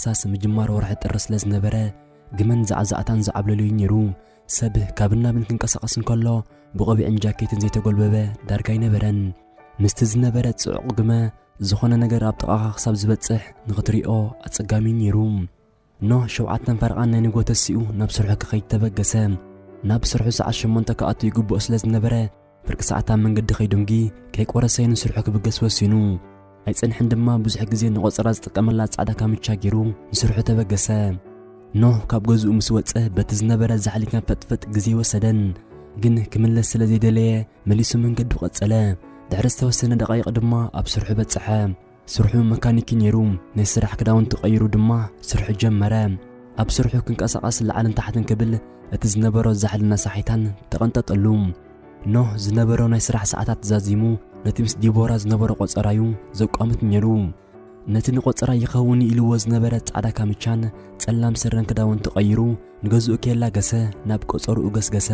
ታሕሳስ ምጅማር ወርሒ ጥሪ ስለ ዝነበረ፣ ግመን ዛዕዛዕታን ዝዓብለሉ'ዩ ነይሩ። ሰብ ካብን ናብን ክንቀሳቐስ እንከሎ፣ ብቆቢዕን ጃኬትን ዘይተጎልበበ ዳርጋ ኣይነበረን። ምስቲ ዝነበረ ጽዑቕ ግመ፣ ዝኾነ ነገር ኣብ ጥቓኻ ክሳብ ዝበጽሕ ንኽትሪኦ ኣጸጋሚ'ዩ ነይሩ። ኖህ ሸውዓተን ፈረቓን ናይ ንግሆ ተሲኡ ናብ ስርሑ ክኸይድ ተበገሰ። ናብ ስርሑ ሰዓት ሸሞንተ ክኣቱ ይግብኦ ስለ ዝነበረ፣ ፍርቂ ሰዓት ኣብ መንገዲ ከይደንጉ፣ ከይቆረሰ ንስርሑ ክብገስ ወሲኑ። ኣይጸንሐን ድማ፣ ብዙሕ ግዜ ንቆጸራ ዝጥቀመላ ጻዕዳ ካምቻ ገይሩ ንስርሑ ተበገሰ። ኖህ ካብ ገዝኡ ምስ ወጸ፣ በቲ ዝነበረ ዛሕሊ ከም ፈጥፈጥ ግዜ ወሰደን። ግን ክምለስ ስለ ዘይደለየ፣ መሊሱ መንገዱ ቀጸለ። ድሕሪ ዝተወሰነ ደቓይቕ ድማ ኣብ ስርሑ በጽሐ። ስርሑ መካኒክ ነይሩ። ናይ ስራሕ ክዳውንቲ ቀይሩ ድማ ስርሑ ጀመረ። ኣብ ስርሑ ክንቀሳቐስ ላዕልን ታሕትን ክብል፣ እቲ ዝነበሮ ዛሕልን ኣሳሒታን ተቐንጠጠሉ። ኖህ ዝነበሮ ናይ ስራሕ ሰዓታት ዛዚሙ፣ ነቲ ምስ ዲቦራ ዝነበሮ ቆጸራ'ዩ ዘቋምት ነይሩ። ነቲ ንቆጸራ ይኸውን ኢልዎ ዝነበረ ጻዕዳ ካምቻን ጸላም ስረን ክዳውንቲ ቀይሩ፣ ንገዝኡ ከየላገሰ ናብ ቆጸርኡ ገስገሰ።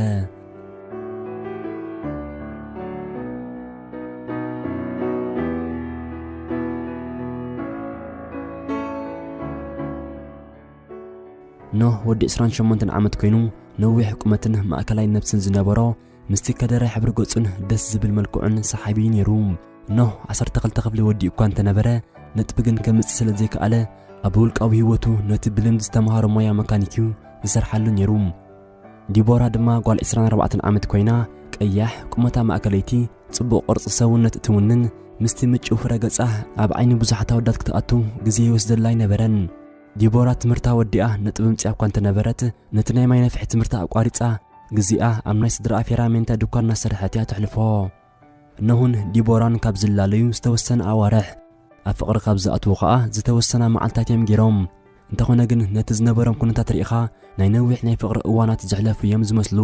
ኖህ ወዲ ዕስራን ሸሞንተን ዓመት ኮይኑ፣ ነዊሕ ቁመትን ማእከላይ ነብስን ዝነበሮ፣ ምስቲ ከደራይ ሕብሪ ገጹን ደስ ዝብል መልክዑን ሰሓቢ ነይሩ። ኖህ ዓሰርተ ክልተ ክፍሊ ወዲኡ እኳ እንተነበረ፣ ነጥቢ ግን ከምጽእ ስለ ዘይከኣለ፣ ኣብ ውልቃዊ ህይወቱ ነቲ ብልምዲ ዝተምሃሮ ሞያ መካኒክ እዩ ዝሰርሓሉ ነይሩ። ዲቦራ ድማ ጓል ዕስራን ኣርባዕተን ዓመት ኮይና፣ ቀያሕ፣ ቁመታ ማእከለይቲ፣ ጽቡቕ ቅርጺ ሰውነት እትውንን፣ ምስቲ ምጭው ፍረ ገጻ ኣብ ዓይኒ ብዙሓት ኣወዳት ክትኣቱ ግዜ ይወስደላ ኣይነበረን። ዲቦራ ትምህርታ ወዲኣ ነጥቢ ምጽኣ እኳ እንተነበረት፣ ነቲ ናይ ማይ ነፍሒ ትምህርታ ኣቋሪጻ፣ ግዜኣ ኣብ ናይ ስድራኣ ፌራሜንታ ድኳን እናሰርሐት እያ ተሕልፎ። ኖህን ዲቦራን ካብ ዝላለዩ ዝተወሰነ ኣዋርሕ፣ ኣብ ፍቕሪ ካብ ዝኣትዉ ኸኣ ዝተወሰና መዓልታት እዮም ገይሮም። እንተኾነ ግን፣ ነቲ ዝነበሮም ኩነታት ርኢኻ፣ ናይ ነዊሕ ናይ ፍቕሪ እዋናት ዘሕለፉ እዮም ዝመስሉ።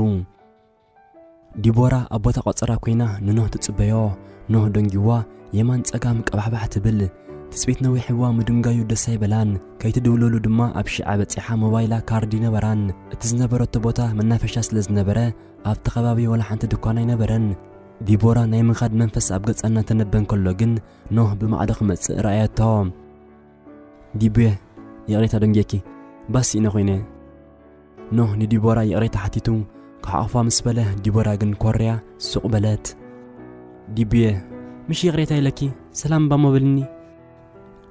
ዲቦራ ኣብ ቦታ ቆጸራ ኮይና ንኖህ ትጽበዮ። ኖህ ደንጊዋ የማን ጸጋም ቀባሕባሕ ትብል። ትጽቢት ነዊሕዋ ምድንጋዩ ደስ ኣይበላን። ከይትድውለሉ ድማ ኣብ ሽዓ በጺሓ ሞባይላ ካርድ ይነበራን። እቲ ዝነበረቶ ቦታ መናፈሻ ስለ ዝነበረ ኣብቲ ከባቢ ወላ ሓንቲ ድኳን ኣይነበረን። ዲቦራ ናይ ምኻድ መንፈስ ኣብ ገጻ እናተነበ እንከሎ ግን ኖህ ብማዕዶ ክመጽእ ረኣየቶ። ዲቡየ፣ ይቕሬታ ደንጌኪ፣ ባስ ስኢነ ኮይነ። ኖህ ንዲቦራ ይቕሬታ ሓቲቱ ክሓቑፋ ምስ በለ፣ ዲቦራ ግን ኮርያ ሱቕ በለት። ዲቡየ፣ ምሽ ይቕሬታ ኢለኪ፣ ሰላም እባ እሞ በልኒ።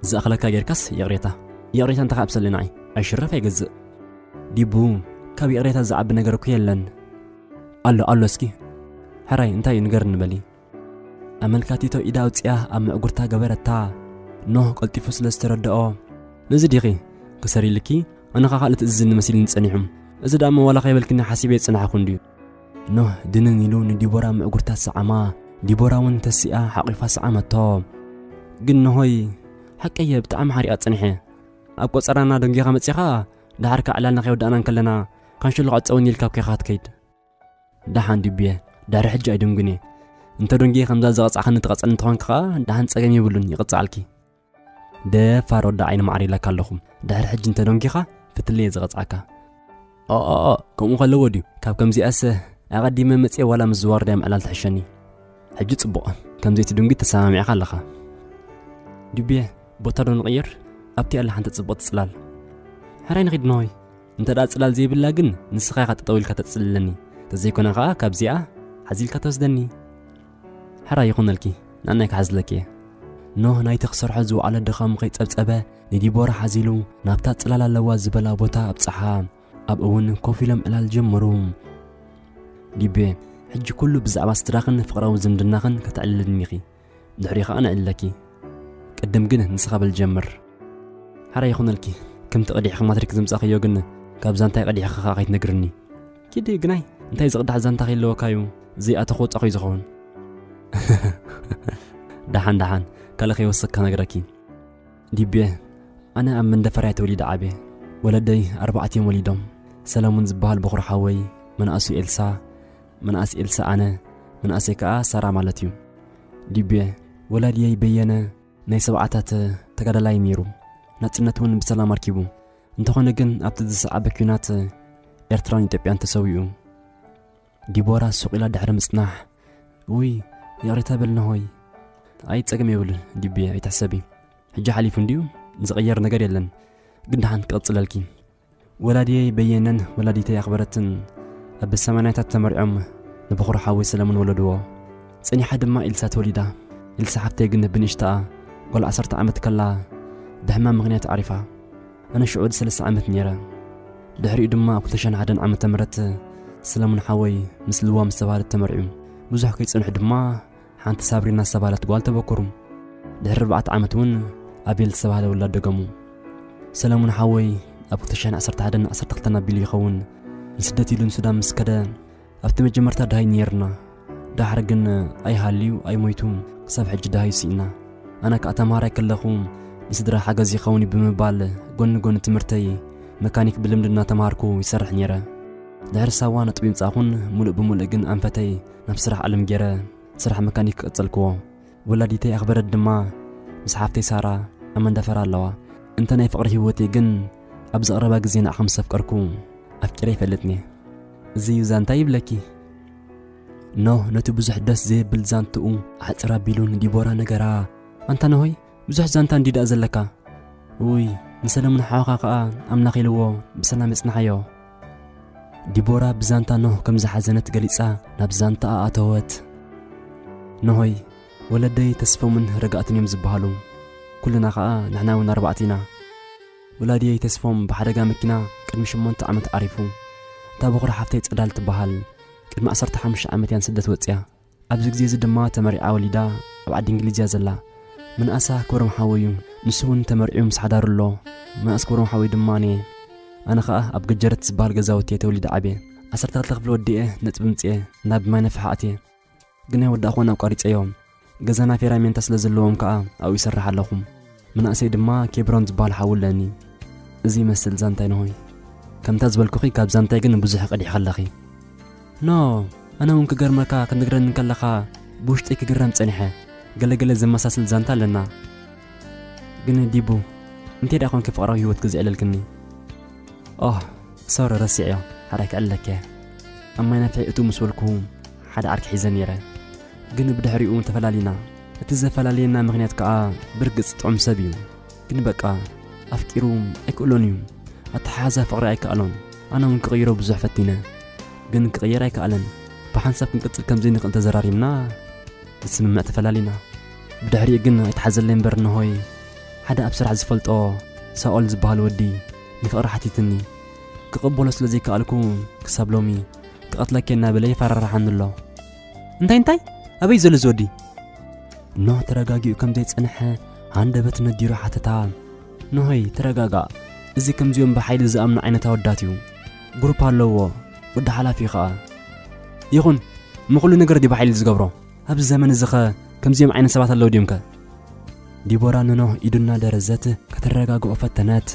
ዝኣኽለካ ጌርካስ ይቕሬታ። ይቕሬታ እንታይ ከኣ ብሰሊ ንዓይ፣ ኣይሽረፍ ኣይገዝእ። ዲቡ፣ ካብ ይቕሬታ ዝዓቢ ነገር እኮ የለን። ኣሎ፣ ኣሎ እስኪ። ሕራይ፣ እንታይ እዩ ንገርኒ በሊ። ኣመልካቲቶ ኢዳ ኣውጺኣ ኣብ ምዕጉርታ ገበረታ። ኖህ ቀልጢፉ ስለ ዝተረድኦ፣ ነዚ ዲኺ ክሰር ኢልኪ? ኣነ ኸኣ ካልእ ትእዝዝኒ መሲልኒ ጸኒሑ። እዚ ደኣ እሞ ዋላ ከይበልክኒ ሓሲበ ዝጸናሕኩ እንድዩ። ኖህ ድንን ኢሉ ንዲቦራ ምዕጉርታ ሰዓማ። ዲቦራ እውን ተሲኣ ሓቒፋ ሰዓመቶ። ግን ኖሆይ፣ ሓቀየ ብጣዕሚ ሓሪቓ ጸኒሐ። ኣብ ቆጸራና ደንጊኻ መጺኻ፣ ደሓር ከኣ ዕላልና ከይወዳእና እንከለና፣ ካንሸሎ ክትጸውኒ ኢልካ እኮ ኢኻ ክትከይድ። ደሓን ዲቡየ፣ ድሕሪ ሕጂ ኣይደንጉን እየ። እንተ ደንጉየ ከምዛ ዝቐጻዕክኒ ትቐጽዕኒ እንተኾንኪ ከኣ፣ ደሓን ጸገም የብሉን፣ ይቕጽዓልኪ። ደፋር ወዲ ዓይኒ ማዕር ኢለካ ኣለኹ። ድሕሪ ሕጂ እንተ ደንጉኻ፣ ፍትለየ ዝቐጽዓካ። ኦ፣ ኦ፣ ኦ፣ ከምኡ ከለዎ ድዩ? ካብ ከምዚኣስ ኣቐዲመ መጽየ ዋላ ምስ ዝዋርድያ ምዕላል ትሕሸኒ። ሕጂ ጽቡቕ፣ ከም ዘይትድንጉ ተሰማሚዕካ ኣለኻ። ዲቡየ፣ ቦታ ዶ ንቕይር? ኣብቲ ኣላ ሓንቲ ጽብቕቲ ጽላል። ሕራይ ንኺድ ኖሆይ። እንተ ደኣ ጽላል ዘይብላ ግን ንስኻ ኢኻ ጠጠው ኢልካ ተጽልለኒ። እንተዘይኮነ ኸኣ ካብዚኣ ሓዚልካ ትወስደኒ። ሕራይ ይኹነልኪ፣ ንኣናይ ክሓዝለኪ እየ። ኖህ ናይቲ ክሰርሖ ዝወዓለ ድኻሙ ከይጸብጸበ ንዲቦራ ሓዚሉ ናብታ ጽላል ኣለዋ ዝበላ ቦታ ኣብጽሓ። ኣብኡ እውን ኮፍ ኢሎም ዕላል ጀመሩ። ዲቤ፣ ሕጂ ኩሉ ብዛዕባ ስድራኽን ፍቕራዊ ዝምድናኽን ከተዕልልኒ ኢኺ። ድሕሪኡ ኸኣ ነዕልለኪ። ቅድም ግን ንስኻ በል ጀምር። ሓራይ ይኹነልኪ፣ ከምቲ ቀዲሕኺ ማትሪክ ዘምጻእኽዮ ግን ካብ ዛንታይ ቀዲሕኺ ኸኣ ከይትነግርኒ። ኪዲ ግናይ፣ እንታይ ዝቕዳሕ ዛንታ ከይለወካዩ ዘይኣተኹ ወጻኹ እዩ ዝኸውን። ደሓን ደሓን፣ ካልእ ከይወሰኽካ ነግረኪ። ዲቤ፣ ኣነ ኣብ መንደፈራ እየ ተወሊደ ዓብየ። ወለደይ ኣርባዕተ እዮም ወሊዶም። ሰለሙን ዝበሃል በኹሪ ሓወይ፣ መናእሱ ኤልሳ፣ መናእስ ኤልሳ ኣነ፣ መናእሰይ ከኣ ሳራ ማለት እዩ። ዲቤ፣ ወላድየይ በየነ ናይ ሰብዓታት ተጋዳላይ ነይሩ። ናጽነት እውን ብሰላም ኣርኪቡ። እንተኾነ ግን ኣብቲ ዝሰዓበ ኲናት ኤርትራን ኢትዮጵያን ተሰዊኡ። ዲቦራ ሱቕ ኢላ ድሕሪ ምጽናሕ፣ ውይ፣ ይቕሬታ በልና ሆይ። ኣይ ጸገም የብሉን ዲቤ፣ ኣይትሕሰቢ። ሕጂ ሓሊፉ እንድዩ፣ ዝቕየር ነገር የለን። ግን ደሓን ክቕጽለልኪ። ወላዲየይ በየነን ወላዲተይ ኣኽበረትን ኣብ ሰማንያታት ተመርዕዮም ንበኹር ሓወይ ሰለሙን ወለድዎ። ጸኒሓ ድማ ኢልሳ ተወሊዳ። ኢልሳ ሓፍተይ ግን ብንእሽተኣ ጓል ዓሰርተ ዓመት ከላ ብሕማም ምኽንያት ዓሪፋ። ኣነ ሽዑ ወዲ ሰለስተ ዓመት ነይረ። ድሕሪኡ ድማ ኣብ ክልተ ሽሕን ሓደን ዓመተ ምህረት ሰለሙን ሓወይ ምስ ልዋም ዝተባህለት ተመርዕዩ። ብዙሕ ከይጸንሑ ድማ ሓንቲ ሳብሪና ዝተባህለት ጓል ተበኩሩ። ድሕሪ ኣርባዕተ ዓመት እውን ኣቤል ዝተባህለ ውላድ ደገሙ። ሰለሙን ሓወይ ኣብ ክልተ ሽሕን ዓሰርተ ሓደን ዓሰርተ ክልተን ኣቢሉ ይኸውን ንስደት ኢሉ ንሱዳን ምስ ከደ ኣብቲ መጀመርታ ድሃይ ነይርና። ዳሕር ግን ኣይሃልዩ ኣይሞይቱ ክሳብ ሕጂ ድሃዩ ስኢና። ኣነ ከኣ ተምሃራይ ከለኹ ንስድራ ሓገዝ ይኸውን እዩ ብምባል ጎኒ ጎኒ ትምህርተይ መካኒክ ብልምዲ እናተምሃርኩ ይሰርሕ ነይረ። ድሕሪ ሳዋ ነጥቢ ይምጻኹን ሙሉእ ብሙሉእ ግን ኣንፈተይ ናብ ስራሕ ዓለም ገይረ ስራሕ መካኒክ ቀጸልክዎ። ወላዲተይ ኣኽበረት ድማ ምስ ሓፍተይ ሳራ ኣብ መንደፈራ ኣለዋ። እንተ ናይ ፍቕሪ ህይወተይ ግን ኣብዚ ቀረባ ግዜ ንዓኻ ምስ ኣፍቀርኩ ኣፍቂረ ይፈልጥኒ። እዚ እዩ ዛንታ ይብለኪ። ኖህ ነቲ ብዙሕ ደስ ዘይብል ዛንትኡ ኣሕጽር ኣቢሉ ንዲቦራ ነገራ። ኣንታ ኖሆይ፣ ብዙሕ ዛንታ እንዲ ደኣ ዘለካ። ውይ፣ ንሰለሙን ሓውኻ ከኣ ኣምላኽ ኢልዎ ብሰላም የጽንሓዮ። ዲቦራ ብዛንታ ኖህ ከም ዝሓዘነት ገሊጻ ናብ ዛንታኣ ኣተወት። ኖሆይ፣ ወለደይ ተስፎምን ረጋእትን እዮም ዝበሃሉ። ኩልና ከኣ ንሕና እውን ኣርባዕተ ኢና። ወላዲየይ ተስፎም ብሓደጋ መኪና ቅድሚ ሸሞንተ ዓመት ዓሪፉ። እታ በኹሪ ሓፍተይ ጸዳል ትበሃል። ቅድሚ ዓሰርተ ሓሙሽተ ዓመት እያ ንስደት ወጽያ። ኣብዚ ግዜ እዚ ድማ ተመሪዓ ወሊዳ ኣብ ዓዲ እንግሊዝ እያ ዘላ። ምንኣሳ ክብሮም ሓወይ እዩ። ንሱ እውን ተመሪዑ ምስ ሓዳሩ ኣሎ። ምንኣስ ክብሮም ሓወይ ድማ እኔ። ኣነ ኸኣ ኣብ ገጀረት ዝበሃል ገዛውቲ እየ ተወሊደ ዓብየ። ዓሰርተ ክልተ ክፍሊ ወዲኤ ነጥቢ ምጽኤ ናብ ማይ ነፍሒ ኣትየ። ግን ኣይወዳእኹዎን ኣቋሪጸዮ። ገዛና ፌራሜንታ ስለ ዘለዎም ከኣ ኣብኡ ይሰርሕ ኣለኹ። ምንኣሰይ ድማ ኬብሮን ዝበሃል ሓው ኣለኒ። እዚ ይመስል ዛንታይ ኖሆይ። ከምታ ዝበልኩኺ ካብ ዛንታይ ግን ብዙሕ ቀዲሕኺ ኣለኺ። ኖ፣ ኣነ እውን ክገርመካ ክትነግረኒ እንከለኻ ብውሽጠይ ክግረም ጸኒሐ። ገለገለ ዘመሳስል ዛንታ ኣለና። ግን ዲቡ፣ እንቴ ደኣ ኾንኪ ፍቕራዊ ህይወት ክዝዕለልክኒ? ኦህ፣ ሶሪ ረሲዐዮ፣ ሓራይ ክዕለኪ እየ። ኣብ ማይ ነፍሒ እትው ምስ በልኩ ሓደ ዓርኪ ሒዘ ነይረ። ግን ብድሕሪኡ ተፈላሊና። እቲ ዘፈላልየና ምኽንያት ከኣ ብርግጽ ጥዑም ሰብ እዩ። ግን በቃ ኣፍቂሩ ኣይክእሎን እዩ። ኣተሓሕዛ ፍቕሪ ኣይከኣሎን። ኣነ እውን ክቕይሮ ብዙሕ ፈቲነ። ግን ክቕየር ኣይከኣለን። ብሓንሳብ ክንቅጽል ከም ዘይንኽእል ተዘራሪብና፣ ብስምምዕ ተፈላሊና። ብድሕሪኡ ግን ኣይተሓዘለይ እምበር እነሆይ፣ ሓደ ኣብ ስራሕ ዝፈልጦ ሳኦል ዝበሃል ወዲ ንፍቕሪ ሓቲትኒ። ክቕበሎ ስለ ዘይከኣልኩ ክሳብ ሎሚ ክቐትለኪ እናበለ የፈራርሓኒ ኣሎ። እንታይ እንታይ? ኣበይ ዘሎ እዚ ወዲ? ኖህ ተረጋጊኡ ከም ዘይጸንሐ ሃንደበት ነዲሩ ሓተታ። ኖሆይ፣ ተረጋጋእ። እዚ ከምዚኦም ብሓይሊ ዝኣምኑ ዓይነት ኣወዳት እዩ። ግሩፕ ኣለዎ። ወዲ ሓላፊ እዩ ኸኣ። ይኹን፣ እሞ ኩሉ ነገር ድዩ ብሓይሊ ዝገብሮ? ኣብዚ ዘመን እዚ ኸ ከምዚኦም ዓይነት ሰባት ኣለዉ ድዮም ከ? ዲቦራ ንኖህ ኢዱ እናደረዘት ከተረጋግኦ ፈተነት።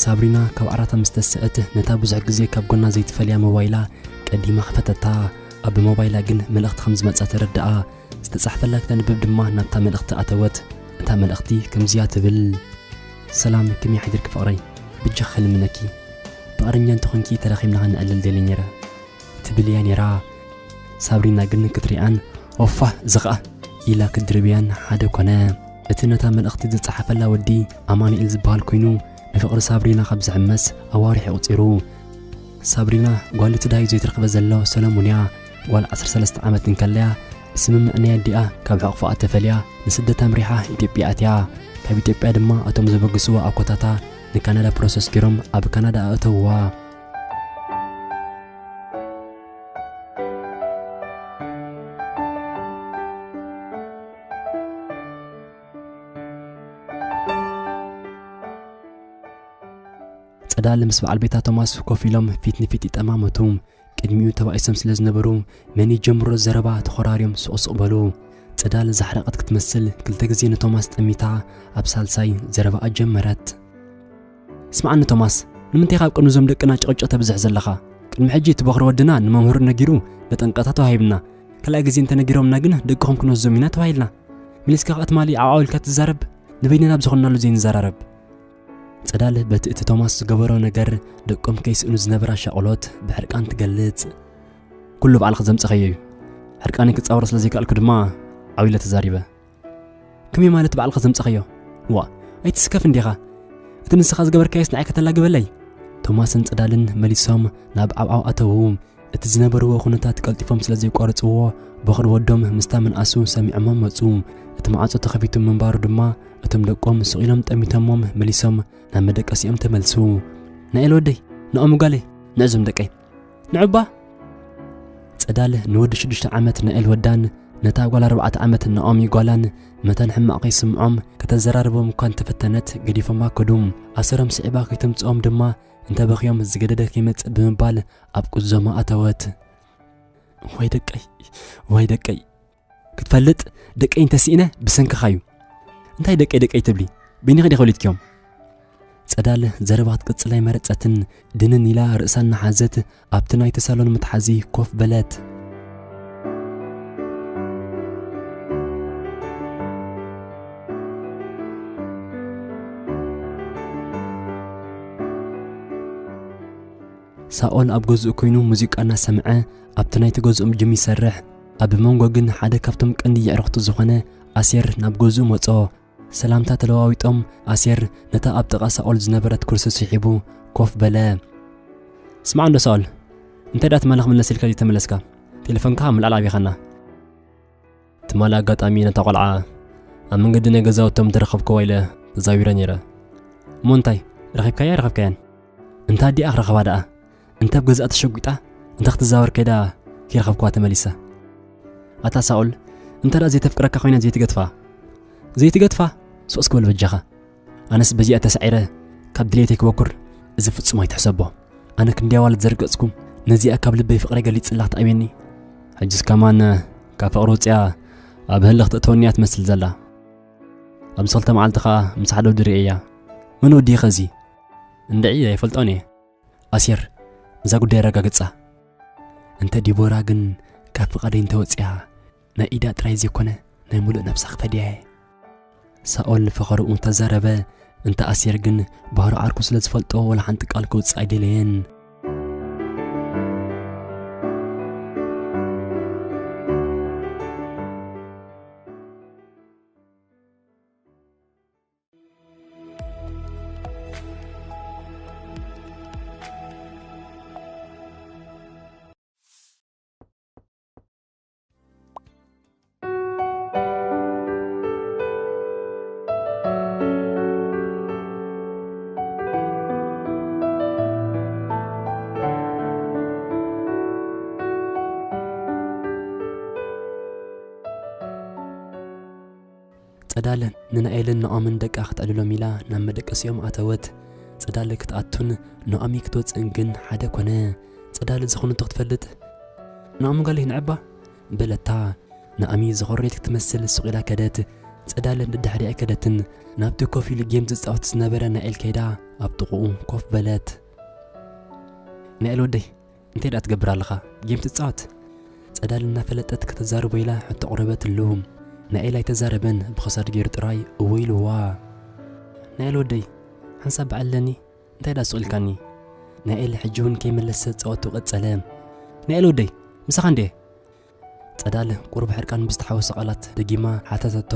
ሳብሪና ካብ ዓራታ ምስ ተስአት፣ ነታ ብዙሕ ግዜ ካብ ጎና ዘይትፈልያ ሞባይላ ቀዲማ ከፈተታ። ኣብ ሞባይላ ግን መልእኽቲ ከም ዝመጻ ተረድኣ። ዝተጻሕፈላ ክተንብብ ድማ ናብታ መልእኽቲ ኣተወት። እታ መልእኽቲ ከምዚያ ትብል፣ ሰላም፣ ከመይ ሓዲርኪ ፍቕረይ? ብጃኺ ክልምነኪ። ፍቕረኛ እንተኾንኪ ተራኺብና ከነዕልል ደልየ ነይረ። ትብል እያ ነይራ። ሳብሪና ግን ክትሪኣን፣ ኦፋ፣ እዚ ኸኣ ኢላ ክትድርብያን ሓደ ኮነ። እቲ ነታ መልእኽቲ ዝጸሓፈላ ወዲ ኣማኑኤል ዝበሃል ኮይኑ፣ ንፍቕሪ ሳብሪና ካብ ዝሕመስ ኣዋርሕ ኣቑጺሩ። ሳብሪና ጓል እቲ ዳሂ ዘይትረኽበ ዘሎ ሰለሙን እያ። ጓል ዓሰርተ ሰለስተ ዓመት እንከለያ፣ ብስምምዕ ናይ ኣዲኣ ካብ ሕቕፎኣ ተፈልያ ንስደት ኣምሪሓ ኢትዮጵያ ኣትያ። ካብ ኢትዮጵያ ድማ እቶም ዘበግስዋ ኣኮታታ ንካናዳ ፕሮሰስ ገይሮም ኣብ ካናዳ ኣእተውዋ። ጸዳል ምስ በዓል ቤታ ቶማስ ኮፍ ኢሎም ፊት ንፊት ይጠማመቱ። ቅድሚኡ ተባኢሶም ስለ ዝነበሩ፣ መን ይጀምሮ ዘረባ ተኾራርዮም ስቕ ስቕ በሉ። ጸዳል ዛሕረቐት ክትመስል ክልተ ግዜ ንቶማስ ጠሚታ ኣብ ሳልሳይ ዘረባኣ ጀመረት። ስምዓኒ ቶማስ፣ ንምንታይ ካብ ቅድሚ እዞም ደቅና ጭቕጭቕ ተብዝሕ ዘለኻ? ቅድሚ ሕጂ እቲ በኹሪ ወድና ንመምህሩ ነጊሩ መጠንቀቕታ ተዋሂብና። ካልኣይ ግዜ እንተነጊሮምና ግን ደቅኹም ክንወስዶም ኢና ተባሂልና። መሊስካ ከኣ ትማሊ ዓው ኢልካ ትዛረብ፣ ንበይንና ኣብ ዝኾንናሉ ዘይንዘራረብ። ጸዳል በቲ እቲ ቶማስ ዝገበሮ ነገር ደቆም ከይስእኑ ዝነበራ ሻቕሎት ብሕርቃን ትገልጽ። "ኩሉ ባዕልኺ ዘምጻኽዮ እዩ። ሕርቃነይ ክጻወሮ ስለ ዘይከኣልኩ ድማ ዓው ኢለ ተዛሪበ." "ከመይ ማለት ባዕልኻ ዘምጻኽዮ? ዋ፣ ኣይትስከፍ እንዲኻ? እቲ ንስኻ ዝገበርካዮስ ንዓይ ከተላግበለይ?" ቶማስን ጽዳልን መሊሶም ናብ ዓብዓው ኣተዉ። እቲ ዝነበርዎ ኩነታት ቀልጢፎም ስለ ዘይቋረጽዎ፣ ቦኽሪ ወዶም ምስታ ምንኣሱ ሰሚዖሞም መጹ። እቲ ማዕጾ ተኸፊቱ ምንባሩ ድማ፣ እቶም ደቆም ስቕ ኢሎም ጠሚቶሞም መሊሶም ናብ መደቀሲኦም ተመልሱ። "ናኤል ወደይ፣ ንኦም ጓለይ፣ ንዕዞም ደቀይ፣ ንዑባ!" ጸዳል ንወዲ ሽዱሽተ ዓመት ናኤል ወዳን ነታ ጓል ኣርባዕተ ዓመት ናኦሚ ጓላን መታን ሕማቕ ከይስምዖም ከተዘራርቦም እኳ እንተፈተነት ገዲፎማ ከዱ። ኣሰሮም ስዒባ ከይተምጽኦም ድማ እንተበኽዮም ዝገደደ ከይመጽእ ብምባል ኣብ ቁዞማ ኣተወት። "ወይ ደቀይ፣ ወይ ደቀይ፣ ክትፈልጥ ደቀይ እንተስኢነ ብሰንክኻ እዩ። እንታይ ደቀይ ደቀይ ትብሊ? በይንኺ ዲኺ ወሊድክዮም?" ጸዳል ዘረባ ክትቅጽል ኣይመረጸትን። ድንን ኢላ ርእሳ እናሓዘት ኣብቲ ናይቲ ሳሎን መትሓዚ ኮፍ በለት። ሳኦል ኣብ ገዝኡ ኮይኑ ሙዚቃ እናሰምዐ ኣብቲ ናይቲ ገዝኦም ጅም ይሰርሕ። ኣብ መንጎ ግን ሓደ ካብቶም ቀንዲ የዕርኽቱ ዝኾነ ኣሴር ናብ ገዝኡ መጾ። ሰላምታ ተለዋዊጦም ኣሴር ነታ ኣብ ጥቓ ሳኦል ዝነበረት ኩርሲ ስሒቡ ኮፍ በለ። "ስማዕ እንዶ ሳኦል፣ እንታይ ደኣ ትማሊ ክምለስ ኢልካ ዘይተመለስካ? ቴሌፎንካ ምልዓል ኣቢኻና። ትማሊ ኣጋጣሚ ነታ ቆልዓ ኣብ መንገዲ ናይ ገዛውቶም ትረኸብክዋ ኢለ ተዛዊረ ነይረ። እሞ እንታይ፣ ረኺብካያ ኣይረኸብካያን? እንተ ኣዲኣ ክረኸባ ደኣ፣ እንተ ኣብ ገዛኣ ተሸጒጣ፣ እንተ ክትዛወር ከይዳ ከይረኸብክዋ ተመሊሰ። ኣታ ሳኦል፣ እንተ ደኣ ዘይተፍቅረካ ኮይና ዘይትገድፋ፣ ዘይትገድፋ፣ ሱቕ እስኪ በል በጃኻ። ኣነስ በዚኣ ተሳዒረ ካብ ድሌተይ ክበኩር፣ እዚ ፍጹም ኣይትሕሰቦ። ኣነ ክንድያ ዋልድ ዘርገጽኩ፣ ነዚኣ ካብ ልበይ ፍቕረይ ገሊጽላ ክትኣብየኒ። ሕጅስ ከማን ካብ ፍቕሪ ወጺኣ ኣብ ህልኽ ተእትወኒ እያ ትመስል ዘላ። ኣብዚ ክልተ መዓልቲ ኸኣ ምስ ሓደ ወዲ ርእየያ። መን ወዲ እዩ ኸዚ? እንድዒ ኣይፈልጦን እየ። ኣሴር፣ እዛ ጉዳይ ኣረጋግጻ። እንተ ዲቦራ ግን ካብ ፍቓደይ እንተወጺኣ፣ ናይ ኢዳ ጥራይ ዘይኮነ ናይ ሙሉእ ነብሳ ክፈድያ እየ። ሳኦል ፈኸርኡ እንተዛረበ፣ እንተ ኣሴር ግን ባህሪ ዓርኩ ስለ ዝፈልጦ ወላ ሓንቲ ቃል ክውጽእ ኣይደለየን። ጸዳል ንናኤልን ናኦምን ደቃ ክትዕልሎም ኢላ ናብ መደቀሲኦም ኣተወት። ጸዳል ክትኣቱን ናኦሚ ክትወጽእን ግን ሓደ ኮነ። ጸዳል ዝኾነቶ ክትፈልጥ፣ "ናኦሚ ጓለይ ንዕባ?" በለታ። ናኦሚ ዝኾረየት ክትመስል ሱቕ ኢላ ከደት። ጸዳል ደድሕሪኣ ከደትን ናብቲ ኮፍ ኢሉ ጌም ዝጻወት ዝነበረ ናኤል ከይዳ ኣብ ጥቕኡ ኮፍ በለት። "ናኤል ወደይ፣ እንታይ ደኣ ትገብር ኣለኻ? ጌም ትጻወት?" ጸዳል እናፈለጠት ከተዛርቦ ኢላ ሕቶ ኣቕረበትሉ። ናኤል ኣይተዛረበን፣ ብኸሳድ ገይሩ ጥራይ እወ ኢልዋ። "ናኤል ወደይ፣ ሓንሳብ በዓል ኣለኒ፣ እንታይ ደኣ ስቕ ኢልካኒ?" ናኤል ሕጂ እውን ከይመለሰ ጸወቱ ቀጸለ። "ናኤል ወደይ፣ ምሳኻ እንድየ?" ጸዳል ቁሩብ ሕርቃን ብዝተሓወሶ ቃላት ደጊማ ሓተተቶ።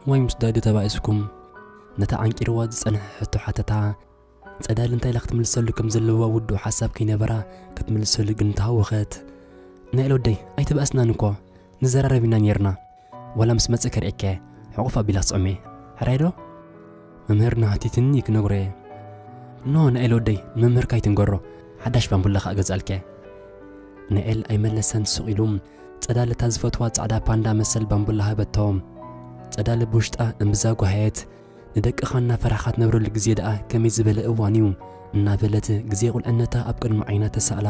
"ዋይ ምስ ዳዲ ተባኢስኩም?" ነታ ዓንቂርዋ ዝጸንሐ ሕቶ ሓተታ። ጸዳል እንታይ ኢላ ክትምልሰሉ ከም ዘለዋ ውዱእ ሓሳብ ከይነበራ ክትምልሰሉ ግን ተሃወኸት። "ናኤል ወደይ፣ ኣይተባእስናን እኮ፣ ንዘራረብ ኢና ኔርና። ዋላ ምስ መጸ ከርእየካ እየ፣ ሕቑፍ ኣቢላ ስዑመ። ሕራይ ዶ?" "መምህር ናሃቲትኒ ክነግሮ እየ። ኖ፣ ናኤል ወደይ፣ ንመምህርካ ኣይትንገሮ። ሓዳሽ ባምቡላ ከኣ ገዝኣልካ እየ።" ናኤል ኣይመለሰን ሱቕ ኢሉ። ጸዳል እታ ዝፈትዋ ጻዕዳ ፓንዳ መሰል ባምቡላ ሃበቶ። ጸዳል ብውሽጣ እምብዛ ጓሃየት። "ንደቅኻ እናፈራሕካ ትነብረሉ ግዜ ደኣ ከመይ ዝበለ እዋን እዩ?" እናበለት ግዜ ቁልዕነታ ኣብ ቅድሚ ዓይና ተሳእላ።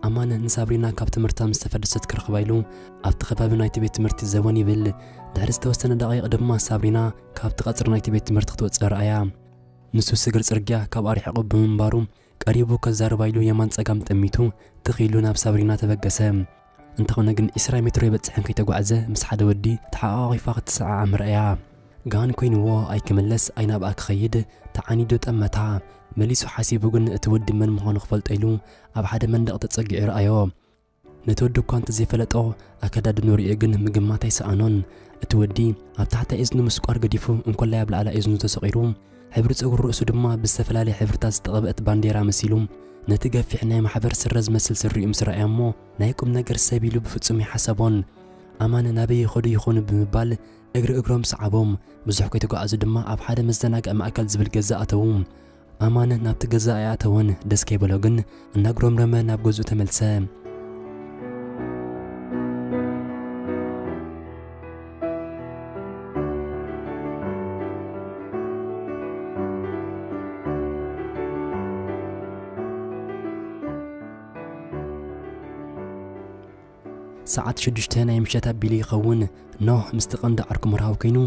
ኣብ ኣማን ንሳብሪና ካብ ትምህርታ ምስ ተፈደሰት ክረኽባ ኢሉ ኣብቲ ከባቢ ናይቲ ቤት ትምህርቲ ዘወን ይብል። ድሕሪ ዝተወሰነ ደቂቕ ድማ ሳብሪና ካብቲ ቀጽሪ ናይቲ ቤት ትምህርቲ ክትወጽእ ረኣያ። ንሱ ስግር ጽርግያ ካብ ኣርሒቑ ብምንባሩ ቀሪቡ ከዛርባ ኢሉ የማን ጸጋም ጠሚቱ ትኽ ኢሉ ናብ ሳብሪና ተበገሰ። እንተኾነ ግን ዒስራ ሜትሮ ይበጽሕን ከይተጓዕዘ ምስ ሓደ ወዲ ተሓቋቒፋ ክትሰዓዓም ረኣያ። ጋን ኮይንዎ ኣይክምለስ ኣይናብኣ ክኸይድ ተዓኒዱ ጠመታ። መሊሱ ሓሲቡ ግን እቲ ወዲ መን ምዃኑ ክፈልጦ ኢሉ ኣብ ሓደ መንደቕ ተጸጊዑ ረኣዮ። ነቲ ወዲ እኳ እንተዘይፈለጦ ኣከዳድንኡ ርእዩ ግን ምግማት ኣይሰኣኖን። እቲ ወዲ ኣብ ታሕታይ እዝኑ ምስቋር ገዲፉ እንኮላይ ኣብ ላዕላይ እዝኑ ተሰቒሩ ሕብሪ ጸጉሪ ርእሱ ድማ ብዝተፈላለየ ሕብርታት ዝተቐብአት ባንዴራ መሲሉ ነቲ ገፊሕ ናይ ማሕበር ስረ ዝመስል ስሪኡ ምስ ረኣዮ እሞ ናይ ቁም ነገር ሰብ ኢሉ ብፍጹም ኣይሓሰቦን። ኣማን ናበይ ይኸዱ ይኾኑ ብምባል እግሪ እግሮም ሰዓቦም። ብዙሕ ከይተጓዓዙ ድማ ኣብ ሓደ መዘናግዒ ማእከል ዝብል ገዛ ኣተዉ። ኣማን ናብቲ ገዛ ኣይኣተወን። ደስ ከይበሎ ግን እናጉረምረመ ናብ ገዝኡ ተመልሰ። ሰዓት ሽዱሽተ ናይ ምሸት ኣቢሉ ይኸውን። ኖህ ምስቲ ቀንዲ ዓርኩ መርሃዊ ኮይኑ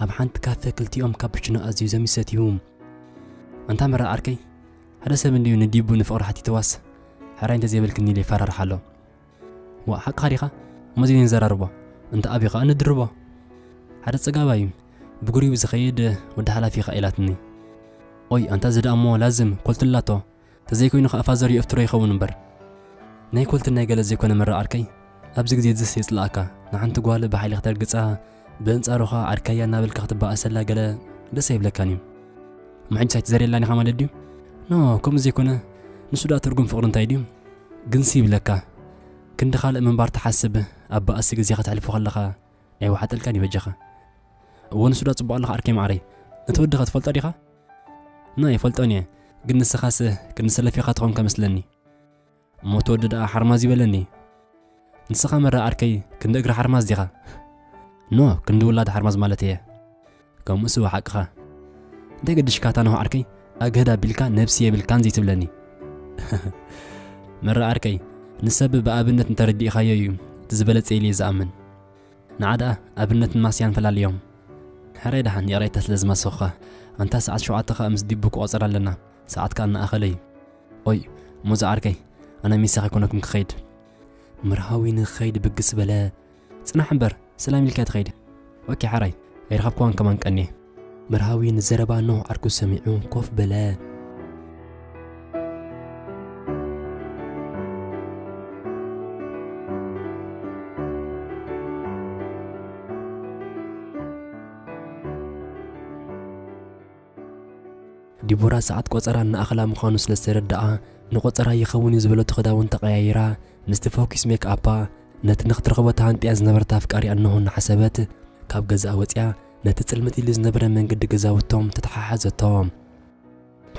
ኣብ ሓንቲ ካፈ ክልቲኦም ካፕችኖ ኣዚዞም ይሰትዩ። ኣንታ መራ ዓርከይ፣ ሓደ ሰብ እንድዩ ንዲቡ ንፍቕሪ ሓቲትዋስ፣ ሕራይ እንተዘይበልክኒ ኢለ ይፈራርሓ ኣሎ። ዋእ፣ ሓቅኻ ዲኻ? እሞ እዚ ንዘራርቦ። እንተ ኣብዩ ኸኣ ንድርቦ። ሓደ ጸጋባይ እዩ። ብጉሪቡ ዝኸይድ ወዲ ሓላፊ ኢኻ ኢላትኒ። ኦይ፣ ኣንታ እዚ ደኣ እሞ ላዝም ኮልትላቶ። ተዘይኮይኑ ኸኣ ፋዘር የእፍትሮ ይኸውን እምበር። ናይ ኮልትን ናይ ገለ ዘይኮነ መራ ዓርከይ፣ ኣብዚ ግዜ ዝስ የጽልኣካ። ንሓንቲ ጓል ብሓይሊ ክተርግጻ፣ ብእንጻሩ ኸኣ ዓርካያ እናበልካ ክትበኣሰላ ገለ ደስ ኣይብለካን እዩ። እሞ ሕጂ ሳይት ዘርየላን ኢኻ ማለት ድዩ? ኖ፣ ከምኡ ዘይኮነ፣ ንሱ ደኣ ትርጉም ፍቕሪ እንታይ ድዩ? ግንሲ ይብለካ። ክንዲ ካልእ ምንባር ትሓስብ፣ ኣብ ባእሲ ግዜ ከተሕልፎ ከለኻ ኣይወሓጠልካን እዩ በጃኻ። እወ፣ ንሱ ደኣ ጽቡቕ ኣለኻ ዓርከይ መዓረይ። ነቲ ወዲ ኸ ትፈልጦ ዲኻ? ኖ፣ ኣይፈልጦን እየ። ግን ንስኻስ ክንዲ ሰለፊኻ ትኾንካ መስለኒ። እሞ እቲ ወዲ ደኣ ሓርማዝ ይበለኒ። ንስኻ መራ ዓርከይ ክንዲ እግሪ ሓርማዝ ዲኻ? ኖ፣ ክንዲ ውላድ ሓርማዝ ማለት እየ። ከምኡስ እወ ሓቅኻ። እንታይ ገድሽካ ኣታ ኖህ ዓርከይ? ኣግህድ ኣቢልካ ነብሲ የብልካን ዘይትብለኒ። መራ ዓርከይ፣ ንሰብ ብኣብነት እንተረዲእኻዮ እዩ እቲ ዝበለጸ ኢለ እየ ዝኣምን። ንዓ ደኣ ኣብነትን ማስያን ፈላልዮም። ሕራይ ደሓን፣ ይቕሬታ ስለ ዝማሰኹኻ። ኣንታ ሰዓት ሸውዓተ ኸኣ ምስ ዲቡ ክቖጽር ኣለና። ሰዓት ከኣ እናኣኸለ እዩ። ኦይ፣ እሞ ዝዓርከይ፣ ኣነ ሚሳኺ ኣይኮነኩን ክኸይድ። መርሃዊ ንኽኸይድ ብግስ በለ። ጽናሕ እምበር፣ ሰላም ኢልካ ትኸይድ። ኦኬ፣ ሓራይ፣ ኣይረኸብክዋን ከማን ቀንየ። መርሃዊ ንዘረባ ኖህ ዓርኩ ሰሚዑ ኮፍ በለ። ዲቦራ ሰዓት ቆጸራ እናኣኸላ ምዃኑ ስለ ዝተረድኣ፣ ንቆጸራ ይኸውን እዩ ዝበለቶ ክዳውንቲ ቀያይራ፣ ምስቲ ፎኪስ ሜክ ኣፓ፣ ነቲ ንኽትረኽቦ ተሃንጥያ ዝነበረት ኣፍቃሪኣ እነሆ እናሓሰበት፣ ካብ ገዛኣ ወጺኣ፣ ነቲ ጽልምት ኢሉ ዝነበረ መንገዲ ገዛውቶም ተተሓሓዘቶ።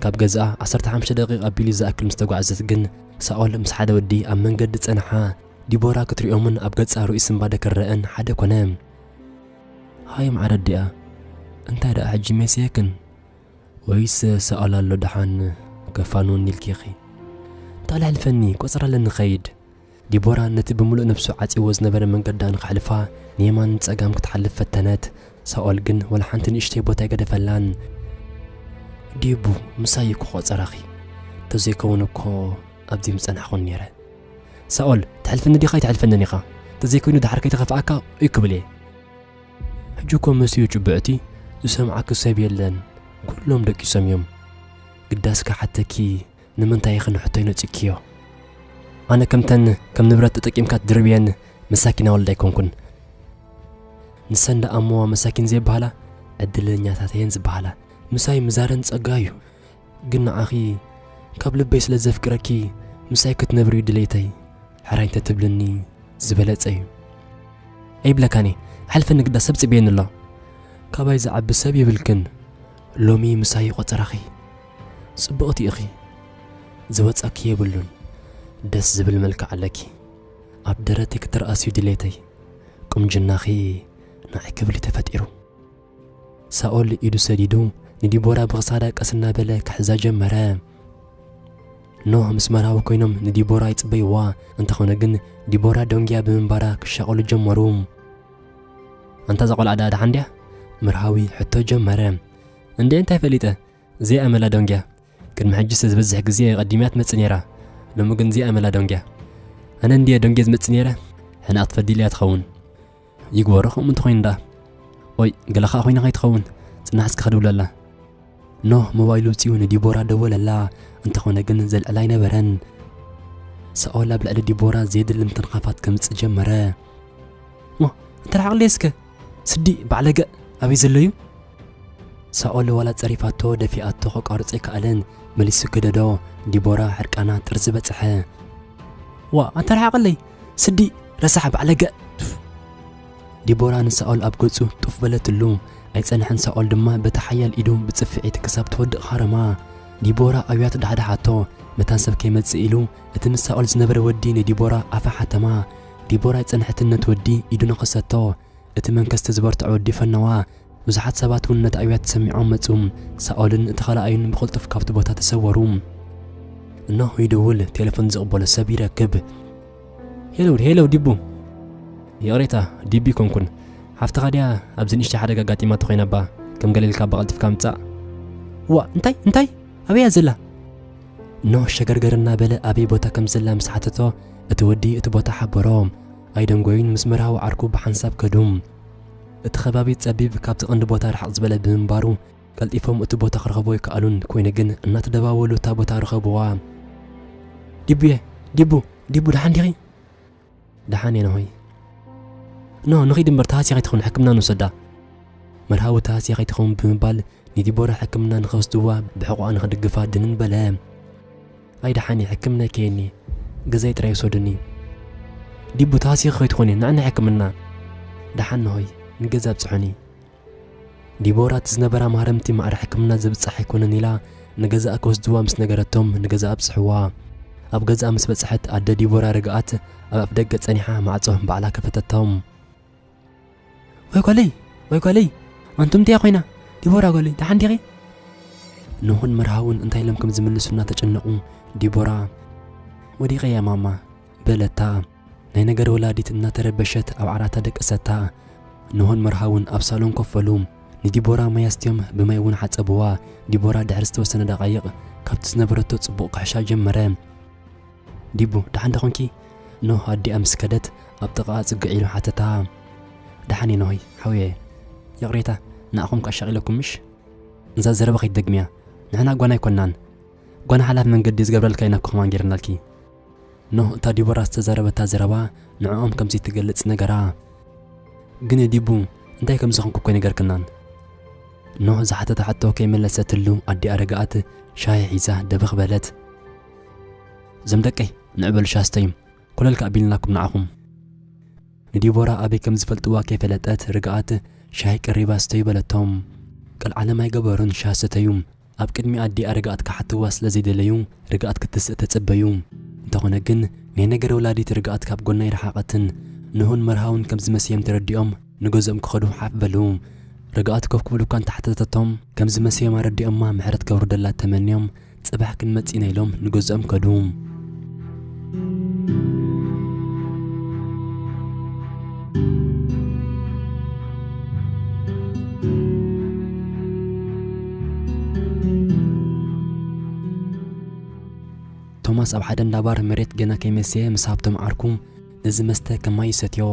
ካብ ገዛኣ ዓሰርተ ሓሙሽተ ደቂቕ ኣቢሉ ዝኣክል ምስ ተጓዕዘት ግን፣ ሳኦል ምስ ሓደ ወዲ ኣብ መንገዲ ጸንሓ። ዲቦራ ክትሪኦምን ኣብ ገጻ ርእዩ ስንባደ ክረአን ሓደ ኮነ። ሃይ መዓረ ኣዲኣ፣ እንታይ ደኣ ሕጂ ሜስየክን? ወይስ ሳኦል ኣሎ ደሓን ከፋንወኒ ኢልኪ ኢኺ? እንታ ልሕልፈኒ፣ ቆጸራ ኣለኒ ኸይድ። ዲቦራ ነቲ ብምሉእ ነብሱ ዓጺዎ ዝነበረ መንገዳ ንኸሕልፋ ንየማን ንጸጋም ክትሓልፍ ፈተነት። ሳኦል ግን ወላ ሓንቲ ንእሽተይ ቦታ ኣይገደፈላን። ዲቡ፣ ምሳይ እኮ ቆጸራኺ። ተዘይከውን እኮ ኣብዚ ምጸናሕኹን ነይረ። ሳኦል፣ ትሕልፈኒ ዲኻ ኣይትሕልፈንን ኢኻ? ተዘይኮይኑ ደሓር ከይተኸፍኣካ እይ ክብል እየ። ሕጂ እኮ መስዩ ጭብዕቲ ዝሰምዓኪ ሰብ የለን። ኩሎም ደቂሶም እዮም። ግዳስ ክሓተኪ ንምንታይ ኢኺ ንሕቶይ ነጺግክዮ? ኣነ ከምተን ከም ንብረት ተጠቂምካ ትድርብየን መሳኪና ወለድ ኣይኮንኩን። ንሰን ደኣ እሞ መሳኪን ዘይበሃላ ዕድለኛታት እየን ዝበሃላ። ምሳይ ምዛረን ጸጋ እዩ። ግን ንዓኺ ካብ ልበይ ስለ ዘፍቅረኪ ምሳይ ክትነብሪ እዩ ድሌተይ። ሕራይ እንተትብልኒ ዝበለጸ እዩ። ኣይብለካን እየ። ኣሕልፈኒ ግዳ ሰብ ጽብየኒ ኣሎ። ካባይ ዝዓቢ ሰብ የብልክን። ሎሚ ምሳይ ቆጸራኺ። ጽብቕቲ ኢኺ። ዝወጻኪ የብሉን። ደስ ዝብል መልክዕ ኣለኪ። ኣብ ደረተይ ክትረኣስዩ ድሌተይ። ቁምጅናኺ ንዓይ ክብል እዩ ተፈጢሩ። ሳኦል ኢዱ ሰዲዱ ንዲቦራ ብኽሳዳ ቀስ እናበለ ክሕዛ ጀመረ። ኖህ ምስ መርሃዊ ኮይኖም ንዲቦራ ይጽበይዋ። እንተኾነ ግን ዲቦራ ደንጉያ ብምንባራ ክሻቐሉ ጀመሩ። ኣንታ እዛ ቆልዓ ደኣ ደሓን ድያ? መርሃዊ ሕቶ ጀመረ። እንዴ እንታይ ፈሊጠ? እዚኣ መላ ደንጉያ። ቅድሚ ሕጂስ ዝበዝሕ ግዜ ቀዲምያ ትመጽእ ነይራ። ሎሚ ግን እዚኣ መላ ደንጉያ። ኣነ እንድየ ደንጉየ ዝመጽእ ነይረ። ሕነ ክትፈዲ ኢልያ ትኸውን። ይግበሮ ከምኡ እንተኾይኑ ደኣ። ኦይ ገለ ኸኣ ኮይና ከይትኸውን። ጽናሕ እስከ ክድውለላ። ኖህ ሞባይሉ ኣውጺኡ ንዲቦራ ደወለላ። እንተኾነ ግን ዘልዕላ ኣይነበረን። ሳኦል ኣብ ልዕሊ ዲቦራ ዘየድሊ ምትንኻፋት ከምጽእ ጀመረ። ሞ እንተ ረሓቕለይ እስከ ስዲ ባዕለገ ኣበይ ዘሎ እዩ? ሳኦል ዋላ ጸሪፋቶ ደፊኣቶ ከቋርጾ ኣይከኣለን። መሊሱ ገደዶ። ዲቦራ ሕርቃና ጥርዚ በጽሐ። ዋ ኣንተ ረሓቕለይ ስዲ ረሳሕ ባዕለገ። ዲቦራ ንሳኦል ኣብ ገጹ ጡፍ በለትሉ። ኣይጸንሐን ሳኦል ድማ በቲ ሓያል ኢዱ ብጽፍዒት ክሳብ ትወድቕ ሃረማ። ዲቦራ ኣውያት ዳሕዳሓቶ። መታን ሰብ ከይመጽእ ኢሉ እቲ ምስ ሳኦል ዝነበረ ወዲ ንዲቦራ ኣፋ ሓተማ። ዲቦራ ኣይጸንሐትን ነቲ ወዲ ኢዱ ነኸሰቶ። እቲ መንከስቲ ዝበርትዖ ወዲ ፈነዋ። ብዙሓት ሰባት እውን ነቲ ኣውያት ሰሚዖም መጹ። ሳኦልን እቲ ኸላኣዩን ብቕልጡፍ ካብቲ ቦታ ተሰወሩ። እነሆ ይደውል፣ ቴሌፎን ዝቕበሎ ሰብ ይረክብ። ሄሎ ሄሎ ዲቡ። ይቕሬታ ዲቢ ኮንኩን። ሓፍትኻ ድያ ኣብዚ ንእሽተይ ሓደጋ ኣጋጢማ ተኾይና እባ ከም ገለ ኢልካ እባ ቀልጢፍካ ምጻእ። ዋ እንታይ እንታይ ኣበያ ዘላ? ኖህ ሸገርገር እናበለ ኣበይ ቦታ ከም ዘላ ምስ ሓተቶ እቲ ወዲ እቲ ቦታ ሓበሮ። ኣይደንጎዩን ምስ መርሃዊ ዓርኩ ብሓንሳብ ከዱ። እቲ ከባቢ ጸቢብ ካብቲ ቀንዲ ቦታ ርሕቕ ዝበለ ብምንባሩ ቀልጢፎም እቲ ቦታ ክረኸቦ ኣይከኣሉን። ኮይኑ ግን እናተደዋወሉ እታ ቦታ ረኸብዋ። ዲቡየ ዲቡ ዲቡ ደሓን ዲኺ? ደሓን እየ ነሆይ። ኖ ንኺድ እምበር ተሃስያ ከይትኸውን ሕክምና ንውሰዳ። መርሃዊ ተሃስያ ከይትኸውን ብምባል ንዲቦራ ሕክምና ንኸወስድዋ ብሕቖኣ ንኽድግፋ ድንን በለ። ኣይ ደሓን እየ ሕክምና ይከየኒ። ገዛይ ጥራይ ውሰዱኒ። ዲቡ ተሃስያ ከይትኾኒ ንዕኒ ሕክምና። ደሓን ነሆይ ንገዛ ኣብጽሑኒ። ዲቦራ እቲ ዝነበራ ማህረምቲ ማዕረ ሕክምና ዝብጻሕ ኣይኮነን ኢላ ንገዛኣ ክወስድዋ ምስ ነገረቶም ንገዛኣ ኣብጽሕዋ። ኣብ ገዛኣ ምስ በጽሐት ኣደ ዲቦራ ርግኣት ኣብ ኣፍ ደገ ጸኒሓ ማዕጾ ባዕላ ከፈተቶም። ወይ ጓለይ ወይ ጓለይ ኣንቱም ድያ ኮይና ዲቦራ ጓለይ ደሓን ዲኺ? ኖህን መርሃውን እንታይ ኢሎም ከም ዝምልሱ እናተጨነቑ ዲቦራ ወዲቐ እያ ማማ በለታ። ናይ ነገር ወላዲት እናተረበሸት ኣብ ዓራታ ደቀሰታ። ኖሆን መርሃውን ኣብ ሳሎን ኮፍ በሉ። ንዲቦራ ማይ ኣስትዮም ብማይ እውን ሓጸብዋ። ዲቦራ ድሕሪ ዝተወሰነ ደቓይቕ ካብቲ ዝነበረቶ ጽቡቕ ክሕሻ ጀመረ። ዲቡ ደሓን ዶ ኾንኪ? ኖህ ኣዲኣ ምስ ከደት ኣብ ጥቓኣ ጽግዕ ኢሉ ሓተታ። ደሓን እየ ኖሆይ ሓውየ። ይቕሬታ ንኣኹም ከኣሻቒለኩም ምሽ? እዛ ዘረባ ከይትደግምያ። ንሕና ጓና ኣይኮናን። ጓና ሓላፍ መንገዲ ዝገብረልካ ኢና ኮማን ጌርናልኪ። ኖህ እታ ዲቦራ ዝተዛረበታ ዘረባ ንዕኦም ከም ዘይትገልጽ ነገራ። ግን ዲቡ እንታይ ከም ዝኾንኩ እኮ ኣይነገርክናን። ኖህ ዝሓተታ ሕቶ ከይመለሰትሉ ኣዲኣ ርግኣት ሻሂ ሒዛ ደበኽ በለት። እዞም ደቀይ ንዕበሉ ሻሂ ስተዩ። ኮለል ከኣ ኣቢልናኩም ንዓኹም። ንዲቦራ ኣበይ ከም ዝፈልጥዋ ከይፈለጠት ርግኣት ሻሂ ቀሪባ ስተዩ በለቶም። ቀልዓለም ኣይገበሩን ሻሂ ሰተዩ። ኣብ ቅድሚ ኣዲኣ ርግኣት ክሓትዋ ስለ ዘይደለዩ ርግኣት ክትስእ ተጸበዩ። እንተኾነ ግን ናይ ነገር ወላዲት ርግኣት ካብ ጎና ኣይረሓቐትን። ኖሆን መርሃውን ከም ዝመሰዮም ተረዲኦም ንገዝኦም ክኸዱ ሓፍ በሉ። ርግኣት ኮፍ ክብሉ እኳ እንተሓተተቶም ከም ዝመሰዮም ኣረዲኦማ ምሕረት ከውርደላ ተመንዮም ጽባሕ ክንመጽእ ኢና ኢሎም ንገዝኦም ከዱ። ቶማስ ኣብ ሓደ እንዳ ባር መሬት ገና ከይመሰየ ምስ ሃብቶም ዓርኩ ነዚ መስተ ከም ማይ ይሰትዮ።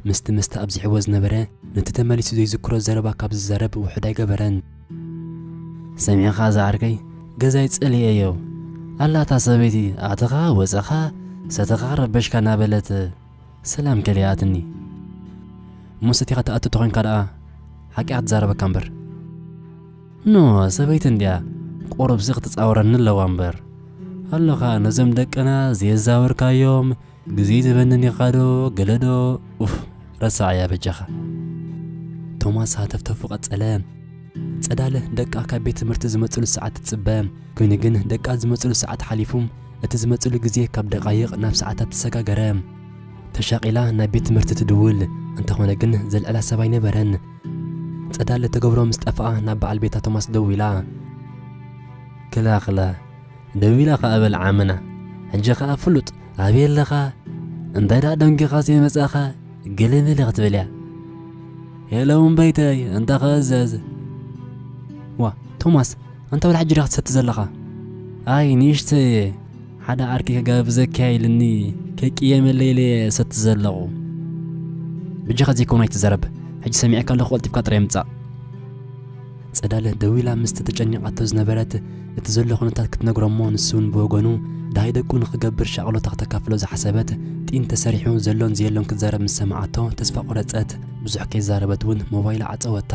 ምስቲ መስተ ኣብዚሕዎ ዝነበረ ነቲ ተመሊሱ ዘይዝክሮ ዘረባ ካብ ዝዛረብ ውሑድ ኣይገበረን። ሰሚዕኻ ዝዓርከይ ገዛይ ጸሊኤዮ። ኣላ እታ ሰበይቲ ኣተኻ ወጸኻ ሰተኻ ረበሽካ እናበለት ሰላም ከሊኣትኒ። እሞ ሰቲኻ ትኣቱ ተኾይንካ ደኣ ሓቂ ክትዛረበካ እምበር። ኖ ሰበይቲ እንድያ ቁሩብሲ ክትጻወረኒ ኣለዋ እምበር። ኣሎኻ ነዞም ደቅና ዘየዛወርካዮም ግዜ ዝበንን ኢኻ ዶ ገለ ዶ? ኡፍ ረሳዕ እያ በጃኻ። ቶማስ ሃተፍተፉ ቀጸለ። ጸዳለ ደቃ ካብ ቤት ትምህርቲ ዝመጽሉ ሰዓት ትጽበ። ኮይኑ ግን ደቃ ዝመጽሉ ሰዓት ሓሊፉ እቲ ዝመጽሉ ግዜ ካብ ደቓይቕ ናብ ሰዓታት ተሰጋገረ። ተሻቒላ ናብ ቤት ትምህርቲ ትድውል። እንተኾነ ግን ዘልዕላ ሰብ ኣይነበረን። ጸዳለ ተገብሮ ምስ ጠፍኣ ናብ በዓል ቤታ ቶማስ ደዊላ። ክላ ክላ ደዊላ ኸኣ በል ዓመና። ሕጂ ኸኣ ፍሉጥ ኣበይ ኣለኻ? እንታይ ደኣ ደንጊኻ ዘይመጻኻ? ገለመለ ክትብል እያ። ሄሎ እምበይተይ፣ እንታይ ክእዘዝ? ዋ፣ ቶማስ፣ ኣንታ ወላ ሕጂ ዲኻ ትሰቲ ዘለኻ? ኣይ፣ ንእሽተይ እየ። ሓደ ዓርኪ ክጋብዘኪ ኢልኒ፣ ከይቅየመለይ ኢለ እየ ሰቲ ዘለኹ። ብጃኻ ዘይከውን ኣይትዛረብ። ሕጂ ሰሚዐካ ኣለኹ፣ ቀልጢፍካ ጥራይ ምጻእ። ጸዳለ ደዊላ ምስቲ ተጨኒቓቶ ዝነበረት እቲ ዘሎ ኩነታት ክትነግሮ እሞ ንሱ እውን ብወገኑ ደሃይ ደቁ ንኽገብር ሻቕሎታ ክተካፍሎ ዝሓሰበት ጢን ተሰሪሑ ዘሎን ዘየሎን ክትዛረብ ምስ ሰማዓቶ ተስፋ ቆረጸት። ብዙሕ ከይዛረበት እውን ሞባይላ ዓጸወታ።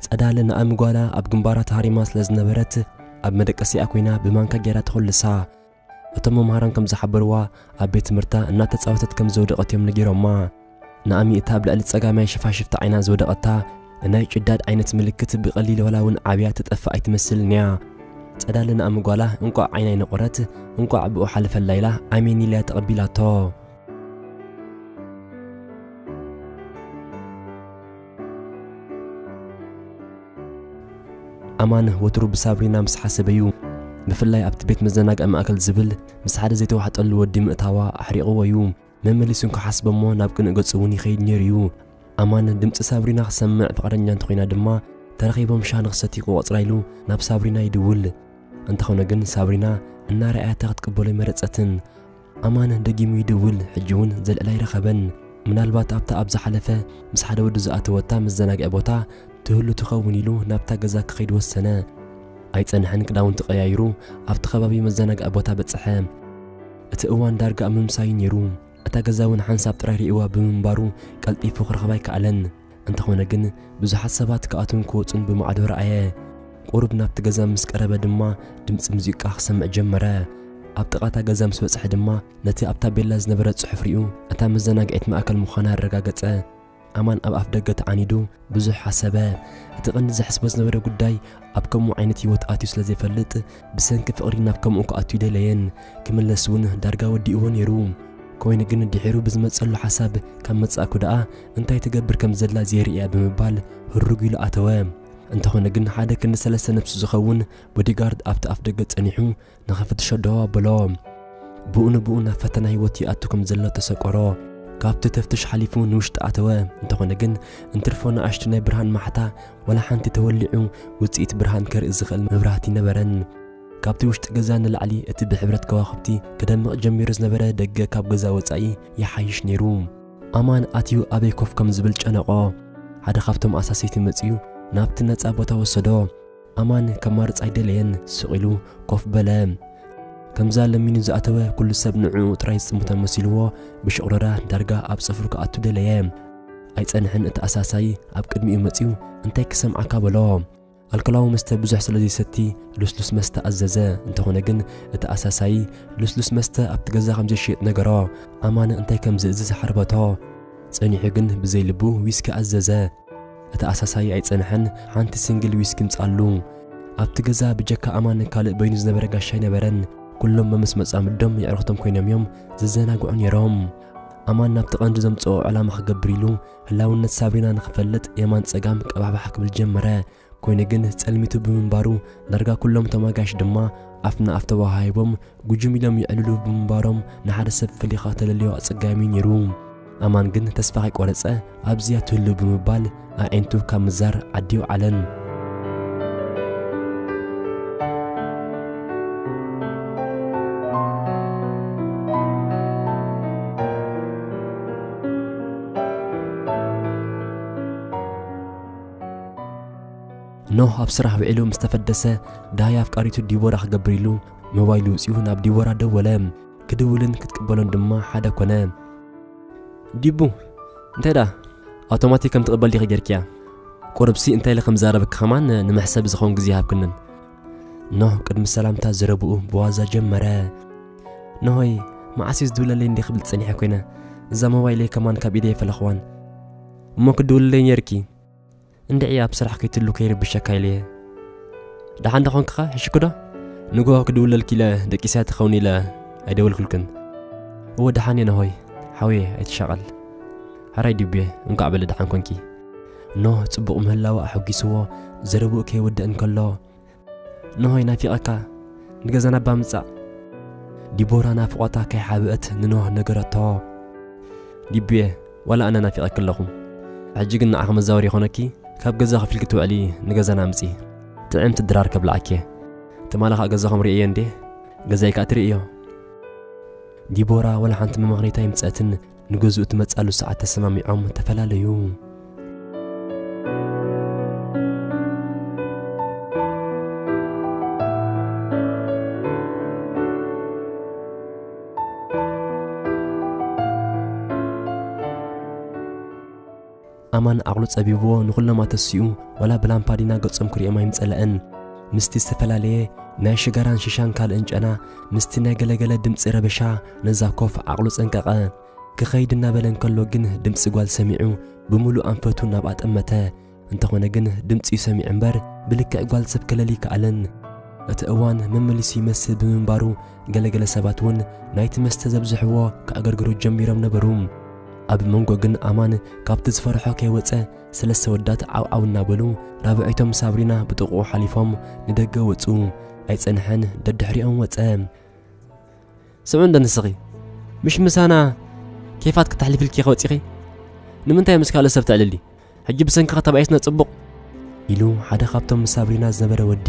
ጸዳለ ንኣሚ ጓላ ኣብ ግንባራ ተሃሪማ ስለ ዝነበረት፣ ኣብ መደቀሲኣ ኮይና ብማንካ ገይራ ትኹልሳ። እቶም መምሃራን ከም ዝሓበርዋ፣ ኣብ ቤት ትምህርታ እናተጻወተት ከም ዝወደቐት እዮም ነጊሮማ። ንኣሚ እታ ኣብ ልዕሊ ጸጋማይ ሽፋሽፍቲ ዓይና ዝወደቐታ ናይ ጭዳድ ዓይነት ምልክት ብቐሊል ዋላ እውን ዓብያ ትጠፍእ ኣይትመስልን እያ። ጸዳለ ንኣሚ ጓላ እንቋዕ ዓይና ኣይነቖረት፣ እንቋዕ ብኡ ሓለፈላ ኢላ ኣሜን ኢላ ተቐቢላቶ። ኣማን ወትሩ ብሳብሪና ምስ ሓሰበ እዩ። ብፍላይ ኣብቲ ቤት መዘናግዒ ማእከል ዝብል ምስ ሓደ ዘይተዋሕጠሉ ወዲ ምእታዋ ኣሕሪቕዎ እዩ። መመሊሱ እንክሓስቦ እሞ ናብ ቅንእ ገጹ እውን ይኸይድ ነይሩ እዩ። ኣማን ድምጺ ሳብሪና ክሰምዕ ፍቓደኛ እንተኾይና ድማ ተራኺቦም ሻሂ ንኽሰትዩ ክቆጽራ ኢሉ ናብ ሳብሪና ይድውል። እንተኾነ ግን ሳብሪና እናረኣያታ ክትቅበሎ ኣይመረጸትን። ኣማን ደጊሙ ይድውል፣ ሕጂ እውን ዘልዕላ ኣይረኸበን። ምናልባት ኣብታ ኣብ ዝሓለፈ ምስ ሓደ ወዲ ዝኣተወታ መዘናግዒ ቦታ ትህሉ ትኸውን ኢሉ ናብታ ገዛ ክኸይድ ወሰነ። ኣይጸንሐን ክዳውንቲ ቀያይሩ ኣብቲ ከባቢ መዘናግዒ ቦታ በጽሐ። እቲ እዋን ዳርጋ ኣብ ምምሳዩ ነይሩ። እታ ገዛ እውን ሓንሳብ ጥራይ ርእይዋ ብምንባሩ ቀልጢፉ ክረኽባ ኣይከኣለን። እንተኾነ ግን ብዙሓት ሰባት ክኣትዉን ክወጹን ብማዕዶ ረኣየ። ቁሩብ ናብቲ ገዛ ምስ ቀረበ ድማ ድምጺ ሙዚቃ ክሰምዕ ጀመረ። ኣብ ጥቓ እታ ገዛ ምስ በጽሐ ድማ ነቲ ኣብ ታቤላ ዝነበረ ጽሑፍ ሪኡ እታ መዘናግዒት ማእከል ምዃና ኣረጋገጸ። ኣማን ኣብ ኣፍ ደገ ተዓኒዱ ብዙሕ ሓሰበ። እቲ ቀንዲ ዘሕስቦ ዝነበረ ጉዳይ ኣብ ከምኡ ዓይነት ህይወት ኣትዩ ስለ ዘይፈልጥ፣ ብሰንኪ ፍቕሪ ናብ ከምኡ ክኣቱ ኣይደለየን። ክምለስ እውን ዳርጋ ወዲእዎ ነይሩ። ኮይኑ ግን ድሒሩ ብዝመጸሉ ሓሳብ ካብ መጻእኩ ደኣ እንታይ ትገብር ከም ዘላ ዘይርእያ ብምባል ህሩግ ኢሉ ኣተወ። እንተኾነ ግን ሓደ ክንዲ ሰለስተ ነብሱ ዝኸውን ቦዲጋርድ ኣብቲ ኣፍ ደገ ጸኒሑ ንኽፍትሾ ደው ኣበሎ። ብኡ ንብኡ ናብ ፈተና ህይወት ይኣቱ ከም ዘሎ ተሰቆሮ። ካብቲ ተፍትሽ ሓሊፉ ንውሽጢ ኣተወ። እንተኾነ ግን እንትርፎ ንኣሽቱ ናይ ብርሃን ማሕታ ዋላ ሓንቲ ተወሊዑ ውጽኢት ብርሃን ከርኢ ዝኽእል መብራህቲ ነበረን። ካብቲ ውሽጢ ገዛ ንላዕሊ እቲ ብሕብረት ከዋኽብቲ ክደምቕ ጀሚሩ ዝነበረ ደገ ካብ ገዛ ወጻኢ ይሓይሽ ነይሩ። ኣማን ኣትዩ ኣበይ ኮፍ ከም ዝብል ጨነቖ። ሓደ ካብቶም ኣሳሰይቲ መጺኡ ናብቲ ነጻ ቦታ ወሰዶ። ኣማን ከማርጽ ኣይደለየን፣ ስቕ ኢሉ ኮፍ በለ። ከምዛ ለሚኑ ዝኣተወ ኩሉ ሰብ ንዕኡ ጥራይ ዝጽምቶ መሲልዎ ብሽቑረራ ዳርጋ ኣብ ጽፍሩ ክኣቱ ደለየ። ኣይጸንሐን እቲ ኣሳሳይ ኣብ ቅድሚኡ መጺኡ እንታይ ክሰምዓካ በሎ። ኣልኮላዊ መስተ ብዙሕ ስለ ዘይሰቲ ልስሉስ መስተ ኣዘዘ። እንተኾነ ግን እቲ ኣሳሳይ ልስሉስ መስተ ኣብቲ ገዛ ከም ዘይሽየጥ ነገሮ። ኣማን እንታይ ከም ዝእዝዝ ሓርበቶ። ጸኒሑ ግን ብዘይ ልቡ ዊስኪ ኣዘዘ። እቲ ኣሳሳይ ኣይጸንሐን፣ ሓንቲ ሲንግል ዊስኪ ምጻሉ። ኣብቲ ገዛ ብጀካ ኣማን ካልእ በይኑ ዝነበረ ጋሻ ኣይነበረን። ኩሎም መመስ መጻምዶም የዕሩኽቶም ኮይኖም እዮም ዝዘናግዑ ነይሮም። ኣማን ናብቲ ቀንዲ ዘምጽኦ ዕላማ ክገብር ኢሉ ህላውነት ሳብሪና ንኽፈልጥ የማን ጸጋም ቀባሕባሕ ክብል ጀመረ። ኮይኑ ግን ጸልሚቱ ብምንባሩ ዳርጋ ኩሎም እቶም ኣጋይሽ ድማ ኣፍ ንኣፍ ተወሃሂቦም ጉጅም ኢሎም ይዕልሉ ብምንባሮም ንሓደ ሰብ ፈሊኻ ተለልዮ ኣጸጋሚ ነይሩ። ኣማን ግን ተስፋ ከይቆረጸ ኣብዚያ ትህሉ ብምባል ኣዒንቱ ካብ ምዛር ዓዲ ይውዓለን። ኖህ ኣብ ስራሕ ውዒሉ ምስ ተፈደሰ፣ ደሃይ ኣፍቃሪቱ ዲቦራ ክገብር ኢሉ ሞባይሉ ውጺኡ ናብ ዲቦራ ደወለ። ክድውልን ክትቅበሎን ድማ ሓደ ኮነ። ዲቡ፣ እንታይ ደኣ? ኣውቶማቲክ ከም ትቕበል ዲኺ ጌርክያ? ቁሩብሲ እንታይ ኢለ ከም ዛረበኪ ከማን ንመሕሰቢ ዝኸውን ግዜ ይሃብክንን። ኖህ ቅድሚ ሰላምታ ዘረብኡ ብዋዛ ጀመረ። ኖሆይ፣ መዓስ እዩ ዝድውለለይ እንዴ ክብል ጸኒሐ ኮይነ። እዛ ሞባይለይ ከማን ካብ ኢደይ ፈለኽዋን። እሞ ክድውልለይ ነይርኪ። እንድዒ ኣብ ስራሕ ከይትሉ ከይርብሸካ ኢለየ። ደሓን ዶ ኾንክኻ? ሕሽኩ ዶ? ንግሆ ክድውለልኪ ኢለ ደቂሰያ ትኸውን ኢለ ኣይደወልኩልክን። እወ ደሓን እየ ነሆይ። ሓውየ ኣይትሻቐል። ሓራይ ዲብየ፣ እንኳዕ በለ ደሓን ኮንኪ። ኖህ ጽቡቕ ምህላዋ ኣሐጒስዎ ዘረብኡ ከይወድእ እንከሎ፣ "ኖሆይ ናፊቐካ፣ ንገዛና እባ ምጻእ?" ዲቦራ ናፍቖታ ከይሓብአት ንኖህ ነገረቶ። "ዲቡየ፣ ዋላ ኣነ ናፊቐኪ ኣለኹ። ሕጂ ግን ንዓኺ መዛወሪ ይኾነኪ፣ ካብ ገዛ ከፊልኪ ትውዕሊ ንገዛና ምጺ። ጥዕምቲ ድራር ከብልዓኪ እየ። ትማሊ ኸኣ ገዛኹም ርእየ እንዴ፣ ገዛይ ከኣ ትርእዮ?" ዲቦራ ወላ ሓንቲ መመኽነይታ ኣይምጸእትን። ንገዝኡ ትመጻሉ ሰዓት ተሰማሚዖም ተፈላለዩ። ኣማን ዓቕሉ ጸቢብዎ ንኹሎም ኣተሲኡ፣ ዋላ ብላምፓዲና ገጾም ክርእዮም ኣይምጸለአን። ምስቲ ዝተፈላለየ ናይ ሽጋራን ሽሻን ካልእን ጨና፣ ምስቲ ናይ ገለገለ ድምጺ ረበሻ ነዛ ኮፍ ዓቕሉ ጸንቀቐ። ክኸይድ እናበለ እንከሎ ግን ድምጺ ጓል ሰሚዑ ብምሉእ ኣንፈቱ ናብኣ ጠመተ። እንተኾነ ግን ድምጺ ሰሚዑ እምበር ብልክዕ ጓል ሰብ ከለሊ ከኣለን። እቲ እዋን መመሊሱ ይመስል ብምንባሩ ገለገለ ሰባት እውን ናይቲ መስተ ዘብዝሕዎ ከኣገርግሩ ጀሚሮም ነበሩ። ኣብ መንጎ ግን ኣማን ካብቲ ዝፈርሖ ከይወጸ ሰለስተ ወዳት ዓው ዓው እናበሉ ራብዐይቶም ሳብሪና ብጥቕኡ ሓሊፎም ንደገ ወጹ። ኣይጸንሐን ደድሕሪኦም ወጸ። ስምዒ እንዶ ንስኺ፣ ምሽ ምሳና ኬፋት ክተሕልፊልኪ ኢኺ ወጺኺ? ንምንታይ ምስ ካልእ ሰብ ተዕልሊ? ሕጂ ብሰንክኻ ተባኢስና ጽቡቕ። ኢሉ ሓደ ካብቶም ምስ ሳብሪና ዝነበረ ወዲ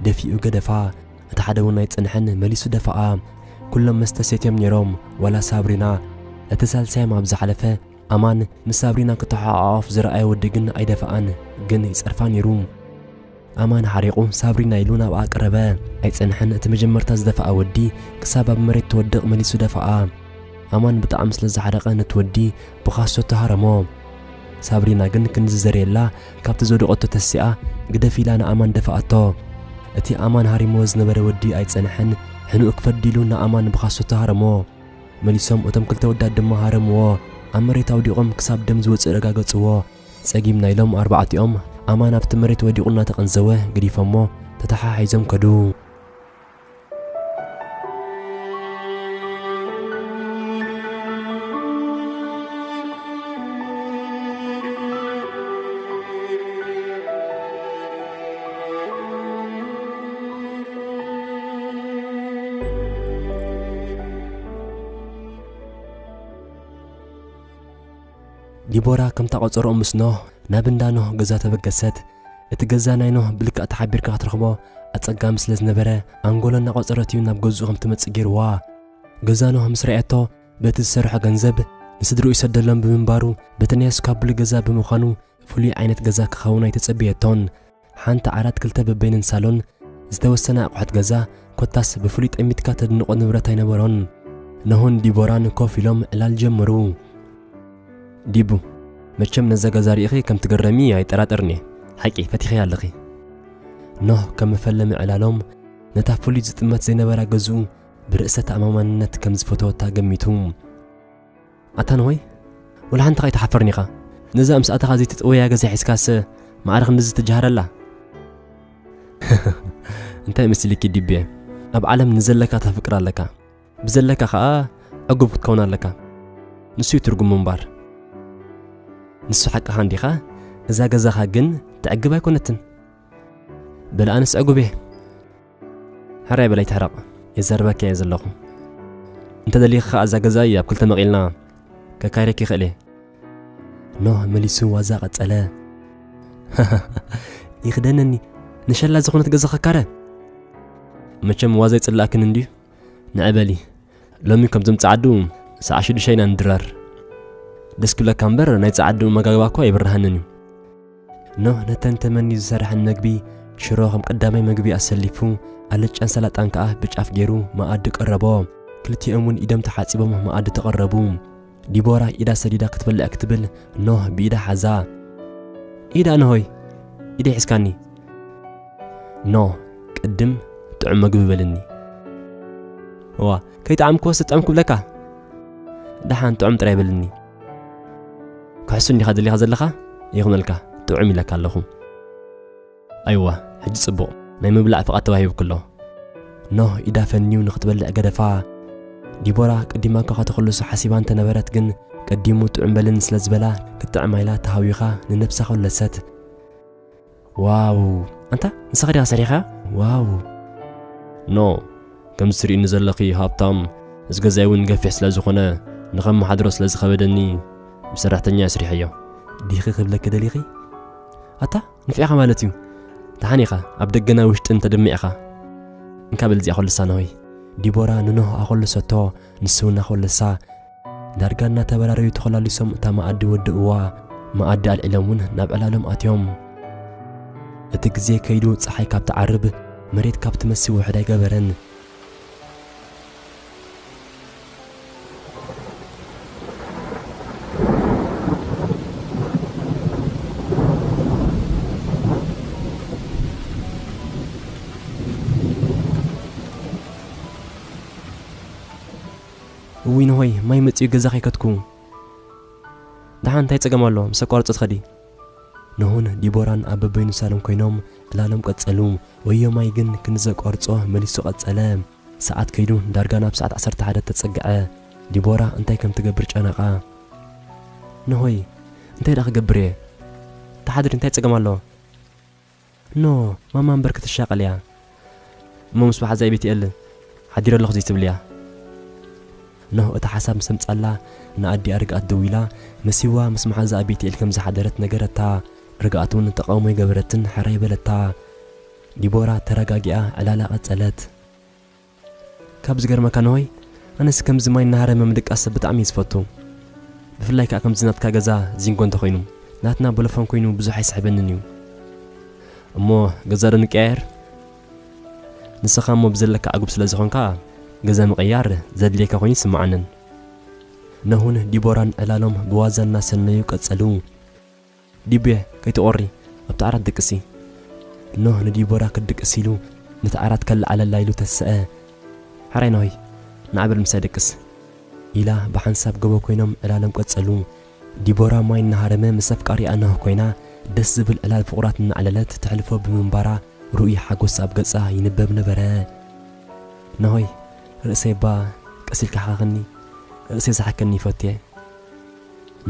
ደፊኡ ገደፋ። እቲ ሓደ እውን ኣይጸንሐን መሊሱ ደፋኣ። ኩሎም መስተ ሰትዮም ነይሮም፣ ዋላ ሳብሪና። እቲ ሳልሳዮም ኣብ ዝሓለፈ ኣማን ምስ ሳብሪና ክተሓቋቖፍ ዝረኣየ ወዲ ግን ኣይደፈኣን፣ ግን ይጸርፋ ነይሩ። ኣማን ሓሪቑ ሳብሪና ኢሉ ናብኣ ቀረበ። ኣይጸንሐን እቲ መጀመርታ ዝደፈኣ ወዲ ክሳብ ኣብ መሬት ትወድቕ መሊሱ ደፈኣ። ኣማን ብጣዕሚ ስለ ዝሓረቐ ነቲ ወዲ ብኻሶ ተሃረሞ። ሳብሪና ግን ክንዲ ዝዘርየላ ካብቲ ዝወደቐቶ ተሲኣ ግደፍ ኢላ ንኣማን ደፈኣቶ። እቲ ኣማን ሃሪምዎ ዝነበረ ወዲ ኣይጸንሐን ሕኑኡ ክፈዲ ኢሉ ንኣማን ብኻሶ ተሃረሞ። መሊሶም እቶም ክልተ ወዳት ድማ ሃረምዎ። ኣብ መሬት ኣውዲቖም ክሳብ ደም ዝወጽእ ረጋገጽዎ። ጸጊምና ኢሎም ኣርባዕቲኦም ኣማን ኣብቲ መሬት ወዲቑ እናተቐንዘወ ገዲፎሞ ተተሓሒዞም ከዱ። ዲቦራ ከምታ ቆጸሮኦም ምስ ኖህ ናብ እንዳ ኖህ ገዛ ተበገሰት። እቲ ገዛ ናይ ኖህ ብልክዕ ተሓቢርካ ክትረኽቦ ኣጸጋሚ ስለ ዝነበረ፣ ኣንጎሎ እናቖጸረት እዩ ናብ ገዝኡ ከም ትመጽእ ገይርዋ። ገዛ ኖህ ምስ ረኣየቶ፣ በቲ ዝሰርሖ ገንዘብ ንስድርኡ ይሰደሎም ብምንባሩ፣ በቲ ናይ ኣስካብሉ ገዛ ብምዃኑ፣ ፍሉይ ዓይነት ገዛ ክኸውን ኣይተጸበየቶን። ሓንቲ ዓራት፣ ክልተ በበይነን ሳሎን፣ ዝተወሰነ ኣቑሑት ገዛ፣ ኮታስ ብፍሉይ ጠሚትካ ተድንቖ ንብረት ኣይነበሮን። ኖህን ዲቦራን ኮፍ ኢሎም ዕላል ጀመሩ። ዲቡ፣ መቸም ነዛ ገዛ ርኢኺ ከም ትግረሚ ኣይጠራጠርን እየ። ሓቂ፣ ፈቲኺያ ኣለኺ። ኖህ ከም መፈለሚ ዕላሎም ነታ ፍሉይ ዝጥመት ዘይነበራ ገዝኡ ብርእሰ ተኣማማንነት ከም ዝፈተወታ ገሚቱ። ኣታ ኖሆይ፣ ወላ ሓንቲ ከይትሓፈርን ኢኻ። ነዛ ምስ ኣተኻ ዘይትጥወያ ገዛ ሒዝካስ ማዕረ ክንድዚ ትጀሃረላ? እንታይ መሲልኪ ዲቤ? ኣብ ዓለም ንዘለካ ተፍቅር ኣለካ። ብዘለካ ኸኣ ዕጉብ ክትከውን ኣለካ። ንሱ እዩ ትርጉሙ እምባር። ንሱ ሓቅኻ እንዲኻ፣ እዛ ገዛኻ ግን ተዕግብ ኣይኮነትን። በል ኣነስ ዕጉብ እየ። ሕራይ በላይ ትሕረቕ፣ የዛርበካ እየ ዘለኹ። እንተ ደሊኺ ኸኣ እዛ ገዛ እያ ኣብ ክልተ መቒልና ከካይረኪ ይኽእል እየ። ኖህ መሊሱ ዋዛ ቀጸለ። ይኽደነኒ፣ ንሸላ ዝኾነት ገዛ ከካረ። መቸም ዋዛ ይጽላእክን እንድዩ። ንዒ በሊ፣ ሎሚ ከምዞም ጸዓዱ ሰዓት ሽዱሽተ ኢና ንድራር። ደስ ክብለካ እምበር ናይ ጸዓዱ መጋግባ እኮ ኣይብርሃንን እዩ። ኖህ ነተን ተመንዩ ዝሰርሐን መግቢ ሽሮ ከም ቀዳማይ መግቢ ኣሰሊፉ፣ ኣልጫን ሰላጣን ከኣ ብጫፍ ገይሩ መኣዲ ቀረቦ። ክልቲኦም እውን ኢዶም ተሓጺቦም መኣዲ ተቐረቡ። ዲቦራ ኢዳ ሰዲዳ ክትበልዕ ክትብል ኖህ ብኢዳ ሓዛ። ኢዳ ኖሆይ፣ ኢደይ ሒዝካኒ። ኖህ፣ ቅድም ጥዑም መግቢ በልኒ። እዋ፣ ከይጠዓምክዎስ ጥዑም ክብለካ? ደሓን ጥዑም ጥራይ በልኒ። ክሕሱ እንዲኻ ደሊኻ ዘለኻ? ይኹነልካ፣ ጥዑም ኢለካ ኣለኹ። ኣይዋ፣ ሕጂ ጽቡቕ፣ ናይ ምብላዕ ፍቓድ ተዋሂቡኪ ኣሎ። ኖህ ኢዳ ፈንዩ ንኽትበልዕ ገደፋ። ዲቦራ ቀዲማ እኳ ከተኹልሶ ሓሲባ እንተነበረት ግን፣ ቀዲሙ ጥዑም በልኒ ስለ ዝበላ፣ ክትጥዕማ ኢላ ተሃዊኻ ንነብሳ ኮለሰት። ዋው! ኣንታ ንስኻ ዲኻ ሰሪሕኻ? ዋው! ኖ፣ ከም ትርእይኒ ዘለኺ ሃብታም፣ እዚ ገዛይ እውን ገፊሕ ስለ ዝኾነ፣ ንኸመሓድሮ ስለ ዝኸበደኒ፣ ብሰራሕተኛ ኣስሪሐዮ። ዲኺ ክብለኪ ደሊኺ? ኣታ ንፍዕኻ ማለት እዩ። ደሓን ኢኻ፣ ኣብ ደገና ውሽጥን ተደሚዕኻ። እንካ በል እዚኣ ኮልሳ ኖሆይ። ዲቦራ ንኖህ ኣኾልሰቶ፣ ንሱ እውን ኣኾልሳ። ዳርጋ እናተበራረዩ ተኾላሊሶም እታ መኣዲ ወድእዋ። መኣዲ ኣልዒሎም እውን ናብ ዕላሎም ኣትዮም። እቲ ግዜ ከይዱ ጸሓይ ካብ ትዓርብ፣ መሬት ካብ ትመሲ ውሕድ ኣይገበረን። እውይ ኖሆይ፣ ማይ መጺኡ ገዛ ከይከትኩ። ደሓን እንታይ ጸገም ኣሎ? ምስ ኣቋርጾ ትኸዲ። ኖሆን ዲቦራን ኣብ በበይኑ ሳሎን ኮይኖም ዕላሎም ቀጸሉ። ወዮ ማይ ግን ክንዲ ዘቋርጾ መሊሱ ቀጸለ። ሰዓት ከይዱ ዳርጋ ናብ ሰዓት ዓሰርተ ሓደ ተጸግዐ። ዲቦራ እንታይ ከም ትገብር ጨነቓ። ኖሆይ፣ እንታይ ደኣ ክገብር እየ? ተሓድሪ እንታይ ጸገም ኣሎ? ኖ፣ ማማ እምበር ክትሻቐል እያ። እሞ ምስ መሓዛይ ቤትኤል ሓዲረ ኣለኹ ዘይትብል እያ። ኖህ እታ ሓሳብ ምስ ኣምጻላ ንኣዲኣ ርግኣት ደዊላ፣ መሲዋ ምስ መሓዛኣ ቤትኤል ከም ዝሓደረት ነገረታ። ርግኣት እውን ተቓውሞ ኣይገበረትን፣ ሕራይ በለታ። ዲቦራ ተረጋጊኣ ዕላላ ቀጸለት። ካብ ዝገርመካ ኖሆይ፣ ኣነስ ከምዚ ማይ እናሃረመ ምድቃስ ብጣዕሚ እየ ዝፈቱ። ብፍላይ ከኣ ከምዚ ናትካ ገዛ ዚንጎ እንተኾይኑ፣ ናትና ቦሎፎን ኮይኑ ብዙሕ ኣይስሕበንን እዩ። እሞ ገዛ ዶ ንቀያየር? ንስኻ እሞ ብዘለካ ዕጉብ ስለ ዝኾንካ፣ ገዛ ምቕያር ዘድልየካ ኮይኑ ይስምዓንን። ኖህን ዲቦራን ዕላሎም ብዋዛ እናሰነዩ ቀጸሉ። ዲቤ፣ ከይትቖሪ፣ ኣብቲ ዓራት ድቅሲ። ኖህ ንዲቦራ ክትድቅስ ኢሉ፣ ነቲ ዓራት ከለዓለላ ኢሉ ተሰአ። ሕራይ ኖሆይ፣ ንዓ በል ምሳይ ደቅስ። ኢላ ብሓንሳብ ጎቦ ኮይኖም ዕላሎም ቀጸሉ። ዲቦራ ማይ እናሃረመ ምስ ኣፍቃሪኣ ኖህ ኮይና፣ ደስ ዝብል ዕላል ፍቑራት እናዕለለት ተሕልፎ ብምንባራ፣ ርኡይ ሓጎስ ኣብ ገጻ ይንበብ ነበረ። ኖሆይ፣ ርእሰይ እባ ቀስ ኢልካ ሓኸኸኒ፣ ርእሰይ ዝሓከኒ ይፈቱ እየ።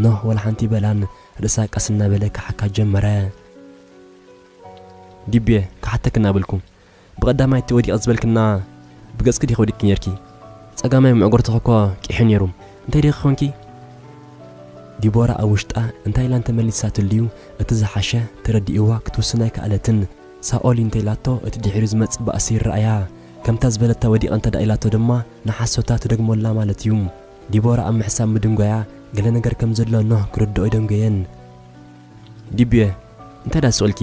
ኖህ ወላ ሓንቲ በላን ርእሳ ቀስ እናበለ ክሓካ ጀመረ። ዲቤ፣ ክሓተኪ እናበልኩ፣ ብቐዳማይ እቲ ወዲቐ ዝበልክና ብገጽኪ ዲኺ ወዲቕኪ ነይርኪ? ጸጋማይ ምዕጉርትኺ እኮ ቂሑ ነይሩ። እንታይ ዲኺ ኾንኪ? ዲቦራ ኣብ ውሽጣ እንታይ ኢላ እንተመሊሳትሉ'ዩ እቲ ዝሓሸ ተረዲእዋ ክትውስን ኣይከኣለትን። ሳኦል እንተ ኢላቶ እቲ ድሒሩ ዝመጽእ ባእሲ ይረኣያ። ከምታ ዝበለታ ወዲቐ እንተ ደኣ ኢላቶ ድማ ንሓሶታ ትደግመላ ማለት እዩ። ዲቦራ ኣብ ምሕሳብ ምድንጓያ ገለ ነገር ከም ዘሎ ኖህ ክርድኦ ኣይደንጎየን። ዲብየ፣ እንታይ ደኣ ስቕ ኢልኪ?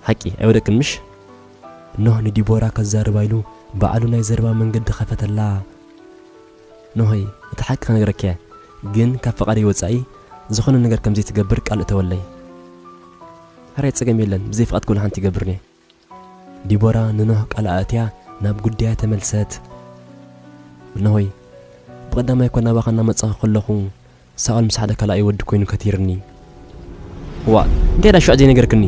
ሓቂ ኣይወደቅን ምሽ? ኖህ ንዲቦራ ከዛርባ ኢሉ ባዕሉ ናይ ዘረባ መንገዲ ከፈተላ። ኖሆይ፣ እቲ ሓቂ ክነግረኪ እየ፣ ግን ካብ ፍቓደይ ወጻኢ ዝኾነ ነገር ከም ዘይትገብር ቃል እተወለይ። ሕራይ ጸገም የለን፣ ብዘይ ፍቓድኪ ወላ ሓንቲ ይገብርን እየ። ዲቦራ ንኖህ ቃል ኣእትያ ናብ ጉዳያ ተመልሰት። ኖሆይ፣ ብቐዳማይ እኮ ናባኻ እናመጻኹ ከለኹ ሳኦል ምስ ሓደ ካልኣይ ወዲ ኮይኑ ከቲርኒ። እዋእ፣ እንታይ ደኣ ሽዑ ዘይነገርክኒ?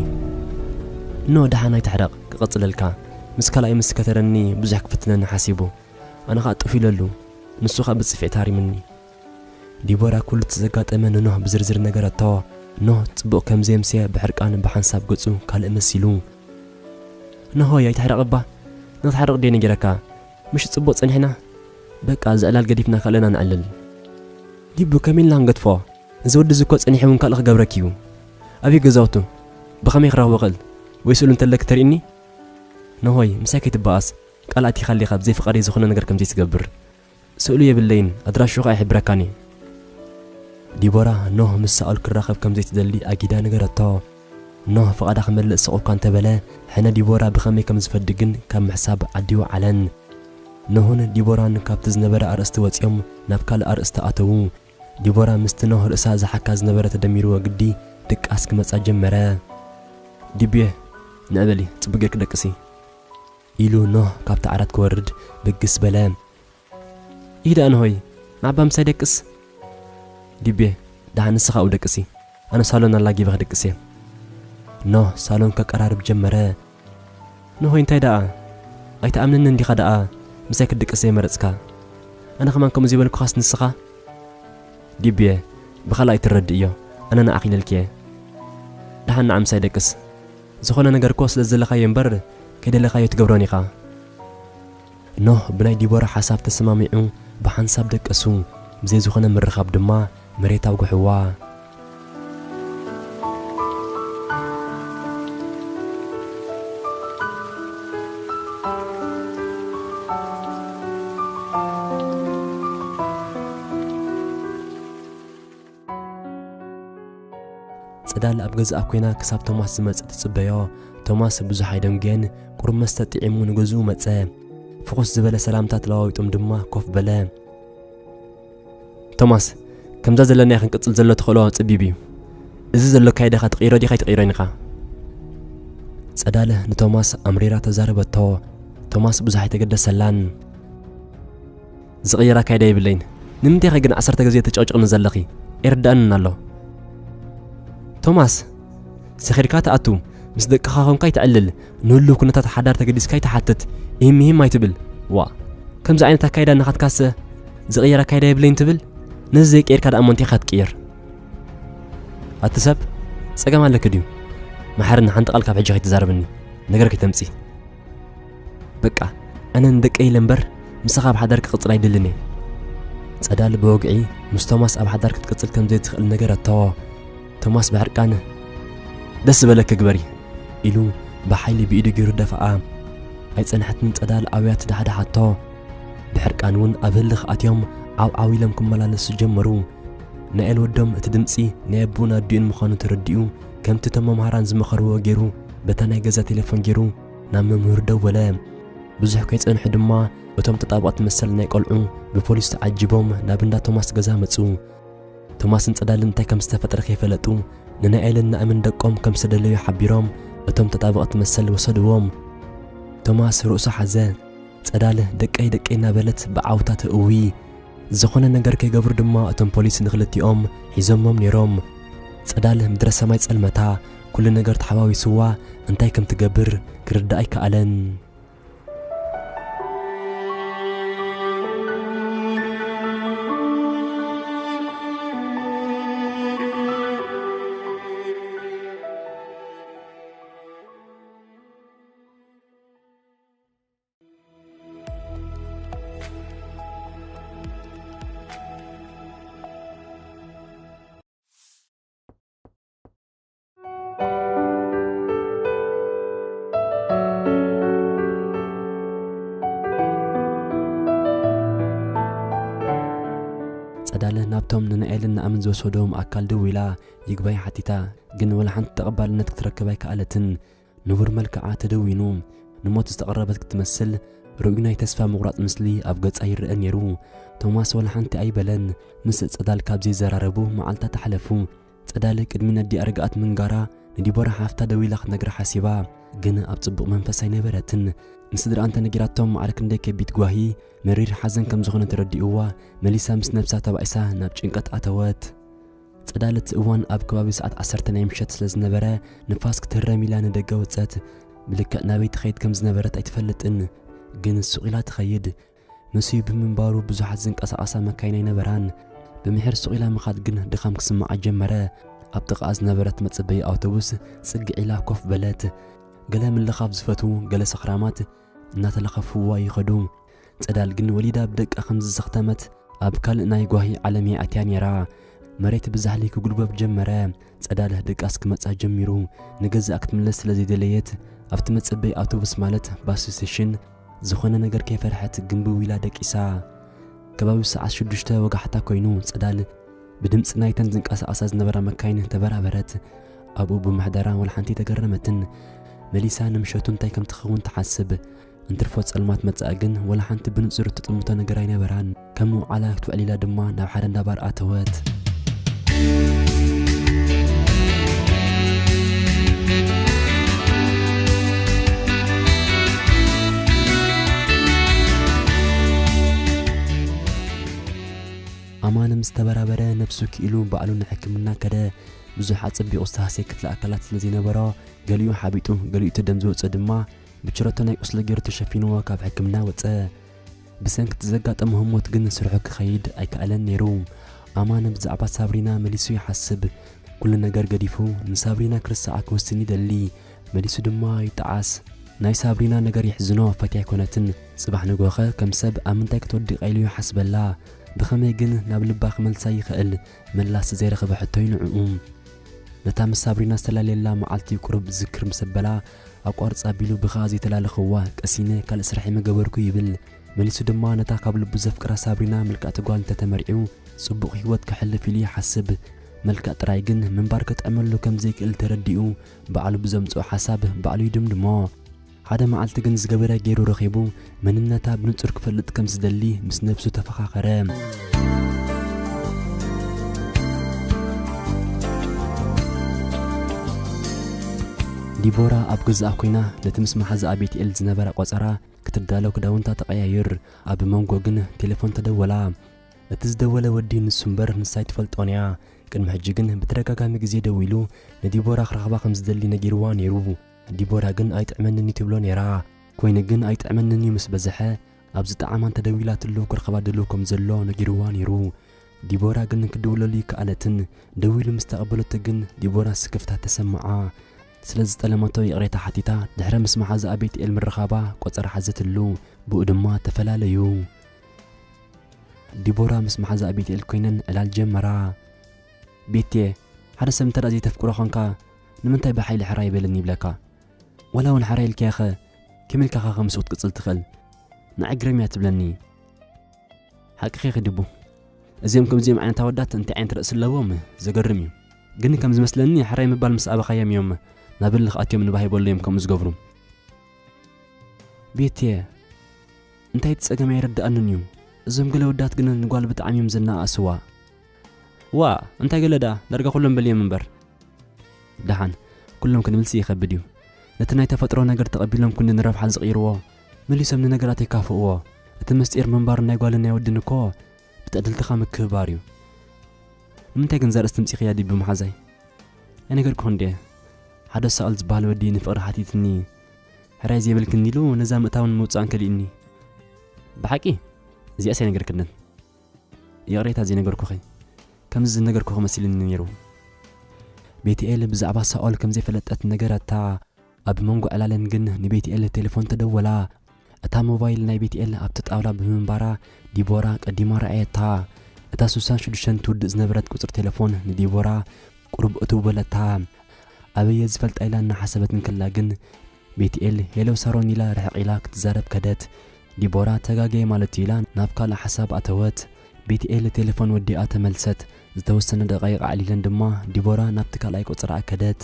ኖ፣ ደሓን ኣይትሕረቕ፣ ክቕጽለልካ። ምስ ካልኣይ ምስ ከተረኒ ብዙሕ ክፍትነኒ ሓሲቡ። ኣነ ኸኣ ጡፍ ኢለሉ፣ ንሱ ኸኣ ብጽፍዒ ታሪምኒ። ዲቦራ ኩሉ እቲ ዘጋጠመ ንኖህ ብዝርዝር ነገረቶ። ኖህ ጽቡቕ ከም ዘየምስየ ብሕርቃን ብሓንሳብ ገጹ ካልእ መሲሉ። ኖሆይ ኣይትሕረቕ እባ፣ ንኽትሓርቕ ድየ ነጊረካ? ምሽ ጽቡቕ ጸኒሕና? በቃ እዚ ዕላል ገዲፍና ካልእና ነዕልል። ዲቡ ከመይ ኢልና ክንገድፎ? እዚ ወዲ እዚ እኮ ጸኒሑ እውን ካልእ ክገብረኪ እዩ። ኣበይ ገዛውቱ? ብኸመይ ክረኽቦ ክእል? ወይ ስእሉ እንተለኪ ተርእይኒ? ኖሆይ ምሳይ ከይትበኣስ፣ ቃል ኣቲኻለይ ካብ ዘይፍቓደይ ዝኾነ ነገር ከም ዘይትገብር። ስእሉ የብለይን፣ ኣድራሽኡ ኸኣ ኣይሕብረካን እየ። ዲቦራ ኖህ ምስ ሳኦል ክራኸብ ከም ዘይትደሊ ኣጊዳ ነገረቶ። ኖህ ፍቓዳ ክመልእ ስቕ እኳ እንተበለ፣ ሕነ ዲቦራ ብኸመይ ከም ዝፈዲ ግን ካብ ምሕሳብ ዓዲ ወዓለን። ኖህን ዲቦራን ካብቲ ዝነበረ ኣርእስቲ ወጺኦም ናብ ካልእ ኣርእስቲ ኣተዉ። ዲቦራ ምስቲ ኖህ ርእሳ ዝሓካ ዝነበረ ተደሚርዎ ግዲ ድቃስ ክመጻ ጀመረ። ዲብየ፣ ንዕ በሊ፣ ጽቡቕ ጌርኪ ደቅሲ። ኢሉ ኖህ ካብቲ ዓራት ክወርድ ብግስ በለ። ኢህ ደኣ ንሆይ፣ ንዓባ ምሳይ ደቅስ። ዲቤ፣ ደሓን ንስኻ ኣብኡ ደቅሲ፣ ኣነ ሳሎን ኣላጊበ ክድቅስ እየ። ኖህ ሳሎን ከቀራርብ ጀመረ። ኖሆይ፣ እንታይ ደኣ? ኣይትኣምነኒ እንዲኻ ደኣ? ምሳይ ክትድቅስ ዘይመረጽካ? ኣነ ከማን ከምኡ ዘይበልኩኻስ ንስኻ? ዲብየ፣ ብኻልእ ኣይትረድእዮ። ኣነ ንዓኺ ኢለልኪ እየ። ደሓን ንዓ ምሳይ ደቅስ። ዝኾነ ነገር እኮ ስለ ዝደለኻዮ እምበር ከይደለኻዮ ትገብሮን ኢኻ። ኖህ ብናይ ዲቦራ ሓሳብ ተሰማሚዑ ብሓንሳብ ደቀሱ። ብዘይ ዝኾነ ምርኻብ ድማ መሬት ኣጉሕዋ። ጽዳል ኣብ ገዛኣ ኮይና ክሳብ ቶማስ ዝመጽእ ትጽበዮ። ቶማስ ብዙሕ ኣይደንጉየን፣ ቁሩብ መስተ ጥዒሙ ንገዝኡ መጸ። ፍኹስ ዝበለ ሰላምታ ተለዋዊጦም ድማ ኮፍ በለ። ቶማስ፣ ከምዛ ዘለናዮ ክንቅጽል ዘሎ ተኽእሎ ጽቢብ እዩ። እዚ ዘሎ ኣካይዳኻ ትቕይሮ ዲኻ ኣይትቕይሮን ኢኻ? ጸዳለ ንቶማስ ኣምሪራ ተዛረበቶ። ቶማስ ብዙሕ ኣይተገደሰላን። ዝቕየር ኣካይዳ የብለይን። ንምንታይ ኢኺ ግን ዓሰርተ ግዜ ተጨቕጭቕኒ ዘለኺ? ኣይርድኣንን ኣሎ። ቶማስ፣ ሰኺርካ ትኣቱ፣ ምስ ደቅኻ ኮንካ ኣይትዕልል፣ ንህሉው ኩነታት ሓዳር ተገዲስካ ኣይትሓትት፣ ኢሂም ምሂም ኣይትብል። ዋእ፣ ከምዚ ዓይነት ኣካይዳ ናኻትካስ ዝቕየር ኣካይዳ የብለይን ትብል? ነዚ ዘይቀየርካ ደኣ እሞ እንታይ ኢኻ ትቅየር? ኣቲ ሰብ፣ ጸገም ኣለኪ ድዩ? መሓርኒ፣ ሓንቲ ቃል ካብ ሕጂ ከይትዛረብኒ፣ ነገር ከይተምጺ። በቃ፣ ኣነ ንደቀይ ኢለ እምበር፣ ምሳኻ ኣብ ሓዳር ክቕጽል ኣይደልን እየ። ጸዳል ብወግዒ ምስ ቶማስ ኣብ ሓዳር ክትቅጽል ከም ዘይትኽእል ነገረቶ። ቶማስ ብሕርቃን፣ "ደስ ዝበለኪ ግበሪ" ኢሉ ብሓይሊ ብኢዱ ገይሩ ደፍኣ። ኣይጸንሐትን ጸዳል ኣውያ ትዳሕዳሓቶ። ብሕርቃን እውን ኣብ ህልኽ ኣትዮም ዓው ዓው ኢሎም ክመላለሱ ጀመሩ። ናኤል ወዶም እቲ ድምጺ ናይ ኣቦኡን ኣዲኡን ምዃኑ ተረዲኡ፣ ከምቲ እቶም መምሃራን ዝመኸርዎ ገይሩ በታ ናይ ገዛ ቴሌፎን ገይሩ ናብ መምህሩ ደወለ። ብዙሕ ከይጸንሑ ድማ እቶም ተጣበቕቲ መሰል ናይ ቆልዑ ብፖሊስ ተዓጂቦም ናብ እንዳ ቶማስ ገዛ መጹ። ቶማስን ጸዳልን እንታይ ከም ዝተፈጠረ ከይፈለጡ፣ ንናኤልን ንኣምን ደቆም ከም ዝተደለዩ ሓቢሮም፣ እቶም ተጣበቕቲ መሰል ወሰድዎም። ቶማስ ርእሱ ሓዘ። ጸዳል፣ "ደቀይ፣ ደቀይ" እናበለት ብዓውታ ተእዊ። ዝኾነ ነገር ከይገብሩ ድማ እቶም ፖሊስ ንክልቲኦም ሒዞሞም ነይሮም። ጸዳል ምድረ ሰማይ ጸልመታ፣ ኩሉ ነገር ተሓዋዊስዋ፣ እንታይ ከም ትገብር ክርዳእ ኣይከኣለን። ጸዳለ ናብቶም ንናኤልን ንኣምን ዝወሰዶም ኣካል ደዊላ ይግባይ ሓቲታ፣ ግን ወላ ሓንቲ ተቐባልነት ክትረክብ ኣይከኣለትን። ንቡር መልክዓ ተደዊኑ፣ ንሞት ዝተቐረበት ክትመስል ርኡይ ናይ ተስፋ ምቑራጽ ምስሊ ኣብ ገጻ ይረአ ነይሩ። ቶማስ ወላ ሓንቲ ኣይበለን። ምስ ጸዳል ካብ ዘይዘራረቡ መዓልታት ኣሕለፉ። ጸዳል ቅድሚ ነዲኣ ርግኣት ምንጋራ ንዲቦራ ሓፍታ ደዊላ ክትነግራ ሓሲባ፣ ግን ኣብ ጽቡቕ መንፈስ ኣይነበረትን። ንስድራኣ እንተነጊራቶም ማዕረ ክንደይ ከቢድ ጓሂ፣ መሪር ሓዘን ከም ዝኾነ ተረዲእዋ፣ መሊሳ ምስ ነብሳ ተባኢሳ ናብ ጭንቀት ኣተወት። ጸዳል እቲ እዋን ኣብ ከባቢ ሰዓት ዓሰርተ ናይ ምሸት ስለ ዝነበረ፣ ንፋስ ክትህረም ኢላ ንደገ ወጸት። ብልክዕ ናበይ ትኸይድ ከም ዝነበረት ኣይትፈልጥን፣ ግን ሱቕ ኢላ ትኸይድ። መሲዩ ብምንባሩ ብዙሓት ዝንቀሳቐሳ መካይን ኣይነበራን። ብምሒር ሱቕ ኢላ ምኻድ ግን ድኻም ክስምዓ ጀመረ። ኣብ ጥቓኣ ዝነበረት መጸበዪ ኣውቶቡስ ጽግዕ ኢላ ኮፍ በለት። ገለ ምልኻፍ ዝፈትዉ፣ ገለ ሰኽራማት እናተለኸፍዋ ይኸዱ። ጸዳል ግን ወሊዳ ብደቃ ከም ዝዘኽተመት ኣብ ካልእ ናይ ጓሂ ዓለም እያ ኣትያ ነይራ። መሬት ብዛሕሊ ክጉልበብ ጀመረ። ጸዳል ደቃስ ክመጻ ጀሚሩ። ንገዛእ ክትምለስ ስለ ዘይደለየት ኣብቲ መጸበዪ ኣውቶቡስ ማለት ባስ ስቴሽን ዝኾነ ነገር ከይፈርሐት ግንብው ኢላ ደቂሳ። ከባቢ ሰዓት ሽዱሽተ ወጋሕታ ኮይኑ ጸዳል ብድምጺ ናይተን ዝንቀሳቐሳ ዝነበራ መካይን ተበራበረት። ኣብኡ ብምሕዳራ ወላ ሓንቲ ተገረመትን። መሊሳ ንምሸቱ እንታይ ከም ትኸውን ትሓስብ። እንትርፎ ጸልማት መጻኢ ግን ወላ ሓንቲ ብንጹር እትጥምቶ ነገር ኣይነበራን። ከም ምውዓላ ክትውዕል ኢላ ድማ ናብ ሓደ እንዳ ባር ኣተወት። ኣማን ምስ ተበራበረ፣ ነብሱ ክኢሉ ባዕሉ ንሕክምና ከደ። ብዙሕ ኣጸቢቑ ዝተሃስየ ክፍሊ ኣካላት ስለ ዘይነበሮ፣ ገሊኡ ሓቢጡ፣ ገሊኡ እቲ ደም ዝወጽኦ ድማ ብችረቶ ናይ ቁስሊ ገይሩ ተሸፊንዎ ካብ ሕክምና ወጸ። ብሰንኪ እቲ ዘጋጠሞ ህሞት ግን ስርሑ ክኸይድ ኣይከኣለን ነይሩ። ኣማን ብዛዕባ ሳብሪና መሊሱ ይሓስብ። ኩሉ ነገር ገዲፉ ንሳብሪና ክርስዓ ክወስን ይደሊ። መሊሱ ድማ ይጠዓስ። ናይ ሳብሪና ነገር የሕዝኖ፣ ፈትያ ኣይኮነትን። ጽባሕ ንግሆኸ ከም ሰብ ኣብ ምንታይ ክትወድቕ ኢሉ ይሓስበላ። ብኸመይ ግን ናብ ልባ ክመልሳ ይኽእል? ምላስ ዘይረኸበ ሕቶ እዩ ንዕኡ። ነታ ምስ ሳብሪና ዝተላለየላ መዓልቲ ቁሩብ ዝክር ምስ ኣበላ፣ ኣቋርጻ ኣቢሉ ብኸኣ ዘይተላለኽዋ ቀሲነ ካልእ ስራሕ የመገበርኩ ይብል። መሊሱ ድማ ነታ ካብ ልቡ ዘፍቅራ ሳብሪና ምልክዕቲ ጓል እንተተመርዒው ጽቡቕ ህይወት ከሕልፍ ኢሉ ይሓስብ። መልክዕ ጥራይ ግን ምንባር ከጥዕመሉ ከም ዘይክእል ተረዲኡ፣ ባዕሉ ብዘምጽኦ ሓሳብ ባዕሉ ይድምድሞ። ሓደ መዓልቲ ግን ዝገበረ ገይሩ ረኺቡ፣ መንነታ ብንጹር ክፈልጥ ከም ዝደሊ ምስ ነብሱ ተፈኻኸረ። ዲቦራ ኣብ ገዛኣ ኮይና ነቲ ምስ መሓዛኣ ቤትኤል ዝነበራ ቆጸራ ክትዳሎ ክዳውንታ ተቐያይር። ኣብ መንጎ ግን ቴሌፎን ተደወላ። እቲ ዝደወለ ወዲ ንሱ እምበር ንሳ ኣይትፈልጦን እያ። ቅድሚ ሕጂ ግን ብተደጋጋሚ ግዜ ደዊሉ ንዲቦራ ክረኽባ ከም ዝደሊ ነጊርዋ ነይሩ። ዲቦራ ግን ኣይጥዕመንን እዩ ትብሎ ነይራ። ኮይኑ ግን ኣይጥዕመንን እዩ ምስ በዝሐ፣ ኣብዚ ጠዓማ እንተደዊላትሉ ክረኽባ ድሉው ከም ዘሎ ነጊርዋ ነይሩ። ዲቦራ ግን ክድውለሉ ይከኣለትን። ደዊሉ ምስ ተቐበለቶ ግን ዲቦራ ስክፍታ ተሰምዓ። ስለ ዝጠለመቶ ይቕሬታ ሓቲታ፣ ድሕሪ ምስ መሓዛኣ ቤትኤል ምርኻባ ቆጸራ ሓዘትሉ። ብኡ ድማ ተፈላለዩ። ዲቦራ ምስ መሓዛኣ ቤትኤል ኮይነን ዕላል ጀመራ። ቤቴ፣ ሓደ ሰብ እንተ ደኣ ዘይተፍቅሮ ኾንካ፣ ንምንታይ ብሓይሊ ሕራይ በለኒ ይብለካ? ዋላ እውን ሕራይ ኢልካዮ ኸ፣ ከመይ ኢልካ ኸ ምስኡ ክትቅጽል ትኽእል? ንዓይ ግርም እያ ትብለኒ። ሓቅኺ ኢኺ ዲቡ። እዚኦም ከምዚኦም ዓይነት ኣወዳት እንታይ ዓይነት ርእሲ ኣለዎም? ዘገርም እዩ። ግን ከም ዝመስለኒ ሕራይ ምባል ምስ ኣበኻዮም እዮም ናብ እልኽ ኣትዮም ንባህ ይበሉ እዮም ከምኡ ዝገብሩ። ቤቴ፣ እንታይ እቲ ጸገም ኣይርድኣንን እዩ። እዞም ገለ ኣወዳት ግን ንጓል ብጣዕሚ እዮም ዘነኣእስዋ። ዋ፣ እንታይ ገለ ደኣ፣ ዳርጋ ኩሎም በልዮም እምበር። ደሓን፣ ኩሎም ክንብልሲ ይኸብድ እዩ። ነቲ ናይ ተፈጥሮ ነገር ተቐቢሎም ክንዲ ንረብሓ ዝቕይርዎ፣ መሊሶም ንነገራት የካፍእዎ። እቲ ምስጢር ምንባር ናይ ጓልን ናይ ወድን እኮ ብትዕድልትኻ ምክብባር እዩ። ንምንታይ ግን እዛ ርእሲ ትምጺኽያ ዲቡ መሓዛይ? ኣይነገርኩኽን ድየ? ሓደ ሳኦል ዝበሃል ወዲ ንፍቕሪ ሓቲትኒ፣ ሕራይ ዘይብልክኒ ኢሉ ነዛ ምእታውን ምውጻእን ከሊእኒ። ብሓቂ? እዚኣስ ኣይነገርክንን። ይቕሬታ ዘይነገርኩኺ። ከምዚ ዝነገርኩኺ መሲልኒ ነይሩ። ቤትኤል ብዛዕባ ሳኦል ከም ዘይፈለጠት ነገረታ። ኣብ መንጎ ዕላለን ግን ንቤትኤል ቴሌፎን ተደወላ። እታ ሞባይል ናይ ቤትኤል ኣብቲ ጣውላ ብምንባራ ዲቦራ ቀዲማ ረኣየታ። እታ ስሳን ሽዱሽተን ትውድእ ዝነበረት ቁጽሪ ቴሌፎን ንዲቦራ ቁሩብ እትው በለታ። ኣበየ ዝፈልጣ ኢላ እናሓሰበት እንከላ ግን ቤትኤል ሄሎ ሳሮን ኢላ ርሕቕ ኢላ ክትዛረብ ከደት። ዲቦራ ተጋገየ ማለት እዩ ኢላ ናብ ካልእ ሓሳብ ኣተወት። ቤትኤል ቴሌፎን ወዲኣ ተመልሰት። ዝተወሰነ ደቃይቕ ኣዕሊለን ድማ ዲቦራ ናብቲ ካልኣይ ቁጽራ ኣከደት።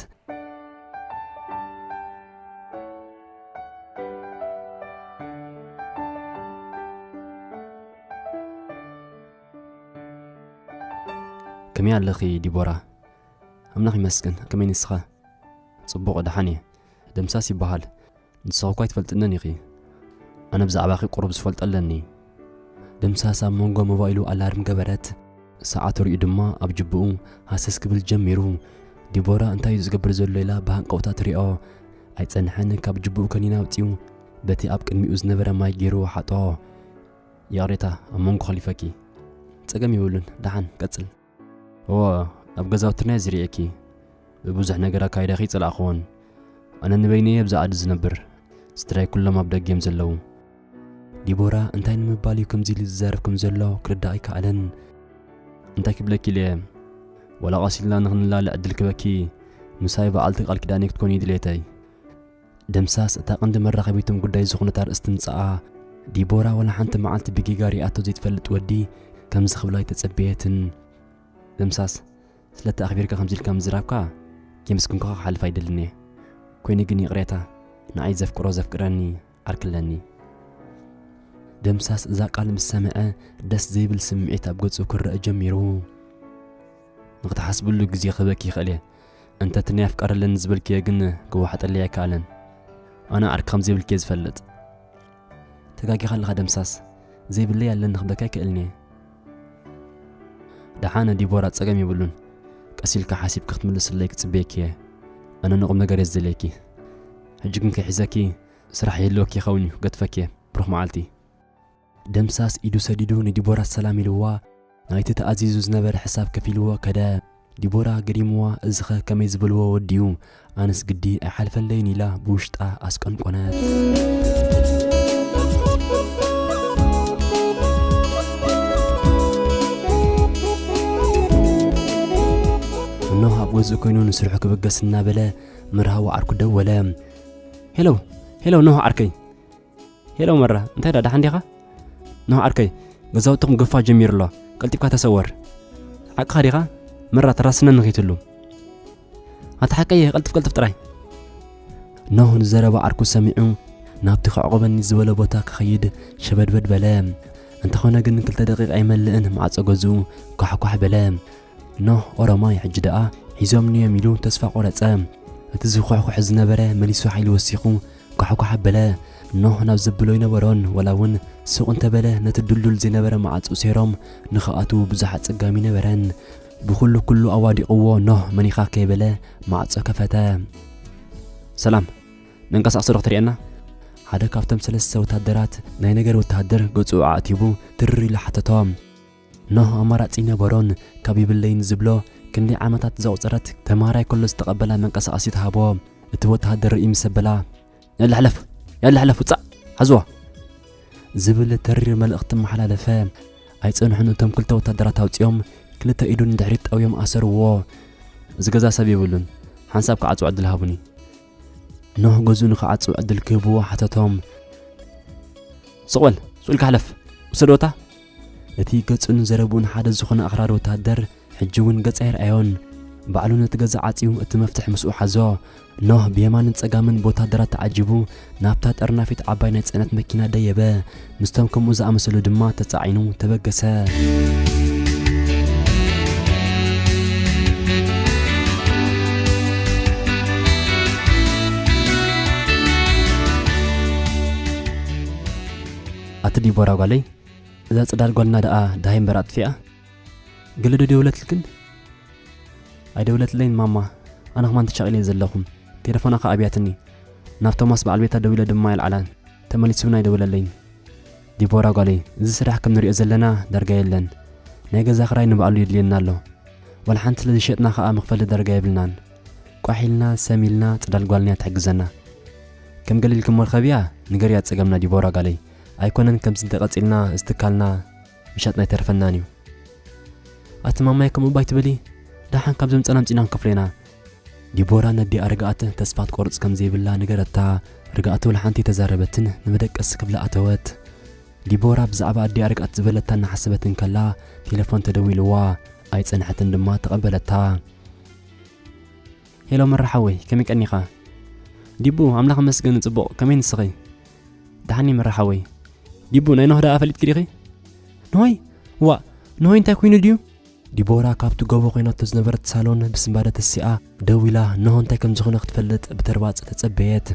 ከመይ ኣለኺ ዲቦራ? ኣምላኽ ይመስገን፣ ከመይ ንስኻ? ጽቡቕ፣ ደሓን እየ። ደምሳስ ይበሃል። ንስኺ እኳ ኣይትፈልጥንን ኢኺ። ኣነ ብዛዕባኺ ቁሩብ ዝፈልጦ ኣለኒ። ደምሳስ ኣብ መንጎ ሞባይሉ ኣላርም ገበረት። ሰዓቱ ሪኡ ድማ ኣብ ጅብኡ ሃሰስ ክብል ጀሚሩ። ዲቦራ እንታይ እዩ ዝገብር ዘሎ ኢላ ብሃንቀውታ ትሪኦ። ኣይጸንሐን ካብ ጅብኡ ከኒና ኣውጺኡ በቲ ኣብ ቅድሚኡ ዝነበረ ማይ ገይሩ ሓጦ። ይቕሬታ ኣብ መንጎ ከሊፈኪ። ጸገም የብሉን፣ ደሓን ቀጽል። እወ፣ ኣብ ገዛውትና እየ ዝርእየኪ። ብብዙሕ ነገር ኣካይዳኺ ኣይጸላእኽዎን። ኣነ ንበይነይ እየ ኣብዚ ዓዲ ዝነብር። ስድራይ ኩሎም ኣብ ደገ እዮም ዘለዉ። ዲቦራ እንታይ ንምባል እዩ ከምዚ ኢሉ ዝዛረብ ከም ዘሎ ክርዳእ ኣይከኣለን። እንታይ ክብለኪ ኢለ እየ? ዋላ ቀስ ኢልና ንኽንላለዕ ዕድል ክበኪ፣ ምሳይ በዓልቲ ቃል ኪዳነይ ክትኮኒ ድሌተይ። ደምሳስ እታ ቀንዲ መራኸቢቶም ጉዳይ ዝኾነት ኣርእስቲ ምጽኣ። ዲቦራ ዋላ ሓንቲ መዓልቲ ብጌጋ ሪኣቶ ዘይትፈልጥ ወዲ ከምዚ ክብላ ኣይተጸበየትን። ደምሳስ፣ ስለቲ ኣኽቢርካ ከምዚ ኢልካ ምዝራብካ ከየመስገንኩኻ ክሓልፍ ኣይደልን እየ። ኮይኑ ግን ይቕሬታ፣ ንዓይ ዘፍቅሮ ዘፍቅረኒ ዓርኪ ኣለኒ። ደምሳስ እዛ ቃል ምስ ሰምዐ ደስ ዘይብል ስምዒት ኣብ ገጹ ክረአ ጀሚሩ። ንኽትሓስብሉ ግዜ ክህበኪ ይኽእል እየ። እንተ እቲ ናይ ኣፍቃሪ ኣለኒ ዝበልክዮ ግን ክወሓጠለይ ኣይከኣለን። ኣነ ዓርኪ ከም ዘይብልኪ እየ ዝፈልጥ። ተጋጊኻ ኣለኻ ደምሳስ። ዘይብለይ ኣለኒ ክብለካ ኣይክእልን እየ። ደሓነ ዲቦራ፣ ጸገም የብሉን። ቀስ ኢልካ ሓሲብኪ ክትምልስለይ ክጽበየኪ እየ። ኣነ ንቑም ነገር እየ ዝደልየኪ። ሕጂ ግን ከይሒዘኪ ስራሕ የህልወኪ ይኸውን እዩ፣ ገድፈኪ እየ። ብሩኽ መዓልቲ። ደምሳስ ኢዱ ሰዲዱ ንዲቦራ ሰላም ኢልዋ፣ ናይቲ ተኣዚዙ ዝነበረ ሕሳብ ከፊልዎ ከደ። ዲቦራ ገሪምዋ፣ እዚኸ ከመይ ዝበልዎ ወዲ እዩ? ኣነስ ግዲ ኣይሓልፈለይን ኢላ ብውሽጣ ኣስቀንቆነት። እነሆ ኣብ ገዝኡ ኮይኑ ንስርሑ ክብገስ እናበለ መርሃዊ ዓርኩ ደወለ። ሄሎ፣ ሄሎ፣ ኖህ ዓርከይ። ሄሎ መራ፣ እንታይ ዳ፣ ደሓን ዲኻ? ኖህ ዓርከይ፣ ገዛውትኹም ገፋ ጀሚሩ ኣሎ። ቀልጢፍካ ተሰወር። ሓቅኻ ዲኻ? መራ፣ ተራስነኒ ከይትሉ። ኣታ ሓቀይ፣ ቀልጥፍ ቀልጥፍ ጥራይ። ኖህ ንዘረባ ዓርኩ ሰሚዑ ናብቲ ከዕቑበኒ ዝበሎ ቦታ ክኸይድ ሸበድበድ በለ። እንተኾነ ግን ክልተ ደቂቕ ኣይመልእን ማዕጾ ገዝኡ ኳሕኳሕ በለ። ኖህ ኦሮማይ ሕጂ ደኣ ሒዞምኒ እዮም ኢሉ ተስፋ ቆረጸ። እቲ ዝኳሕኳሕ ዝነበረ መሊሱ ሓይሊ ወሲኹ ኳሕኳሕ ኣበለ። ኖህ ናብ ዘብሎ ኣይነበሮን፣ ወላ እውን ሱቕ እንተበለ ነቲ ድልዱል ዘይነበረ ማዕጾ ሴሮም ንኽኣትዉ ብዙሕ ኣጸጋሚ ነበረን። ብኹሉ ኩሉ ኣዋዲቕዎ ኖህ መኒኻ ከይበለ ማዕጾ ከፈተ። ሰላም፣ መንቀሳቕሲ ዶ ክትርእየና? ሓደ ካብቶም ሰለስተ ወታደራት ናይ ነገር ወታደር ገጹ ኣዕቲቡ ትርር ኢሉ ሓተቶ። ኖህ ኣማራጺ ነበሮን ካብ ይብለይን ዝብሎ ክንደይ ዓመታት ዘቑጸረት ተማሃራይ ከሎ ዝተቐበላ መንቀሳቐሲት ሃቦ። እቲ ወተሃደር ርኢ ምስ ኣበላ፣ "ያለ ሕለፍ፣ ያለ ሕለፍ፣ ውጻእ፣ ሓዝዋ!" ዝብል ተሪር መልእኽቲ መሓላለፈ። ኣይጸንሑን እቶም ክልተ ወታደራት ኣውጺኦም ክልተ ኢዱ ንድሕሪት ጠውዮም ኣሰርዎ። እዚ ገዛ ሰብ የብሉን፣ ሓንሳብ ክዓጽዎ ዕድል ሃቡኒ። ኖህ ገዝኡ ንኽዓጽው ዕድል ክህብዎ ሓተቶም። "ስቕ በል፣ ስቕ ኢልካ ሕለፍ፣ ውሰድዎ እታ!" እቲ ገጹን ዘረብኡን ሓደ ዝኾነ ኣኽራሪ ወተሃደር ሕጂ እውን ገጽ ኣይርኣዮን። ባዕሉ ነቲ ገዛ ዓጽዩ እቲ መፍትሕ ምስኡ ሓዞ። ኖህ ብየማንን ጸጋምን ብወተሃደራት ተዓጂቡ ናብታ ጠርናፊት ዓባይ ናይ ጽዕነት መኪና ደየበ። ምስቶም ከምኡ ዝኣመሰሉ ድማ ተጻዒኑ ተበገሰ። ኣቲ ዲቦራ ጓለይ፣ እዛ ጽዳል ጓልና ደኣ ደሃይ እምበር ኣጥፊኣ? ገለ ዶ ደወለትልክን? ኣይደወለትለይን ማማ፣ ኣነ ከማን ተሻቒለ ዘለኹ። ቴሌፎና ከኣ ኣብያትኒ። ናብ ቶማስ በዓል ቤታ ደዊለ ድማ ኣይልዓላን። ተመሊሱ እውን ኣይደወለለይን። ዲቦራ ጓለይ፣ እዚ ስራሕ ከም ንሪኦ ዘለና ዳርጋ የለን። ናይ ገዛ ክራይ ንባዕሉ የድልየና ኣሎ። ዋላ ሓንቲ ስለ ዝሸጥና ከኣ መኽፈሊ ዳርጋ የብልናን። ቋሕ ኢልና፣ ሰም ኢልና፣ ጽዳል ጓልና እያ ትሕግዘና። ከም ገለ ኢልኪ እሞ ርኸብያ፣ ንገርያ ጸገምና ዲቦራ ጓለይ። ኣይኮነን ከምዚ እንተቐጺልና እዚ ትካልና ምሻጥና ኣይተርፈናን እዩ። ኣቲ ማማይ ከምኡ እባ ኣይትበሊ፣ ደሓን ካብ ዘምጸና ኣምጺና ክንከፍሎ ኢና። ዲቦራ ነዲኣ ርግኣት ተስፋ ትቆርጽ ከም ዘይብላ ነገረታ። ርግኣት ወላ ሓንቲ ኣይተዛረበትን፣ ንመደቀሲ ክፍሊ ኣተወት። ዲቦራ ብዛዕባ ኣዲኣ ርግኣት ዝበለታ እናሓሰበት እንከላ ቴሌፎን ተደዊልዋ። ኣይጸንሐትን ድማ ተቐበለታ። ሄሎ መራ ሓወይ፣ ከመይ ቀኒኻ? ዲቡ፣ ኣምላኽ ይመስገን ጽቡቕ፣ ከመይ ንስኺ? ደሓን እየ መራ ሓወይ። ዲቡ፣ ናይ ኖህ ደኣ ፈሊጥኪ ዲኺ? ኖሆይ? ዋእ፣ ኖሆይ እንታይ ኮይኑ ድዩ? ዲቦራ ካብቲ ጎቦ ኮይናቶ ዝነበረት ሳሎን ብስንባደ ተሲኣ ደው ኢላ ኖህ እንታይ ከም ዝኾነ ክትፈልጥ ብተርባጽ ተጸበየት።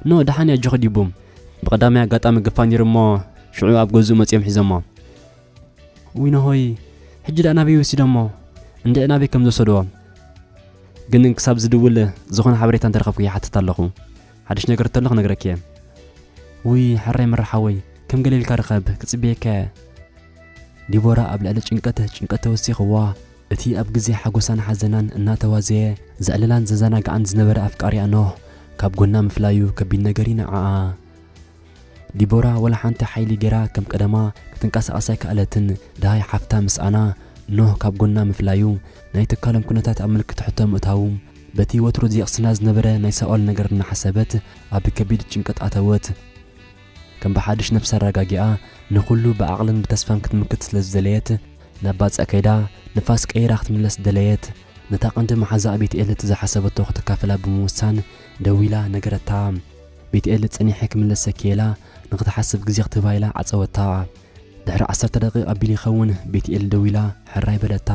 ኖህ ደሓን እየ ኣጆኺ ዲቡ። ብቐዳማይ ኣጋጣሚ ገፋ ነይሩ እሞ ሽዑ ኣብ ገዝኡ መጺኦም ሒዞሞ። ውይ ኖሆይ፣ ሕጂ ደኣ ናበይ ወሲዶሞ? እንድዒ ናበይ ከም ዝወሰድዎ? ግን ክሳብ ዝድውል ዝኾነ ሓበሬታ እንተረኸብኩ ይሓትት ኣለኹ። ሓድሽ ነገር እንተሎ ክነግረኪ እየ። ውይ ሕራይ መራ ሓወይ፣ ከም ገለ ኢልካ ርኸብ፣ ክጽበየካ እየ። ዲቦራ ኣብ ልዕሊ ጭንቀት ጭንቀት ተወሲኽዋ። እቲ ኣብ ግዜ ሓጎሳን ሓዘናን እናተዋዘየ ዘዕልላን ዘዘናግዓን ዝነበረ ኣፍቃሪኣ ኖህ ካብ ጎና ምፍላዩ ከቢድ ነገር እዩ ንዓኣ። ዲቦራ ወላ ሓንቲ ሓይሊ ጌራ ከም ቀደማ ክትንቀሳቐስ ኣይከኣለትን። ደሃይ ሓፍታ ምስኣና ኖህ ካብ ጎና ምፍላዩ ናይ ትካሎም ኩነታት ኣብ ምልክት ሕቶ ምእታዉ በቲ ወትሩ ዝየቕስና ዝነበረ ናይ ሳኦል ነገር እናሓሰበት ኣብ ከቢድ ጭንቀት ኣተወት። ከም ብሓድሽ ነብሳ ኣረጋጊኣ ንኹሉ ብዓቕልን ብተስፋን ክትምክት ስለ ዝደለየት ናብ ባጽዕ ከይዳ ንፋስ ቀይራ ክትምለስ ደለየት። ነታ ቀንዲ መሓዛኣ ቤትኤል እቲ ዝሓሰበቶ ከተካፍላ ብምውሳን ደዊላ ነገረታ። ቤትኤል ጸኒሐ ክምለሰኪ ኢላ ንኽትሓስብ ግዜ ክትህባ ኢላ ዓጸወታ። ድሕሪ ዓሰርተ ደቂቕ ኣቢሉ ይኸውን ቤትኤል ደዊላ ሕራይ በለታ።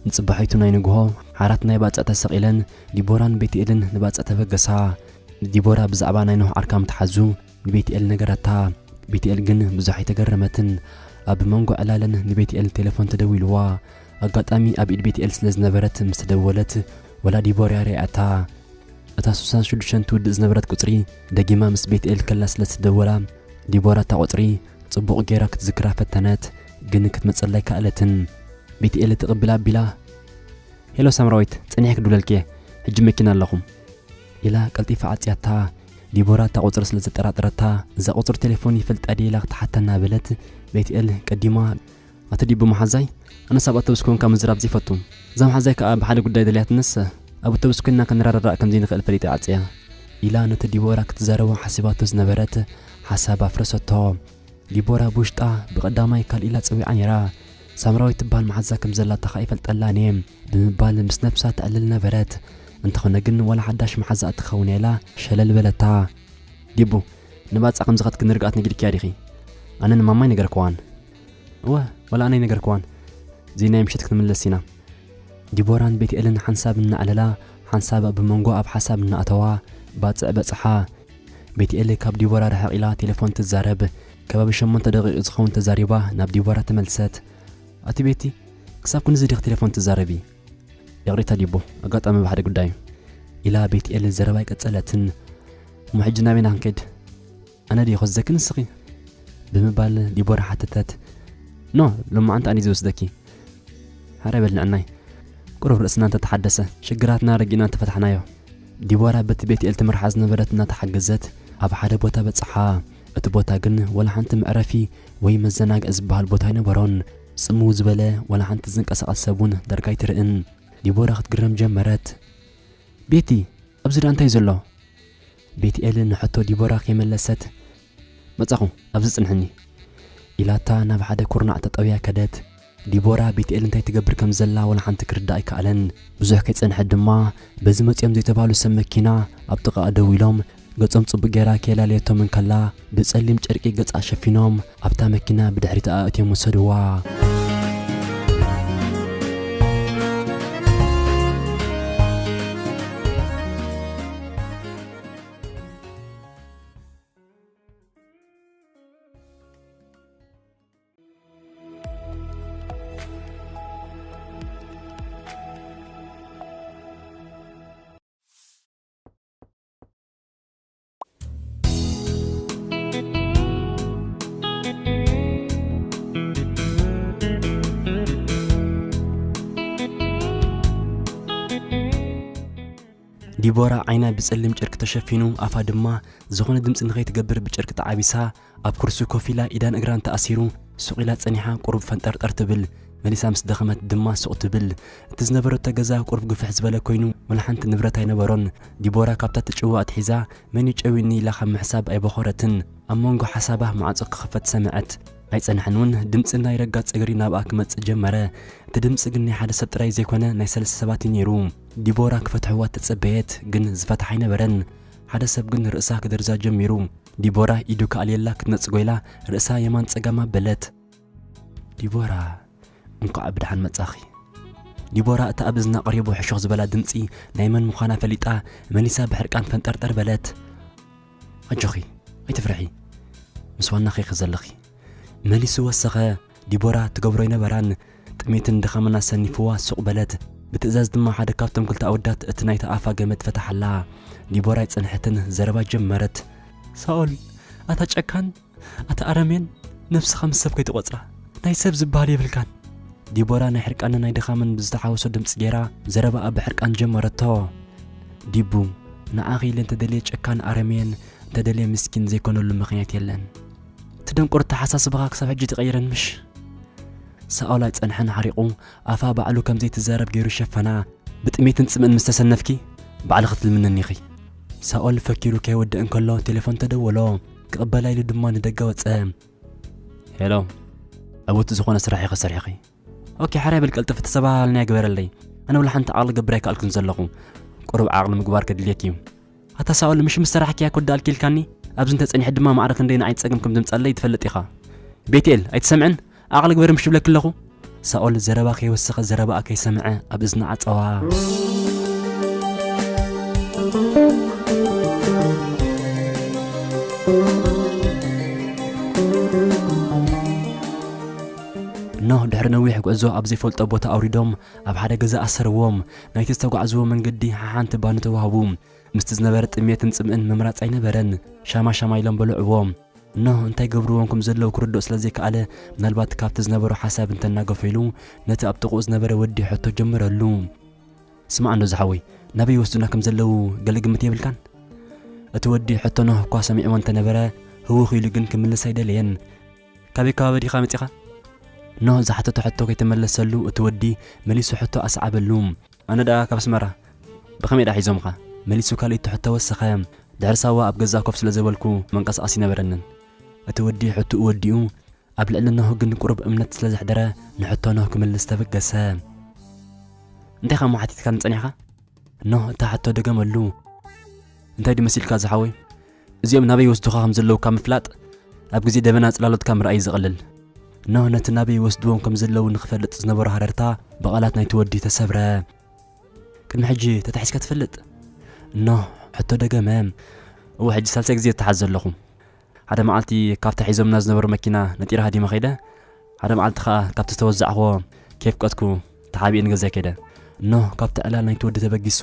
ንጽባሒቱ ናይ ንግሆ ሓራት ናይ ባጽዕ ተሰቒለን ዲቦራን ቤትኤልን ንባጽዕ ተበገሳ። ንዲቦራ ብዛዕባ ናይ ኖህ ዓርካ ምትሓዙ ንቤትኤል ነገረታ። ቤትኤል ግን ብዙሕ ኣይተገረመትን። ኣብ መንጎ ዕላለን ንቤትኤል ቴሌፎን ተደዊልዋ። ኣጋጣሚ ኣብ ኢድ ቤትኤል ስለ ዝነበረት ምስ ተደወለት፣ ወላ ዲቦራ ርኣያታ። እታ ስሳን ሽዱሽተን ትውድእ ዝነበረት ቁጽሪ ደጊማ ምስ ቤትኤል ከላ ስለ ዝተደወላ፣ ዲቦራ እታ ቁጽሪ ጽቡቕ ጌራ ክትዝክራ ፈተነት፣ ግን ክትመጸላ ኣይከኣለትን። ቤትኤል ተቐቢላ ኣቢላ፣ "ሄሎ ሳምራዊት፣ ጸኒሐ ክድውለልኪ እየ፣ ሕጂ መኪና ኣለኹም" ኢላ ቀልጢፋ ዓጽያታ። ዲቦራ እታ ቁጽሪ ስለ ዘጠራጠረታ፣ "እዛ ቁጽሪ ቴሌፎን ይፈልጣ ድየ?" ኢላ ክትሓታ እናበለት፣ ቤትኤል ቀዲማ፣ "ኣቶ ዲቡ መሓዛይ፣ ኣነስ ኣብ ኣውቶቡስ ኮንካ ምዝራብ ዘይፈቱ። እዛ መሓዛይ ከኣ ብሓደ ጉዳይ ደልያትንስ፣ ኣብ ኣውቶቡስ ኮይንና ክንረዳዳእ ከም ዘይንኽእል ፈሊጠ ዓጽያ" ኢላ ነቲ ዲቦራ ክትዛረቦ ሓሲባቶ ዝነበረት ሓሳብ ኣፍረሰቶ። ዲቦራ ብውሽጣ ብቐዳማይ ካልእ ኢላ ጸዊዓ ነይራ። "ሳምራዊት ትበሃል መሓዛ ከም ዘላታ ከኣ ይፈልጠላን እየ" ብምባል ምስ ነብሳ ተዕልል ነበረት። እንተኾነ ግን ዋላ ሓዳሽ መሓዛ እትኸውን እያ ኢላ ሸለል በለታ። "ዲቡ፣ ንባጻ ከም ዝኸድኪ ንርግኣት ነጊርክያ ዲኺ? ኣነ ንማማይ ነገርክዋን?" "እወ፣ ዋላ ኣነ ኣይነገርክዋን። እዚ ናይ ምሸት ክንምለስ ኢና" ዲቦራን ቤትኤልን ሓንሳብ እናዕለላ፣ ሓንሳብ ኣብ መንጎ ኣብ ሓሳብ እናኣተዋ፣ ባጽዕ በጽሓ። ቤትኤል ካብ ዲቦራ ርሕቕ ኢላ ቴሌፎን ትዛረብ። ከባቢ ሸሞንተ ደቂቕ ዝኸውን ተዛሪባ ናብ ዲቦራ ተመልሰት። "ኣቲ ቤቲ፣ ክሳብ ክንዚ ዲኺ ቴሌፎን ትዛረቢ?" "ይቕሬታ ዲቦ፣ ኣጋጣሚ ብሓደ ጉዳይ" ኢላ ቤትኤል ዘረባ ኣይቀጸለትን። "እሞ ሕጂ ናበይ ኢና ክንከይድ? ኣነ ድየ ክወስደኪ ንስኺ?" ብምባል ዲቦራ ሓተተት። "ኖ፣ ሎማዓንቲ ኣነ ዝወስደኪ። ሓራይ በል ንዕናይ። ቁሩብ ርእስና እንተተሓደሰ፣ ሽግራትና ረጊእና እንተፈታሕናዮ" ዲቦራ በቲ ቤትኤል ትምርሓ ዝነበረት እናተሓገዘት ኣብ ሓደ ቦታ በጽሓ። እቲ ቦታ ግን ወላ ሓንቲ መዕረፊ ወይ መዘናግዒ ዝበሃል ቦታ ኣይነበሮን። ጽምው ዝበለ፣ ወላ ሓንቲ ዝንቀሳቐስ ሰብ እውን ዳርጋ ኣይትርእን። ዲቦራ ክትግረም ጀመረት። "ቤቲ፣ ኣብዚ ደኣ እንታይ ዘሎ?" ቤትኤል ንሕቶ ዲቦራ ከይመለሰት፣ "መጻኹ፣ ኣብዚ ጽንሕኒ" ኢላታ ናብ ሓደ ኩርናዕ ተጠውያ ከደት። ዲቦራ ቤትኤል እንታይ ትገብር ከም ዘላ ወላ ሓንቲ ክርዳእ ኣይከኣለን። ብዙሕ ከይጸንሐት ድማ በዚ መጺኦም ዘይተባህሉ ሰብ መኪና ኣብ ጥቓኣ ደው ኢሎም ገጾም ጽቡቕ ጌራ ከየላለየቶም እንከላ ብጸሊም ጨርቂ ገጻ ሸፊኖም ኣብታ መኪና ብድሕሪት ኣእትዮም ወሰድዋ። ዲቦራ ዓይና ብጸሊም ጨርቂ ተሸፊኑ፣ ኣፋ ድማ ዝኾነ ድምጺ ንኸይትገብር ብጨርቂ ተዓቢሳ፣ ኣብ ኩርሲ ኮፍ ኢላ ኢዳን እግራን ተኣሲሩ፣ ሱቕ ኢላ ጸኒሓ ቁሩብ ፈንጠርጠር ትብል። መሊሳ ምስ ደኸመት ድማ ሱቕ ትብል። እቲ ዝነበረቶ ገዛ ቁሩብ ግፍሕ ዝበለ ኮይኑ፣ ወላ ሓንቲ ንብረት ኣይነበሮን። ዲቦራ ካብታ ትጭወ ኣትሒዛ፣ "መን እዩ ጨዊኒ?" ኢላ ካብ ምሕሳብ ኣይበኾረትን። ኣብ መንጎ ሓሳባ ማዕጾ ክኽፈት ሰምዐት። ኣይጸንሐን እውን፣ ድምጺ ናይ ረጋጽ እግሪ ናብኣ ክመጽእ ጀመረ። እቲ ድምጺ ግን ናይ ሓደ ሰብ ጥራይ ዘይኮነ፣ ናይ ሰለስተ ሰባት እዩ ነይሩ። ዲቦራ ክፈትሕዋ ተጸበየት፣ ግን ዝፈትሕ ኣይነበረን። ሓደ ሰብ ግን ርእሳ ክደርዛ ጀሚሩ። ዲቦራ ኢዱ ክኣልየላ ክትነጽጎ ኢላ ርእሳ የማን ጸጋም ኣበለት። "ዲቦራ፣ እንኳዕ ብደሓን መጻኺ!" ዲቦራ እታ ኣብ እዝና ቀሪቡ ሕሹኽ ዝበላ ድምጺ ናይ መን ምዃና ፈሊጣ መሊሳ ብሕርቃን ፈንጠርጠር በለት። "ኣጆኺ፣ ኣይትፍርሒ፣ ምስ ዋናኺ ኢኺ ዘለኺ" መሊሱ ወሰኸ። ዲቦራ ትገብሮ ኣይነበራን። ጥሜትን ድኻምን ኣሰኒፍዋ ሱቕ በለት። ብትእዛዝ ድማ ሓደ ካብቶም ክልተ ኣወዳት እቲ ናይታ ኣፋ ገመድ ፈታሓላ። ዲቦራ ኣይጸንሐትን፣ ዘረባ ጀመረት። "ሳኦል፣ ኣታ ጨካን፣ ኣታ ኣረሜን፣ ነብስኻ ምስ ሰብ ከይትቖጽራ፣ ናይ ሰብ ዝበሃል የብልካን!" ዲቦራ ናይ ሕርቃንን ናይ ድኻምን ብዝተሓወሶ ድምጺ ጌራ ዘረባኣ ብሕርቃን ጀመረቶ። "ዲቡ፣ ንዓኺ ኢለ እንተደልየ ጨካን ኣረሜን፣ እንተደልየ ምስኪን ዘይኮነሉ ምኽንያት የለን። እቲ ደንቆሮ ኣተሓሳስባኻ ክሳብ ሕጂ ኣይተቐየረን ምሽ?" ሳኦል ኣይጸንሐን፣ ሓሪቑ ኣፋ ባዕሉ ከም ዘይትዛረብ ገይሩ ሸፈና። "ብጥሜትን ጽምእን ምስ ተሰነፍኪ፣ ባዕልኺ ትልምንኒ ኢኺ።" ሳኦል ፈኪሩ ከይወድእ እንከሎ ቴሌፎን ተደወሎ። ክቕበላ ኢሉ ድማ ንደገ ወጸ። "ሄሎ፣ ዕውት ዝኾነ ስራሕ ኢኺ ሰሪሕኺ። ኦኬ፣ ሓራይ በል ቀልጥፊ፣ ተሰባሃልና ግበረለይ። ኣነ ወላ ሓንቲ ዓቕሊ ገብር ኣይከኣልኩን ዘለኹ። ቁሩብ ዓቕሊ ምግባር ከድልየኪ እዩ።" "ኣታ ሳኦል፣ ምሽ ምስ ሰራሕክያ ክወድኣልኪ ኢልካኒ፣ ኣብዚ እንተጸኒሐ ድማ ማዕረ ክንደይ ንዓይ ጸገም ከም ዘምጻለይ ትፈልጥ ኢኻ። ቤትኤል፣ ኣይትሰምዕን? ዓቕሊ ግበር ምሽ እብለኪ ኣለኹ?" ሳኦል ዘረባ ከይወሰኸ ዘረባኣ ከይሰምዐ ኣብ እዝና ዓጸዋ። ኖህ ድሕሪ ነዊሕ ጉዕዞ ኣብ ዘይፈልጦ ቦታ ኣውሪዶም ኣብ ሓደ ገዛ ኣሰርዎም። ናይቲ ዝተጓዕዝዎ መንገዲ ሓሓንቲ ባኒ ተዋህቡ። ምስቲ ዝነበረ ጥሜትን ጽምእን ምምራጽ ኣይነበረን። ሻማ ሻማ ኢሎም በልዕዎ። ኖህ እንታይ ገብርዎም ከም ዘለዉ ክርድኦ ስለ ዘይከኣለ፣ ምናልባት ካብቲ ዝነበሮ ሓሳብ እንተናገፈ ኢሉ ነቲ ኣብ ጥቕኡ ዝነበረ ወዲ ሕቶ ጀመረሉ። ስማዕ እንዶ ዝሓወይ፣ ናበይ ይወስዱና ከም ዘለዉ ገለ ግምት የብልካን? እቲ ወዲ ሕቶ ኖህ እኳ ሰሚዕዎ እንተነበረ፣ ህውኽ ኢሉ ግን ክምልስ ኣይደለየን። ካበይ ከባቢ ዲኻ መጺኻ? ኖህ ዝሓተቶ ሕቶ ከይተመለሰሉ እቲ ወዲ መሊሱ ሕቶ ኣስዓበሉ። ኣነ ደኣ ካብ ኣስመራ። ብኸመይ ደኣ ሒዞምኻ? መሊሱ ካልእ ሕቶ ወሰኸ። ድሕሪ ሳዋ ኣብ ገዛ ኮፍ ስለ ዘበልኩ መንቀሳቐሲ ይነበረንን። እቲ ወዲ ሕቶኡ ወዲኡ፣ ኣብ ልዕሊ ኖህ ግን ቁሩብ እምነት ስለ ዘሕደረ ንሕቶ ኖህ ክምልስ ተበገሰ። እንታይ ኢኻ እሞ ሓቲትካኒ ጸኒሕካ? ኖህ እታ ሕቶ ደገመሉ። እንታይ ድዩ መሲልካ ዝሓወይ? እዚኦም ናበይ ይወስዱኻ ከም ዘለዉ ካብ ምፍላጥ ኣብ ግዜ ደበና ጽላሎትካ ምርኣይ እዩ ዝቐልል። ኖህ ነቲ ናበይ ይወስድዎም ከም ዘለዉ ንኽፈልጥ ዝነበሮ ሃረርታ ብቓላት ናይቲ ወዲ ተሰብረ። ቅድሚ ሕጂ ተታሒዝካ ትፈልጥ? ኖህ ሕቶ ደገመ። እወ፣ ሕጂ ሳልሳይ ግዜ እተሓዝ ዘለኹ። ሓደ መዓልቲ ካብታ ሒዞምና ዝነበሩ መኪና ነጢረ ሃዲመ ከይደ። ሓደ መዓልቲ ኸኣ ካብቲ ዝተወዛዕኽዎ ኬፍ ቀትኩ ተሓቢኤ ንገዛይ ከይደ። ኖህ ካብቲ ዕላል ናይቲ ወዲ ተበጊሱ፣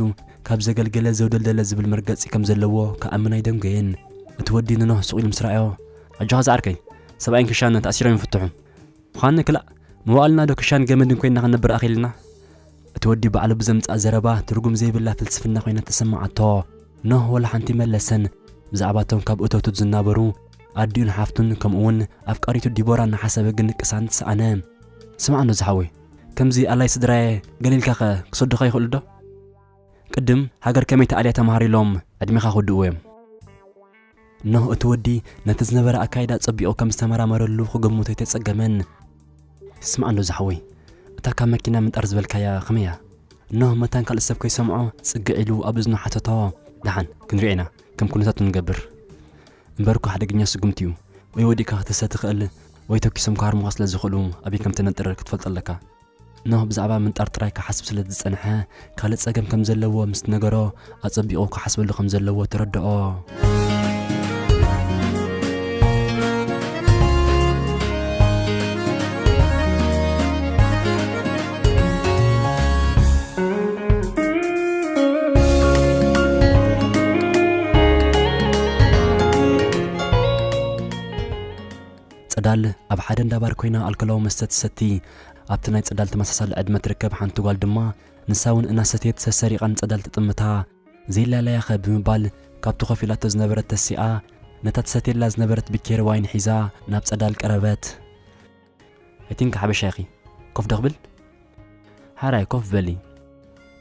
ካብ ዘገልገለ ዘውደልደለ ዝብል መርገጺ ከም ዘለዎ ክኣምን ኣይደንጎየን። እቲ ወዲ ንኖህ ስቕ ኢሉ ምስ ረኣዮ፣ "ኣጆኻ ዝዓርከይ፣ ሰብኣይን ክሻን ተኣሲሮም ይፍትሑ። ምዃኑ ክላእ፣ መዋእልና ዶ ክሻን ገመድን ኮይንና ክንነብር ኣኺልና?" እቲ ወዲ ባዕሉ ብዘምጽኣ ዘረባ ትርጉም ዘይብላ ፍልስፍና ኮይና ተሰማዓቶ። ኖህ ወላ ሓንቲ መለሰን። ብዛዕባ እቶም ካብ እቶቱ ዝናበሩ ኣዲኡን ሓፍቱን ከምኡውን ኣፍቃሪቱ ዲቦራ እናሓሰበ ግን ቅሳነት ሰኣነ። "ስማዕ እንዶ ዝሓወይ፣ ከምዚ ኣላይ ስድራየ ገለ ኢልካኸ ክሰዱኻ ይኽእሉ ዶ? ቅድም ሃገር ከመይ ተኣልያ ተማሃር ኢሎም ዕድሜኻ ክውድእዎ እዮም።" ኖህ እቲ ወዲ ነቲ ዝነበረ ኣካይዳ ጸቢቑ ከም ዝተመራመረሉ ክገምቶ ኣይተጸገመን። "ስማዕ እንዶ ዝሓወይ፣ እታ ካብ መኪና ምንጣር ዝበልካያ ከመይ እያ?" ኖህ መታን ካልእ ሰብ ከይሰምዖ ጽግዕ ኢሉ ኣብ እዝኑ ሓተቶ። "ደሓን፣ ክንሪኦ ኢና፣ ከም ኩነታቱ ንገብር። እምበር እኮ ሓደገኛ ስጉምቲ እዩ። ወይ ወዲእካ ክትስተ ትኽእል፣ ወይ ተኪሶም ክሃርሙኻ ስለ ዝኽእሉ ኣበይ ከም ትነጥር ክትፈልጥ ኣለካ።" ኖህ ብዛዕባ ምንጣር ጥራይ ክሓስብ ስለ ዝጸንሐ፣ ካልእ ጸገም ከም ዘለዎ ምስ ነገሮ፣ ኣጸቢቑ ክሓስበሉ ከም ዘለዎ ተረድኦ። ጸዳል ኣብ ሓደ እንዳ ባር ኮይና ኣልኮላዊ መስተ ትሰቲ። ኣብቲ ናይ ጸዳል ተመሳሳሊ ዕድመ ትርከብ ሓንቲ ጓል ድማ፣ ንሳ እውን እናሰተየት ሰሰሪቓ ንጸዳል ትጥምታ። "ዘይላላያኸ?" ብምባል ካብቲ ኮፍ ኢላቶ ዝነበረት ተሲኣ፣ ነታ ትሰትየላ ዝነበረት ብኬሪ ዋይን ሒዛ ናብ ጸዳል ቀረበት። "I think ሓበሻ ኢኺ። ኮፍ ዶ ክብል?" "ሓራይ ኮፍ በሊ።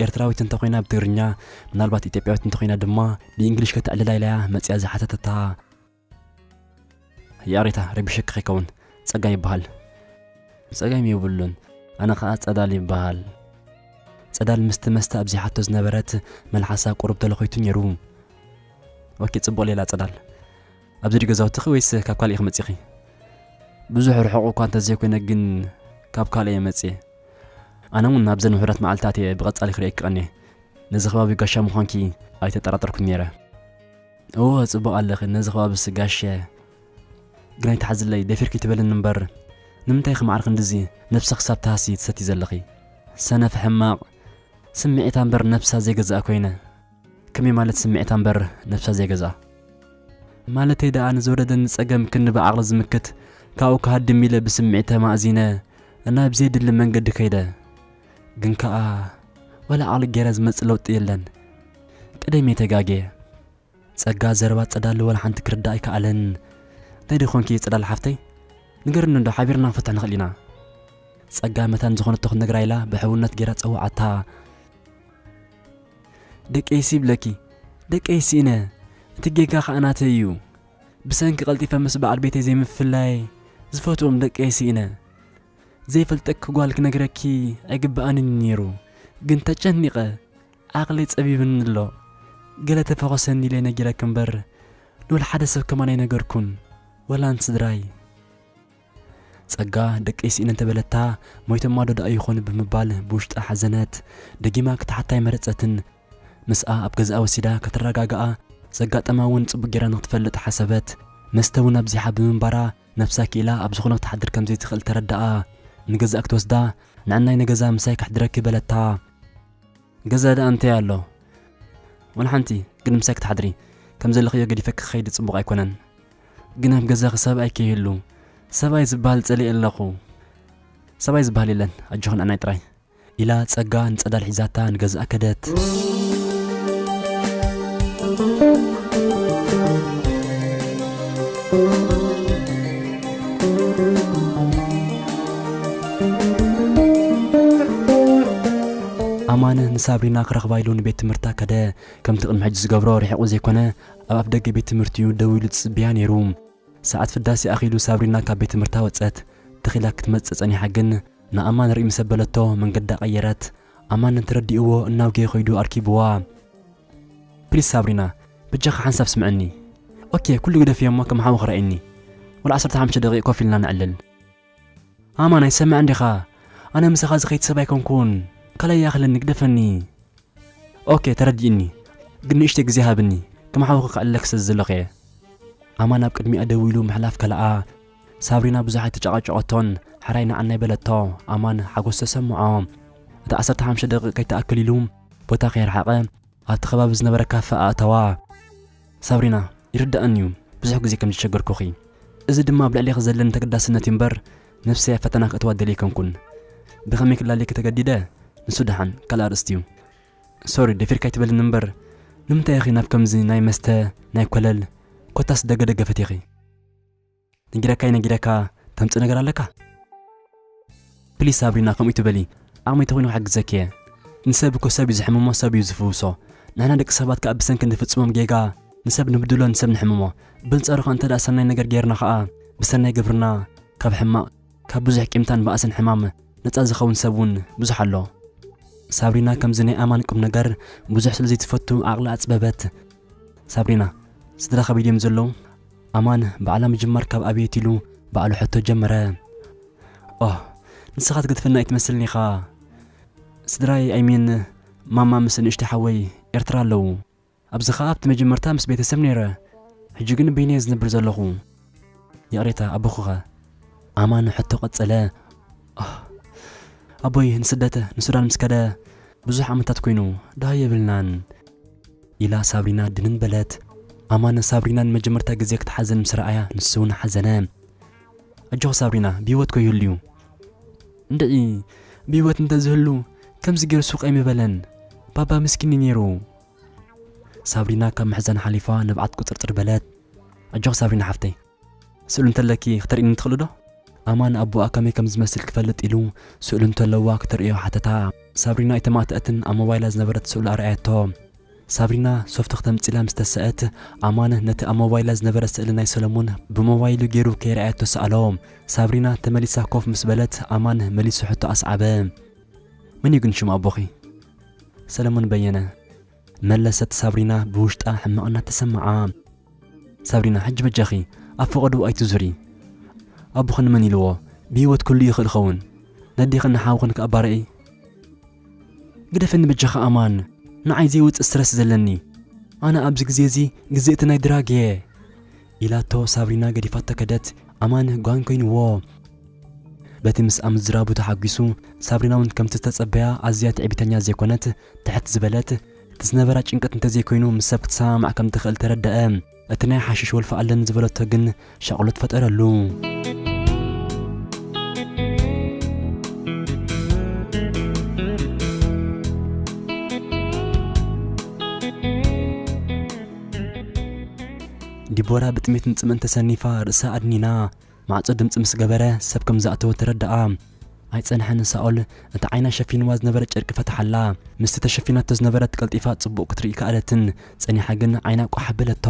ኤርትራዊት እንተኾይና ብትግርኛ፣ ምናልባት ኢትዮጵያዊት እንተኾይና ድማ ብእንግሊሽ ከተዕልላ ኢላያ መጺኣ ዝሓተተታ። ይቕሬታ፣ ረቢሸኪ ከይከውን፣ ጸጋይ ይበሃል።" "ጸገም የብሉን፣ ኣነ ኸኣ ጸዳል ይበሃል።" ጸዳል ምስቲ መስተ ኣብዚሓቶ ዝነበረት መልሓሳ ቁሩብ ተለኾይቱ ነይሩ። "ኦኬ፣ ጽቡቕ ሌላ ጸዳል። ኣብዚ ድዩ ገዛውትኺ ወይስ ካብ ካልእ ኢኺ መጺኺ?" "ብዙሕ ርሑቕ እኳ እንተዘይኮይነ ግን ካብ ካልእ እየ መጽየ። ኣነ እውን ናብዘን ውሑዳት መዓልታት እየ ብቐጻሊ ክርእየኪ ቀንየ። ነዚ ከባቢ ጋሻ ምዃንኪ ኣይተጠራጠርኩን ነይረ።" "እወ፣ ጽቡቕ ኣለኺ፣ ነዚ ከባቢ ስጋሸ። ግን ኣይትሓዝለይ፣ ደፊርኪ ትበልኒ እምበር፣ ንምንታይ ኢኺ ማዕረ ክንድዚ ነብሲ ክሳብ ትሃሲ ትሰቲ ዘለኺ? ሰነፍ ሕማቕ፣ ስምዒታ እምበር ነብሳ ዘይገዝኣ ኮይነ።" "ከመይ ማለት ስምዒታ እምበር ነብሳ ዘይገዝኣ?" "ማለተይ ደኣ ንዝወረደኒ ጸገም ክንዲ ብዓቕሊ ዝምክት፣ ካብኡ ክሃድም ኢለ ብስምዒት ተማእዚነ፣ እና ብዘይድሊ መንገዲ ከይደ። ግን ከኣ ዋላ ዓቕሊ ገይረ ዝመጽእ ለውጢ የለን። ቀደም እየ ተጋግየ።" ጸጋ ዘረባ ጸዳል ወላ ሓንቲ ክርዳእ ኣይከኣለን። "እንታይ ደኾንኪ ጸዳል ሓፍተይ? ንገርኒ እንዶ፣ ሓቢርና ክንፈትሕ ንኽእል ኢና።" ጸጋ መታን ዝኾነቶ ክትነግራ ኢላ ብሕውነት ገይራ ጸውዓታ። "ደቀይሲ ይብለኪ፣ ደቀይሲ ኢነ። እቲ ጌጋ ከኣ ናተይ እዩ። ብሰንኪ ቀልጢፈ ምስ በዓል ቤተይ ዘይምፍላይ ዝፈትዎም ደቀይሲ ኢነ። ዘይፈልጠኪ ጓል ክነግረኪ ኣይግብኣንን ነይሩ፣ ግን ተጨኒቐ፣ ዓቕለይ ጸቢብኒ ኣሎ። ገለ ተፈኾሰኒ ኢለ ነጊረኪ እምበር፣ ንወላ ሓደ ሰብ ከማን ኣይነገርኩን፣ ወላ ንስድራይ።" ጸጋ ደቀይ ስኢነ እንተበለታ፣ ሞይቶማ ዶ ደኣ ይኾኑ ብምባል ብውሽጣ ሓዘነት። ደጊማ ክትሓታ ኣይመረጸትን። ምስኣ ኣብ ገዛኣ ወሲዳ ከተረጋግኣ፣ ዘጋጠማ እውን ጽቡቕ ጌራ ንኽትፈልጥ ሓሰበት። መስተ እውን ኣብዚሓ ብምንባራ፣ ነብሳ ክኢላ ኣብ ዝኾነ ክትሓድር ከም ዘይትኽእል ተረድኣ። ንገዛእ ክትወስዳ፣ ንዕናይ ንገዛ ምሳይ ከሕድረኪ በለታ። ገዛ ደኣ እንታይ ኣሎ? ወላ ሓንቲ፣ ግን ምሳይ ክትሓድሪ። ከም ዘለኽዮ ገዲፈኪ ክኸይድ ጽቡቕ ኣይኮነን። ግን ኣብ ገዛኺ ሰብኣይ ከይህሉ፣ ሰብኣይ ዝበሃል ጸሊኤ ኣለኹ። ሰብኣይ ዝበሃል የለን፣ ኣጆኺ ንዕናይ ጥራይ። ኢላ ጸጋ ንጸዳል ሒዛታ ንገዝኣ ከደት። ኣማን ንሳብሪና ክረኽባ ኢሉ ንቤት ትምህርታ ከደ። ከምቲ ቅድሚ ሕጂ ዝገብሮ ርሒቑ ዘይኮነ፣ ኣብ ኣፍደገ ቤት ትምህርቲ'ዩ ደው ኢሉ ዝጽበያ ነይሩ። ሰዓት ፍዳሴ ኣኺሉ ሳብሪና ካብ ቤት ትምህርታ ወጸት። ተኺላ ክትመጽእ ጸኒሓ ግን ንኣማን ርኢ ምስ ኣበለቶ መንገዳ ቀየረት። ኣማን እንተረዲእዎ እናውገየ ከይዱ ኣርኪብዋ። ፕሊስ ሳብሪና፣ በጃኻ ሓንሳብ ስምዐኒ። ኦኬ፣ ኩሉ ግደፍዮ እሞ ከም ሓው ክረኣየኒ። ወላ ዓሰርተ ሓሙሽተ ደቂቕ ኮፍ ኢልና ነዕልል። ኣማን ኣይሰምዕን ዲኻ? ኣነ ምሳኻ ዝኸይድ ሰብ ኣይኮንኩን። ካልኣይ ይኣኽለኒ፣ ግደፈኒ። ኦኬ፣ ተረዲእኒ። ግን ንእሽተይ ግዜ ሃብኒ። ከም ሓውኺ ከዕልለኪ ስለ ዘለኹ እየ። ኣማን ኣብ ቅድሚኣ ደው ኢሉ ምሕላፍ ከለኣ፣ ሳብሪና ብዙሕ ኣይተጨቓጨቐቶን፣ ሕራይ ንዓናይ በለቶ። ኣማን ሓጎስ ተሰምዖ። እቲ ዓሰርተ ሓሙሽተ ደቂቕ ከይተኣክል ኢሉ ቦታ ከየርሓቐ፣ ኣብቲ ከባቢ ዝነበረ ካፈ ኣእተዋ። ሳብሪና፣ ይርድኣኒ እዩ፣ ብዙሕ ግዜ ከም ዝሸገርኩኺ። እዚ ድማ ኣብ ልዕሌኺ ዘለኒ ተገዳስነት እዩ እምበር፣ ነብሰይ ኣብ ፈተና ከእትዋ ደልየ ኣይኮንኩን። ብኸመይ ክላለየኪ ተገዲደ? ንሱ ደሓን፣ ካልእ ኣርእስቲ እዩ። ሶሪ፣ ደፊርካ ኣይትበልኒ እምበር፣ ንምንታይ ኢኺ ናብ ከምዚ ናይ መስተ፣ ናይ ኮለል፣ ኮታስ ደገ ደገ ፈቲኺ? ነጊረካ ነጊረካ፣ ተምጽእ ነገር ኣለካ? ፕሊስ ሳብሪና፣ ከምኡ ትበሊ፣ ዓቕመይ ተኾይኑ ክሕግዘኪ እየ። ንሰብ እኮ ሰብ እዩ ዝሕምሞ፣ ሰብ እዩ ዝፍውሶ። ንሕና ደቂ ሰባት ከኣ ብሰንኪ እንፍጽሞም ጌጋ ንሰብ ንብድሎ፣ ንሰብ ንሕምሞ። ብንጻሩ ከኣ እንተ ደኣ ሰናይ ነገር ጌርና ከኣ፣ ብሰናይ ግብርና ካብ ሕማቕ፣ ካብ ብዙሕ ቂምታን ባእስን ሕማም ነጻ ዝኸውን ሰብ እውን ብዙሕ ኣሎ። ሳብሪና ከምዚ ናይ ኣማን ቁም ነገር ብዙሕ ስለ ዘይትፈቱ ዓቕላ ኣጽበበት። ሳብሪና፣ ስድራኻ ኣበይ ድዮም ዘለዉ? ኣማን ባዕላ ምጅማር ካብ ኣብየት ኢሉ ባዕሉ ሕቶ ጀመረ። ኦህ፣ ንስኻ ትገድፈና ኣይትመስልን ኢኻ። ስድራይ፣ ኣይሚን፣ ማማ ምስ ንእሽተይ ሓወይ ኤርትራ ኣለዉ። ኣብዚ ኸኣ ኣብቲ መጀመርታ ምስ ቤተሰብ ነይረ። ሕጂ ግን በይነይ እየ ዝነብር ዘለኹ። ይቕሬታ፣ ኣቦኹኸ? ኣማን ሕቶ ቀጸለ። ኣህ፣ ኣቦይ ንስደት ንሱዳን ምስ ከደ ብዙሕ ዓመታት ኮይኑ፣ ደሃይ የብልናን። ኢላ ሳብሪና ድንን በለት። ኣማን ሳብሪና ንመጀመርታ ግዜ ክትሓዝን ምስ ረኣያ፣ ንሱ እውን ሓዘነ። ኣጆኺ ሳብሪና፣ ብህይወት ኮ ይህሉ እዩ። እንድዒ፣ ብህይወት እንተዝህሉ፣ ከምዚ ገይሩ ሱቕ ኣይምበለን። ባባ ምስኪን እዩ ነይሩ። ሳብሪና ካብ ምሕዛን ሓሊፋ ንብዓት ቁጽርጽር በለት። ኣጆኺ ሳብሪና ሓፍተይ፣ ስእሉ እንተለኪ ክተርእይኒ ትኽእሊ ዶ? ኣማን ኣቦኣ ከመይ ከም ዝመስል ክፈልጥ ኢሉ ስእሉ እንተለዋ ክተርእዮ ሓተታ። ሳብሪና ኣይተማእተኣትን ኣብ ሞባይላ ዝነበረት ስእሉ ኣርኣየቶ። ሳብሪና ሶፍት ክተምጽእ ኢላ ምስ ተሰአት፣ ኣማን ነቲ ኣብ ሞባይላ ዝነበረ ስእሊ ናይ ሰለሙን ብሞባይሉ ገይሩ ከይረኣየቶ ሰኣሎ። ሳብሪና ተመሊሳ ኮፍ ምስ በለት፣ ኣማን መሊሱ ሕቶ ኣስዓበ። መን እዩ ግን ሽሙ ኣቦኺ? ሰለሙን በየነ። መለሰት ሳብሪና ብውሽጣ ሕማቕ እናተሰምዓ። ሳብሪና፣ ሕጂ በጃኺ ኣብ ፈቐድኡ ኣይትዙሪ። ኣቦኺ ንመን ኢልዎ? ብህይወት ክህሉ ይኽእል ኸውን። ነዴኽን ንሓውኽን ከኣ ባርዒ። ግደፈኒ በጃኻ ኣማን፣ ንዓይ ዘይወጽእ ስትረስ ዘለኒ። ኣነ ኣብዚ ግዜ እዚ ግዜ እቲ ናይ ድራግ እየ። ኢላቶ ሳብሪና ገዲፋቶ ከደት። ኣማን ጓን ኮይንዎ። በቲ ምስኣ ምዝራቡ ተሓጒሱ፣ ሳብሪና እውን ከምቲ ዝተጸበያ ኣዝያ ትዕቢተኛ ዘይኮነት፣ ትሕት ዝበለት፣ እቲ ዝነበራ ጭንቀት እንተዘይኮይኑ ምስ ሰብ ክትሰማማዕ ከም ትኽእል ተረደአ። እቲ ናይ ሓሽሽ ወልፊ ኣለኒ ዝበለቶ ግን ሻቕሎት ፈጠረሉ። ዲቦራ ብጥሜትን ጽምእን ተሰኒፋ ርእሳ ኣድኒና። ማዕጾ ድምጺ ምስ ገበረ ሰብ ከም ዝኣተወ ተረድኣ። ኣይጸንሐን ሳኦል እቲ ዓይና ሸፊንዋ ዝነበረ ጨርቂ ፈትሓላ። ምስቲ ተሸፊናቶ ዝነበረት ቀልጢፋ ጽቡቕ ክትርኢ ከኣለትን ጸኒሓ ግን ዓይና ቋሕ ኣበለቶ።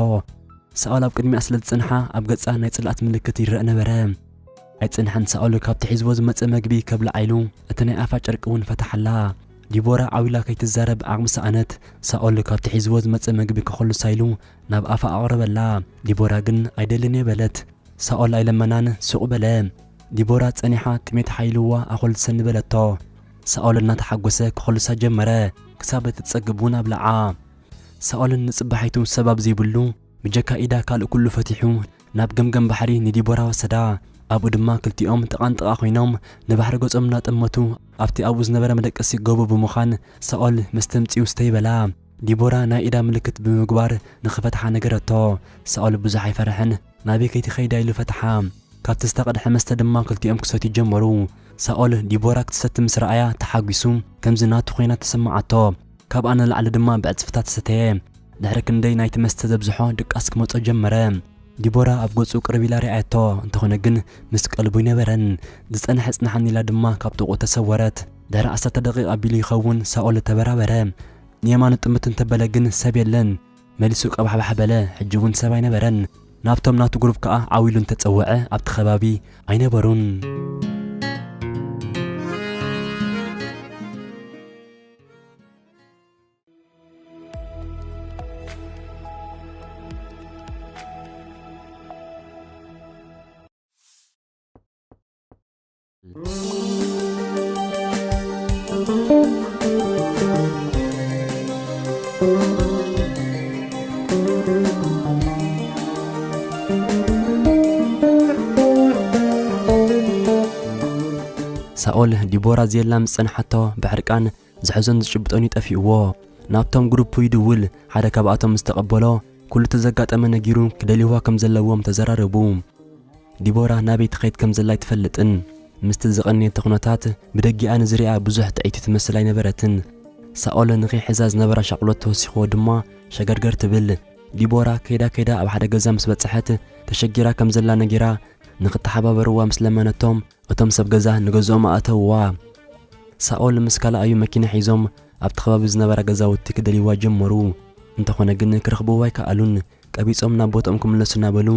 ሳኦል ኣብ ቅድሚኣ ስለ ዝጸንሓ ኣብ ገጻ ናይ ጽልኣት ምልክት ይረአ ነበረ። ኣይጸንሐን ሳኦል ካብቲ ሒዝዎ ዝመጸ መግቢ ከብልዓ ኢሉ እቲ ናይ ኣፋ ጨርቂ እውን ፈትሓላ። ዲቦራ ዓው ኢላ ከይትዛረብ ዓቕሚ ሰኣነት። ሳኦል ካብቲ ሒዝዎ ዝመጸ መግቢ ክኸልሳ ኢሉ ናብ ኣፋ ኣቕረበላ። ዲቦራ ግን ኣይደልን እየ በለት። ሳኦል ኣይለመናን፣ ሱቕ በለ። ዲቦራ ጸኒሓ ጥሜት ሓይልዋ ኣኾልሰኒ በለቶ። ሳኦል እናተሓጎሰ ክኾልሳ ጀመረ፣ ክሳብ እትጸግብ እውን ኣብልዓ። ሳኦልን ንጽባሒቱ ሰብ ኣብ ዘይብሉ፣ ብጀካ ኢዳ ካልእ ኩሉ ፈቲሑ፣ ናብ ገምገም ባሕሪ ንዲቦራ ወሰዳ። ኣብኡ ድማ ክልቲኦም ጥቓን ጥቓ ኮይኖም ንባሕሪ ገጾም እናጠመቱ ኣብቲ ኣብኡ ዝነበረ መደቀሲ ጎቦ ብምዃን ሳኦል መስተ ምጽኡ ስተይ በላ። ዲቦራ ናይ ኢዳ ምልክት ብምግባር ንኽፈትሓ ነገረቶ። ሳኦል ብዙሕ ኣይፈርሐን፣ ናበይ ከይትኸይዳ ኢሉ ፈትሓ። ካብቲ ዝተቐድሐ መስተ ድማ ክልቲኦም ክሰትዩ ጀመሩ። ሳኦል ዲቦራ ክትሰቲ ምስ ረኣያ ተሓጒሱ፣ ከምዚ ናቱ ኮይና ተሰማዓቶ። ካብኣ ንላዕሊ ድማ ብዕጽፍታ ተሰተየ። ድሕሪ ክንደይ ናይቲ መስተ ዘብዝሖ ድቃስ ክመጾ ጀመረ። ዲቦራ ኣብ ገጹ ቅርብ ኢላ ርኣየቶ፣ እንተኾነ ግን ምስ ቀልቡ ኣይነበረን። ዝጸንሐ ጽንሓኒ ኢላ ድማ ካብ ጥቕኡ ተሰወረት። ድሕሪ ዓሰርተ ደቂቕ ኣቢሉ ይኸውን ሳኦል ተበራበረ። ንየማኑ ጥምት እንተበለ ግን ሰብ የለን። መሊሱ ቀባሕባሕ በለ። ሕጂ እውን ሰብ ኣይነበረን። ናብቶም ናቱ ግሩፕ ከኣ ዓው ኢሉ እንተጸውዐ ኣብቲ ከባቢ ኣይነበሩን። ሳኦል ዲቦራ ዘየላ ምስ ጸንሓቶ ብሕርቃን ዝሕዞን ዝጭብጦን ይጠፊእዎ። ናብቶም ግሩፕ ይድውል። ሓደ ካብኣቶም ምስ ተቐበሎ፣ ኩሉ እቲ ዘጋጠመ ነጊሩ ክደልይዋ ከም ዘለዎም ተዘራረቡ። ዲቦራ ናበይ ትኸይድ ከም ዘላ ኣይትፈልጥን። ምስቲ ዝቐነየቶ ኩነታት ብደጊኣ ንዝሪኣ ብዙሕ ጥዕይቲ ትመስል ኣይነበረትን። ሳኦል ንኺሕዛ ዝነበራ ሻቕሎት ተወሲኽዎ ድማ ሸገርገር ትብል። ዲቦራ ከይዳ ከይዳ ኣብ ሓደ ገዛ ምስ በጽሐት ተሸጊራ ከም ዘላ ነጊራ ንኽተሓባበርዋ ምስ ለመነቶም እቶም ሰብ ገዛ ንገዝኦም ኣእተውዋ። ሳኦል ምስ ካልኣዩ መኪና ሒዞም ኣብቲ ከባቢ ዝነበራ ገዛውቲ ክደልይዋ ጀመሩ። እንተኾነ ግን ክረኽብዋ ኣይከኣሉን። ቀቢጾም ናብ ቦትኦም ክምለሱ እናበሉ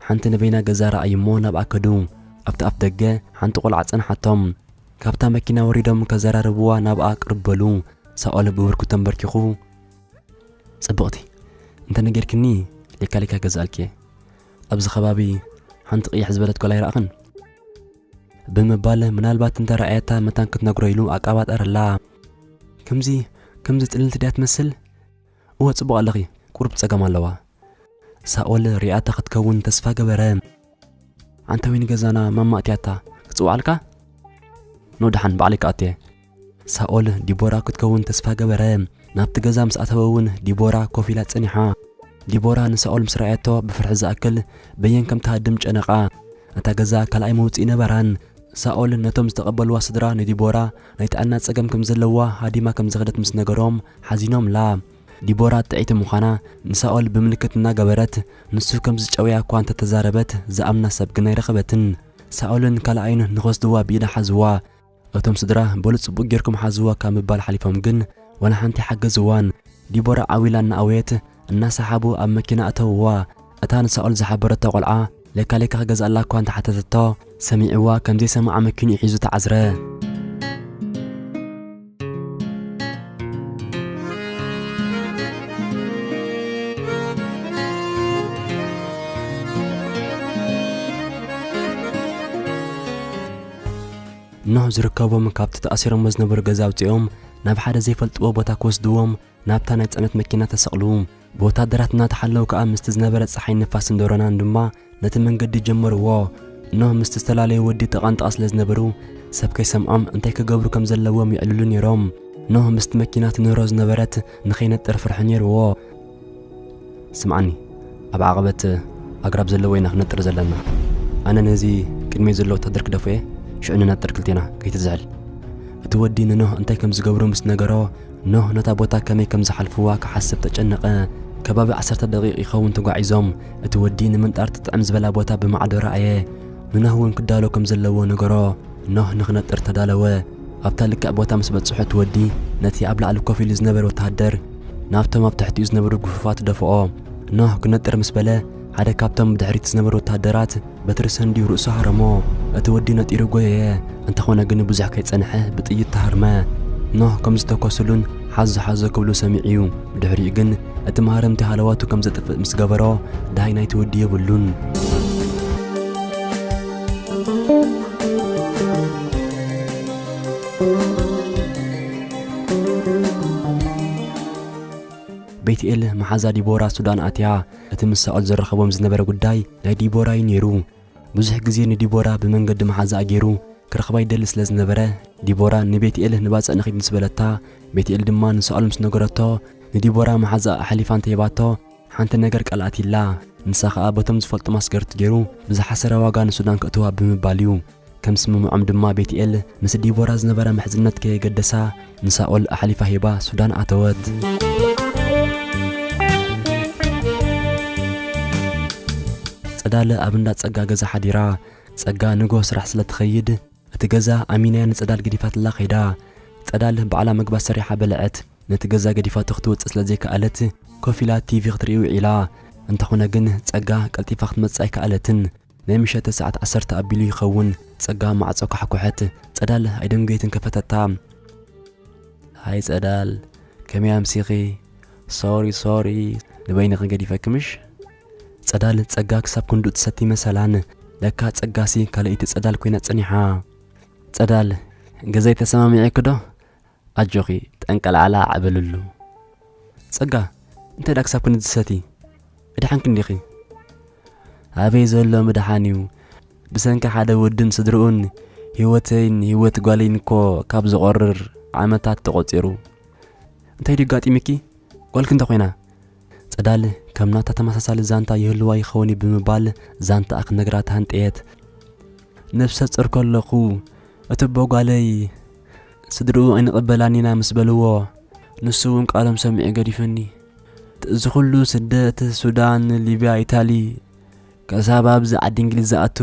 ሓንቲ ንበይና ገዛ ረኣዩ እሞ ናብኣ ከዱ። ኣብቲ ኣፍ ደገ ሓንቲ ቆልዓ ጸንሓቶም። ካብታ መኪና ወሪዶም ከዘራርብዋ ናብኣ ቅርብ በሉ። ሳኦል ብብርኩ ተንበርኪኹ፣ "ጽብቕቲ፣ እንተ ነጊርክኒ ሌካ ሌካ ገዛእልኪ እየ። ኣብዚ ከባቢ ሓንቲ ቅይሕ ዝበለት ጓል ኣይረኣኽን?" ብምባል ምናልባት እንተ ረኣየታ መታን ክትነግሮ ኢሉ ኣቃባጠረላ። "ከምዚ፣ ከምዚ ጽልልቲ ድያ ትመስል?" "እወ፣ ጽቡቕ ኣለኺ፣ ቁሩብ ጸገም ኣለዋ።" ሳኦል ሪኣታ ክትከውን ተስፋ ገበረ። "ኣንታ ወይኒ ገዛና ማማ እትያታ ክጽውዓልካ?" "ኖ፣ ደሓን ባዕለይ ክኣቱ እየ።" ሳኦል ዲቦራ ክትከውን ተስፋ ገበረ። ናብቲ ገዛ ምስ ኣተወ እውን ዲቦራ ኮፍ ኢላ ጸኒሓ። ዲቦራ ንሳኦል ምስ ረኣየቶ ብፍርሒ ዝኣክል በየን ከም ትሃድም ጨነቓ። እታ ገዛ ካልኣይ መውጽኢ ነበራን። ሳኦል ነቶም ዝተቐበልዋ ስድራ ንዲቦራ ናይ ጥዕና ጸገም ከም ዘለዋ ሃዲማ ከም ዝኸደት ምስ ነገሮም ሓዚኖምላ። ዲቦራ ጥዕይቲ ምዃና ንሳኦል ብምልክት እናገበረት፣ ንሱ ከም ዝጨውያ እኳ እንተተዛረበት፣ ዝኣምና ሰብ ግን ኣይረኸበትን። ሳኦልን ካልኣዩን ንኸስድዋ ብኢዳ ሓዝዋ። እቶም ስድራ፣ "በሉ ጽቡቕ ጌርኩም ሓዝዋ" ካብ ምባል ሓሊፎም ግን ዋላ ሓንቲ ኣይሓገዝዋን። ዲቦራ ዓው ኢላ እናኣወየት፣ እናሰሓቡ ኣብ መኪና ኣተውዋ። እታ ንሳኦል ዝሓበረቶ ቆልዓ፣ ሌካ ሌካ ክገዝኣላ እኳ እንተሓተተቶ፣ ሰሚዕዋ ከም ዘይሰምዓ መኪንኡ ሒዙ ተዓዝረ። ኖህ ዝርከቦም ካብቲ ተኣሲሮሞ ዝነበሩ ገዛ ኣውጺኦም ናብ ሓደ ዘይፈልጥዎ ቦታ ክወስድዎም ናብታ ናይ ጽዕነት መኪና ተሰቕሉ። ብወታደራት እናተሓለዉ ከኣ ምስቲ ዝነበረ ጸሓይ ንፋስን ደሮናን ድማ ነቲ መንገዲ ጀመርዎ። ኖህ ምስቲ ዝተፈላለዩ ወዲ ተቓንጠቓ ስለ ዝነበሩ ሰብ ከይሰምዖም እንታይ ክገብሩ ከም ዘለዎም የዕልሉ ነይሮም። ኖህ ምስቲ መኪና ትንህሮ ዝነበረት ንኸይነጥር ፍርሒ ነይርዎ። ስምዓኒ፣ ኣብ ዓቐበት ኣግራብ ዘለዎ ኢና ክነጥር ዘለና። ኣነ ነዚ ቅድመይ ዘሎ ወታደር ክደፎ እየ፣ ሽዑ ንነጥር ክልቴና፣ ከይትዝሕል። እቲ ወዲ ንኖህ እንታይ ከም ዝገብሩ ምስ ነገሮ፣ ኖህ ነታ ቦታ ከመይ ከም ዝሓልፍዋ ክሓስብ ተጨነቐ። ከባቢ ዓሰርተ ደቂቕ ይኸውን ተጓዒዞም። እቲ ወዲ ንምንጣር ትጥዕም ዝበላ ቦታ ብማዕዶ ረኣየ። ንኖህ እውን ክዳሎ ከም ዘለዎ ነገሮ። ኖህ ንኽነጥር ተዳለወ። ኣብታ ልክዕ ቦታ ምስ በጽሑ እቲ ወዲ ነቲ ኣብ ላዕሊ ኮፍ ኢሉ ዝነበረ ወተሃደር ናብቶም ኣብ ትሕቲኡ ዝነበሩ ግፉፋት ደፍኦ። ኖህ ክነጥር ምስ በለ፣ ሓደ ካብቶም ብድሕሪት ዝነበሩ ወተሃደራት በትሪ ሰንድዩ ርእሱ ሃረሞ። እቲ ወዲ ነጢሩ ጎየየ፣ እንተኾነ ግን ብዙሕ ከይጸንሐ ብጥይት ተሃርመ። ኖህ ከም ዝተኮሱሉን ሓዞ ሓዞ ክብሉ ሰሚዑ እዩ። ብድሕሪኡ ግን እቲ መሃረምቲ ሃለዋቱ ከም ዘጥፍእ ምስ ገበሮ፣ ደሃይ ናይቲ ወዲ የብሉን። ቤትኤል መሓዛ ዲቦራ ሱዳን ኣትያ፣ እቲ ምስ ሳኦል ዘራኸቦም ዝነበረ ጉዳይ ናይ ዲቦራ እዩ ነይሩ። ብዙሕ ግዜ ንዲቦራ ብመንገዲ መሓዛኣ ገይሩ ክረኽባ ይደሊ ስለ ዝነበረ፣ ዲቦራ ንቤትኤል ንባጽዕ ንኺድ ምስ በለታ፣ ቤትኤል ድማ ንሳኦል ምስ ነገረቶ፣ ንዲቦራ መሓዛኣ ኣሕሊፋ እንተሂባቶ፣ ሓንቲ ነገር ቃል ኣትይላ። ንሳ ኸኣ በቶም ዝፈልጡ ማስገርቲ ገይሩ ብዝሓሰረ ዋጋ ንሱዳን ከእትዋ ብምባል እዩ። ከም ስምምዖም ድማ ቤትኤል ምስ ዲቦራ ዝነበራ ምሕዝነት ከየገደሳ ንሳኦል ኣሕሊፋ ሂባ ሱዳን ኣተወት። ጸዳለ ኣብ እንዳ ጸጋ ገዛ ሓዲራ። ጸጋ ንግሆ ስራሕ ስለ ትኸይድ እቲ ገዛ ኣሚናያ ንጸዳል ገዲፋትላ ከይዳ። ጸዳል ባዕላ መግባ ሰሪሓ በልዐት። ነቲ ገዛ ገዲፋቶ ክትወጽእ ስለ ዘይከኣለት ኮፍ ኢላ ቲቪ ክትርኢ ውዒላ። እንተኾነ ግን ጸጋ ቀልጢፋ ክትመጽእ ኣይከኣለትን። ናይ ምሸት ሰዓት ዓሰርተ ኣቢሉ ይኸውን። ጸጋ ማዕጾ ካሕኩሐት። ጸዳል ኣይደንጎየትን ከፈተታ። ሃይ ጸዳል፣ ከመይ ኣምሲኺ? ሶሪ ሶሪ፣ ንበይንኺ ገዲፈኪ ምሽ? ጸዳል ጸጋ ክሳብ ክንድኡ ትሰቲ መሰላን። ለካ ጸጋሲ ካልኣይቲ ጸዳል ኮይና ጸኒሓ። ጸዳል፣ ገዛይ ተሰማሚዐኪ ዶ? ኣጆኺ፣ ጠንቀልዓላ ዓብልሉ። ጸጋ፣ እንታይ ደኣ ክሳብ ክንዲ ትሰቲ? እድሓንኪ እንዲኺ? ኣበይ ዘሎ ምድሓን እዩ? ብሰንኪ ሓደ ወድን ስድርኡን ህይወተይን ህይወት ጓለይን እኮ ካብ ዝቖርር ዓመታት ተቖጺሩ። እንታይ ድዩ ኣጋጢምኪ? ጓልኪ እንታይ ኮይና? ጸዳል፣ ከም ናታ ተመሳሳሊ ዛንታ ይህልዋ ይኸውን እዩ ብምባል ዛንታኣ ክነግራ ተሃንጠየት። ነብሰ ጾር ከለኹ፣ እቲ ኣቦ ጓለይ ስድርኡ ኣይንቕበላን ኢና ምስ በልዎ፣ ንሱ እውን ቃሎም ሰሚዑ ገዲፉኒ። እዚ ኩሉ ስደት፣ ሱዳን፣ ሊብያ፣ ኢታሊ፣ ከሳብ ኣብዚ ዓዲ እንግሊዝ ዝኣቱ፣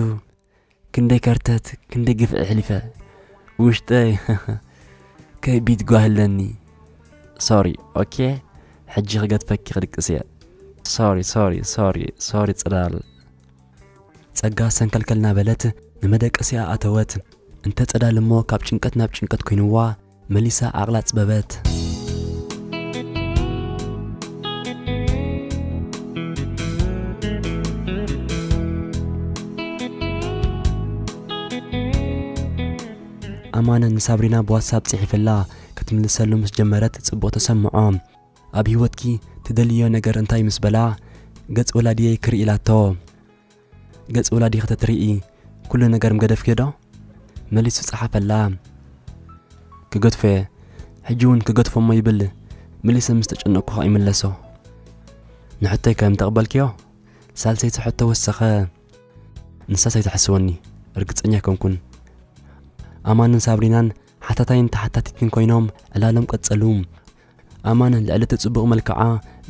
ክንደይ ከርተት፣ ክንደይ ግፍዒ ኣሕሊፈ። ውሽጠይ ከቢድ ጓሂ ኣለኒ። ሶሪ፣ ኦኬ? ሕጂ ክገድፈኪ ክድቅስ እየ። ሶሪ፣ ሶሪ፣ ሶሪ፣ ሶሪ ጽላል። ጸጋ ሰንከልከል እናበለት ንመደቀሲኣ ኣተወት። እንተ ጸዳል እሞ ካብ ጭንቀት ናብ ጭንቀት ኮይንዋ፣ መሊሳ ዓቕላ ኣጽበበት። ኣማን ንሳብሪና ብዋትሳፕ ጽሒፍላ ክትምልሰሉ ምስ ጀመረት ጽቡቕ ተሰምዖ። ኣብ ህይወትኪ ትደልዮ ነገር እንታይ ምስ በላ፣ ገጽ ወላዲየይ ክርኢ ኢላቶ። ገጽ ወላዲኺ ተትርኢ፣ ኩሉ ነገር ምገደፍክዮ ዶ? መሊሱ ጸሓፈላ። ክገድፎ እየ፣ ሕጂ እውን ክገድፎ እሞ ይብል፣ መሊሰ ምስ ተጨነቕኩ ኸኣ ይምለሶ። ንሕቶይ ከም ተቕበልክዮ? ሳልሰይቲ ሕቶ ወሰኸ። ንሳስ ኣይትሓስወኒ፣ ርግጸኛ ኣይኮንኩን። ኣማንን ሳብሪናን ሓታታይን ተሓታቲትን ኮይኖም ዕላሎም ቀጸሉ። ኣማን ልዕሊ እቲ ጽቡቕ መልክዓ፣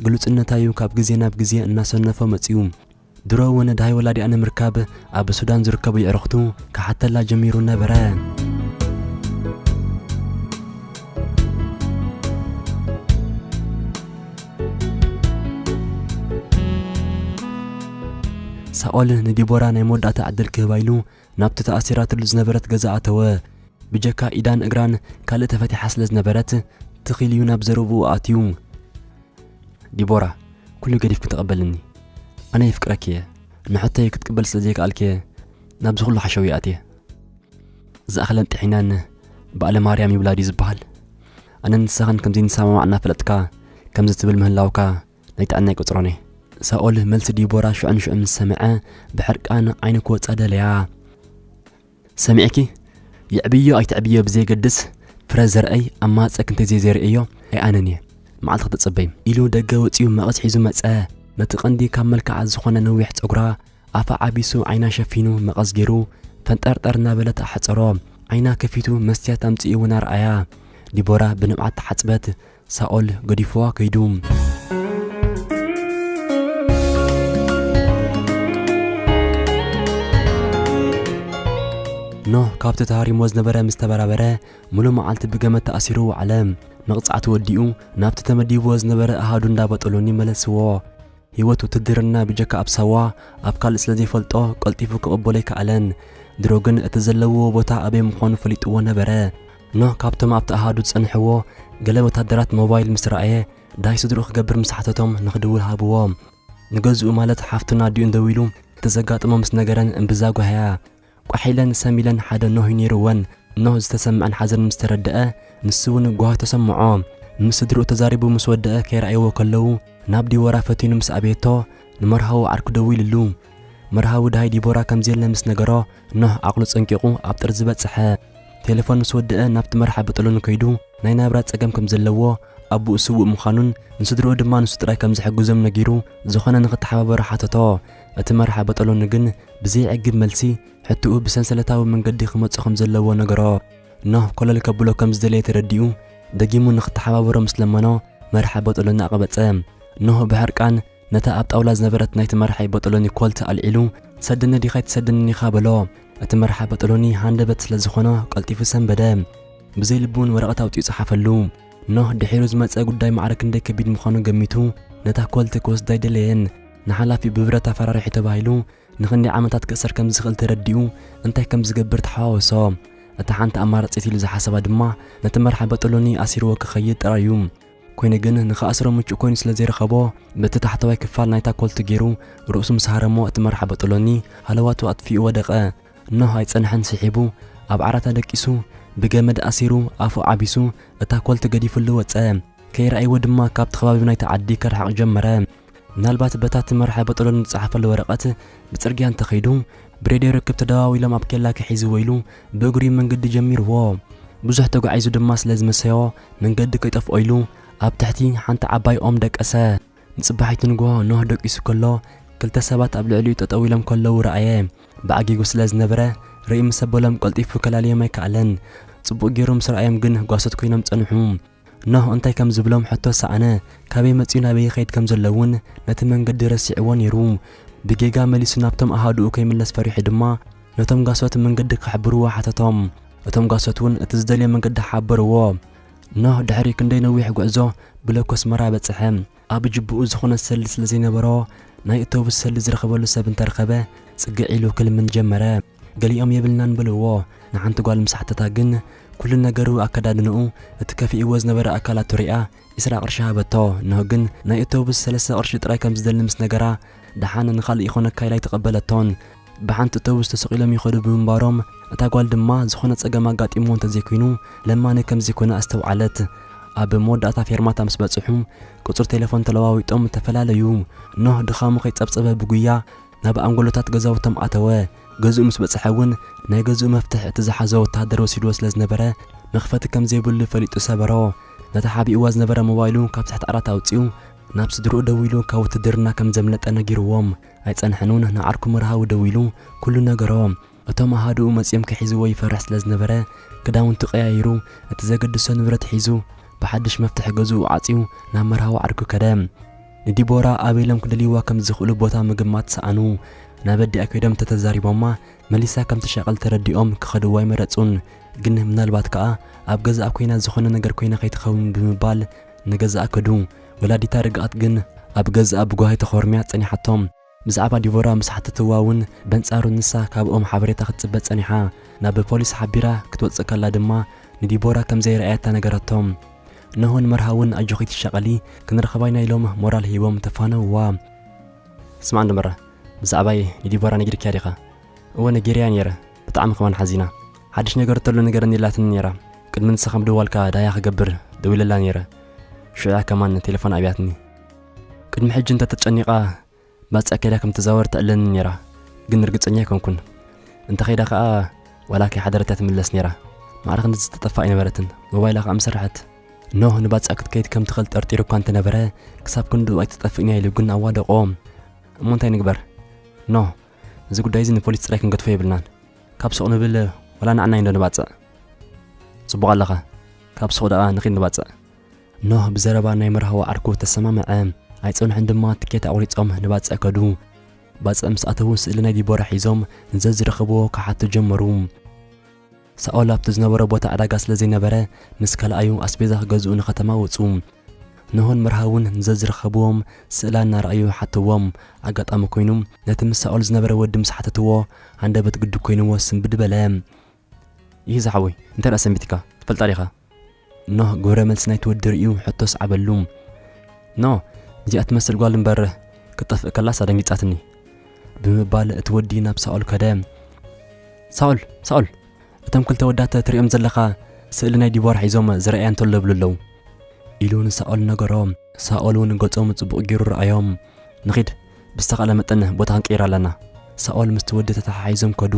ግሉጽነታ'ዩ ካብ ግዜ ናብ ግዜ እናሰነፎ መጺኡ። ድሮ እውን ደሃይ ወላዲኣ ንምርካብ ኣብ ሱዳን ዝርከቡ የዕሩኽቱ ክሓተላ ጀሚሩ ነበረ። ሳኦል ንዲቦራ ናይ መወዳእታ ዕድል ክህባ ኢሉ ናብቲ ተኣሲራትሉ ዝነበረት ገዛ ኣተወ። ብጀካ ኢዳን እግራን ካልእ ተፈቲሓ ስለ ዝነበረት፣ ትኽ ኢሉ ናብ ዘረብኡ ኣትዩ። ዲቦራ፣ ኩሉ ገዲፍኪ ተቐበልኒ። ኣነ የፍቅረኪ እየ። ንሕቶይ ክትቅበል ስለ ዘይከኣልኪ እየ ናብዚ ኩሉ ሓሸውየ ኣትየ። ዝኣኽለን ጥሒናን በዓለ ማርያም ይብላ ድዩ ዝበሃል? ኣነን ንስኻን ከምዘይንሰማማዕ እናፈለጥካ ከምዚ ትብል ምህላውካ ናይ ጥዕና ኣይቆጽሮን እየ። ሳኦል መልሲ ዲቦራ ሽዑ ንሽዑ ምስ ሰምዐ ብሕርቃን ዓይኑ ክወጻ ደለያ። ሰሚዕኪ? የዕብዮ ኣይተዕብዮ ብዘየገድስ ፍረ ዘርአይ ኣብ ማህጸንኪ እንተዘይዘሪኤዮ ኣይኣነን እየ። መዓልቲ ክትጸበይ። ኢሉ ደገ ወጺኡ መቐስ ሒዙ መጸ። ነቲ ቀንዲ ካብ መልክዓ ዝኾነ ነዊሕ ጸጉራ ኣፋ ዓቢሱ ዓይና ሸፊኑ መቐስ ገይሩ ፈንጠርጠር እናበለ ተሓጸሮ። ዓይና ከፊቱ መስትያት ኣምጺኡ እውን ኣርኣያ። ዲቦራ ብንብዓት ተሓጽበት። ሳኦል ገዲፍዋ ከይዱ። ኖህ ካብቲ ተሃሪሞ ዝነበረ ምስ ተበራበረ፣ ሙሉእ መዓልቲ ብገመድ ተኣሲሩ ወዓለ። መቕጻዕቱ ወዲኡ፣ ናብቲ ተመዲብዎ ዝነበረ ኣሃዱ እንዳ በጦሎኒ መለስዎ። ህይወት ውትድርና ብጀካ ኣብ ሳዋ፣ ኣብ ካልእ ስለ ዘይፈልጦ፣ ቀልጢፉ ክቕበሎ ኣይከኣለን። ድሮ ግን እቲ ዘለዎ ቦታ ኣበይ ምዃኑ ፈሊጥዎ ነበረ። ኖህ ካብቶም ኣብቲ ኣሃዱ ዝጸንሕዎ ገለ ወታደራት ሞባይል ምስ ረኣየ፣ ዳይ ስድርኡ ክገብር ምስ ሓተቶም ንኽድውል ሃብዎ። ንገዝኡ ማለት ሓፍቱን ኣዲኡን ደዊሉ እቲ ዘጋጠሞ ምስ ነገረን እምብዛ ጓህያ። ቋሕ ኢለን ሰም ኢለን ሓደ ኖህ እዩ ነይርወን። ኖህ ዝተሰምዐን ሓዘን ምስ ተረድአ፣ ንሱ እውን ጓሂ ተሰምዖ። ምስ ስድርኡ ተዛሪቡ ምስ ወደአ ከይረኣይዎ ከለዉ ናብ ዲቦራ ፈቲኑ ምስ ኣበየቶ ንመርሃዊ ዓርኩ ደዊሉሉ። መርሃዊ ድሃይ ዲቦራ ከም ዘየለ ምስ ነገሮ፣ ኖህ ዓቕሉ ጸንቂቑ ኣብ ጥርዚ በጽሐ። ቴሌፎን ምስ ወደአ ናብቲ መርሓ በጠሎኒ ከይዱ ናይ ናብራ ጸገም ከም ዘለዎ፣ ኣቦኡ ስዉእ ምዃኑን ንስድርኡ ድማ ንሱ ጥራይ ከም ዝሕግዞም ነጊሩ ዝኾነ ንኽተሓባበሮ ሓተቶ። እቲ መርሓ በጠሎኒ ግን ብዘይዕግብ መልሲ ሕትኡ ብሰንሰለታዊ መንገዲ ክመጽእ ከም ዘለዎ ነገሮ። ኖህ ኮለል ከብሎ ከም ዝደለየ ተረዲኡ ደጊሙ ንኽተሓባበሮ ምስ ለመኖ መርሓ በጠሎኒ ኣቐበጸ። ኖህ ብሕርቃን ነታ ኣብ ጣውላ ዝነበረት ናይቲ መርሓይ በጠሎኒ ኮልት ኣልዒሉ፣ "ትሰደኒ ዲኻ ኣይትሰደንን ኢኻ?" በሎ። እቲ መርሓ በጠሎኒ ሃንደበት ስለ ዝኾኖ ቀልጢፉ ሰንበደ። ብዘይ ልቢ እውን ወረቐት ኣውጺኡ ጸሓፈሉ። ኖህ ድሒሩ ዝመጸ ጉዳይ ማዕረ ክንደይ ከቢድ ምዃኑ ገሚቱ ነታ ኮልት ክወስዳ ኣይደለየን። ንሓላፊ ብብረት ኣፈራሪሑ ተባሂሉ ንኽንደይ ዓመታት ክእሰር ከም ዝኽእል ተረዲኡ እንታይ ከም ዝገብር ተሓዋወሶ። እታ ሓንቲ ኣማራጺት ኢሉ ዝሓሰባ ድማ ነቲ መርሓ በጠሎኒ ኣሲርዎ ክኸይድ ጥራይ እዩ። ኮይኑ ግን ንኽኣስሮ ምቹእ ኮይኑ ስለ ዘይረኸቦ በቲ ታሕተዋይ ክፋል ናይታ ኮልት ገይሩ ርእሱ ምስ ሃረሞ እቲ መርሓ በጠሎኒ ሃለዋቱ ኣጥፊኡ ወደቐ። ኖህ ኣይጸንሐን ስሒቡ ኣብ ዓራታ ደቂሱ ብገመድ ኣሲሩ ኣፉ ዓቢሱ እታ ኮልት ገዲፍሉ ወጸ። ከይረኣይዎ ድማ ካብቲ ከባቢ ናይቲ ዓዲ ከርሕቕ ጀመረ። ምናልባት በታ እቲ መርሓ በጠሎኒ ዝጸሓፈሉ ወረቐት ብጽርግያ እንተኸይዱ ብሬድዮ ርክብ ተደዋዊሎም ኣብ ኬላ ክሒዝዎ ኢሉ ብእግሩ መንገዲ ጀሚርዎ። ብዙሕ ተጓዒዙ ድማ ስለ ዝመሰዮ መንገዲ ከይጠፍኦ ኢሉ ኣብ ትሕቲ ሓንቲ ዓባይ ኦም ደቀሰ። ንጽባሒቱ ንግሆ ኖህ ደቂሱ ከሎ ክልተ ሰባት ኣብ ልዕሊኡ ጠጠው ኢሎም ከለዉ ረኣየ። ብኣጊጉ ስለ ዝነበረ ርእይ ምስ ኣበሎም ቀልጢፉ ከላልዮም ኣይከኣለን። ጽቡቕ ገይሩ ምስ ረኣዮም ግን ጓሶት ኮይኖም ጸንሑ። ኖህ እንታይ ከም ዝብሎም ሕቶ ሰኣነ። ካበይ መጺኡ ናበይ ይኸይድ ከም ዘሎ እውን ነቲ መንገዲ ረሲዕዎ ነይሩ። ብጌጋ መሊሱ ናብቶም ኣሃዱኡ ከይምለስ ፈሪሑ ድማ ነቶም ጓሶት መንገዲ ክሕብርዎ ሓተቶም። እቶም ጓሶት እውን እቲ ዝደልዮ መንገዲ ሓበርዎ። ኖህ ድሕሪ ክንደይ ነዊሕ ጉዕዞ ብለኮ ኣስመራ በጽሐ። ኣብ ጅቡኡ ዝኾነ ሰልዲ ስለ ዘይነበሮ ናይ ኣውቶቡስ ሰልዲ ዝረኸበሉ ሰብ እንተረኸበ ጽግዕ ኢሉ ክልምን ጀመረ። ገሊኦም የብልናን በልዎ። ንሓንቲ ጓል ምስ ሓተታ ግን ኩሉ ነገሩ ኣከዳድንኡ እቲ ከፊእዎ ዝነበረ ኣካላቱ ሪኣ ዒስራ ቅርሺ ሃበቶ። ኖህ ግን ናይ ኣውቶቡስ ሰለስተ ቅርሺ ጥራይ ከም ዝደሊ ምስ ነገራ ደሓን ንኻልእ ይኾነካ ኢላ ኣይተቐበለቶን። ብሓንቲ ኣውቶቡስ ተሰቒሎም ይኸዱ ብምንባሮም እታ ጓል ድማ ዝኾነ ጸገም ኣጋጢምዎ እንተዘይኮይኑ ለማኒ ከም ዘይኮነ ኣስተውዓለት። ኣብ መወዳእታ ፌርማታ ምስ በጽሑ ቁጽሪ ቴሌፎን ተለዋዊጦም ተፈላለዩ። ኖህ ድኻሙ ከይጸብጸበ ብጉያ ናብ ኣንጎሎታት ገዛውቶም ኣተወ። ገዝኡ ምስ በጽሐ እውን ናይ ገዝኡ መፍትሕ እቲ ዝሓዞ ወተሃደር ወሲድዎ ስለ ዝነበረ መኽፈቲ ከም ዘይብሉ ፈሊጡ ሰበሮ። ነታ ሓቢእዋ ዝነበረ ሞባይሉ ካብ ትሕቲ ዓራት ኣውጺኡ ናብ ስድርኡ ደዊሉ ካብ ውትድርና ከም ዘምለጠ ነጊርዎም። ኣይጸንሐን እውን ንዓርኩ መርሃዊ ደዊሉ ኩሉ ነገሮ። እቶም ኣሃዱኡ መጺኦም ክሒዝዎ ይፈርሕ ስለ ዝነበረ ክዳውንቱ ቀያይሩ እቲ ዘገድሶ ንብረት ሒዙ ብሓድሽ መፍትሒ ገዝኡ ዓጽዩ ናብ መርሃዊ ዓርኩ ከደ። ንዲቦራ ኣበይ ኢሎም ክደልይዋ ከም ዝኽእሉ ቦታ ምግማት ሰኣኑ። ናብ ኣዲኣ ከይዶም ተተዛሪቦማ መሊሳ ከም ትሻቐል ተረዲኦም ክኸድዋ ኣይመረጹን። ግን ምናልባት ከኣ ኣብ ገዛኣ ኮይና ዝኾነ ነገር ኮይና ከይትኸውን ብምባል ንገዛኣ ከዱ። ወላዲታ ርግኣት ግን ኣብ ገዛኣ ብጓሂ ተኾርምያ ጸኒሓቶም። ብዛዕባ ዲቦራ ምስ ሓተትዋ እውን በንጻሩ ንሳ ካብኦም ሓበሬታ ክትጽበ ጸኒሓ። ናብ ፖሊስ ሓቢራ ክትወጽእ ከላ ድማ ንዲቦራ ከም ዘይረኣየታ ነገረቶም። ኖህን መርሃውን ኣጆኺ ትሻቐሊ ክንረኸባ ኢና ኢሎም ሞራል ሂቦም ተፋነውዋ። ስማዕ እንዶ መራ፣ ብዛዕባይ ንዲቦራ ነጊርክያ ዲኻ? እወ ነጊረያ ነይረ፣ ብጣዕሚ ከማን ሓዚና። ሓድሽ ነገር እንተሎ ንገረኒ ኢላትኒ ነይራ። ቅድሚ ንስኻ ምድዋልካ ዳያ ክገብር ደዊለላ ነይረ። ሽዑያ ከማን ቴሌፎን ኣብያትኒ። ቅድሚ ሕጂ እንተተጨኒቓ ባጽዕ ከይዳ ከም ትዛወር ተዕለኒ ነይራ፣ ግን ርግጸኛ ኣይኮንኩን። እንተ ኸይዳ ኸኣ ዋላ ከይሓደረት እያ ትምለስ ነይራ። ማዕረ ክንድዚ ዝተጠፍኣ ኣይነበረትን። ሞባይላ ኸኣ ምሰርሐት። ኖህ ንባጽዕ ክትከይድ ከም ትኽእል ጠርጢሩ እኳ እንተነበረ፣ ክሳብ ክንድኡ ኣይትጠፍእን እያ ኢሉ ግን ኣዋደቖ። እሞ እንታይ ንግበር? ኖህ፣ እዚ ጉዳይ እዚ ንፖሊስ ጥራይ ክንገድፎ የብልናን። ካብ ሱቕ ንብል ዋላ ንዓና እንዶ ንባጽዕ። ጽቡቕ ኣለኻ። ካብ ሱቕ ደኣ ንኺድ ንባጽዕ። ኖህ ብዘረባ ናይ መርሃዊ ዓርኩ ተሰማምዐ። ኣይጸንሑን ድማ ትኬት ኣቑሪጾም ንባጽዕ ከዱ። ባጽዕ ምስ ኣተዉ ስእሊ ናይ ዲቦራ ሒዞም ንዘዝረኸብዎ ክሓቱ ጀመሩ። ሳኦል ኣብቲ ዝነበሮ ቦታ ዕዳጋ ስለ ዘይነበረ ምስ ካልኣዩ ኣስቤዛ ክገዝኡ ንኸተማ ወጹ። ኖህን መርሃውን ንዘዝረኸብዎም ስእላ እናረኣዩ ሓተዎም። ኣጋጣሚ ኮይኑ ነቲ ምስ ሳኦል ዝነበረ ወዲ ምስ ሓተትዎ ሃንደበት ግዲ ኮይንዎ ስንብድ በለ። ይህ ዝሓወይ እንታይ ደኣ ሰንቢትካ ትፈልጣ ዲኻ? ኖህ ግብረ መልሲ ናይቲ ወዲ ርእዩ ሕቶ ኣስዓበሉ። ኖ፣ እዚኣ ትመስል ጓል እምበር ክትጠፍእ ከላስ ኣደንጊጻትኒ ብምባል እቲ ወዲ ናብ ሳኦል ከደ። ሳኦል፣ ሳኦል፣ እቶም ክልተ ወዳት ትሪኦም ዘለኻ ስእሊ ናይ ዲቦራ ሒዞም ዝረኣያ እንተሎ ይብሉ ኣለዉ ኢሉ ንሳኦል ነገሮ። ሳኦል እውን ገጾም ጽቡቕ ገይሩ ረኣዮም። ንኺድ፣ ብዝተኻእለ መጠን ቦታ ክንቀይር ኣለና። ሳኦል ምስቲ ወዲ ተተሓሒዞም ከዱ።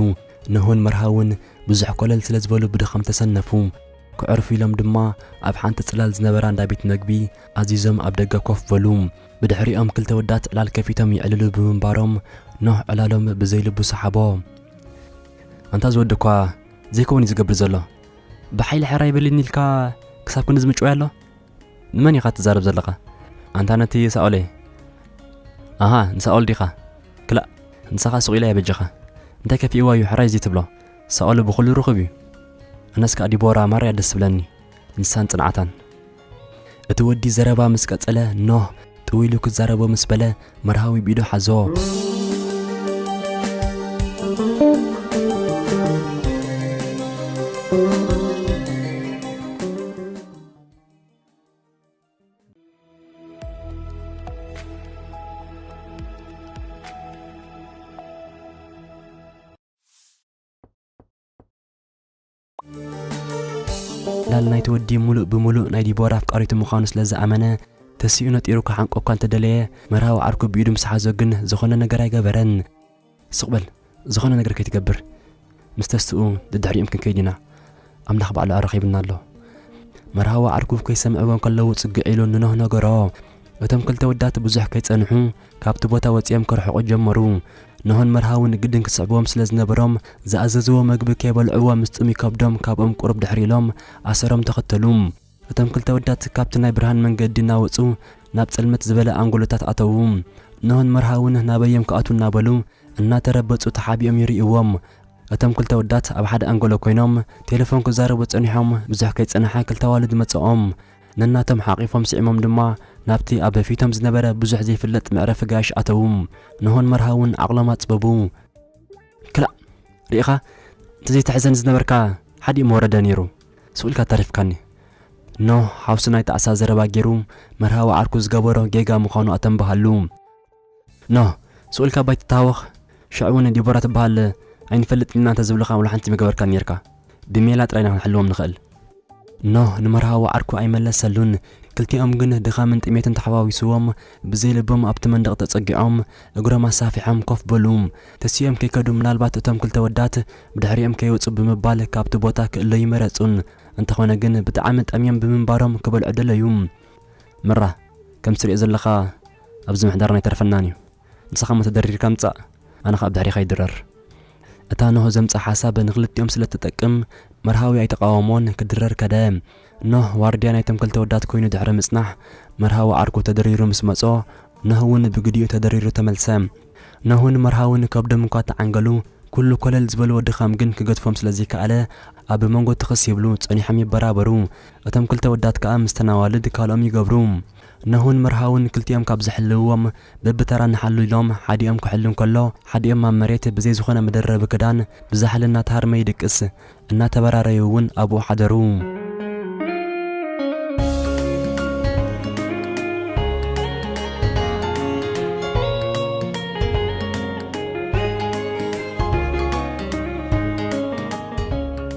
ኖህን መርሃውን ብዙሕ ኮለል ስለ ዝበሉ ብድኻም ተሰነፉ። ክዕርፉ ኢሎም ድማ ኣብ ሓንቲ ጽላል ዝነበራ እንዳ ቤት መግቢ ኣዚዞም ኣብ ደገ ኮፍ በሉ። ብድሕሪኦም ክልተ ወዳት ዕላል ከፊቶም ይዕልሉ ብምንባሮም ኖህ ዕላሎም ብዘይ ልቡ ሰሓቦ። ኣንታ ዝወዲ እኳ ዘይከውን እዩ ዝገብር ዘሎ። ብሓይሊ ሕራይ በልኒ ኢልካ ክሳብ ክንዲ ዝምጭወይ ኣሎ? ንመን ኢኻ ትዛረብ ዘለኻ? ኣንታ ነቲ ሳኦለይ። ኣሃ፣ ንሳኦል ዲኻ? ክላእ፣ ንሳኻ ሱቕ ኢላ እየ በጃኻ። እንታይ ከፊእዋ እዩ ሕራይ እዚ ትብሎ? ሳኦል ብኹሉ ርኹብ እዩ። ኣነስ ከኣ ዲቦራ ማርያ ደስ ትብለኒ። ንሳን ጽንዓታን። እቲ ወዲ ዘረባ ምስ ቀጸለ፣ ኖህ ጥው ኢሉ ክዛረቦ ምስ በለ፣ መርሃዊ ብኢዱ ሓዞ። ላል ናይቲ ወዲ ሙሉእ ብሙሉእ ናይ ዲቦራ ኣፍቃሪቱ ምዃኑ ስለ ዝኣመነ፣ ተሲኡ ነጢሩ ክሓንቆ እኳ እንተደለየ፣ መርሃዊ ዓርኩ ብኢዱ ምስ ሓዞ ግን ዝኾነ ነገር ኣይገበረን። ስቕ በል፣ ዝኾነ ነገር ከይትገብር። ምስ ተስትኡ ደድሕሪኦም ክንከይድ ኢና። ኣምላኽ ባዕሉ ኣረኺብና ኣሎ። መርሃዊ ዓርኩ ከይሰምዕዎ እንከለዉ ጽግዕ ኢሉ ንኖህ ነገሮ። እቶም ክልተ ወዳት ብዙሕ ከይጸንሑ ካብቲ ቦታ ወጺኦም ክርሕቑ ጀመሩ። ኖህን መርሃውን ግድን ክስዕብዎም ስለ ዝነበሮም ዝኣዘዝዎ መግቢ ከይበልዕዎ ምስ ጥሙይ ከብዶም ካብኦም ቁሩብ ድሕር ኢሎም ኣሰሮም ተኸተሉ። እቶም ክልተ ወዳት ካብቲ ናይ ብርሃን መንገዲ እናወጹ ናብ ጸልመት ዝበለ ኣንጎሎታት ኣተዉ። ኖህን መርሃውን ናበዮም ክኣትዉ እናበሉ እናተረበጹ ተሓቢኦም ይርእይዎም። እቶም ክልተ ወዳት ኣብ ሓደ ኣንጎሎ ኮይኖም ቴሌፎን ክዛረቡ ጸኒሖም። ብዙሕ ከይጸንሐ ክልተ ኣዋልድ መጸኦም። ነናቶም ሓቒፎም ስዒሞም ድማ ናብቲ ኣብ ፊቶም ዝነበረ ብዙሕ ዘይፍለጥ መዕረፊ ጋያሽ ኣተዉ። ኖሆን መርሃውን ዓቕሎም ኣጽበቡ። ክላእ፣ ርኢኻ፣ እንተዘይትሕዘኒ ዝነበርካ ሓዲኡ ምወረደ ነይሩ። ስቕ ኢልካ ተሪፍካኒ። ኖህ ሓውሲ ናይ ጣዕሳ ዘረባ ገይሩ መርሃዊ ዓርኩ ዝገበሮ ጌጋ ምዃኑ ኣተንብሃሉ። ኖህ፣ ስቕ ኢልካ ባይትተሃወኽ። ሽዑ እውን ዲቦራ ትበሃል ኣይንፈልጥን ኢና እንተዝብሉኻ ወላ ሓንቲ ምገበርካ ነይርካ። ብሜላ ጥራይ ኢና ክንሕልዎም ንኽእል። ኖህ ንመርሃዊ ዓርኩ ኣይመለሰሉን። ክልቲኦም ግን ድኻምን ጥሜትን ተሓዋዊስዎም ብዘይ ልቦም ኣብቲ መንደቕ ተጸጊዖም እግሮም ኣሳፊሖም ኮፍ በሉ። ተሲኦም ከይከዱ ምናልባት እቶም ክልተ ወዳት ብድሕሪኦም ከይወጹ ብምባል ካብቲ ቦታ ክእለዩ መረጹን። እንተኾነ ግን ብጣዕሚ ጠምዮም ብምንባሮም ክበልዑ ደለዩ። መራ፣ ከም ትሪኦ ዘለኻ ኣብዚ ምሕዳርና ኣይተርፈናን እዩ። ንስኻ እሞ ተደሪርካ ምጻእ፣ ኣነ ኸኣ ብድሕሪኻ ይድረር። እታ ኖህ ዘምጽኣ ሓሳብ ንኽልቲኦም ስለ እትጠቅም መርሃዊ ኣይተቓወሞን፣ ክድረር ከደ። ኖህ ዋርድያ ናይቶም ክልተ ወዳት ኮይኑ ድሕሪ ምጽናሕ መርሃዊ ዓርኩ ተደሪሩ ምስ መጾ፣ ኖህ እውን ብግዲኡ ተደሪሩ ተመልሰ። ኖህን መርሃውን ከብዶም እኳ ተዓንገሉ፣ ኩሉ ኮለል ዝበልዎ ድኻም ግን ክገድፎም ስለ ዘይከኣለ፣ ኣብ መንጎ ትኽስ ይብሉ፣ ጸኒሖም ይበራበሩ። እቶም ክልተ ወዳት ከኣ ምስ ተናዋልድ ካልኦም ይገብሩ። ኖህን መርሃውን ክልቲኦም ካብ ዝሕልውዎም በብተራ ንሓሉ ኢሎም፣ ሓዲኦም ክሕሉ እንከሎ፣ ሓዲኦም ኣብ መሬት ብዘይ ዝኾነ መደረቢ ክዳን ብዛሕሊ እናተሃርመ ይድቅስ። እናተበራረዩ እውን ኣብኡ ሓደሩ።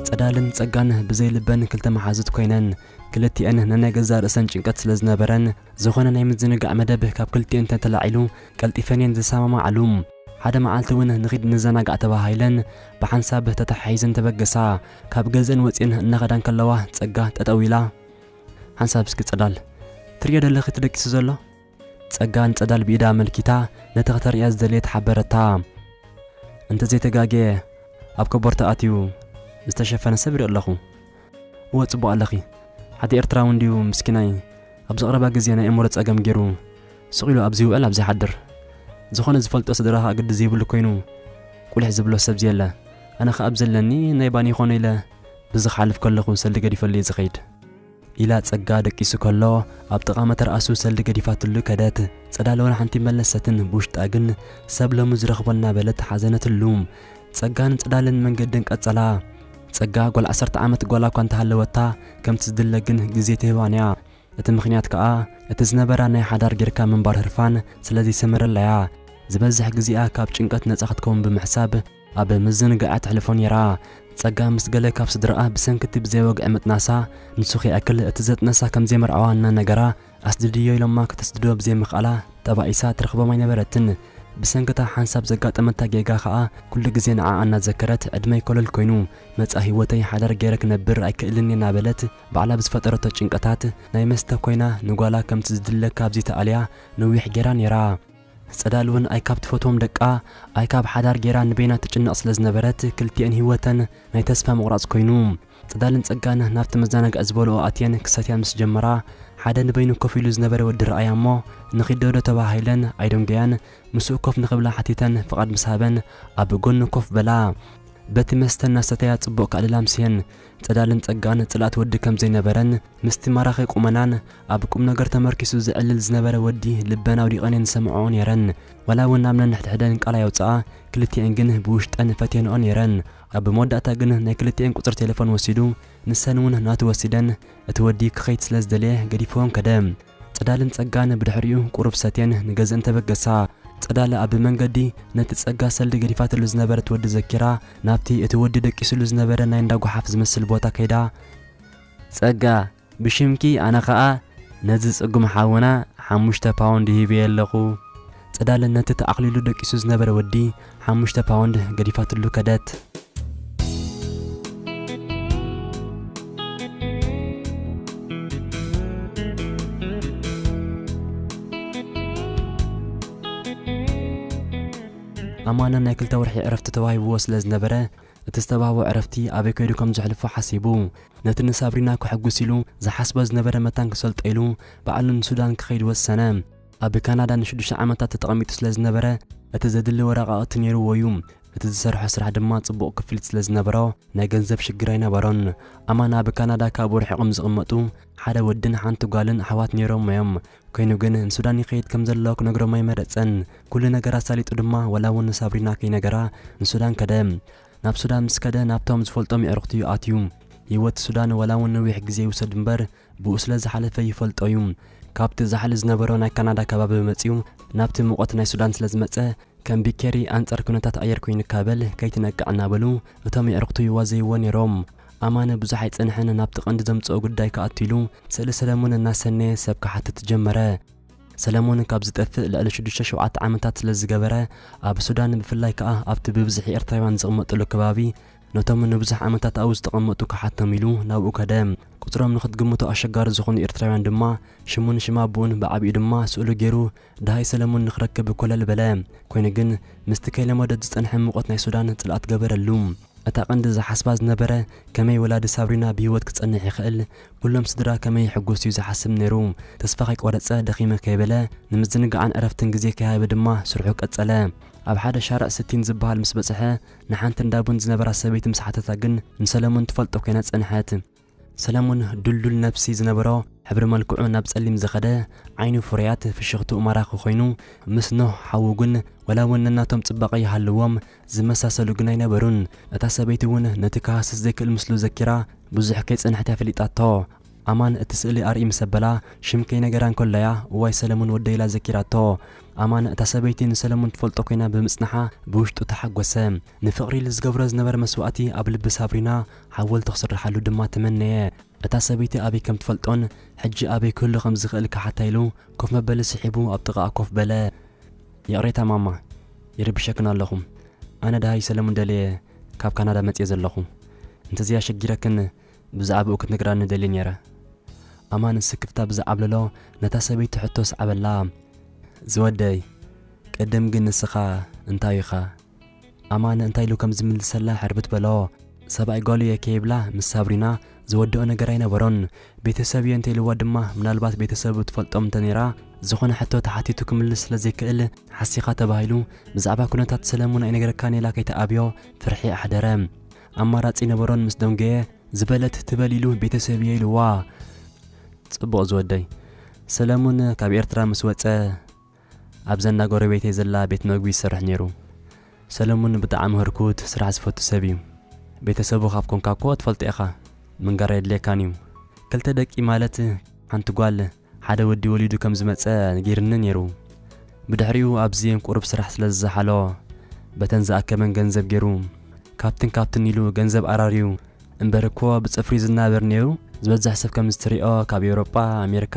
ጸዳልን ጸጋን ብዘይ ልበን ክልተ መሓዙት ኮይነን፣ ክልቲኤን ነናይ ገዛእ ርእሰን ጭንቀት ስለ ዝነበረን፣ ዝኾነ ናይ ምዝንጋዕ መደብ ካብ ክልቲኤን እንተተላዒሉ፣ ቀልጢፈን እየን ዝሰማማዓሉ። ሓደ መዓልቲ እውን ንኺድ ንዘናጋዕ ተባሃሂለን፣ ብሓንሳብ ተተሓሒዘን ተበገሳ። ካብ ገዝአን ወጺኤን እናኸዳ እንከለዋ፣ ጸጋ ጠጠው ኢላ፣ ሓንሳብ እስኪ ጸዳል፣ ትርእዮ ደለኺ እቲ ደቂሱ ዘሎ? ጸጋ ንጸዳል ብኢዳ ኣመልኪታ ነቲ ከተርእያ ዝደለየት ሓበረታ። እንተዘይተጋግየ ኣብ ኮቦርታ ኣትዩ ዝተሸፈነ ሰብ ይርኢ ኣለኹ። እወ፣ ጽቡቕ ኣለኺ። ሓደ ኤርትራዊ እንድዩ ምስኪናይ ኣብዚ ቀረባ ግዜ ናይ ኣእምሮ ጸገም ገይሩ ስቕ ኢሉ ኣብዚ ይውዕል ኣብዚ ይሓድር። ዝኾነ ዝፈልጦ ስድራ ከኣ ግዲ ዘይብሉ ኮይኑ ቁሊሕ ዝብሎ ሰብ ዘየለ። ኣነ ከኣ ኣብ ዘለኒ ናይ ባኒ ይኾኖ ኢለ ብዚ ክሓልፍ ከለኹ ሰልዲ ገዲፈሉ እየ ዝኸይድ። ኢላ ጸጋ ደቂሱ ከሎ፣ ኣብ ጥቓ መተርኣሱ ሰልዲ ገዲፋትሉ ከደት። ጸዳል ወላ ሓንቲ መለሰትን፣ ብውሽጣ ግን ሰብ ሎሚ ዝረኽቦ እናበለት ሓዘነትሉ። ጸጋን ጽዳልን መንገደን ቀጸላ። ጸጋ ጓል ዓሰርተ ዓመት ጓላ እኳ እንተሃለወታ፣ ከምቲ ዝድለ ግን ግዜ ትህባን እያ። እቲ ምኽንያት ከኣ፣ እቲ ዝነበራ ናይ ሓዳር ጌርካ ምንባር ህርፋን ስለ ዘይሰመረላ እያ። ዝበዝሕ ግዜኣ ካብ ጭንቀት ነጻ ክትከውን ብምሕሳብ፣ ኣብ ምዝንጋዕ ተሕልፎ ነይራ። ጸጋ ምስ ገለ ካብ ስድራኣ ብሰንኪ እቲ ብዘይ ወግዒ ምጥናሳ፣ ንሱ ከይኣክል እቲ ዘጥነሳ ከም ዘይመርዓዋ እናነገራ፣ ኣስድድዮ ኢሎማ ከተስድዶ ብዘይምኽኣላ፣ ተባኢሳ ትረኽቦም ኣይነበረትን። ብሰንክታ ሓንሳብ ዘጋጠመታ ጌጋ ኸኣ ኩሉ ግዜ ንዓኣ እናዘከረት ዕድመይ ኮለል ኮይኑ፣ መጻኢ ህይወተይ ሓዳር ገይረ ክነብር ኣይክእልን እናበለት ባዕላ ብዝፈጠረቶ ጭንቀታት ናይ መስተ ኮይና ንጓላ ከምቲ ዝድለ ካብዚ ተኣልያ ነዊሕ ገይራ ነይራ። ጸዳል እውን ኣይ ካብ ትፈትዎም ደቃ ኣይ ካብ ሓዳር ገይራ ንበይና ትጭነቕ ስለ ዝነበረት ክልቲኤን ህይወተን ናይ ተስፋ ምቑራጽ ኮይኑ። ጽዳልን ጸጋን ናብቲ መዘናግዒ ዝበልኦ ኣትየን ክሰትያ ምስ ጀመራ፣ ሓደ ንበይኑ ኮፍ ኢሉ ዝነበረ ወዲ ረኣያ እሞ፣ ንኺድ ዶ ተባሂለን ኣይደንገያን፣ ምስኡ ኮፍ ንኽብላ ሓቲተን ፍቓድ ምስ ሃበን፣ ኣብ ጎኑ ኮፍ በላ። በቲ መስተ እናሰተያ ጽቡቕ ከዕልላ ኣምስየን። ጽዳልን ጸጋን ጽላእቲ ወዲ ከም ዘይነበረን፣ ምስቲ ማራኺ ቁመናን ኣብ ቁም ነገር ተመርኪሱ ዝዕልል ዝነበረ ወዲ ልበን ኣውዲቐን እየን ዝሰምዐኦ ነይረን። ዋላ እውን ናብ ነንሕድሕደን ቃል ኣየውጽኣ፣ ክልቲኤን ግን ብውሽጠን ፈትየንኦ ነይረን። ኣብ መወዳእታ ግን ናይ ክልቲኤን ቁጽሪ ቴሌፎን ወሲዱ፣ ንሰን እውን ናቱ ወሲደን፣ እቲ ወዲ ክኸይድ ስለ ዝደለየ ገዲፍወን ከደ። ጽዳልን ጸጋን ብድሕሪኡ ቁሩብ ሰትየን ንገዝእን ተበገሳ። ጽዳል ኣብ መንገዲ ነቲ ጸጋ ሰልዲ ገዲፋትሉ ዝነበረት ወዲ ዘኪራ፣ ናብቲ እቲ ወዲ ደቂስሉ ዝነበረ ናይ እንዳ ጓሓፍ ዝመስል ቦታ ከይዳ፣ "ጸጋ፣ ብሽምኪ ኣነ ኸኣ ነዚ ጽጉም ሓውና ሓሙሽተ ፓውንድ ሂበዮ ኣለኹ።" ጽዳል ነቲ ተኣኽሊሉ ደቂሱ ዝነበረ ወዲ ሓሙሽተ ፓውንድ ገዲፋትሉ ከደት። ኣማን ናይ ክልተ ወርሒ ዕረፍቲ ተዋሂብዎ ስለ ዝነበረ፣ እቲ ዝተባህቦ ዕረፍቲ ኣበይ ከይዱ ከም ዘሕልፎ ሓሲቡ፣ ነቲ ንሳብሪና ከሐጉስ ኢሉ ዝሓስቦ ዝነበረ መታን ክሰልጦ ኢሉ ባዕሉ ንሱዳን ክኸይድ ወሰነ። ኣብ ካናዳ ንሽዱሽተ ዓመታት ተቐሚጡ ስለ ዝነበረ፣ እቲ ዘድሊ ወረቓቕቲ ነይርዎ እዩ። እቲ ዝሰርሖ ስራሕ ድማ ጽቡቕ ክፍሊት ስለ ዝነበሮ፣ ናይ ገንዘብ ሽግር ኣይነበሮን። ኣማን ኣብ ካናዳ ካብኡ ርሒቖም ዝቕመጡ ሓደ ወድን ሓንቲ ጓልን ኣሕዋት ነይሮም እዮም። ኮይኑ ግን ንሱዳን ይኸይድ ከም ዘሎ ክነግሮም ኣይመረጸን። ኩሉ ነገር ኣሳሊጡ ድማ፣ ዋላ እውን ንሳብሪና ከይነገራ ንሱዳን ከደ። ናብ ሱዳን ምስ ከደ፣ ናብቶም ዝፈልጦም የዕሩኽቱ እዩ ኣትዩ። ህይወት ሱዳን ዋላ እውን ነዊሕ ግዜ ይውሰድ እምበር፣ ብኡ ስለ ዝሓለፈ ይፈልጦ እዩ። ካብቲ ዛሕሊ ዝነበሮ ናይ ካናዳ ከባቢ መጺኡ፣ ናብቲ ሙቐት ናይ ሱዳን ስለ ዝመጸ፣ ከም ቢኬሪ ኣንጻር ኩነታት ኣየር ኮይኑ ካበል ከይትነቅዕ እናበሉ እቶም የዕሩኽቱ ይዋዘይዎ ነይሮም። ኣማን ብዙሕ ኣይጸንሐን ናብቲ ቀንዲ ዘምጽኦ ጉዳይ ክኣቱ ኢሉ ስእሊ ሰለሙን እናሰነየ ሰብ ክሓትት ጀመረ። ሰለሙን ካብ ዝጠፍእ ልዕሊ ሽዱሽተ ሸውዓተ ዓመታት ስለ ዝገበረ፣ ኣብ ሱዳን ብፍላይ ከኣ ኣብቲ ብብዝሒ ኤርትራውያን ዝቕመጥሉ ከባቢ ነቶም ንብዙሕ ዓመታት ኣብኡ ዝተቐመጡ ክሓቶም ኢሉ ናብኡ ከደ። ቁጽሮም ንኽትግምቶ ኣሸጋሪ ዝኾኑ ኤርትራውያን ድማ ሽሙን ሽም ኣቦኡን ብዓቢኡ ድማ ስእሉ ገይሩ ደሃይ ሰለሙን ንኽረክብ ኮለል በለ። ኮይኑ ግን ምስቲ ከይለመዶ ዝጸንሐ ሙቐት ናይ ሱዳን ጽልኣት ገበረሉ። እታ ቀንዲ ዝሓስባ ዝነበረ ከመይ ወላዲ ሳብሪና ብህይወት ክጸንሕ ይኽእል፣ ኩሎም ስድራ ከመይ ይሕጎሱ እዩ ዝሓስብ ነይሩ። ተስፋ ከይቆረጸ ደኺመ ከይበለ ንምዝንጋዕን ዕረፍትን ግዜ ከይሃበ ድማ ስርሑ ቀጸለ። ኣብ ሓደ ሻርዕ ስቲን ዝበሃል ምስ በጽሐ ንሓንቲ እንዳ ቡን ዝነበራ ሰበይቲ ምስ ሓተታ ግን ንሰለሙን ትፈልጦ ኮይና ጸንሐት። ሰለሙን ድልዱል ነብሲ ዝነበሮ፣ ሕብሪ መልክዑ ናብ ጸሊም ዝኸደ፣ ዓይኑ ፍሩያት፣ ፍሽኽትኡ ማራኺ ኮይኑ፣ ምስ ኖህ ሓዉ ግን ወላ እውን ነናቶም ጽባቐ ይሃልዎም፣ ዝመሳሰሉ ግን ኣይነበሩን። እታ ሰበይቲ እውን ነቲ ክሃስስ ዘይክእል ምስሉ ዘኪራ፣ ብዙሕ ከይጸንሐት እያ ፈሊጣቶ። ኣማን እቲ ስእሊ ኣርኢ ምስ ኣበላ፣ ሽም ከይነገራ እንከሎ'ያ፣ "እዋይ ሰለሙን ወደይ" ኢላ ዘኪራቶ። ኣማን እታ ሰበይቲ ንሰለሙን ትፈልጦ ኮይና ብምጽንሓ ብውሽጡ ተሓጎሰ። ንፍቕሪ ኢሉ ዝገብሮ ዝነበረ መስዋእቲ ኣብ ልቢ ሳብሪና ሓወልቲ ክስርሓሉ ድማ ተመነየ። እታ ሰበይቲ ኣበይ ከም ትፈልጦን ሕጂ ኣበይ ክህሉ ከም ዝኽእል ክሓታ ኢሉ ኮፍ መበሊ ስሒቡ ኣብ ጥቓኣ ኮፍ በለ። "ይቕሬታ ማማ፣ ይርብሸክን ኣለኹ። ኣነ ደሃይ ሰለሙን ደልየ ካብ ካናዳ መጽየ ዘለኹ። እንተዘይኣሸጊረክን ብዛዕባኡ ክትነግራኒ ደልየ ነይረ።" ኣማን ስክፍታ ብዝዓብለሎ ነታ ሰበይቲ ሕቶ ሰዓበላ። "ዝወደይ፣ ቅድም ግን ንስኻ እንታይ ኢኻ?" ኣማን እንታይ ኢሉ ከም ዝምልሰላ ሕርብት በሎ። ሰብኣይ ጓሉ እየ ከይብላ ምስ ሳብሪና ዝወድኦ ነገር ኣይነበሮን። ቤተሰብ እየ እንተኢልዋ ድማ ምናልባት ቤተሰቡ ትፈልጦም እንተነይራ ዝኾነ ሕቶ ተሓቲቱ ክምልስ ስለ ዘይክእል ሓሲኻ ተባሂሉ ብዛዕባ ኩነታት ሰለሙን ኣይነገረካን ኢላ ከይተኣብዮ ፍርሒ ኣሕደረ። ኣማራጺ ነበሮን ምስ ደንገየ ዝበለት ትበል ኢሉ ቤተሰብ እየ ኢልዋ። ጽቡቕ ዝወደይ። ሰለሙን ካብ ኤርትራ ምስ ወጸ ኣብዛ እንዳ ጎረቤተይ ዘላ ቤት መግቢ ይሰርሕ ነይሩ። ሰለሙን ብጣዕሚ ህርኩት ስራሕ ዝፈቱ ሰብ እዩ። ቤተሰቡ ካብ ኮንካ እኮ ትፈልጦ ኢኻ፣ ምንጋር ኣየድልየካን እዩ። ክልተ ደቂ ማለት ሓንቲ ጓል ሓደ ወዲ ወሊዱ ከም ዝመጸ ነጊርኒ ነይሩ። ብድሕሪኡ ኣብዚ ቁሩብ ስራሕ ስለ ዝዘሓሎ በተን ዝኣከበን ገንዘብ ገይሩ ካብትን ካብትን ኢሉ ገንዘብ ኣራርዩ። እምበር እኮ ብጽፍሪ ዝናበር ነይሩ። ዝበዝሕ ሰብ ከም ዝትሪኦ ካብ ኤውሮጳ፣ ኣሜሪካ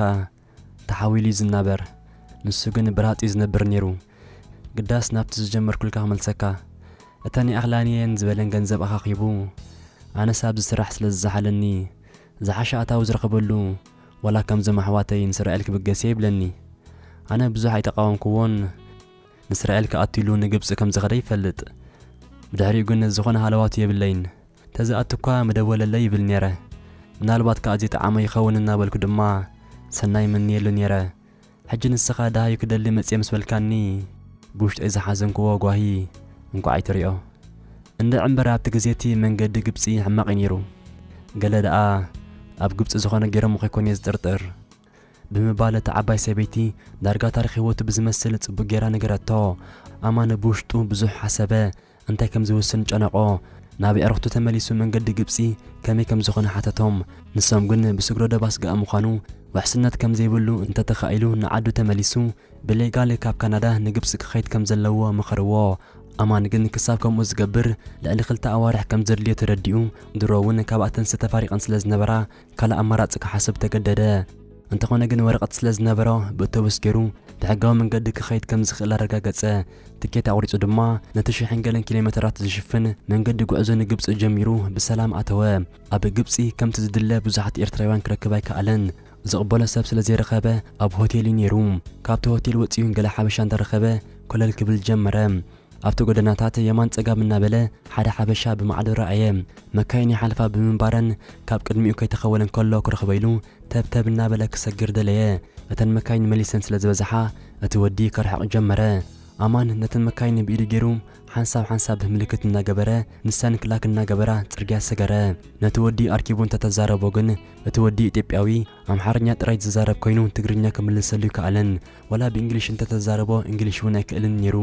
ተሓዊሉ እዩ ዝናበር። ንሱ ግን ብራሃጽ እዩ ዝነብር ነይሩ። ግዳስ ናብቲ ዝጀመርኩልካ ክመልሰካ። እተን ይኣኽላኒ እየን ዝበለን ገንዘብ ኣኻኺቡ፣ ኣነስ ኣብዚ ስራሕ ስለ ዝዘሓለኒ፣ ዝሓሸ ኣታዊ ዝረኽበሉ፣ ዋላ ከምዞም ኣሕዋተይ ንእስራኤል ክብገስ እየ ይብለኒ። ኣነ ብዙሕ ኣይተቃወምክዎን፣ ንእስራኤል ክኣቱ ኢሉ ንግብጺ ከም ዝኸደ ይፈልጥ። ብድሕሪኡ ግን ዝኾነ ሃለዋቱ የብለይን። ተዝኣቱ እኳ ምደወለለይ ይብል ነይረ። ምናልባት ከኣ ዘይጠዓሞ ይኸውን እናበልኩ ድማ ሰናይ ይምንየሉ ነይረ። ሕጂ ንስኻ ደሃዩ ክደሊ መጽየ ምስ በልካኒ፣ ብውሽጠይ ዝሓዘንክዎ ጓሂ እንቋዕ ኣይትሪኦ። እንድዒ እምበር ኣብቲ ግዜ እቲ መንገዲ ግብጺ ሕማቕ እዩ ነይሩ። ገለ ደኣ ኣብ ግብጺ ዝኾነ ገይሮም ከይኮን እየ ዝጥርጥር። ብምባል እታ ዓባይ ሰበይቲ ዳርጋ ታሪኽ ህይወቱ ብዝመስል ጽቡቕ ጌራ ነገረቶ። ኣማን ብውሽጡ ብዙሕ ሓሰበ። እንታይ ከም ዝውስን ጨነቖ። ናብ ኣዕሩኽቱ ተመሊሱ መንገዲ ግብጺ ከመይ ከም ዝኾነ ሓተቶም። ንሶም ግን ብስግሮ ደባ ስግኣ ምዃኑ፣ ውሕስነት ከም ዘይብሉ እንተተኻኢሉ ንዓዱ ተመሊሱ ብሌጋል ካብ ካናዳ ንግብጺ ክኸይድ ከም ዘለዎ መኸርዎ። ኣማን ግን ክሳብ ከምኡ ዝገብር ልዕሊ ክልተ ኣዋርሕ ከም ዘድልዮ ተረዲኡ፣ ድሮ እውን ካብኣተንስ ተፋሪቐን ስለ ዝነበራ ካልእ ኣማራጺ ክሓስብ ተገደደ። እንተኾነ ግን ወረቐት ስለ ዝነበሮ ብእቶቡስ ገይሩ ብሕጋዊ መንገዲ ክኸይድ ከም ዝኽእል ኣረጋገጸ። ትኬት ኣቑሪጹ ድማ ነቲ ሽሕን ገለን ኪሎ ሜተራት ዝሽፍን መንገዲ ጉዕዞ ንግብጺ ጀሚሩ ብሰላም ኣተወ። ኣብ ግብጺ ከምቲ ዝድለ ብዙሓት ኤርትራውያን ክረክብ ኣይከኣለን። ዝቕበሎ ሰብ ስለ ዘይረኸበ ኣብ ሆቴል እዩ ነይሩ። ካብቲ ሆቴል ወጺኡ ገለ ሓበሻ እንተረኸበ ኮለል ክብል ጀመረ። ኣብቲ ጎደናታት የማን ጸጋም እናበለ ሓደ ሓበሻ ብማዕዶ ረኣየ። መካይን ይሓልፋ ብምንባረን ካብ ቅድሚኡ ከይተኸወለ እንከሎ ክረኽቦ ኢሉ ተብተብ እናበለ ክሰግር ደለየ። እተን መካይን መሊሰን ስለ ዝበዝሓ እቲ ወዲ ክርሕቕ ጀመረ። ኣማን ነተን መካይን ብኢዱ ገይሩ ሓንሳብ ሓንሳብ ምልክት እናገበረ ንሰን ክላክ እናገበራ ጽርግያ ሰገረ። ነቲ ወዲ ኣርኪቡ እንተተዛረቦ ግን እቲ ወዲ ኢትዮጵያዊ ኣምሓርኛ ጥራይ ዝዛረብ ኮይኑ ትግርኛ ክምልሰሉ ይከኣለን። ወላ ብእንግሊሽ እንተተዛረቦ እንግሊሽ እውን ኣይክእልን ነይሩ።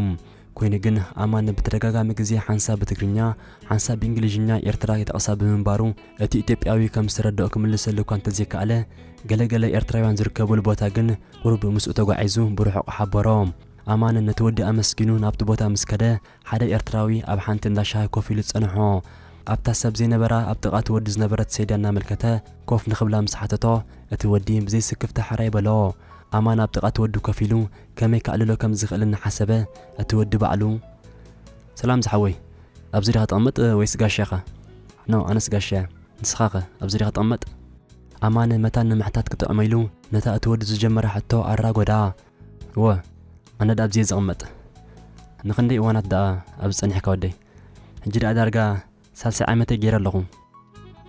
ኮይኑ ግን ኣማን ብተደጋጋሚ ግዜ ሓንሳብ ብትግርኛ ሓንሳብ ብእንግሊዝኛ ኤርትራ ይጠቕሳ ብምንባሩ እቲ ኢትዮጵያዊ ከም ዝተረድኦ ክምልሰሉ እኳ እንተዘይከኣለ ገለገለ ኤርትራውያን ዝርከቡሉ ቦታ ግን ቁሩብ ምስኡ ተጓዒዙ ብርሑቕ ሓበሮ። ኣማን ነቲ ወዲ ኣመስጊኑ ናብቲ ቦታ ምስ ከደ ሓደ ኤርትራዊ ኣብ ሓንቲ እንዳ ሻሂ ኮፍ ኢሉ ጸንሖ። ኣብታ ሰብ ዘይነበራ ኣብ ጥቓ እቲ ወዲ ዝነበረት ሰይዳ እናመልከተ ኮፍ ንኽብላ ምስ ሓተቶ እቲ ወዲ ብዘይስክፍታ ሕራይ በሎ። ኣማን ኣብ ጥቓ እቲ ወዲ ኮፍ ኢሉ ከመይ ከዕልሎ ከም ዝኽእል እናሓሰበ እቲ ወዲ ባዕሉ፣ ሰላም ዝሓወይ፣ ኣብዚ ዲኻ ትቕመጥ ወይስ ጋሻ ኢኻ? ኖ፣ ኣነስ ጋሻ እየ። ንስኻኸ ኣብዚ ዲኻ ትቕመጥ? ኣማን መታን ንምሕታት ክጥዕሞ ኢሉ ነታ እቲ ወዲ ዝጀመራ ሕቶ ኣራጎዳ። እወ፣ ኣነ ደኣ ኣብዚ እየ ዝቕመጥ። ንኽንደይ እዋናት ደኣ ኣብዚ ጸኒሕካ ወደይ? ሕጂ ደኣ ዳርጋ ሳልሳይ ዓመተይ ገይረ ኣለኹ።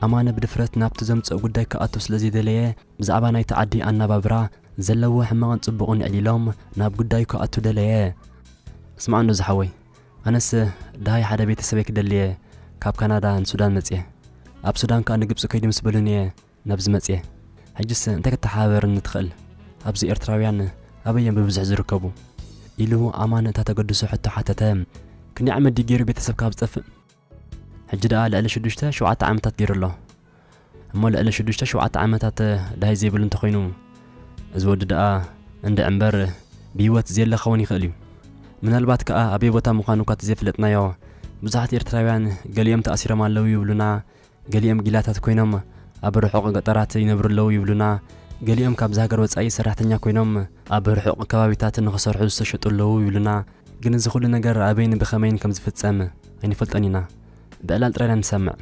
ኣማነ ብድፍረት ናብቲ ዘምጽኦ ጉዳይ ክኣቱ ስለ ዘይደለየ፣ ብዛዕባ ናይቲ ዓዲ ኣነባብራ ዘለዎ ሕማቕን ጽቡቕን የዕሊሎም ናብ ጉዳዩ ክኣቱ ደለየ። ስማዕ እንዶ ዝሓወይ፣ ኣነስ ደሃይ ሓደ ቤተሰበይ ክደሊ እየ ካብ ካናዳ ንሱዳን መጽየ። ኣብ ሱዳን ከኣ ንግብጺ ከይዱ ምስ በሉኒ እየ ናብዚ መጽየ። ሕጅስ እንታይ ክተሓባበረኒ ትኽእል? ኣብዚ ኤርትራውያን ኣበይ እዮም ብብዝሒ ዝርከቡ? ኢሉ ኣማን እታ ተገድሶ ሕቶ ሓተተ። ክንደይ ዓመት ድዩ ገይሩ ቤተሰብካ ኣብ ዝጠፍእ? ሕጂ ደኣ ልዕሊ ሽዱሽተ ሸውዓተ ዓመታት ገይሩ ኣሎ። እሞ ልዕሊ ሽዱሽተ ሸውዓተ ዓመታት ደሃይ ዘይብሉ እንተኾይኑ፣ እዚ ወዲ ደኣ እንድዒ እምበር ብህይወት ዘየለ ክኸውን ይኽእል እዩ። ምናልባት ከኣ ኣበይ ቦታ ምዃኑ እኳ ተዘይፈለጥናዮ፣ ብዙሓት ኤርትራውያን ገሊኦም ተኣሲሮም ኣለዉ ይብሉና፣ ገሊኦም ጊላታት ኮይኖም ኣብ ርሑቕ ገጠራት ይነብሩ ኣለዉ ይብሉና፣ ገሊኦም ካብዚ ሃገር ወጻኢ ሰራሕተኛ ኮይኖም ኣብ ርሑቕ ከባቢታት ንኽሰርሑ ዝተሸጡ ኣለዉ ይብሉና። ግን እዚ ኩሉ ነገር ኣበይን ብኸመይን ከም ዝፍጸም ኣይንፈልጦን ኢና። ብዕላል ጥራይ ኢና ንሰምዕ።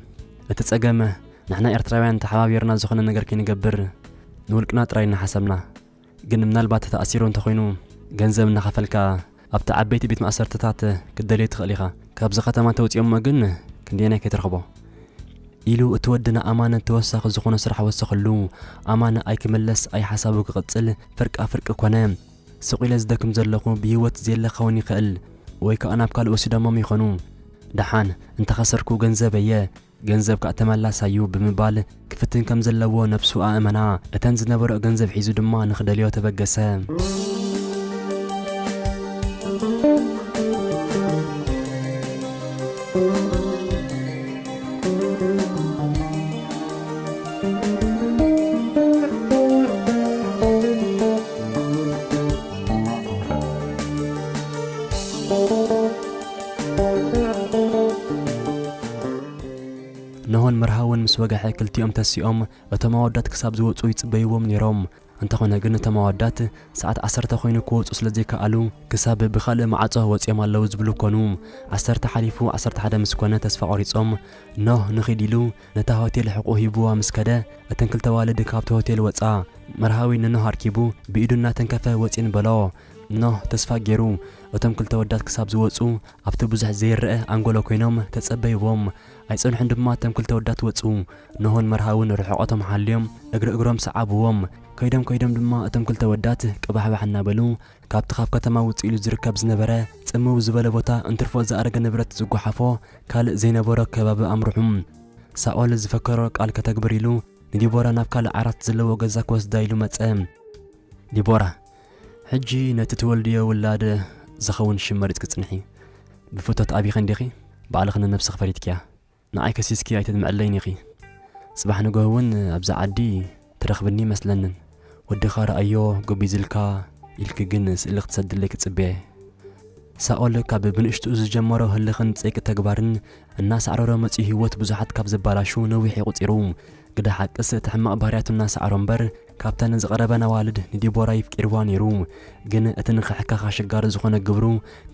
እቲ ጸገም ንሕና ኤርትራውያን ተሓባቢርና ዝኾነ ነገር ከይንገብር ንውልቅና ጥራይ እናሓሰብና። ግን ምናልባት ተኣሲሩ እንተኾይኑ ገንዘብ እናኸፈልካ ኣብቲ ዓበይቲ ቤት ማእሰርትታት ክትደልዮ ትኽእል ኢኻ። ካብዚ ከተማ እንተውጺኦሞ ግን ክንደየናይ ከይትረኽቦ? ኢሉ እቲ ወዲ ንኣማነ ተወሳኺ ዝኾነ ስራሕ ወሰኸሉ። ኣማነ ኣይክምለስ ኣይሓሳቡ ክቕጽል ፍርቃ ፍርቂ ኮነ። ስቕ ኢለ ዝደክም ዘለኹ ብህይወት ዘየለ ክኸውን ይኽእል፣ ወይ ከኣ ናብ ካልእ ወሲዶሞም ይኾኑ። ደሓን እንተኸሰርኩ ገንዘብ እየ፣ ገንዘብ ከኣ ተመላሳዩ ብምባል ክፍትን ከም ዘለዎ ነብሱ ኣእመና። እተን ዝነበረኦ ገንዘብ ሒዙ ድማ ንኽደልዮ ተበገሰ። ነሆን መርሃውን ምስ ወግሐ ክልቲኦም ተሲኦም እቶም ኣወዳት ክሳብ ዝወጹ ይጽበይዎም ነይሮም። እንተኾነ ግን እቶም ኣወዳት ሰዓት ዓሰርተ ኮይኑ ክወፁ ስለ ዘይከኣሉ ክሳብ ብኻልእ ማዕጾ ወፂኦም ኣለዉ ዝብሉ ኮኑ። ዓሰርተ ሓሊፉ ዓሰርተ ሓደ ምስ ኮነ ተስፋ ቆሪጾም ኖህ ንኺድ ኢሉ ነታ ሆቴል ሕቁ ሂብዋ ምስ ከደ እተን ክልተ ኣዋልድ ካብቲ ሆቴል ወፃ። መርሃዊ ንኖህ ኣርኪቡ ብኢዱ እናተንከፈ ወፂን በሎ። ኖህ ተስፋ ገይሩ እቶም ክልተ ወዳት ክሳብ ዝወፁ ኣብቲ ብዙሕ ዘይረአ ኣንጎሎ ኮይኖም ተጸበይዎም። ኣይጸንሑን ድማ እቶም ክልተ ወዳት ወጹ። ኖሆን መርሃውን ርሕቐቶም ሓልዮም እግሪ እግሮም ሰዓብዎም። ከይዶም ከይዶም ድማ እቶም ክልተ ወዳት ቅባሕባሕ እናበሉ ካብቲ ካብ ከተማ ውጽእ ኢሉ ዝርከብ ዝነበረ ጽምው ዝበለ ቦታ እንትርፎ ዝኣረገ ንብረት ዝጓሓፎ ካልእ ዘይነበሮ ከባቢ ኣምርሑ። ሳኦል ዝፈከሮ ቃል ከተግብር ኢሉ ንዲቦራ ናብ ካልእ ዓራት ዘለዎ ገዛ ክወስዳ ኢሉ መጸ። ዲቦራ፣ ሕጂ ነቲ ትወልድዮ ውላድ ዝኸውን ሽም መሪጽኪ ጽንሒ። ብፍቶት ኣቢኺ እንዲኺ፣ ባዕልኺ ንነብስኺ ፈሪድክያ። ንዓይ ከሲስኪ ኣይተድምዐለይን ኢኺ። ጽባሕ ንግሆ እውን ኣብዛ ዓዲ ትረኽብኒ ይመስለንን። ወድኻ ረኣዮ፣ ጎቢዝልካ ኢልኪ ግን ስእሊ ክትሰድለይ ክጽበየ። ሳኦል ካብ ብንእሽትኡ ዝጀመሮ ህልኽን ጸይቂ ተግባርን እናሳዕረሮ መጺኡ ህይወት ብዙሓት ካብ ዘባላሹ ነዊሕ የቑጺሩ። ግዳ ሓቅስ እቲ ሕማቕ ባህርያቱ እናሳዕሮ እምበር ካብተን ዝቐረበን ኣዋልድ ንዲቦራ ይፍቂርዋ ነይሩ። ግን እቲ ንኽሕካኽ ኣሸጋሪ ዝኾነ ግብሩ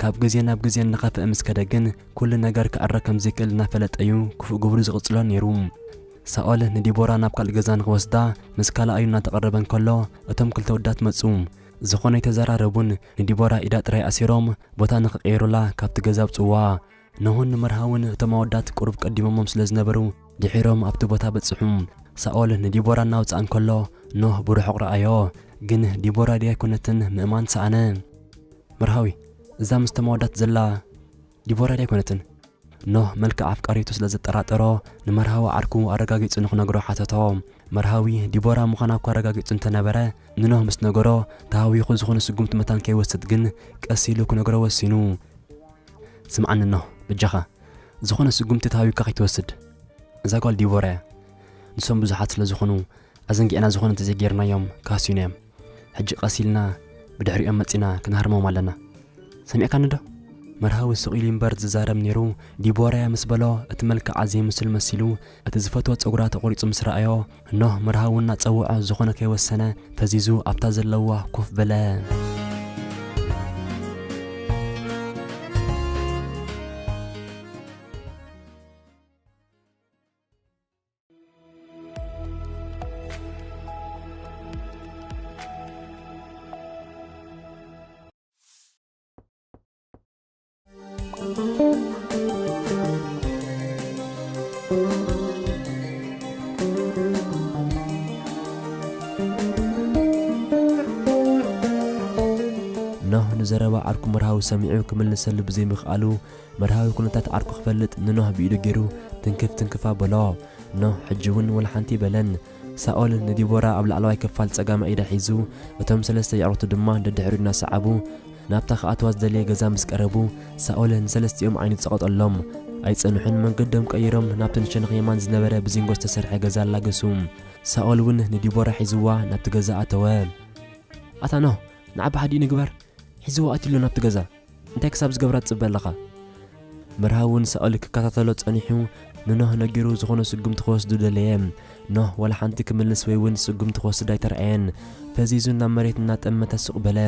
ካብ ግዜ ናብ ግዜ እናኸፍአ ምስ ከደ ግን ኩሉ ነገር ክዕረ ከም ዘይክእል እናፈለጠ እዩ ክፉእ ግብሩ ዝቕጽሎ ነይሩ። ሳኦል ንዲቦራ ናብ ካልእ ገዛ ንኽወስዳ ምስ ካልኣዩ እናተቐረበ እንከሎ እቶም ክልተ ወዳት መጹ። ዝኾነ ኣይተዘራረቡን። ንዲቦራ ኢዳ ጥራይ ኣሲሮም ቦታ ንኽቐይሩላ ካብቲ ገዛ ኣውጽዋ። ኖሆን መርሃውን እቶም ኣወዳት ቁሩብ ቀዲሞሞም ስለ ዝነበሩ ድሒሮም ኣብቲ ቦታ በጽሑ። ሳኦል ንዲቦራ እናውጽኣ እንከሎ ኖህ ብርሑቕ ረኣዮ። ግን ዲቦራ ድያ ኣይኮነትን ምእማን ሰኣነ። መርሃዊ፣ እዛ ምስቶም ኣወዳት ዘላ ዲቦራ ድያ ኣይኮነትን? ኖህ መልክዕ ኣፍቃሪቱ ስለ ዘጠራጠሮ ንመርሃዊ ዓርኩ ኣረጋጊጹ ንኽነግሮ ሓተቶ። መርሃዊ ዲቦራ ምዃና እኳ ኣረጋጊጹ እንተነበረ ንኖህ ምስ ነገሮ ተሃዊኹ ዝኾነ ስጉምቲ መታን ከይወስድ ግን ቀስ ኢሉ ክነግሮ ወሲኑ። ስምዓኒ ኖህ፣ በጃኻ ዝኾነ ስጉምቲ ተሃዊካ ከይትወስድ። እዛ ጓል ዲቦራ እያ። ንሶም ብዙሓት ስለ ዝኾኑ ኣዘንጊዕና ዝኾነ እንተዘይጌርናዮም ክሃስዩና እዮም። ሕጂ ቀስ ኢልና ብድሕሪኦም መጺና ክንሃርሞም ኣለና። ሰሚዕካኒ ዶ? መርሃዊ ስቕ ኢሉ እምበር ዝዛረብ ነይሩ። ዲቦራ እያ ምስ በሎ እቲ መልክዓ ዘይምስል መሲሉ እቲ ዝፈትዎ ጸጉራ ተቖሪጹ ምስ ረኣዮ ኖህ መርሃዊ እናጸውዖ ዝኾነ ከይወሰነ ፈዚዙ ኣብታ ዘለዋ ኮፍ በለ። ኖህ ንዘረባ ዓርኩ መርሃዊ ሰሚዑ ክምልሰሉ ብዘይምኽኣሉ፣ መርሃዊ ኩነታት ዓርኩ ክፈልጥ ንኖህ ብኢዱ ገይሩ ትንክፍ ትንክፍ ኣበሎ። ኖህ ሕጂ እውን ወላ ሓንቲ ኣይበለን። ሳኦል ንዲቦራ ኣብ ላዕለዋይ ክፋል ጸጋማይ ኢዳ ሒዙ፣ እቶም ሰለስተ የዕሩኽቱ ድማ ደድሕሪኡ እናሰዓቡ ናብታ ክኣትዋ ዝደለየ ገዛ ምስ ቀረቡ፣ ሳኦል ንሰለስቲኦም ዓይኑ ጸቐጠሎም። ኣይጸንሑን፣ መንገዶም ቀይሮም ናብቲ ንሸነኽ የማን ዝነበረ ብዚንጎ ዝተሰርሐ ገዛ ኣላገሱ። ሳኦል እውን ንዲቦራ ሒዝዋ ናብቲ ገዛ ኣተወ። ኣታ ኖህ፣ ንዓባ ሓዲኡ ንግበር፣ ሒዝዋ ኣትዩ ኣሎ ናብቲ ገዛ። እንታይ ክሳብ ዝገብራ ትጽበ ኣለኻ? መርሃዊ እውን ሳኦል ክከታተሎ ጸኒሑ፣ ንኖህ ነጊሩ ዝኾነ ስጉምቲ ክወስዱ ደለየ። ኖህ ዋላ ሓንቲ ክምልስ ወይ እውን ስጉምቲ ክወስድ ኣይተረኣየን። ፈዚዙ ናብ መሬት እናጠመተ ስቕ በለ።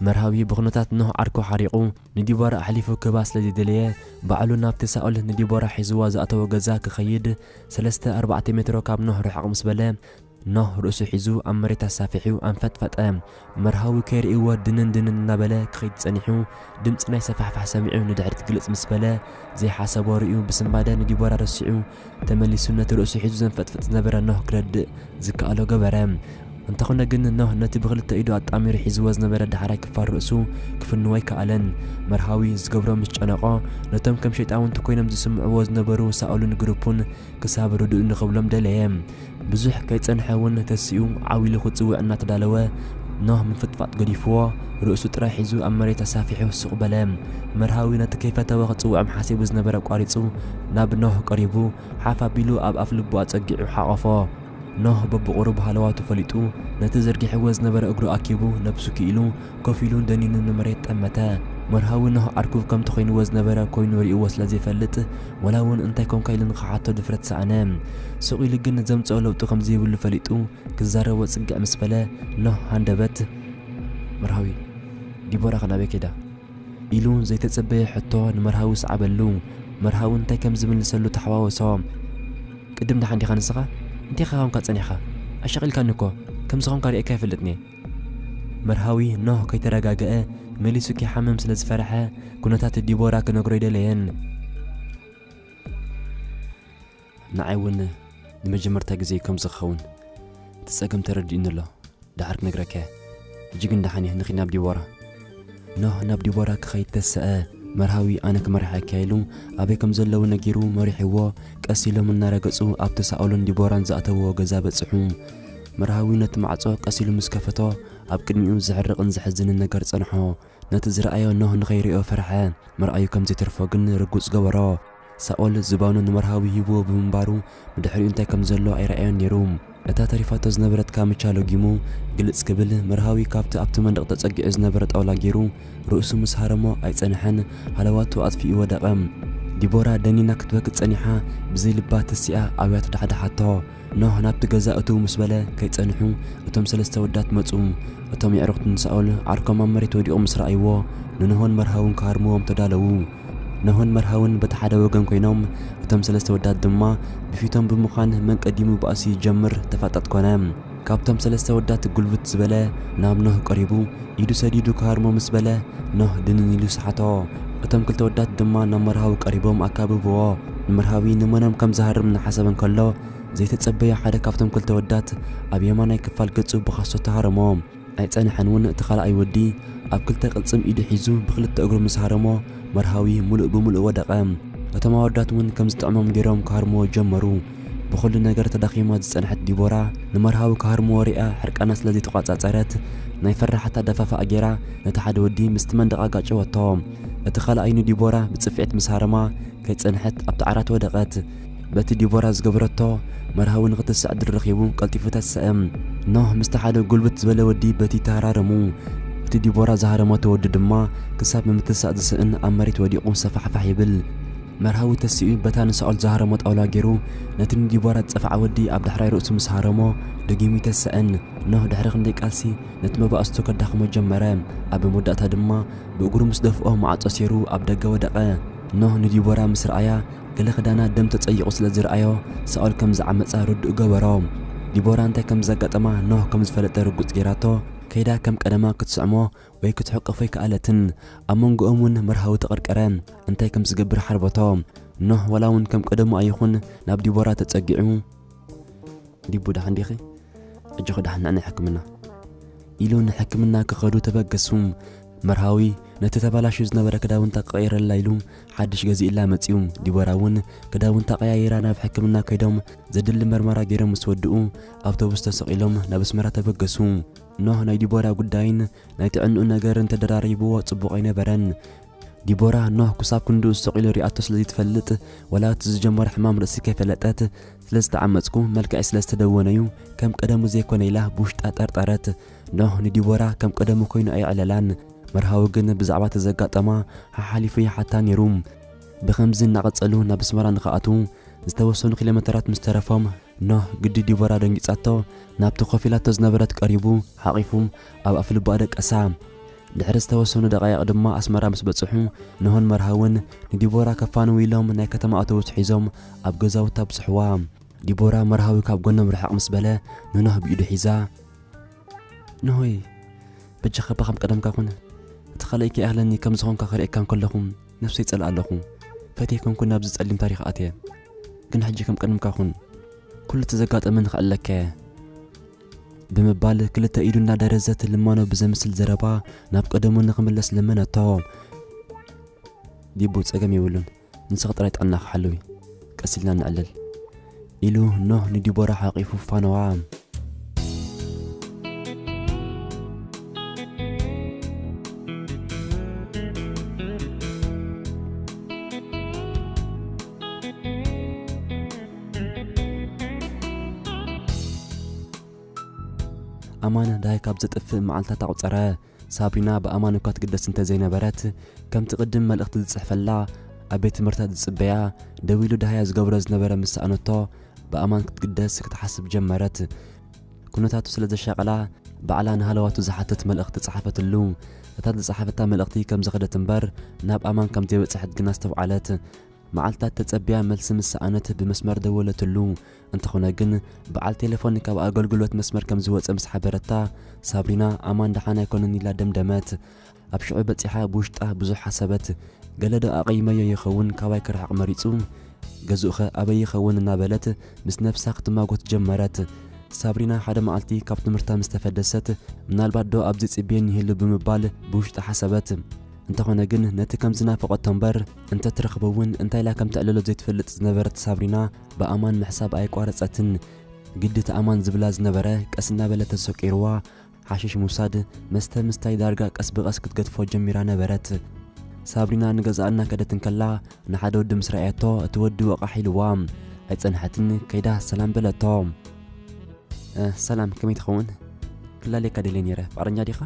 መርሃዊ ብኹነታት ኖህ ዓርኩ ሓሪቑ፣ ንዲቦራ ኣሕሊፉ ክህባ ስለ ዘይደለየ፣ ባዕሉ ናብቲ ሳኦል ንዲቦራ ሒዝዋ ዝኣተወ ገዛ ክኸይድ ሰለስተ ኣርባዕተ ሜትሮ ካብ ኖህ ርሕቕ ምስ በለ፣ ኖህ ርእሱ ሒዙ ኣብ መሬት ኣሳፊሑ ኣንፈጥፈጠ። መርሃዊ ከይርእይዎ ድንን ድንን እናበለ ክኸይድ ጸኒሑ፣ ድምጺ ናይ ሰፋሕፋሕ ሰሚዑ ንድሕሪት ግልጽ ምስ በለ፣ ዘይሓሰቦ ርእዩ ብስንባደ ንዲቦራ ረሲዑ፣ ተመሊሱ ነቲ ርእሱ ሒዙ ዘንፈጥፍጥ ዝነበረ ኖህ ክረድእ ዝከኣሎ ገበረ። እንተኾነ ግን ኖህ ነቲ ብኽልተ ኢዱ ኣጣሚሩ ሒዝዎ ዝነበረ ዳሕራይ ክፋል ርእሱ ክፍንዎ ኣይከኣለን። መርሃዊ ዝገብሮ ምስ ጨነቖ፣ ነቶም ከም ሸይጣውንቲ ኮይኖም ዝስምዕዎ ዝነበሩ ሳኦልን ግሩፑን ክሳብ ርዱእ ንኽብሎም ደለየ። ብዙሕ ከይጸንሐ እውን ተሲኡ ዓው ኢሉ ክጽውዕ እናተዳለወ፣ ኖህ ምፍጥፋጥ ገዲፍዎ፣ ርእሱ ጥራይ ሒዙ ኣብ መሬት ኣሳፊሑ ስቕ በለ። መርሃዊ ነቲ ከይፈተወ ክጽውዖም ሓሲቡ ዝነበረ ኣቋሪጹ፣ ናብ ኖህ ቀሪቡ፣ ሓፍ ኣቢሉ ኣብ ኣፍ ልቡ ኣጸጊዑ ሓቖፎ። ኖህ በብቑሩብ ሃለዋቱ ፈሊጡ፣ ነቲ ዘርጊሕዎ ዝነበረ እግሩ ኣኪቡ፣ ነብሱ ክኢሉ፣ ኮፍ ኢሉ ደኒኑ ንመሬት ጠመተ። መርሃዊ ኖህ ዓርኩ ከምቲ ኮይንዎ ዝነበረ ኮይኑ ርእይዎ ስለ ዘይፈልጥ፣ ወላ እውን እንታይ ኮንካ ኢሉ ንኽሓቶ ድፍረት ሰኣነ። ስቕ ኢሉ ግን ዘምጽኦ ለውጢ ከም ዘይብሉ ፈሊጡ፣ ክዛረቦ ጽግዕ ምስ በለ፣ ኖህ ሃንደበት፣ "መርሃዊ፣ ዲቦራ ከ ናበይ ከይዳ?" ኢሉ ዘይተጸበየ ሕቶ ንመርሃዊ ሰዓበሉ። መርሃዊ እንታይ ከም ዝምልሰሉ ተሓዋወሶ። "ቅድም ደሓን ዲኻ ንስኻ? እንታይ ኢኻ ከምካ ጸኒሕካ? ኣሻቒልካኒ እኮ። ከምዚ ኸምካ ርእየካ ኣይፈልጥን እየ." መርሃዊ ኖህ ከይተረጋገአ መሊሱ ከይሓምም ስለ ዝፈርሐ፣ ኩነታት ዲቦራ ክነግሮ ኣይደለየን። ንዓይ እውን ንመጀመርታ ግዜ ከም ዝኸውን እቲ ጸገም ተረዲኡኒ ኣሎ። ደሓር ክነግረካ እየ። ሕጂ ግን ደሓን እየ፣ ንኺድ ናብ ዲቦራ። ኖህ ናብ ዲቦራ ክኸይድ ተሰአ። መርሃዊ ኣነ ክመርሓካ ኢሉ ኣበይ ከም ዘለዉ ነጊሩ መሪሕዎ፣ ቀስ ኢሎም እናረገጹ ኣብቲ ሳኦልን ዲቦራን ዝኣተውዎ ገዛ በጽሑ። መርሃዊ ነቲ ማዕጾ ቀስ ኢሉ ምስ ከፈቶ፣ ኣብ ቅድሚኡ ዘሕርቕን ዘሕዝንን ነገር ጸንሖ። ነቲ ዝረኣዮ ኖህ ንኸይርእዮ ፈርሐ። ምርኣዩ ከም ዘይተርፎ ግን ርጉጽ ገበሮ። ሳኦል ዝባኑ ንመርሃዊ ሂብዎ ብምንባሩ፣ ብድሕሪኡ እንታይ ከም ዘሎ ኣይረኣዮን ነይሩ። እታ ተሪፋቶ ዝነበረት ካምቻ ለጊሙ ግልጽ ክብል፣ መርሃዊ ካብቲ ኣብቲ መንደቕ ተጸጊዑ ዝነበረ ጣውላ ገይሩ ርእሱ ምስ ሃረሞ ኣይጸንሐን፣ ሃለዋቱ ኣጥፊኡ ወደቐ። ዲቦራ ደኒና ክትበኪ ጸኒሓ፣ ብዘይ ልባ ተሲኣ ኣብያ ተዳሕደሓቶ። ኖህ ናብቲ ገዛ እትው ምስ በለ ከይጸንሑ እቶም ሰለስተ ወዳት መጹ። እቶም የዕሩኽቲ ንሳኦል ዓርኮም ኣብ መሬት ወዲቑ ምስ ረኣይዎ፣ ንኖሆን መርሃውን ክሃርምዎም ተዳለዉ። ኖሆን መርሃውን በቲ ሓደ ወገን ኮይኖም፣ እቶም ሰለስተ ወዳት ድማ ብፊቶም ብምዃን መን ቀዲሙ ባእሲ ይጀምር ተፋጣጥ ኮነ። ካብቶም ሰለስተ ወዳት ጉልብት ዝበለ ናብ ኖህ ቀሪቡ፣ ኢዱ ሰዲዱ ክሃርሞ ምስ በለ፣ ኖህ ድንን ኢሉ ሰሓቶ። እቶም ክልተ ወዳት ድማ ናብ መርሃዊ ቀሪቦም ኣካብብዎ። ንመርሃዊ ንመኖም ከም ዝሃርም እናሓሰበ እንከሎ፣ ዘይተጸበዮ ሓደ ካብቶም ክልተ ወዳት ኣብ የማናይ ክፋል ገጹ ብኻሶ ተሃረሞ። ኣይጸንሐን እውን፣ እቲ ካልኣይ ወዲ ኣብ ክልተ ቅልጽም ኢዱ ሒዙ ብኽልተ እግሩ ምስ ሃረሞ፣ መርሃዊ ምሉእ ብምሉእ ወደቐ። እቶም ኣወዳት እውን ከም ዝጥዕሞም ገይሮም ክሃርምዎ ጀመሩ። ብኹሉ ነገር ተዳኺማ ዝጸንሐት ዲቦራ፣ ንመርሃዊ ክሃርምዎ ሪኣ ሕርቃና ስለ ዘይተቋጻጸረት፣ ናይ ፈራሓት ኣደፋፍኣ ገይራ ነቲ ሓደ ወዲ ምስቲ መንደቕ ኣጋጨወቶ። እቲ ካልኣይ ንዲቦራ ብጽፍዒት ምስ ሃረማ፣ ከይጸንሐት ኣብቲ ዓራት ወደቐት። በቲ ዲቦራ ዝገበረቶ፣ መርሃዊ ንኽትስዕ ዕድል ረኺቡ ቀልጢፉ ተሰአ። ኖህ ምስቲ ሓደ ጉልብት ዝበለ ወዲ በቲ ተሃራረሙ። እቲ ዲቦራ ዝሃረመቶ ወዲ ድማ ክሳብ ብምትሳእ ዝስእን ኣብ መሬት ወዲቑ ሰፋሕፋሕ ይብል። መርሃዊ ተሲኡ በታ ንሳኦል ዝሃረሞ ጣውላ ገይሩ ነቲ ንዲቦራ ዝጸፍዓ ወዲ ኣብ ዳሕራይ ርእሱ ምስ ሃረሞ ደጊሙ ይተሰእን። ኖህ ድሕሪ ክንደይ ቃልሲ ነቲ መባእስቱ ከዳኽሞ ጀመረ። ኣብ መወዳእታ ድማ ብእግሩ ምስ ደፍኦ ማዕጾ ሴሩ ኣብ ደገ ወደቐ። ኖህ ንዲቦራ ምስ ረኣያ፣ ገለ ክዳና ደም ተጸይቑ ስለ ዝረኣዮ፣ ሳኦል ከም ዝዓመጻ ርዱእ ገበሮ። ዲቦራ እንታይ ከም ዘጋጠማ ኖህ ከም ዝፈለጠ ርጉጽ ገይራቶ፣ ከይዳ ከም ቀደማ ክትስዕሞ ወይ ክትሕቅፎ ኣይከኣለትን። ኣብ መንጎኦም እውን መርሃዊ ተቐርቀረ። እንታይ ከም ዝገብር ሓርበቶ። ኖህ ዋላ እውን ከም ቀደሙ ኣይኹን ናብ ዲቦራ ተጸጊዑ፣ "ዲቡ፣ ደሓን ዲኺ? ኣጆኺ፣ ደሓን ንዕናይ ሕክምና" ኢሉ ንሕክምና ክኸዱ ተበገሱ። መርሃዊ ነቲ ተባላሽዩ ዝነበረ ክዳውንታ ክቐይረላ ኢሉ ሓድሽ ገዚእላ መጺኡ። ዲቦራ እውን ክዳውንታ ቀያይራ ናብ ሕክምና ከይዶም ዘድሊ መርመራ ገይሮም ምስ ወድኡ፣ ኣውቶቡስ ተሰቒሎም ናብ ኣስመራ ተበገሱ። ኖህ ናይ ዲቦራ ጉዳይን ናይ ጥዕንኡ ነገርን ተደራሪብዎ ጽቡቕ ኣይነበረን። ዲቦራ ኖህ ክሳብ ክንድኡ ስቕ ኢሉ ሪኣቶ ስለ ዘይትፈልጥ፣ ዋላ እቲ ዝጀመሮ ሕማም ርእሲ ከይፈለጠት፣ ስለ ዝተዓመጽኩ፣ መልክዐይ ስለ ዝተደወነ'ዩ ከም ቀደሙ ዘይኮነ ኢላ ብውሽጣ ጠርጠረት። ኖህ ንዲቦራ ከም ቀደሙ ኮይኑ ኣየዕለላን። መርሃዊ ግን ብዛዕባ እቲ ዘጋጠማ ሓሓሊፉ ይሓታ ነይሩ። ብኸምዚ እናቐጸሉ ናብ ኣስመራ ንኽኣትዉ ዝተወሰኑ ኪሎ ሜተራት ምስ ተረፎም፣ ኖህ ግዲ ዲቦራ ደንጊጻቶ ናብቲ ኮፍ ኢላቶ ዝነበረት ቀሪቡ ሓቒፉ ኣብ ኣፍልባኣ ደቀሳ። ድሕሪ ዝተወሰኑ ደቓይቕ ድማ ኣስመራ ምስ በጽሑ፣ ኖህን መርሃውን ንዲቦራ ከፋንዉ ኢሎም ናይ ከተማ ኣውቶቡስ ሒዞም ኣብ ገዛውታ ኣብጽሕዋ። ዲቦራ መርሃዊ ካብ ጎኖም ርሕቕ ምስ በለ፣ ንኖህ ብኢዱ ሒዛ፣ "ኖሆይ፣ በጃኻ እባ ከም ቀደምካ ኩን። እቲ ካልኣይ ከይኣኽለኒ ከም ዝኾንካ ክርእየካ እንከለኹ ነብሰይ ይጸልኣ ኣለኹ። ፈትየ ኮንኩ ናብዚ ጸሊም ታሪኽ ኣትየ። ግን ሕጂ ከም ቀደምካ ኩን። ኩሉ እቲ ዘጋጠመኒ ክዕለካ እየ" ብምባል ክልተ ኢዱ እናደረዘት ልማኖ ብዘምስል ዘረባ ናብ ቀደሙ ንኽምለስ ለመነቶ። ዲቡ፣ "ጸገም የብሉን፣ ንስኺ ጥራይ ጥዕናኺ ሓልዊ፣ ቀስ ኢልና ንዕልል" ኢሉ ኖህ ንዲቦራ ሓቒፉ ፋነዋ። ኣማን ደሃይ ካብ ዘጥፍእ መዓልታት ኣቑጸረ። ሳብሪና ብኣማን እኳ ትግደስ እንተዘይነበረት፣ ከምቲ ቅድም መልእኽቲ ዝጽሕፈላ፣ ኣብ ቤት ትምህርታ ዝጽበያ፣ ደዊሉ ደሃያ ዝገብሮ ዝነበረ ምስ ሰኣነቶ፣ ብኣማን ክትግደስ ክትሓስብ ጀመረት። ኩነታቱ ስለ ዘሻቐላ፣ ባዕላ ንሃለዋቱ ዝሓትት መልእኽቲ ጸሓፈትሉ። እታ ዝጸሓፈታ መልእኽቲ ከም ዝኸደት እምበር፣ ናብ ኣማን ከም ዘይበጽሐት ግን ኣስተውዓለት። መዓልታት ተጸቢያ መልሲ ምስ ሰኣነት ብመስመር ደወለትሉ። እንተኾነ ግን፣ በዓል ቴሌፎን ካብ ኣገልግሎት መስመር ከም ዝወጸ ምስ ሓበረታ፣ ሳብሪና ኣማን ደሓን ኣይኮነን ኢላ ደምደመት። ኣብ ሽዑ በጺሓ ብውሽጣ ብዙሕ ሓሰበት። ገለ ዶ ኣቐይመዮ ይኸውን ካባይ ክርሕቕ መሪጹ? ገዝኡኸ ኣበይ ይኸውን እናበለት ምስ ነብሳ ክትማጎት ጀመረት። ሳብሪና ሓደ መዓልቲ ካብ ትምህርታ ምስ ተፈደሰት፣ ምናልባት ዶ ኣብዚ ጽብየኒ ይህሉ ብምባል ብውሽጣ ሓሰበት። እንተኾነ ግን ነቲ ከም ዝናፈቐቶ እምበር እንተትረኽቦ እውን እንታይ ኢላ ከም ተዕልሎ ዘይትፈልጥ ዝነበረት ሳብሪና ብኣማን ምሕሳብ ኣየቋረጸትን። ግዲ እቲ ኣማን ዝብላ ዝነበረ ቀስ እናበለ ተሰቂርዋ። ሓሽሽ ምውሳድ፣ መስተ ምስታይ ዳርጋ ቀስ ብቐስ ክትገድፎ ጀሚራ ነበረት። ሳብሪና ንገዛኣ እናከደት እንከላ ንሓደ ወዲ ምስ ረኣየቶ እቲ ወዲ ወቓሕ ኢልዋ። ኣይጸንሐትን ከይዳ ሰላም በለቶ። "እ፣ ሰላም፣ ከመይ ትኸውን? ክላለየካ ደልየ ነይረ፣ ፍቓደኛ ዲኻ?"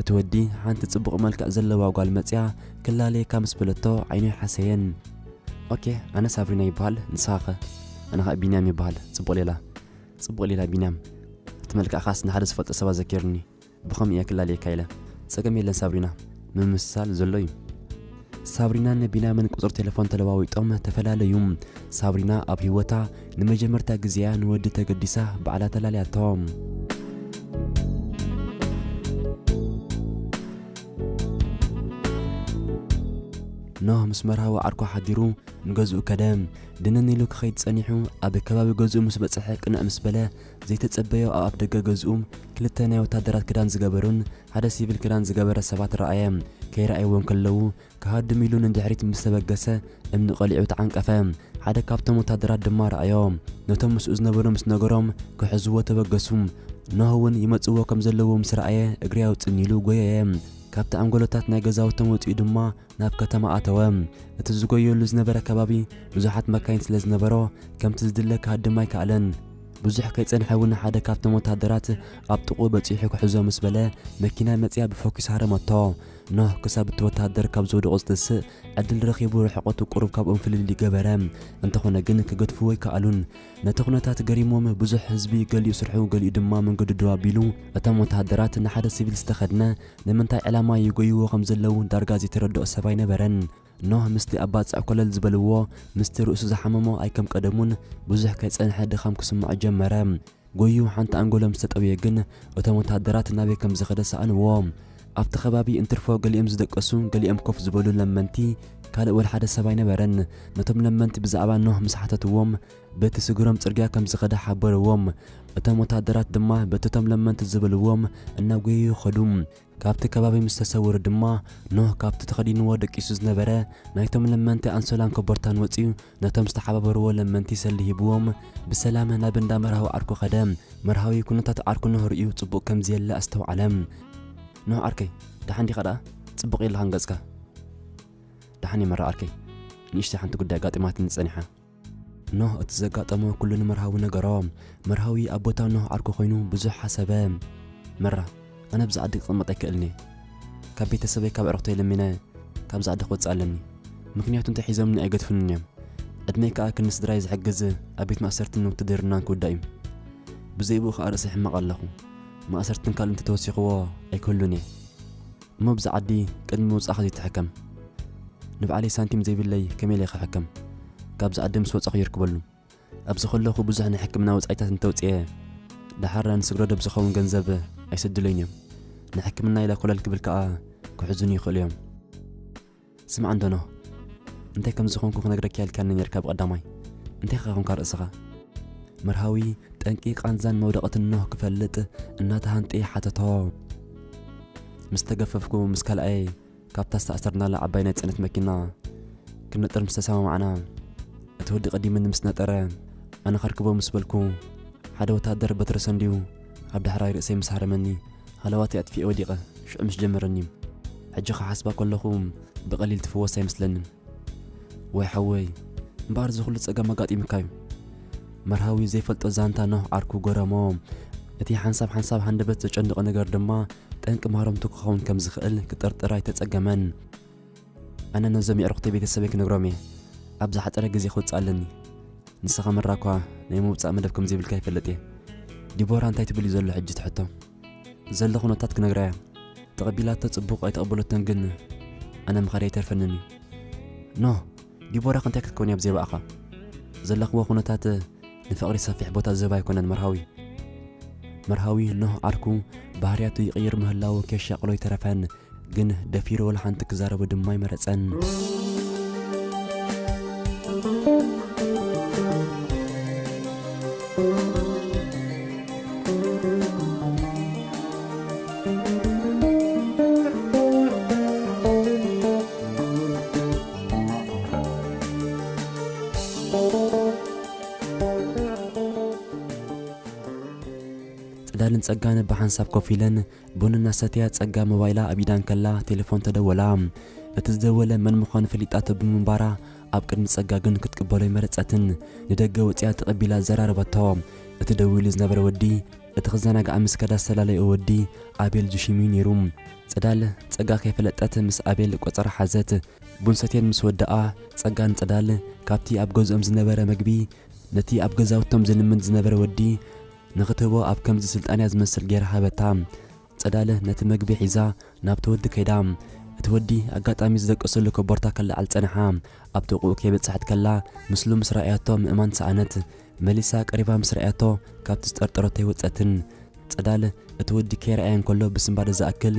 እቲ ወዲ ሓንቲ ጽቡቕ መልክዕ ዘለዋ ጓል መጽያ ክላለየካ ምስ በለቶ ዓይኑ ኣይሓሰየን። "ኦኬ፣ ኣነ ሳብሪና ይበሃል፣ ንስኻ ኸ?" "ኣነ ኸኣ ቢንያም ይበሃል፣ ጽቡቕ ሌላ፣ ጽቡቕ ሌላ ቢንያም። እቲ መልክዕኻስ ንሓደ ዝፈልጦ ሰብ ኣዘኪሩኒ፣ ብኸምኡ እየ ክላለየካ ኢለ። ጸገም የለን ሳብሪና፣ ምምስሳል ዘሎ እዩ።" ሳብሪናን ቢንያምን ቁጽሪ ቴሌፎን ተለዋዊጦም ተፈላለዩ። ሳብሪና ኣብ ህይወታ ንመጀመርታ ግዜያ ንወዲ ተገዲሳ ባዕላ ተላልያቶ። ኖህ ምስ መርሃዊ ዓርኩ ሓዲሩ ንገዝኡ ከደ። ድንን ኢሉ ክኸይድ ጸኒሑ፣ ኣብ ከባቢ ገዝኡ ምስ በጽሐ ቅንዕ ምስ በለ፣ ዘይተጸበዮ ኣብ ኣፍ ደገ ገዝኡ ክልተ ናይ ወታደራት ክዳን ዝገበሩን ሓደ ሲቪል ክዳን ዝገበረ ሰባት ረኣየ። ከይረኣይዎ እንከለዉ፣ ክሃድም ኢሉ ንድሕሪት ምስ ተበገሰ፣ እምኒ ቀሊዑ ተዓንቀፈ። ሓደ ካብቶም ወታደራት ድማ ረኣዮ። ነቶም ምስኡ ዝነበሩ ምስ ነገሮም፣ ክሕዝዎ ተበገሱ። ኖህ እውን ይመጽዎ ከም ዘለዉ ምስ ረኣየ፣ እግሪ ኣውጽኒ ኢሉ ጎየየ። ካብቲ ኣንጎሎታት ናይ ገዛውቶም ወጺኡ ድማ ናብ ከተማ ኣተወ። እቲ ዝጎየሉ ዝነበረ ከባቢ ብዙሓት መካይን ስለ ዝነበሮ፣ ከምቲ ዝድለ ክሃድም ኣይከኣለን። ብዙሕ ከይጸንሐ እውን ሓደ ካብቶም ወታደራት ኣብ ጥቕኡ በጺሑ ክሕዞ ምስ በለ፣ መኪና መጺኣ ብፎኪስ ሃረመቶ። ኖህ ክሳብ እቲ ወታደር ካብ ዝወደቑ ዝትስእ ዕድል ረኺቡ ርሕቐቱ ቁሩብ ካብኦም ፍልልይ ገበረ። እንተኾነ ግን ክገድፍዎ ኣይከኣሉን። ነቲ ኩነታት ገሪሞም ብዙሕ ህዝቢ ገሊኡ ስርሑ ገሊኡ ድማ መንገዱ ደው ኣቢሉ፣ እቶም ወታደራት ንሓደ ሲቪል ዝተኸድነ ንምንታይ ዕላማ ይጎይዎ ከም ዘለዉ ዳርጋ ዘይተረድኦ ሰብ ኣይነበረን። ኖህ ምስቲ ኣብ ባጽዕ ኮለል ዝበልዎ፣ ምስቲ ርእሱ ዝሓመሞ ኣይከም ቀደሙን ብዙሕ ከይጸንሐ ድኻም ክስምዖ ጀመረ። ጎዩ ሓንቲ ኣንጎሎ ምስ ተጠውየ ግን፣ እቶም ወታደራት ናበይ ከም ዝኸደ ሰኣንዎ። ኣብቲ ከባቢ እንትርፎ ገሊኦም ዝደቀሱ፣ ገሊኦም ኮፍ ዝበሉ ለመንቲ፣ ካልእ ወላ ሓደ ሰብ ኣይነበረን። ነቶም ለመንቲ ብዛዕባ ኖህ ምስ ሓተትዎም፣ በቲ ስግሮም ጽርግያ ከም ዝኸደ ሓበርዎም። እቶም ወታደራት ድማ በቲ እቶም ለመንቲ ዝበልዎም እናጎየዩ ኸዱ። ካብቲ ከባቢ ምስ ተሰወሩ ድማ፣ ኖህ ካብቲ ተኸዲንዎ ደቂሱ ዝነበረ ናይቶም ለመንቲ ኣንሶላን ኮቦርታን ወጺኡ፣ ነቶም ዝተሓባበርዎ ለመንቲ ሰሊ ሂብዎም፣ ብሰላም ናብ እንዳ መርሃዊ ዓርኩ ኸደ። መርሃዊ ኩነታት ዓርኩ ኖህ ርእዩ ጽቡቕ ከም ዘየለ ኣስተውዓለ። "ኖህ ዓርከይ፣ ደሓን ዲኻ ደኣ? ጽቡቕ የለኻን ገጽካ?" "ደሓን እየ መራ ዓርከይ። ንእሽተይ ሓንቲ ጉዳይ ኣጋጢማትኒ ጸኒሓ." ኖህ እቲ ዘጋጠሞ ኩሉ ንመርሃዊ ነገሮ። መርሃዊ ኣብ ቦታ ኖህ ዓርኩ ኮይኑ ብዙሕ ሓሰበ። "መራ፣ ኣነ ኣብዚ ዓዲ ክቕመጥ ኣይክእልን እየ። ካብ ቤተሰበይ ካብ ዕርኽተይ ለሚነ ካብዚ ዓዲ ክወጽእ ኣለኒ። ምኽንያቱ እንተሒዞምኒ ኣይገድፉንን እዮም። ዕድመይ ከኣ ክንዲ ስድራይ ዝሕግዝ ኣብ ቤት ማእሰርትን ውትድርናን ክውዳእ እዩ። ብዘይ ብኡ ከኣ ርእሰይ ሕማቕ ኣለኹ። ማእሰርትን ካልእ እንተተወሲኽዎ ኣይክህሉን እየ። እሞ ኣብዚ ዓዲ ቅድሚ ምውጻእካ ዘይትሕከም?" "ንባዕለይ ሳንቲም ዘይብለይ ከመይ ኢለ ክሕከም? ካብዚ ዓዲ ምስ ወጻኹ ይርክበሉ። ኣብዚ ከለኹ ብዙሕ ናይ ሕክምና ወጻኢታት እንተውጽኤ፣ ደሓር ንስግረ ዶብ ዝኸውን ገንዘብ ኣይሰድለይን እዮም። ንሕክምና ኢለ ኮለል ክብል ከኣ ክሕዙኒ ይኽእሉ እዮም። ስማዕ እንዶ ኖህ፣ እንታይ ከም ዝኾንኩ ክነግረካ ኢልካኒ ነርካ ብቐዳማይ። እንታይ ከ ኮንካ ርእስኻ?" መርሃዊ ጠንቂ ቃንዛን መውደቕትን ኖህ ክፈልጥ እናተሃንጠየ ሓተቶ። "ምስ ተገፈፍኩ ምስ ካልኣይ ካብታ ዝተኣሰርናላ ዓባይ ናይ ጽዕነት መኪና ክንነጥር ምስ ተሰማማዕና፣ እቲ ወዲ ቀዲሙኒ ምስ ነጠረ፣ ኣነ ከርክቦ ምስ በልኩ፣ ሓደ ወታደር በትሪ ሰንድዩ ኣብ ዳሕራይ ርእሰይ ምስ ሃረመኒ፣ ሃለዋተይ ኣጥፊኤ ወዲቐ። ሽዑ ምስ ጀመረኒ፣ ሕጂ ክሓስባ ከለኹ ብቐሊል ትፍወስ ኣይመስለንን። ወይ ሓወይ፣ እምበኣር እዚ ኩሉ ጸገም ኣጋጢሙካ እዩ?" መርሃዊ ዘይፈልጦ ዛንታ ኖህ ዓርኩ ገረሞ። እቲ ሓንሳብ ሓንሳብ ሃንደበት ዘጨንቖ ነገር ድማ ጠንቂ ማህረምቱ ክኸውን ከም ዝኽእል ክጥርጥር ኣይተጸገመን። ኣነ ነዞም የዕሩኽተይ ቤተሰበይ ክነግሮም እየ። ኣብ ዝሓጸረ ግዜ ክወጽእ ኣለኒ። ንስኻ መራ እኳ ናይ ምውጻእ መደብ ከም ዘይብልካ ይፈልጥ እየ። ዲቦራ እንታይ ትብል እዩ ዘሎ ሕጂ ትሕቶ። ዘሎ ኩነታት ክነግራ እያ። ተቐቢላቶ ጽቡቕ ኣይተቐበለቶን ግን ኣነ ምኻድ ኣይተርፈንን እዩ። ኖ፣ ዲቦራ ክንታይ ክትከውን እያ ብዘይ ብኣኻ? ዘለኽዎ ኩነታት ንፍቕሪ ሰፊሕ ቦታ ዝህብ ኣይኮነን መርሃዊ። መርሃዊ ኖህ ዓርኩ ባህርያቱ ይቕይር ምህላዉ ከየሻቕሎ ኣይተረፈን። ግን ደፊሩ ወላ ሓንቲ ክዛረቦ ድማ ኣይመረጸን። ጽዳልን ጸጋን ብሓንሳብ ኮፍ ኢለን ቡን እናሰተያ፣ ጸጋ ሞባይላ ኣብ ኢዳ እንከላ ቴሌፎን ተደወላ። እቲ ዝደወለ መን ምዃኑ ፈሊጣቶ ብምንባራ ኣብ ቅድሚ ጸጋ ግን ክትቅበሎ ኣይመረጸትን። ንደገ ወጺኣ ተቐቢላ ኣዘራረበቶ። እቲ ደዊሉ ዝነበረ ወዲ፣ እቲ ክዘናጋዕ ምስ ከዳ ዝተላለዮ ወዲ ኣቤል ጁሺም እዩ ነይሩ። ጽዳል ጸጋ ከይፈለጠት ምስ ኣቤል ቆጸራ ሓዘት። ቡን ሰትየን ምስ ወደኣ፣ ጸጋ ንጽዳል ካብቲ ኣብ ገዝኦም ዝነበረ መግቢ ነቲ ኣብ ገዛውቶም ዝልምን ዝነበረ ወዲ ንኽትህቦ ኣብ ከምዚ ስልጣንያ ዝመስል ጌራ ሃበታ። ጽዳል ነቲ መግቢ ሒዛ ናብቲ ወዲ ከይዳ። እቲ ወዲ ኣጋጣሚ ዝደቀሰሉ ኮቦርታ ከለዓል ጸንሓ። ኣብ ጥቕኡ ከይበጽሐት ከላ ምስሉ ምስ ረኣያቶ ምእማን ሰኣነት። መሊሳ ቀሪባ ምስ ረኣያቶ ካብቲ ዝጠርጠረቶ ኣይወጸትን። ጽዳል እቲ ወዲ ከይረኣያ እንከሎ ብስንባደ ዝኣክል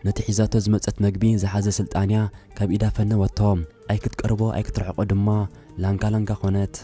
ነቲ ሒዛቶ ዝመጸት መግቢ ዝሓዘ ስልጣንያ ካብ ኢዳ ፈነወቶ። ኣይክትቀርቦ ኣይክትርሕቆ ድማ ላንጋ ላንጋ ኾነት።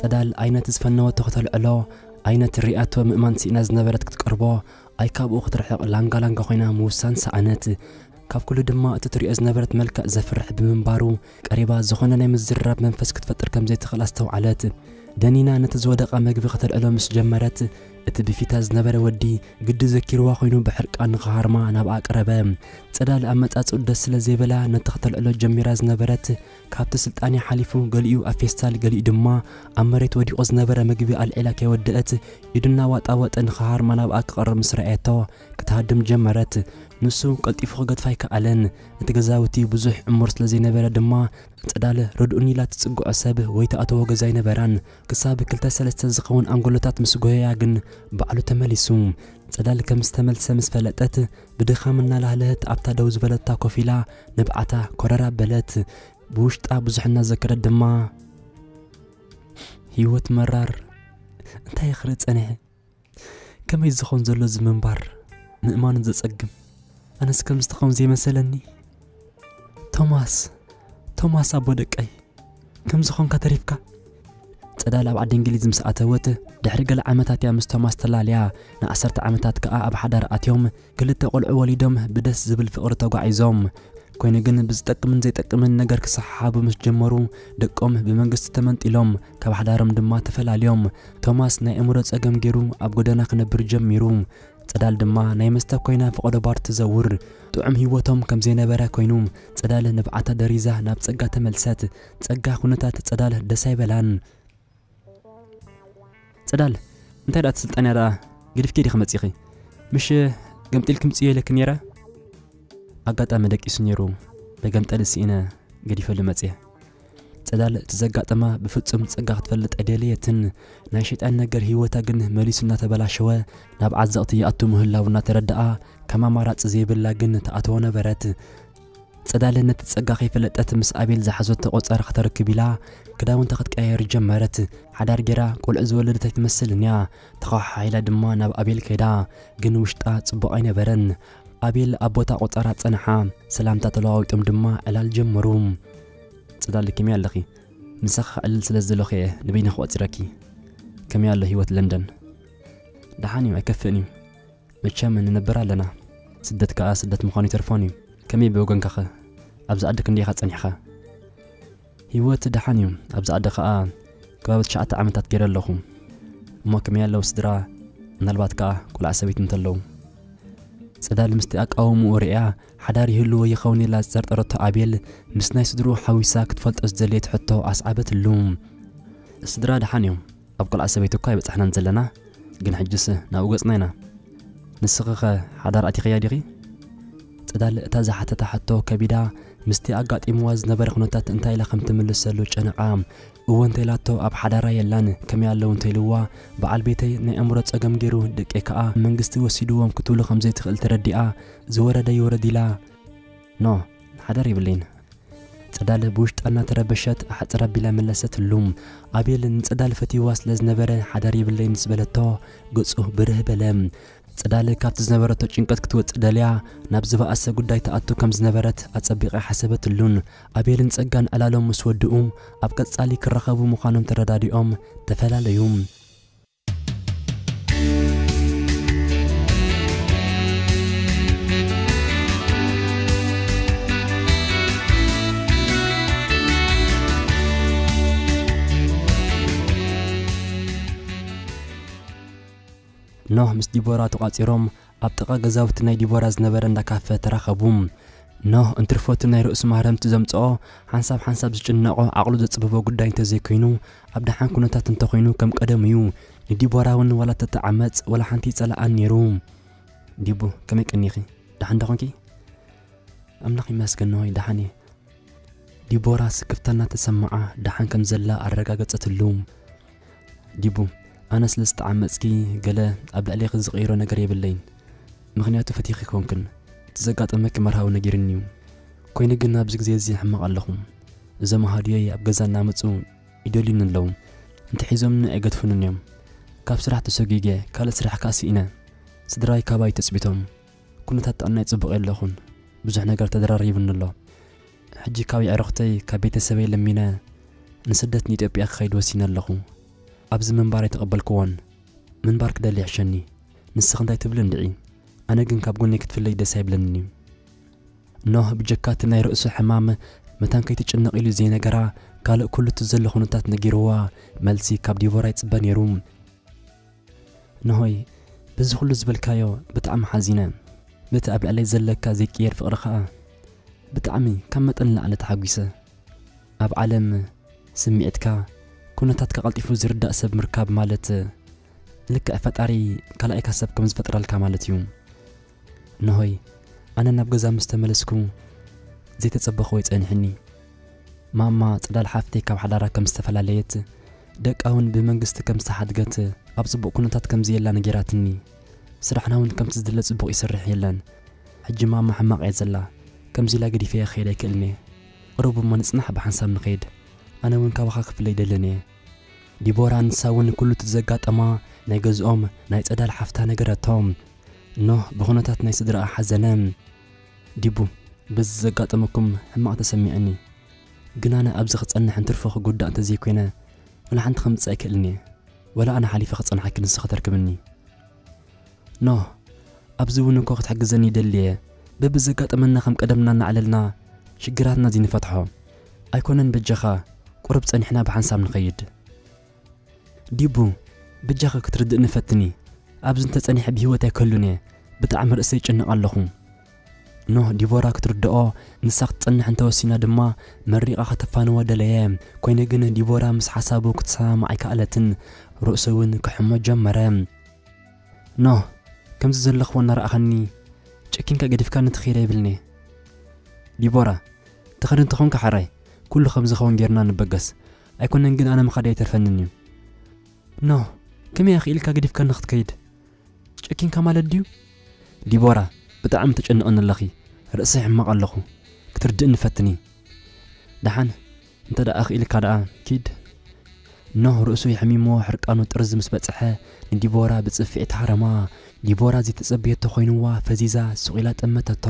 ጸዳል ኣይነቲ ዝፈነወቶ ከተልዕሎ፣ ኣይነቲ ሪኣቶ ምእማን ስኢና ዝነበረት ክትቀርቦ፣ ኣይ ካብኡ ክትርሕቕ ላንጋ ላንጋ ኮይና ምውሳን ሰኣነት። ካብ ኩሉ ድማ እቲ ትሪኦ ዝነበረት መልክዕ ዘፍርሕ ብምንባሩ፣ ቀሪባ ዝኾነ ናይ ምዝርራብ መንፈስ ክትፈጥር ከም ዘይትኽእል ኣስተውዓለት። ደኒና ነቲ ዝወደቐ መግቢ ከተልዕሎ ምስ ጀመረት፣ እቲ ብፊታ ዝነበረ ወዲ ግዲ ዘኪርዋ ኮይኑ ብሕርቃን ንኽሃርማ ናብኣ ቀረበ። ጽዳል ኣመጻጽኡ ደስ ስለ ዘይበላ ነቲ ከተልዕሎ ጀሚራ ዝነበረት፣ ካብቲ ስልጣንያ ሓሊፉ ገሊኡ ኣብ ፌስታል ገሊኡ ድማ ኣብ መሬት ወዲቑ ዝነበረ መግቢ ኣልዒላ ከይወደአት ኢዱ እናዋጣወጠ ንኽሃርማ ናብኣ ክቐርብ ምስ ረኣየቶ ክትሃድም ጀመረት። ንሱ ቀልጢፉ ክገድፋ ኣይከኣለን። እቲ ገዛውቲ ብዙሕ ዕሙር ስለ ዘይነበረ ድማ ጽዳል ርድኡኒ ኢላ ትጽግዖ ሰብ ወይ ትኣትዎ ገዛ ኣይነበራን። ክሳብ ክልተ ሰለስተ ዝኸውን ኣንጎሎታት ምስ ጎየያ ግን ባዕሉ ተመሊሱ። ጽዳል ከም ዝተመልሰ ምስ ፈለጠት ብድኻም እናላህለህት ኣብታ ደው ዝበለታ ኮፍ ኢላ ንብዓታ ኮረር ኣበለት። ብውሽጣ ብዙሕ እናዘከረት ድማ፣ ህይወት መራር፣ እንታይ ክርኢ ጸኒሐ? ከመይ ዝኸውን ዘሎ እዚ ምንባር ምእማኑ ዘጸግም። ኣነስ ከምዚ ትኸውን ዘይመሰለኒ። ቶማስ፣ ቶማስ ኣቦ ደቀይ፣ ከምዚ ኾንካ ተሪፍካ? ጽዳል ኣብ ዓዲ እንግሊዝ ምስ ኣተወት ድሕሪ ገለ ዓመታት እያ ምስ ቶማስ ተላልያ። ንዓሰርተ ዓመታት ከኣ ኣብ ሓዳር ኣትዮም ክልተ ቆልዑ ወሊዶም ብደስ ዝብል ፍቕሪ ተጓዒዞም። ኮይኑ ግን ብዝጠቅምን ዘይጠቅምን ነገር ክሰሓሓቡ ምስ ጀመሩ ደቆም ብመንግስቲ ተመንጢሎም ካብ ሓዳሮም ድማ ተፈላልዮም። ቶማስ ናይ ኣእምሮ ጸገም ገይሩ ኣብ ጎደና ክነብር ጀሚሩ። ጽዳል ድማ ናይ መስተ ኮይና ፈቐዶ ባር ትዘውር። ጥዑም ህይወቶም ከም ዘይነበረ ኮይኑ ጽዳል ንብዓታ ደሪዛ ናብ ጸጋ ተመልሰት። ጸጋ ኩነታት ጽዳል ደስ ኣይበላን። ጽዳል፣ እንታይ ደኣ እቲ ስልጣንያ ደኣ ገዲፍኪ ዲኺ መጺኺ? ምሽ ገምጢልኪ ምጽዮ ኢለኪ ነይረ? ኣጋጣሚ ደቂሱ ነይሩ፣ መገምጠሊ ስኢነ ገዲፈሉ መጽየ። ጽዳል እቲ ዘጋጠማ ብፍጹም ጸጋ ክትፈልጥ ኣይደለየትን። ናይ ሸይጣን ነገር ህይወታ ግን መሊሱ እናተበላሸወ ናብ ዓዘቕቲ ይኣቱ ምህላው እናተረድኣ ከም ኣማራጺ ዘይብላ ግን ትኣትዎ ነበረት። ጽዳል ነቲ ጸጋ ከይፈለጠት ምስ ኣቤል ዝሓዘቶ ቆጸራ ከተርክብ ኢላ ክዳውንታ ክትቀያየር ጀመረት። ሓዳር ጌራ ቆልዑ ዝወለደት ኣይትመስልን እያ። ተኸሓሒላ ድማ ናብ ኣቤል ከይዳ፣ ግን ውሽጣ ጽቡቕ ኣይነበረን። ኣቤል ኣብ ቦታ ቆጸራ ጸንሓ፣ ሰላምታ ተለዋዊጦም ድማ ዕላል ጀመሩ። ጽዳል፣ ከመይ ኣለኺ? ምሳኺ ክዕልል ስለ ዝደለኹ እየ ንበይነኺ ቆጺረኪ። ከመይ ኣሎ ህይወት ለንደን? ደሓን እዩ፣ ኣይከፍእን እዩ። መቸም ንነብር ኣለና። ስደት ከኣ ስደት ምዃኑ ይተርፎን እዩ። ከመይ ብወገንካኸ? ኣብዚ ዓዲ ክንደይ ኢኻ ጸኒሕኻ? ህይወት ደሓን እዩ። ኣብዚ ዓዲ ከኣ ከባቢ ትሽዓተ ዓመታት ገይረ ኣለኹ። እሞ ከመይ ኣለዉ ስድራ? ምናልባት ከኣ ቆልዓ ሰበይቲ እንተለዉ። ጽዳል ምስቲ ኣቃውምኡ ርእያ፣ ሓዳር ይህልዎ ይኸውን ኢላ ዝጠርጠረቶ ኣቤል፣ ምስ ናይ ስድርኡ ሓዊሳ ክትፈልጦ ዝደለየት ሕቶ ኣስዓበትሉ። ስድራ ደሓን እዮም። ኣብ ቆልዓ ሰበይቲ እኳ ኣይበጻሕናን ዘለና፣ ግን ሕጅስ ናብኡ ገጽና ኢና። ንስኺኸ ሓዳር ኣቲኽያ ዲኺ? ጽዳል እታ ዝሓተታ ሕቶ ከቢዳ፣ ምስቲ ኣጋጢምዋ ዝነበረ ኩነታት እንታይ ኢላ ከም ትምልሰሉ ጨነቓ። እወ እንተ ኢላቶ ኣብ ሓዳራ የላን፣ ከመይ ኣለዉ እንተ ኢልዋ፣ በዓል ቤተይ ናይ ኣእምሮ ጸገም ገይሩ፣ ደቀይ ከኣ መንግስቲ ወሲድዎም ክትብሎ ከም ዘይትኽእል ተረዲኣ፣ ዝወረደ ይውረድ ኢላ፣ ኖ፣ ሓዳር የብለይን። ጽዳል ብውሽጣ እናተረበሸት ኣሕጽር ኣቢላ መለሰትሉ። ኣቤል ንጽዳል ፈትይዋ ስለ ዝነበረ ሓዳር የብለይን ምስ በለቶ፣ ገጹ ብርህ በለ። ጽዳል ካብቲ ዝነበረቶ ጭንቀት ክትወጽእ ደልያ፣ ናብ ዝበኣሰ ጉዳይ ትኣቱ ከም ዝነበረት ኣጸቢቓ ሓሰበትሉን። ኣቤልን ጸጋን ዕላሎም ምስ ወድኡ፣ ኣብ ቀጻሊ ክራኸቡ ምዃኖም ተረዳዲኦም ተፈላለዩ። ኖህ ምስ ዲቦራ ተቋጺሮም ኣብ ጥቓ ገዛውቲ ናይ ዲቦራ ዝነበረ እንዳ ካፈ ተራኸቡ። ኖህ እንትርፎ እቲ ናይ ርእሱ ማህረምቲ ዘምጽኦ ሓንሳብ ሓንሳብ ዝጭነቖ ዓቕሉ ዘጽብቦ ጉዳይ እንተዘይኮይኑ፣ ኣብ ደሓን ኩነታት እንተኾይኑ ከም ቀደሙ እዩ። ንዲቦራ እውን ዋላ ተተዓመጽ ዋላ ሓንቲ ይጸልኣን ነይሩ። ዲቡ፣ ከመይ ቀኒኺ? ደሓን ዶ ኾንኪ? ኣምላኽ ይመስገን፣ ኖሆይ ደሓን እየ። ዲቦራ ስክፍታ እናተሰምዓ ደሓን ከም ዘላ ኣረጋገጸትሉ። ዲቡ፣ ኣነ ስለ ዝተዓመጽኪ ገለ ኣብ ልዕሌኺ ዝቕይሮ ነገር የብለይን። ምኽንያቱ ፈቲኺ ኮንክን፣ እቲ ዘጋጠመኪ መርሃዊ ነጊርኒ እዩ። ኮይኑ ግን ኣብዚ ግዜ እዚ ሕማቕ ኣለኹ። እዞም ኣሃዱየይ ኣብ ገዛ እናመጹ ይደልዩኒ ኣለዉ። እንተሒዞምኒ ኣይገድፉንን እዮም። ካብ ስራሕ ተሰጒገ፣ ካልእ ስራሕ ከኣ ስኢነ። ስድራይ ካባይ ተጽቢቶም። ኩነታት ጥዕናይ ጽቡቕ የለኹን። ብዙሕ ነገር ተደራሪቡኒ ኣሎ። ሕጂ ካብ የዕሩኽተይ፣ ካብ ቤተሰበይ ለሚነ ንስደት ንኢትዮጵያ ክኸይድ ወሲነ ኣለኹ። ኣብዚ ምንባር ኣይተቐበልክዎን። ምንባር ክደሊ ይሕሸኒ። ንስኺ እንታይ ትብሊ እንድዒ? ኣነ ግን ካብ ጎነይ ክትፍለይ ደስ ኣይብለንን እዩ። ኖህ ብጀካ እቲ ናይ ርእሱ ሕማም መታን ከይትጭነቕ ኢሉ ዘይነገራ፣ ካልእ ኩሉ እቲ ዘሎ ኩነታት ነጊርዋ፣ መልሲ ካብ ዲቦራ ይጽበ ነይሩ። ኖሆይ፣ በዚ ኩሉ ዝበልካዮ ብጣዕሚ ሓዚነ። በቲ ኣብ ልዕለይ ዘለካ ዘይቅየር ፍቕሪ ኸኣ ብጣዕሚ ካብ መጠን ንላዕሊ ተሓጒሰ። ኣብ ዓለም ስምዒትካ፣ ኩነታትካ ቀልጢፉ ዝርዳእ ሰብ ምርካብ ማለት ልክዕ ፈጣሪ ካልኣይካ ሰብ ከም ዝፈጥረልካ ማለት እዩ። እነሆይ፣ ኣነ ናብ ገዛ ምስ ተመለስኩ፣ ዘይተጸበኽዎ ይጸንሕኒ። ማማ ጽዳል ሓፍተይ ካብ ሓዳራ ከም ዝተፈላለየት፣ ደቃ እውን ብመንግስቲ ከም ዝተሓድገት፣ ኣብ ጽቡቕ ኩነታት ከም ዘየላ ነጊራትኒ። ስራሕና እውን ከምቲ ዝድለ ጽቡቕ ይሰርሕ የለን። ሕጂ ማማ ሕማቕ እያ ዘላ። ከምዚ ኢላ ገዲፈያ ክኸይድ ኣይክእልን እየ። ቅሩብ እሞ ንጽናሕ ብሓንሳብ ንኸይድ። ኣነ እውን ካባኻ ክፍለ ኣይደልን እየ። ዲቦራ ንሳ እውን ኩሉ እቲ ዘጋጠማ ናይ ገዝኦም ናይ ጸዳል ሓፍታ ነገረቶም። ኖህ ብኹነታት ናይ ስድራኣ ሓዘነ። ዲቡ፣ በዚ ዘጋጠመኩም ሕማቕ ተሰሚዕኒ። ግን ኣነ ኣብዚ ክጸንሕ እንትርፎ ክጉዳእ እንተዘይኮይነ፣ ወላ ሓንቲ ከምጽእ ኣይክእልን እየ። ወላ ኣነ ሓሊፈ ክጸንሓኪ ንስኺ ተርክብኒ። ኖህ፣ ኣብዚ እውን እኮ ክትሕግዘኒ ይደሊ እየ። በብዘጋጠመና ከም ቀደምና እናዕለልና ሽግራትና እዚ ንፈትሖ። ኣይኮነን በጃኻ፣ ቁሩብ ጸኒሕና ብሓንሳብ ንኸይድ። ዲቡ፣ በጃኻ ክትርድእኒ ፈትኒ። ኣብዚ እንተጸኒሐ ብህይወት ኣይክህሉን እየ። ብጣዕሚ ርእሰይ ይጭነቕ ኣለኹ። ኖህ ዲቦራ ክትርድኦ፣ ንሳ ክትጸንሕ እንተወሲና ድማ መሪቓ ከተፋንዋ ደለየ። ኮይኑ ግን ዲቦራ ምስ ሓሳቡ ክትሰማማዕ ኣይከኣለትን። ርእሱ እውን ክሕሞ ጀመረ። ኖህ፣ ከምዚ ዘለኽዎ እናረኣኻኒ ጨኪንካ ገዲፍካኒ ትኸይድ ኣይብልን'የ። ዲቦራ፣ ትኸድ እንተኾንካ ሕራይ፣ ኩሉ ከም ዝኸውን ጌርና ንበገስ። ኣይኮነን ግን ኣነ ምኻድ ኣይተርፈንን እዩ። ኖህ፣ ከመይ ኣኽኢልካ ገዲፍካኒ ክትከይድ? ጨኪንካ ማለት ድዩ? ዲቦራ፣ ብጣዕሚ ተጨንቕኒ ኣለኺ። ርእሰይ ሕማቕ ኣለኹ። ክትርድእኒ ፈትኒ። ደሓን፣ እንተ ደኣ ኣኽኢልካ ደኣ ኪድ። ኖህ ርእሱ የሕሚሞ ሕርቃኑ ጥርዚ ምስ በጽሐ ንዲቦራ ብጽፍዒት ሃረማ። ዲቦራ ዘይተጸበየቶ ኮይንዋ ፈዚዛ ስቕ ኢላ ጠመተቶ።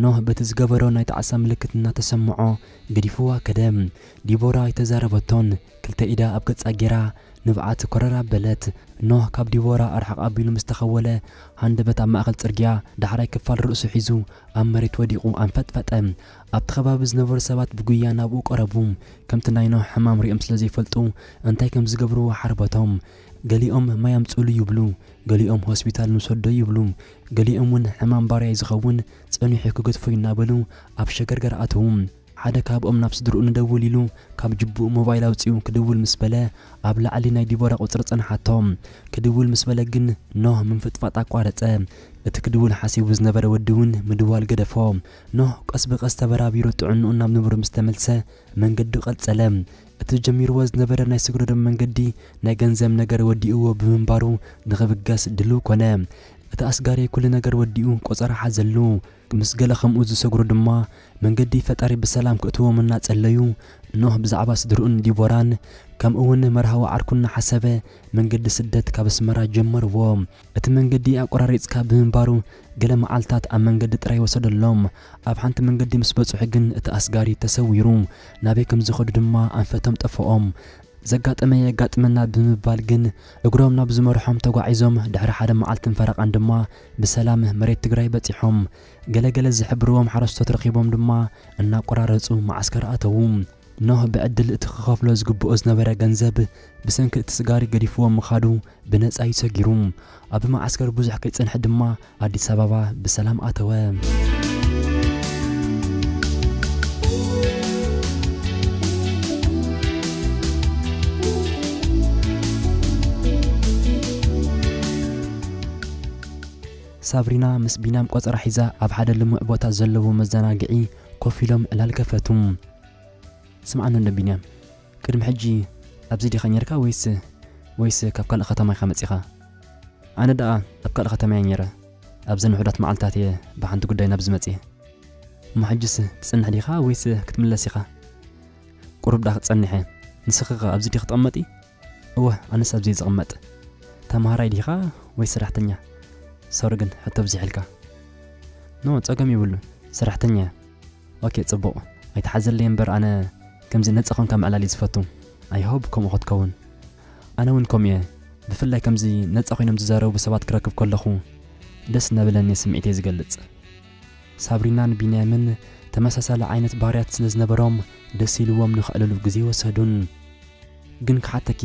ኖህ በቲ ዝገበሮ ናይ ጣዕሳ ምልክት እናተሰምዖ ገዲፍዋ ከደ። ዲቦራ ኣይተዛረበቶን። ክልተ ኢዳ ኣብ ገጻ ጌራ ንብዓት ኮረር ኣበለት። ኖህ ካብ ዲቦራ ኣርሕቕ ኣቢሉ ምስ ተኸወለ፣ ሃንደበት ኣብ ማእከል ጽርግያ ዳሕራይ ክፋል ርእሱ ሒዙ ኣብ መሬት ወዲቑ ኣንፈጥፈጠ። ኣብቲ ከባቢ ዝነበሩ ሰባት ብጉያ ናብኡ ቀረቡ። ከምቲ ናይ ኖህ ሕማም ሪኦም ስለ ዘይፈልጡ እንታይ ከም ዝገብርዎ ሓርበቶም። ገሊኦም ማይ ኣምጽኡሉ ይብሉ፣ ገሊኦም ሆስፒታል ንውሰዶ ይብሉ፣ ገሊኦም እውን ሕማም ባርያይ ዝኸውን ጸኒሑ ክገድፎ እናበሉ ኣብ ሸገርገር ኣተዉ። ሓደ ካብኦም ናብ ስድርኡ ንደውል ኢሉ ካብ ጅብኡ ሞባይል ኣውጺኡ ክድውል ምስ በለ፣ ኣብ ላዕሊ ናይ ዲቦራ ቁጽሪ ጸንሓቶ። ክድውል ምስ በለ ግን ኖህ ምንፍጥፋጥ ኣቋረጸ። እቲ ክድውል ሓሲቡ ዝነበረ ወዲ እውን ምድዋል ገደፎ። ኖህ ቀስ ብቐስ ተበራቢሩ ጥዕንኡ ናብ ንቡር ምስ ተመልሰ መንገዱ ቀጸለ። እቲ ጀሚርዎ ዝነበረ ናይ ስግረዶም መንገዲ ናይ ገንዘብ ነገር ወዲእዎ ብምንባሩ ንኽብገስ ድልው ኮነ። እቲ ኣስጋሪ ኩሉ ነገር ወዲኡ ቆጸራ ሓዘሉ። ምስ ገለ ከምኡ ዝሰግሩ ድማ መንገዲ ፈጣሪ ብሰላም ክእትዎም እናጸለዩ፣ ኖህ ብዛዕባ ስድርኡን ዲቦራን ከምኡ እውን መርሃዊ ዓርኩ እናሓሰበ መንገዲ ስደት ካብ ኣስመራ ጀመርዎ። እቲ መንገዲ ኣቆራሪጽካ ብምንባሩ ገለ መዓልታት ኣብ መንገዲ ጥራይ ወሰደሎም። ኣብ ሓንቲ መንገዲ ምስ በጽሑ ግን እቲ ኣስጋሪ ተሰዊሩ። ናበይ ከም ዝኸዱ ድማ ኣንፈቶም ጠፍኦም። ዘጋጠመ የጋጥመና ብምባል ግን እግሮም ናብ ዝመርሖም ተጓዒዞም ድሕሪ ሓደ መዓልትን ፈረቓን ድማ ብሰላም መሬት ትግራይ በጺሖም። ገለገለ ዝሕብርዎም ሓረስቶት ረኺቦም ድማ እናቆራረጹ መዓስከር ኣተዉ። ኖህ ብዕድል እቲ ክኸፍሎ ዝግብኦ ዝነበረ ገንዘብ ብሰንኪ እቲ ስጋሪ ገዲፍዎ ምኻዱ ብነጻ እዩ ሰጊሩ። ኣብ መዓስከር ብዙሕ ከይጸንሐ ድማ ኣዲስ ኣበባ ብሰላም ኣተወ። ሳብሪና ምስ ቢንያም ቆጸራ ሒዛ ኣብ ሓደ ልሙዕ ቦታ ዘለዎ መዘናግዒ ኮፍ ኢሎም ዕላል ከፈቱ። ስምዓኒ እንዶ ቢንያም፣ ቅድሚ ሕጂ ኣብዚ ዲኻ ኔርካ ወይስ፣ ወይስ ካብ ካልእ ከተማ ኢኻ መጺኻ? ኣነ ደኣ ኣብ ካልእ ከተማ እየ ኔረ። ኣብዘን ውሑዳት መዓልታት እየ ብሓንቲ ጉዳይ ናብዚ መጺኤ። እሞ ሕጅስ ትጸንሕ ዲኻ ወይስ ክትምለስ ኢኻ? ቁሩብ ደኣ ክጸንሕ እየ። ንስኺ ኸ ኣብዚ ዲኺ ትቕመጢ? እወ፣ ኣነስ ኣብዚ እየ ዝቕመጥ። ተምሃራይ ዲኻ ወይስ ሰራሕተኛ? ሶሪ ግን ሕቶ ኣብዚሐልካ። ኖ፣ ጸገም የብሉን። ሰራሕተኛ እየ። ኦኬ፣ ጽቡቕ። ኣይትሓዘለይ እምበር፣ ኣነ ከምዚ ነጻ ኾንካ ምዕላል እየ ዝፈቱ። I hope ከምኡ ክትከውን። ኣነ እውን ከምኡ እየ። ብፍላይ ከምዚ ነጻ ኮይኖም ዝዛረቡ ሰባት ክረክብ ከለኹ ደስ እናበለኒ ስምዒተይ ዝገልጽ። ሳብሪናን ቢንያምን ተመሳሳሊ ዓይነት ባህርያት ስለ ዝነበሮም ደስ ኢልዎም ንኸዕልሉ ግዜ ወሰዱን። ግን ክሓተኪ፣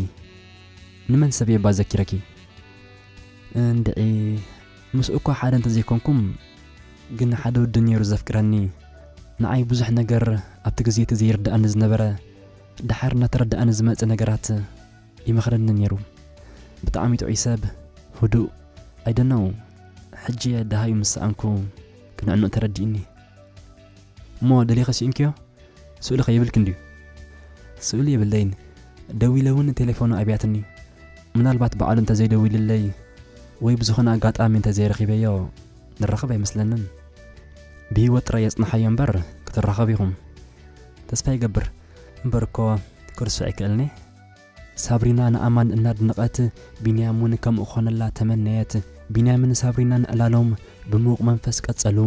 ንመን ሰብ እየ እባ ዘኪረኪ? እንድዒ፣ ምስኡ እኳ ሓደ እንተዘይኮንኩም፣ ግን ሓደ ወዲ ነይሩ ዘፍቅረኒ። ንዓይ ብዙሕ ነገር ኣብቲ ግዜ እቲ ዘይርድኣኒ ዝነበረ፣ ደሓር እናተረድኣኒ ዝመጸ ነገራት ይመኽረኒ ነይሩ። ብጣዕሚ ጥዑይ ሰብ፣ ህዱእ፣ I don't know፣ ሕጂ እየ ደሃዩ ምስ ሰኣንኩ ክንዕንኡ ተረዲእኒ። እሞ ደሊኺ ስኢንክዮ? ስእሊ ኸ የብልክን ድዩ? ስእሊ የብለይን። ደዊለ እውን ቴሌፎኑ ኣብያትኒ። ምናልባት ባዕሉ እንተዘይደዊልለይ ወይ ብዝኾነ ኣጋጣሚ እንተዘይረኺበዮ ንራኸብ ኣይመስለንን። ብህይወት ጥራይ የጽንሓዮ እምበር ክትራኸቡ ኢኹም። ተስፋ ይገብር። እምበር እኮ ክርስዖ ኣይክእልን እየ። ሳብሪና ንኣማን እናድነቐት፣ ቢንያም እውን ከምኡ ክኾነላ ተመነየት። ቢንያምን ሳብሪናን ዕላሎም ብምዉቕ መንፈስ ቀጸሉ።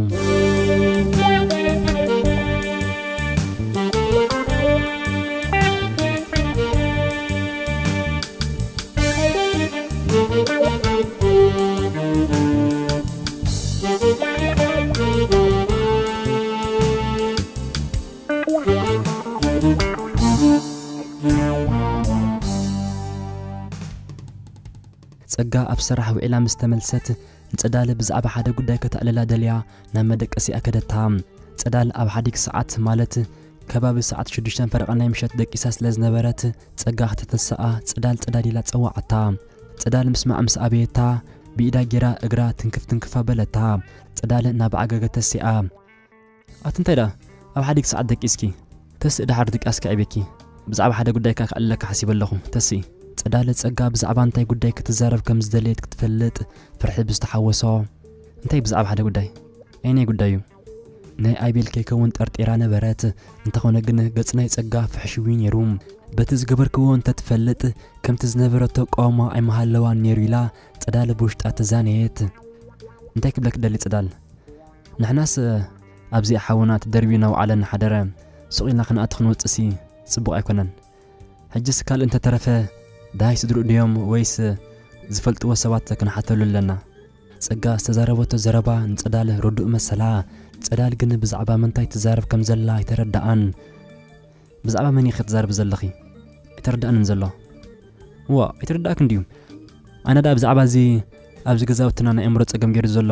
ጸጋ ኣብ ስራሕ ውዒላ ምስ ተመልሰት፣ ንጸዳል ብዛዕባ ሓደ ጉዳይ ከተዕልላ ደልያ ናብ መደቀሲኣ ከደታ። ጸዳል ኣብ ሓዲግ ሰዓት፣ ማለት ከባቢ ሰዓት ሽዱሽተን ፈረቓ ናይ ምሸት ደቂሳ ስለ ዝነበረት፣ ጸጋ ክትትንስኣ፣ "ጸዳል፣ ጸዳል" ኢላ ጸዋዓታ። ጸዳል ምስማዕ ምስ ኣበየታ፣ ብኢዳ ጌራ እግራ ትንክፍ ትንክፍ ኣበለታ። ጸዳል እናበዓገገት ተሲኣ። ኣቲ እንታይ ደኣ፣ ኣብ ሓዲግ ሰዓት ደቂስኪ? ተስእ ደሓር ድቃስኪ ኣይቤኪ። ብዛዕባ ሓደ ጉዳይ ከኣ ከዕልለካ ሓሲበ ኣለኹ። ተስኢ። ጸዳለ ጸጋ ብዛዕባ እንታይ ጉዳይ ክትዛረብ ከም ዝደለየት ክትፈልጥ ፍርሒ ብዝተሓወሶ፣ እንታይ ብዛዕባ ሓደ ጉዳይ? ኣየናይ ጉዳይ እዩ? ናይ ኣቤል ከይከውን ጠርጢራ ነበረት። እንተኾነ ግን ገጽ ናይ ጸጋ ፍሕሽው እዩ ነይሩ። በቲ ዝገበርክዎ እንተትፈልጥ፣ ከምቲ ዝነበረቶ ኣቃውማ ኣይምሃለዋን ነይሩ ኢላ ጸዳል ብውሽጣ ተዛነየት። እንታይ ክብለክ ደሊ ጸዳል? ንሕናስ ኣብዚ ሓውና ተደርቢና ውዓለ እናሓደረ ሱቕ ኢልና ክንኣቱ ክንወጽእሲ ጽቡቕ ኣይኮነን። ሕጅስ ካልእ እንተተረፈ ደሃይ ስድርኡ ድዮም ወይስ ዝፈልጥዎ ሰባት ክንሓተሉ ኣለና። ጸጋ ዝተዛረበቶ ዘረባ ንጸዳል ርዱእ መሰላ። ጸዳል ግን ብዛዕባ ምንታይ ትዛረብ ከም ዘላ ኣይተረድኣን። ብዛዕባ መን ኢኺ ትዛረቢ ዘለኺ? ኣይተረድኣንን ዘሎ። ዋ፣ ኣይተረድኣክን ድዩ? ኣነ ደኣ ብዛዕባ እዚ ኣብዚ ገዛውትና ናይ ኣእምሮ ጸገም ገይሩ ዘሎ፣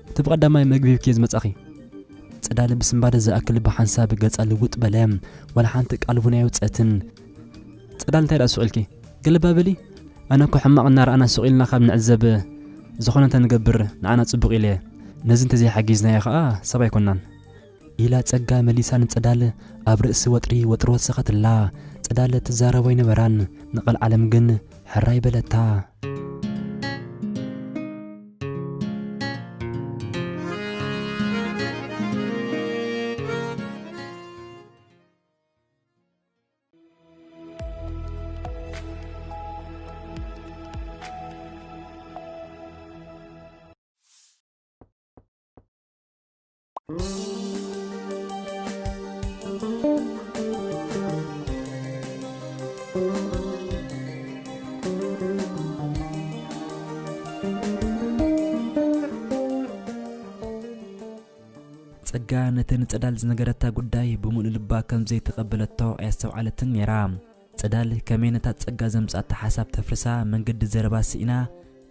እቲ ብቐዳማይ መግቢ ሂብኪ ዝመጻኺ። ጸዳል ብስንባደ ዝኣክል ብሓንሳብ ገጻ ልውጥ በለ። ዋላ ሓንቲ ቃል እውን ኣይውጸእትን። ጸዳል እንታይ ደኣ ሱቕ ኢልኪ? ገለባ በሊ። ኣነ እኮ ሕማቕ እናረኣና ሱቕ ኢልና ካብ ንዕዘብ ዝኾነ እንተንገብር ንዓና ጽቡቕ ኢለ። ነዚ እንተዘይሓጊዝናዮ ኸኣ ሰብ ኣይኮናን። ኢላ ጸጋ መሊሳ ንጸዳል ኣብ ርእሲ ወጥሪ ወጥሪ ወሰኸትላ። ጸዳል ትዛረቦ ኣይነበራን። ንቐልዓለም ግን ሕራይ በለታ። ጸጋ ነቲ ንጸዳል ዝነገረታ ጉዳይ ብምሉእ ልባ ከም ዘይተቐበለቶ ኣየስተውዓለትን ነይራ። ጸዳል ከመይ ነታ ጸጋ ዘምጽኣታ ሓሳብ ተፍርሳ መንገዲ ዘረባ ስኢና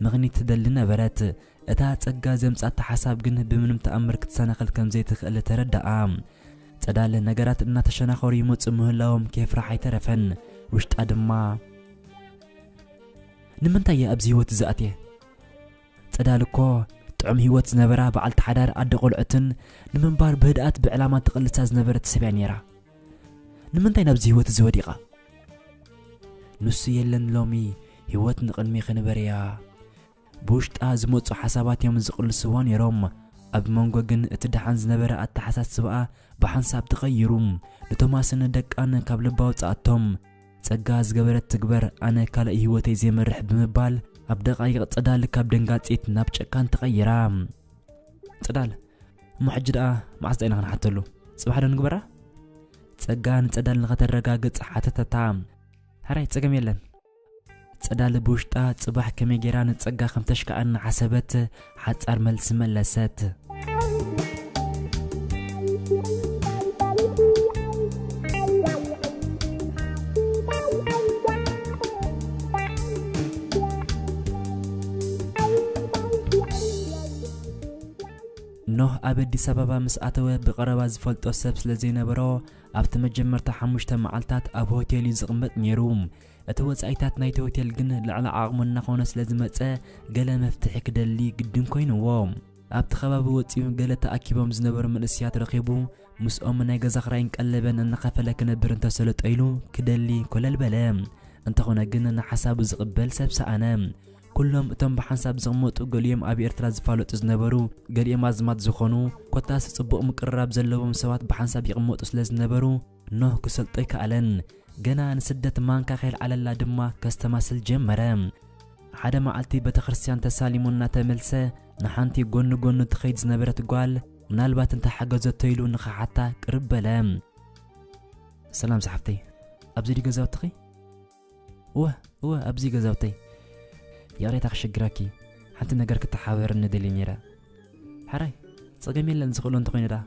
ምኽኒት ትደሊ ነበረት። እታ ጸጋ ዘምጽኣታ ሓሳብ ግን ብምንም ተኣምር ክትሰናኸል ከም ዘይትኽእል ተረድኣ። ጸዳል ነገራት እናተሸናኸሩ ይመጹ ምህላዎም ከየፍርሓ ኣይተረፈን። ውሽጣ ድማ፣ "ንምንታይ እየ ኣብዚ ህይወት እዚ ኣትየ? ጸዳል እኮ ጥዑም ህይወት ዝነበራ በዓልቲ ሓዳር ኣደ ቆልዑትን ንምንባር ብህድኣት ብዕላማ ትቕልሳ ዝነበረት ሰብ እያ ነይራ። ንምንታይ ናብዚ ህይወት እዚ ወዲቓ?" ንሱ የለን ሎሚ ህይወት ንቕድሚ ክንበር እያ። ብውሽጣ ዝመጹ ሓሳባት እዮም ዝቕልስዋ ነይሮም። ኣብ መንጎ ግን እቲ ደሓን ዝነበረ ኣተሓሳስባኣ ብሓንሳብ ተቐይሩ። ንቶማስን ደቃን ካብ ልባ ኣውጽኣቶም። ጸጋ ዝገበረት ትግበር፣ ኣነ ካልእ ህይወተይ ዘይመርሕ ብምባል ኣብ ደቓይቕ ጸዳል ካብ ደንጋጺት ናብ ጨካን ተቐይራ። ጸዳል፣ እሞ ሕጂ ደኣ መዓስ ደኣ ኢና ክንሓተሉ? ጽባሕ ዶ ንግበራ? ጸጋ ንጸዳል ንኸተረጋግጽ ሓተተታ። ሕራይ፣ ጸገም የለን። ጸዳል ብውሽጣ ጽባሕ ከመይ ጌራ ንጸጋ ከም ተሽክዓ እናሓሰበት ሓጻር መልሲ መለሰት። ኖህ ኣብ ኣዲስ ኣበባ ምስ ኣተወ ብቐረባ ዝፈልጦ ሰብ ስለ ዘይነበሮ ኣብቲ መጀመርታ ሓሙሽተ መዓልታት ኣብ ሆቴል እዩ ዝቕመጥ ነይሩ። እቲ ወጻኢታት ናይቲ ሆቴል ግን ልዕሊ ዓቕሙ እናኾነ ስለ ዝመጸ ገለ መፍትሒ ክደሊ ግድን ኮይንዎ። ኣብቲ ከባቢ ወጺኡ ገለ ተኣኪቦም ዝነበሩ መንእስያት ረኺቡ ምስኦም ናይ ገዛ ክራይን ቀለበን እናኸፈለ ክነብር እንተሰለጦ ኢሉ ክደሊ ኮለል በለ። እንተኾነ ግን ንሓሳቡ ዝቕበል ሰብ ሰኣነ። ኩሎም እቶም ብሓንሳብ ዝቕመጡ ገሊኦም ኣብ ኤርትራ ዝፋለጡ ዝነበሩ፣ ገሊኦም ኣዝማድ ዝኾኑ፣ ኮታስ ጽቡቕ ምቅርራብ ዘለዎም ሰባት ብሓንሳብ ይቕመጡ ስለ ዝነበሩ ኖህ ክሰልጦ ኣይከኣለን። ገና ንስደት ማንካ ከየልዓለላ ድማ ከስተማስል ጀመረ። ሓደ መዓልቲ ቤተ ክርስቲያን ተሳሊሙ እናተመልሰ ንሓንቲ ጎኑ ጎኑ ትኸይድ ዝነበረት ጓል ምናልባት እንተሓገዘቶ ኢሉ ንኽሓታ ቅርብ በለ። "ሰላም ዝሓፍተይ፣ ኣብዚ ድዩ ገዛውትኺ?" "እወ፣ እወ፣ ኣብዚ ገዛውተይ። ይቕሬታ ክሽግረኪ፣ ሓንቲ ነገር ክተሓባበረኒ ደልየ ነይረ." "ሓራይ፣ ጸገም የለን፣ ዝኽእሎ እንተኾይነ ደኣ?"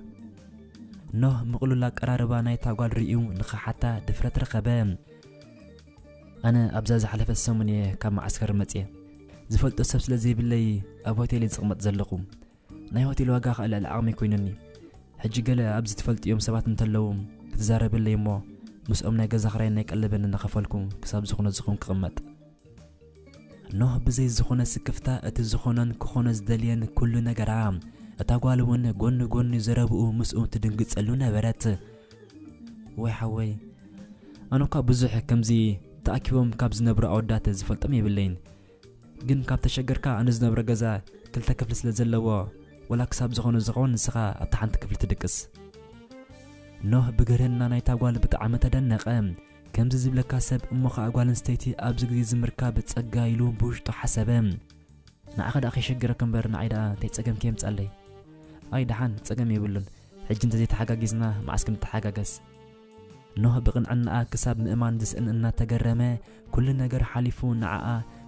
ኖህ ምቕሉል ኣቀራርባ ናይታ ጓል ርእዩ ንኽሓታ ድፍረት ረኸበ። "ኣነ ኣብዛ ዝሓለፈት ሰሙን እየ ካብ መዓስከር መጽየ። ዝፈልጦ ሰብ ስለ ዘይብለይ ኣብ ሆቴል እየ ዝቕመጥ ዘለኹ። ናይ ሆቴል ዋጋ ኸኣ ልዕሊ ዓቕመይ ኮይኑኒ። ሕጂ ገለ ኣብዚ ትፈልጥዮም ሰባት እንተለዉ ክትዛረበለይ እሞ ምስኦም ናይ ገዛ ኽራይን ናይ ቀለበን እናኸፈልኩ ክሳብ ዝኾነ ዝኾን ክቕመጥ።" ኖህ ብዘይ ዝኾነ ስክፍታ እቲ ዝኾነን ክኾኖ ዝደልየን ኩሉ ነገራ፣ እታ ጓል እውን ጎኒ ጎኒ ዘረብኡ ምስኡ ትድንግጸሉ ነበረት። "ወይ ሓወይ፣ ኣነ እኳ ብዙሕ ከምዚ ተኣኪቦም ካብ ዝነብሩ ኣወዳት ዝፈልጦም የብለይን። ግን ካብ ተሸገርካ ኣነ ዝነብሮ ገዛ ክልተ ክፍሊ ስለ ዘለዎ፣ ወላ ክሳብ ዝኾነ ዝኸውን ንስኻ ኣብታ ሓንቲ ክፍሊ ትድቅስ።" ኖህ ብግርህና ናይታ ጓል ብጣዕሚ ተደነቐ። ከምዚ ዝብለካ ሰብ እሞ ኸኣ ጓል ኣንስተይቲ ኣብዚ ግዜ እዚ ምርካብ ጸጋ ኢሉ ብውሽጡ ሓሰበ። ንዓኻ ደኣ ከይሸግረካ እምበር ንዓይ ደኣ እንታይ ጸገም ከየምጻለይ? ኣይ ደሓን፣ ጸገም የብሉን። ሕጂ እንተዘይተሓጋጊዝና መዓስ ክንተሓጋገዝ? ኖህ ብቕንዕናኣ ክሳብ ምእማን ዝስእን እናተገረመ፣ ኩሉ ነገር ሓሊፉ ንዓኣ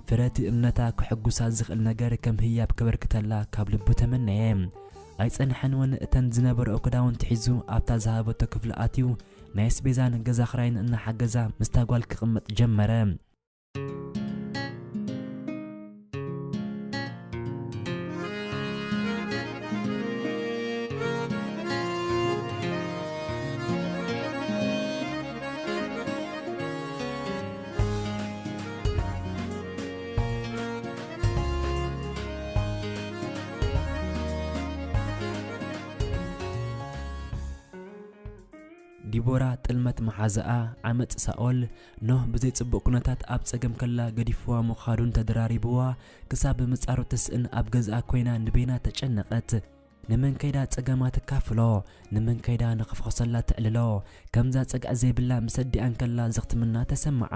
ፍረቲ እምነታ ክሕጉሳ ዝኽእል ነገር ከም ህያብ ከበርክተላ ካብ ልቡ ተመነየ። ኣይጸንሐን እውን እተን ዝነበረኦ ክዳውንቲ ሒዙ ኣብታ ዝሃበቶ ክፍሊ ኣትዩ ናይ ኣስቤዛን ገዛ ክራይን እናሓገዛ ምስታ ጓል ክቕመጥ ጀመረ። ዲቦራ ጥልመት መሓዛኣ ዓመጽ ሳኦል፣ ኖህ ብዘይ ጽቡቕ ኩነታት ኣብ ጸገም ከላ ገዲፍዋ ምዃዱን ተደራሪብዋ፣ ክሳብ ምጻሩ ትስእን ኣብ ገዝኣ ኮይና ንበይና ተጨነቐት። ንመን ከይዳ ጸገማ ተካፍሎ፣ ንመን ከይዳ ንኽፍኸሰላ ተዕልሎ፣ ከምዛ ጸግዒ ዘይብላ ምስ ኣዲኣ እንከላ ዘኽትምና ተሰምዓ።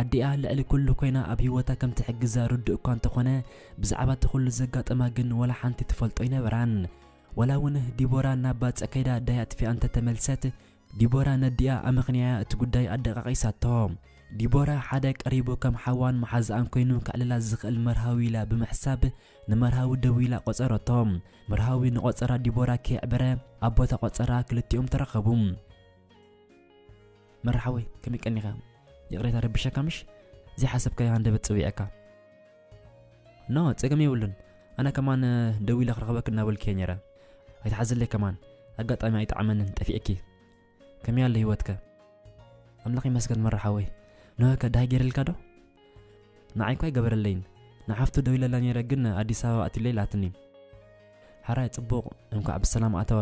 ኣዲኣ ልዕሊ ኩሉ ኮይና ኣብ ህይወታ ከም ትሕግዛ ርዱእ እኳ እንተኾነ፣ ብዛዕባ እቲ ኩሉ ዘጋጠማ ግን ወላ ሓንቲ ትፈልጦ ኣይነበራን። ወላ እውን ዲቦራ ናብ ባጽዕ ከይዳ ኣዳይ ኣጥፊኣ እንተተመልሰት፣ ዲቦራ ነዲኣ ኣመኽንያያ እቲ ጉዳይ ኣደቃቒሳቶ። ዲቦራ ሓደ ቀሪቡ ከም ሓዋን መሓዛኣን ኮይኑ ከዕልላ ዝኽእል መርሃዊ ኢላ ብምሕሳብ ንመርሃዊ ደዊላ ቆጸረቶ። መርሃዊ ንቆጸራ ዲቦራ ከየዕበረ ኣብ ቦታ ቆጸራ ክልቲኦም ተራኸቡ። መርሓወይ፣ ከመይ ቀኒኻ? ይቕሬታ ረቢሸካ ምሽ? ዘይሓሰብካዮ ሃንደበት ጽዊዐካ። ኖ፣ ጸገም የብሉን። ኣነ ከማን ደዊለ ክረኽበክ እናበልኩ እየ ነይረ። ኣይትሓዝለይ ከማን። ኣጋጣሚ ኣይጠዓመንን፣ ጠፊእኪ። ከመይ ኣሎ ህይወትከ? ኣምላኽ ይመስገን መርሓወይ። ኖህ ከ ደሃይ ገይረልካ ዶ? ንዓይ እኳ ኣይገበረለይን። ንሓፍቱ ደዊለላ ነይረ ግን ኣዲስ ኣበባ ኣትዩለይ ኢላትኒ። ሓራይ ጽቡቕ፣ እንኳዕ ብሰላም ኣተወ።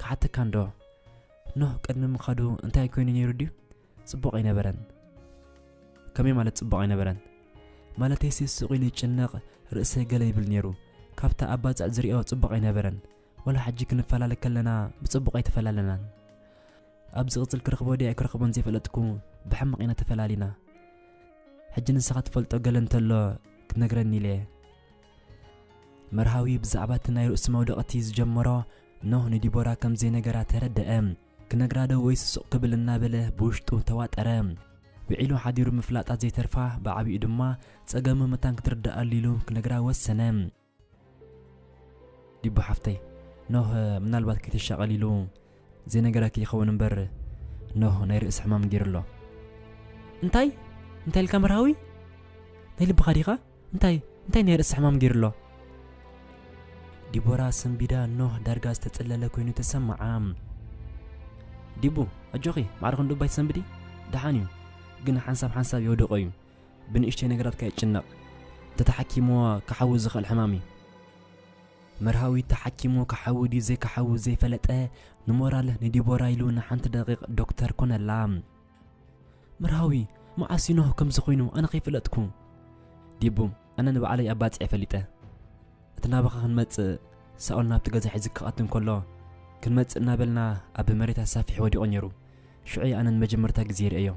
ክሓተካ እንዶ። ኖህ ቅድሚ ምኻዱ እንታይ ኮይኑ ነይሩ ድዩ? ጽቡቕ ኣይነበረን። ከመይ ማለት ጽቡቕ ኣይነበረን? ማለተይሲ ስቕ ኢሉ ይጭነቕ፣ ርእሰይ ገለ ይብል ነይሩ። ካብታ ኣብ ባጽዕ ዝሪኦ ጽቡቕ ኣይነበረን። ወላ ሕጂ ክንፈላለ ከለና ብጽቡቕ ኣይተፈላለናን። ኣብ ዝቕጽል ክረኽቦ ድየ ኣይክረኽቦን ዘይፈለጥኩ ብሕማቕ ኢና ተፈላሊና። ሕጂ ንስኻ ትፈልጦ ገለ እንተሎ ክትነግረኒ ኢለ እየ። መርሃዊ ብዛዕባ እቲ ናይ ርእሱ መውደቕቲ ዝጀመሮ ኖህ ንዲቦራ ከም ዘይነገራ ተረደአ። ክነግራ ዶ ወይስ ስቕ ክብል እናበለ ብውሽጡ ተዋጠረ። ውዒሉ ሓዲሩ ምፍላጣ ዘይተርፋ ብዓቢኡ ድማ ጸገሙ መታን ክትርድኣሉ ኢሉ ክነግራ ወሰነ። ዲቦ ሓፍተይ፣ ኖህ ምናልባት ከይተሻቐል ኢሉ ዘይነገረኪ ይኸውን እምበር፣ ኖህ ናይ ርእሲ ሕማም ገይሩ ኣሎ። እንታይ? እንታይ ኢልካ መርሃዊ? ናይ ልብኻ ዲኻ? እንታይ? እንታይ ናይ ርእሲ ሕማም ገይሩ ኣሎ? ዲቦራ ሰንቢዳ ኖህ ዳርጋ ዝተጸለለ ኮይኑ ተሰምዓ። ዲቡ፣ ኣጆኺ፣ ማዕረ ክንዱ እባ ኣይትሰንብዲ። ደሓን እዩ፣ ግን ሓንሳብ ሓንሳብ የውድቖ እዩ። ብንእሽተይ ነገራት ከይጭነቕ። እንተተሓኪምዎ ክሓዊ ዝኽእል ሕማም እዩ። መርሃዊ ተሓኪሙ ክሓዊ ድዩ ዘይክሓዊ ዘይፈለጠ፣ ንሞራል ንዲቦራ ኢሉ ንሓንቲ ደቂቕ ዶክተር ኮነላ። መርሃዊ፣ መዓስ እዩ ኖህ ከምዚ ኮይኑ? ኣነ ከይፈለጥኩ። ዲቡ፣ ኣነ ንባዕለይ ኣብ ባጽዕ ፈሊጠ። እቲ ናባኻ ክንመጽእ ሳኦል ናብቲ ገዛ ሒዙ ክኣቱ እንከሎ፣ ክንመጽእ እናበልና ኣብ መሬት ኣሳፊሑ ወዲቑ ነይሩ። ሽዑ ኣነ ንመጀመርታ ግዜ ርእዮ።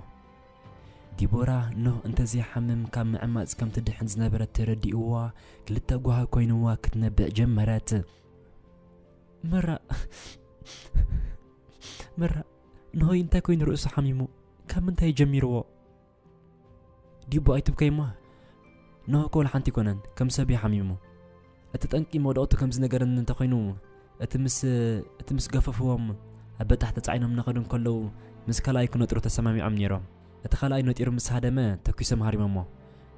ዲቦራ ኖህ እንተዘይሓምም ካብ ምዕማጽ ከም ትድሕን ዝነበረት ተረዲእዋ፣ ክልተ ጓሂ ኮይንዋ ክትነብዕ ጀመረት። መራ፣ መራ፣ ኖሆይ እንታይ ኮይኑ ርእሱ ሓሚሙ? ካብ ምንታይ ጀሚርዎ? ዲቦ ኣይትብከይማ። ኖህ እኮ ወላ ሓንቲ ኣይኮነን፣ ከም ሰብ እዩ ሓሚሙ። እቲ ጠንቂ መውደቕቱ ከም ዝነገረኒ እንተኾይኑ፣ እቲ ምስ፣ እቲ ምስ ገፈፍዎም ኣብ በጣሕ ተጻዒኖም እናኸዱ እንከለዉ፣ ምስ ካልኣይ ክነጥሩ ተሰማሚዖም ነይሮም። እቲ ካልኣይ ነጢሩ ምስ ሃደመ፣ ተኲሶም ሃሪሞሞ።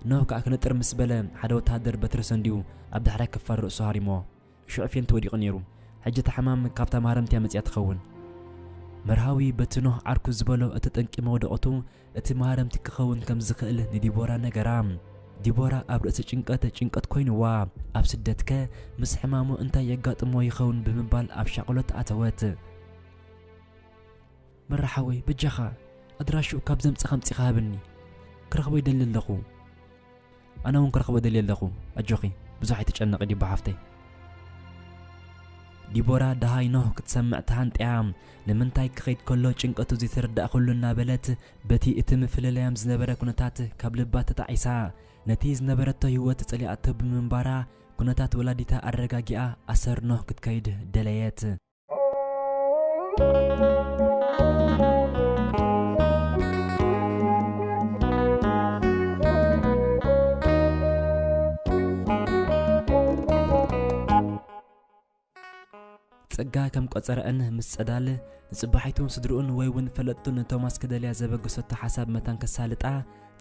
ኖህ ከኣ ክነጥር ምስ በለ፣ ሓደ ወተሃደር በትሪ ሰንዲዩ ኣብ ዳሕራይ ክፋል ርእሱ ሃሪምዎ። ሽዑ ፌንት ወዲቑ ነይሩ። ሕጂ እቲ ሕማም ካብታ ማህረምቲ እያ መጺኣ ትኸውን። መርሃዊ በቲ ኖህ ዓርኩ ዝበሎ እቲ ጠንቂ መውደቕቱ እቲ ማህረምቲ ክኸውን ከም ዝኽእል ንዲቦራ ነገራ። ዲቦራ ኣብ ርእሲ ጭንቀት ጭንቀት ኮይንዋ። ኣብ ስደትከ ምስ ሕማሙ እንታይ የጋጥሞ ይኸውን ብምባል ኣብ ሻቕሎት ኣተወት። መራ ሓወይ በጃኻ ኣድራሽኡ ካብ ዘምጽኻ ኣምጺኻ ሃበኒ። ክረኽቦ ይደሊ ኣለኹ። ኣነ እውን ክረኽቦ ደልየ ኣለኹ። ኣጆኺ፣ ብዙሕ ኣይትጨነቒ ዲቦ ሓፍተይ። ዲቦራ ደሃይ ኖህ ክትሰምዕ ተሃንጥያ። ንምንታይ ክኸይድ ከሎ ጭንቀቱ ዘይተረዳእ ኩሉ እናበለት በቲ እቲ ምፍልላዮም ዝነበረ ኩነታት ካብ ልባ ተጣዒሳ። ነቲ ዝነበረቶ ህይወት ጸሊኣቶ ብምንባራ፣ ኩነታት ወላዲታ ኣረጋጊኣ ኣሰርኖ ክትከይድ ደለየት። ጸጋ ከም ቆጸረአን ምስ ጸዳል፣ ንጽባሒቱን ስድርኡን ወይ እውን ፈለጥቱን ንቶማስ ክደልያ ዘበገሰቶ ሓሳብ መታን ከሳልጣ፣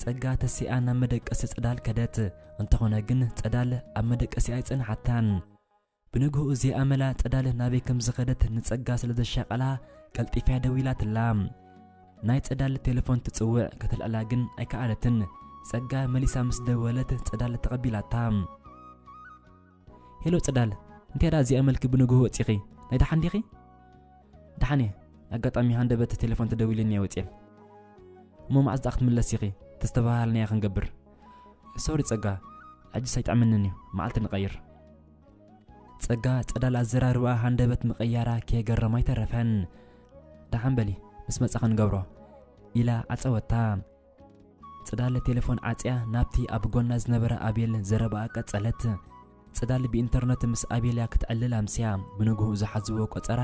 ጸጋ ተሲኣ ናብ መደቀሲ ጸዳል ከደት። እንተኾነ ግን ጸዳል ኣብ መደቀሲ ኣይጸንሓታን። ብንግህኡ ዘይኣመላ ጸዳል ናበይ ከም ዝኸደት ንጸጋ ስለ ዘሻቐላ፣ ቀልጢፋ ደዊላትላ። ናይ ጸዳል ቴሌፎን ትጽውዕ፣ ከተልዕላ ግን ኣይከኣለትን። ጸጋ መሊሳ ምስ ደወለት ጸዳል ተቐቢላታ። ሄሎ ጸዳል፣ እንታይ ደኣ እዚኣ መልኪ ብንግሆ ወጺኺ? ናይ ደሓን ዲኺ? ደሓን እየ። ኣጋጣሚ ሃንደበት ቴሌፎን ተደዊሉኒ እየ ወጺኤ። እሞ መዓዝ ደኣ ክትምለስ ኢኺ? ተስተባሃልናዮ ክንገብር። ሶሪ ጸጋ፣ ሕጅስ ኣይጥዕመንን እዩ። መዓልቲ ንቐይር። ጸጋ ጸዳል ኣዘራርባኣ ሃንደበት ምቕያራ ከየገረማ ኣይተረፈን። ደሓን በሊ፣ ምስ መጻ ክንገብሮ፣ ኢላ ዓጸወታ። ጽዳል ቴሌፎን ዓጽያ ናብቲ ኣብ ጎና ዝነበረ ኣቤል ዘረባኣ ቀጸለት። ጽዳል ብኢንተርነት ምስ ኣቤል እያ ክትዕልል ኣምስያ። ብንግሁ ዝሓዝዎ ቆጸራ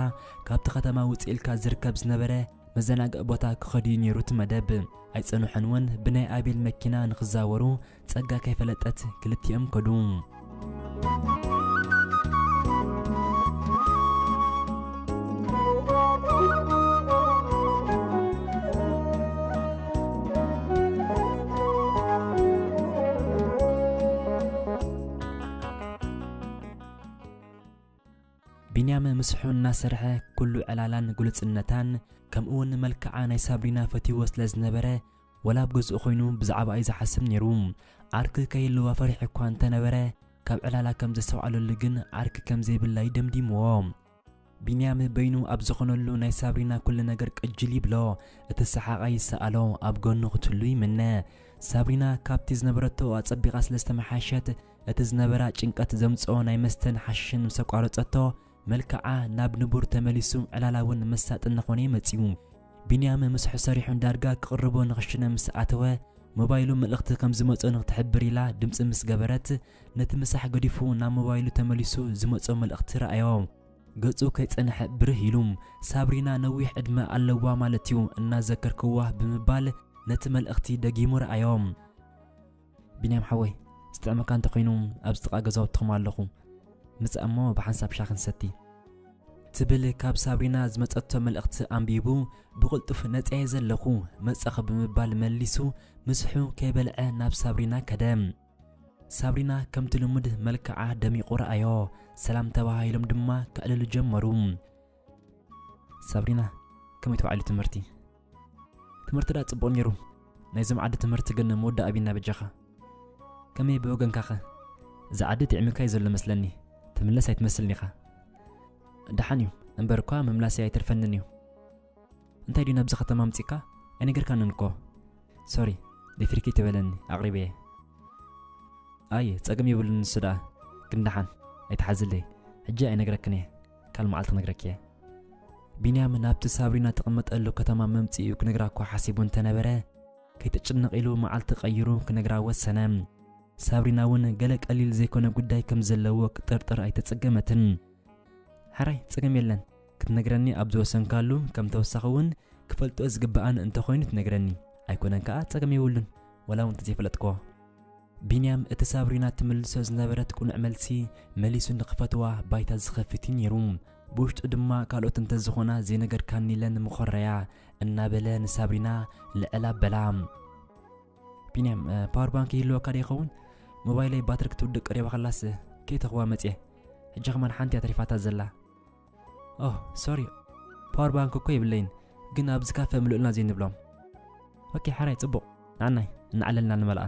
ካብቲ ከተማ ውጽእ ኢልካ ዝርከብ ዝነበረ መዘናግዒ ቦታ ክኸድዩ ነይሩ እቲ መደብ። ኣይጸንሑን እውን ብናይ ኣቤል መኪና ንኽዛወሩ ጸጋ ከይፈለጠት ክልቲኦም ከዱ። ቢንያም ምስሑ እናሰርሐ ኩሉ ዕላላን ግሉጽነታን ከምኡ እውን መልክዓ ናይ ሳብሪና ፈትይዎ ስለ ዝነበረ፣ ወላ ኣብ ገዝኡ ኮይኑ ብዛዕባኣ እዩ ዝሓስብ ነይሩ። ዓርኪ ከይህልዋ ፈሪሑ እኳ እንተነበረ፣ ካብ ዕላላ ከም ዘስተውዓለሉ ግን ዓርኪ ከም ዘይብላ እዩ ደምዲምዎ። ቢንያም በይኑ ኣብ ዝኾነሉ ናይ ሳብሪና ኩሉ ነገር ቅጅል ይብሎ። እቲ ሰሓቓ ይሰኣሎ፣ ኣብ ጎኑ ክትህሉ ይምነ። ሳብሪና ካብቲ ዝነበረቶ ኣጸቢቓ ስለ ዝተመሓሸት፣ እቲ ዝነበራ ጭንቀት ዘምጽኦ ናይ መስተን ሓሽሽን ምስ ኣቋረጸቶ፣ መልክዓ ናብ ንቡር ተመሊሱ፣ ዕላላ እውን መሳጢ እናኾነ እዩ መጺኡ። ቢንያም ምስሑ ሰሪሑ ዳርጋ ክቕርቦ ንኽሽነ ምስ ኣተወ፣ ሞባይሉ መልእኽቲ ከም ዝመጾ ንክትሕብር ኢላ ድምጺ ምስ ገበረት፣ ነቲ ምሳሕ ገዲፉ ናብ ሞባይሉ ተመሊሱ ዝመጾ መልእኽቲ ረኣዮ። ገጹ ከይጸንሐ ብርህ ኢሉ፣ "ሳብሪና ነዊሕ ዕድመ ኣለዋ ማለት እዩ እናዘከርክዋ?" ብምባል ነቲ መልእኽቲ ደጊሙ ረኣዮ። ቢንያም ሓወይ፣ ዝጥዕመካ እንተኾይኑ ኣብዚ ጥቓ ገዛውትኹም ኣለኹ። ምጻእ እሞ ብሓንሳብ ሻሂ ክንሰቲ። ትብል ካብ ሳብሪና ዝመጸቶ መልእኽቲ ኣንቢቡ፣ ብቕልጡፍ ነጺየ ዘለኹ፣ መጻኹ ብምባል መሊሱ፣ ምስሑ ከይበልዐ ናብ ሳብሪና ከደ። ሳብሪና ከምቲ ልሙድ መልክዓ ደሚቑ ረኣዮ። ሰላም ተባሃሂሎም ድማ ከዕልሉ ጀመሩ። ሳብሪና፣ ከመይ ተባዒሉ ትምህርቲ? ትምህርቲ ደኣ ጽቡቕ ነይሩ። ናይዞም ዓዲ ትምህርቲ ግን ምውዳእ ኣቢና በጃኻ። ከመይ ብወገንካኸ? እዚ ዓዲ ጥዕምካ እዩ ዘሎ መስለኒ። ትምለስ ኣይትመስልን ኢኻ። ደሓን እዩ። እምበር እኳ ምምላሰይ ኣይተርፈንን እዩ። እንታይ ድዩ ናብዚ ከተማ ኣምጺእካ? ኣይነገርካንን እኮ። ሶሪ፣ ደፊርኪ ትበለኒ፣ ኣቕሪበ እየ። ኣየ፣ ጸገም የብሉን ንሱ ደኣ። ግን ደሓን፣ ኣይትሓዝለይ። ሕጂ ኣይነግረክን እየ። ካልእ መዓልቲ ክነግረኪ እየ። ቢንያም ናብቲ ሳብሪና ትቕመጠሉ ከተማ መምጽኢኡ ክነግራ እኳ ሓሲቡ እንተነበረ፣ ከይትጭነቕ ኢሉ መዓልቲ ቀይሩ ክነግራ ወሰነ። ሳብሪና እውን ገለ ቀሊል ዘይኮነ ጉዳይ ከም ዘለዎ ክጥርጥር ኣይተጸገመትን። ሕራይ፣ ጸገም የለን። ክትነግረኒ ኣብ ዝወሰንካሉ፣ ከም ተወሳኺ እውን ክፈልጦ ዝግብኣኒ እንተኾይኑ ትነግረኒ። ኣይኮነን ከኣ ጸገም የብሉን፣ ወላ እውን እንተዘይፈለጥክዎ። ቢንያም እቲ ሳብሪና ትምልሶ ዝነበረት ቅኑዕ መልሲ መሊሱ ንኽፈትዋ ባይታ ዝኸፍት እዩ ነይሩ። ብውሽጡ ድማ ካልኦት እንተዝኾና ዘይነገርካኒ ኢለን ምኾረያ እናበለ ንሳብሪና ልዕል ኣበላ። ቢንያም፣ እ፣ ፓወር ባንክ ይህልወካ ዶ ይኸውን? ሞባይለይ ባትሪ ክትውድቕ ቀሪባ ከላስ ከይተኽዋ መጽየ። ሕጂ ከማን ሓንቲ እያ ተሪፋታ ዘላ። ኦህ፣ ሶሪ፣ ፓወር ባንክ እኮ የብለይን፣ ግን ኣብዚ ካፈ ምልኡልና ዘይንብሎም። ኦኬ፣ ሓራይ፣ ጽቡቕ። ንዓናይ፣ እናዕለልና ንመልኣ።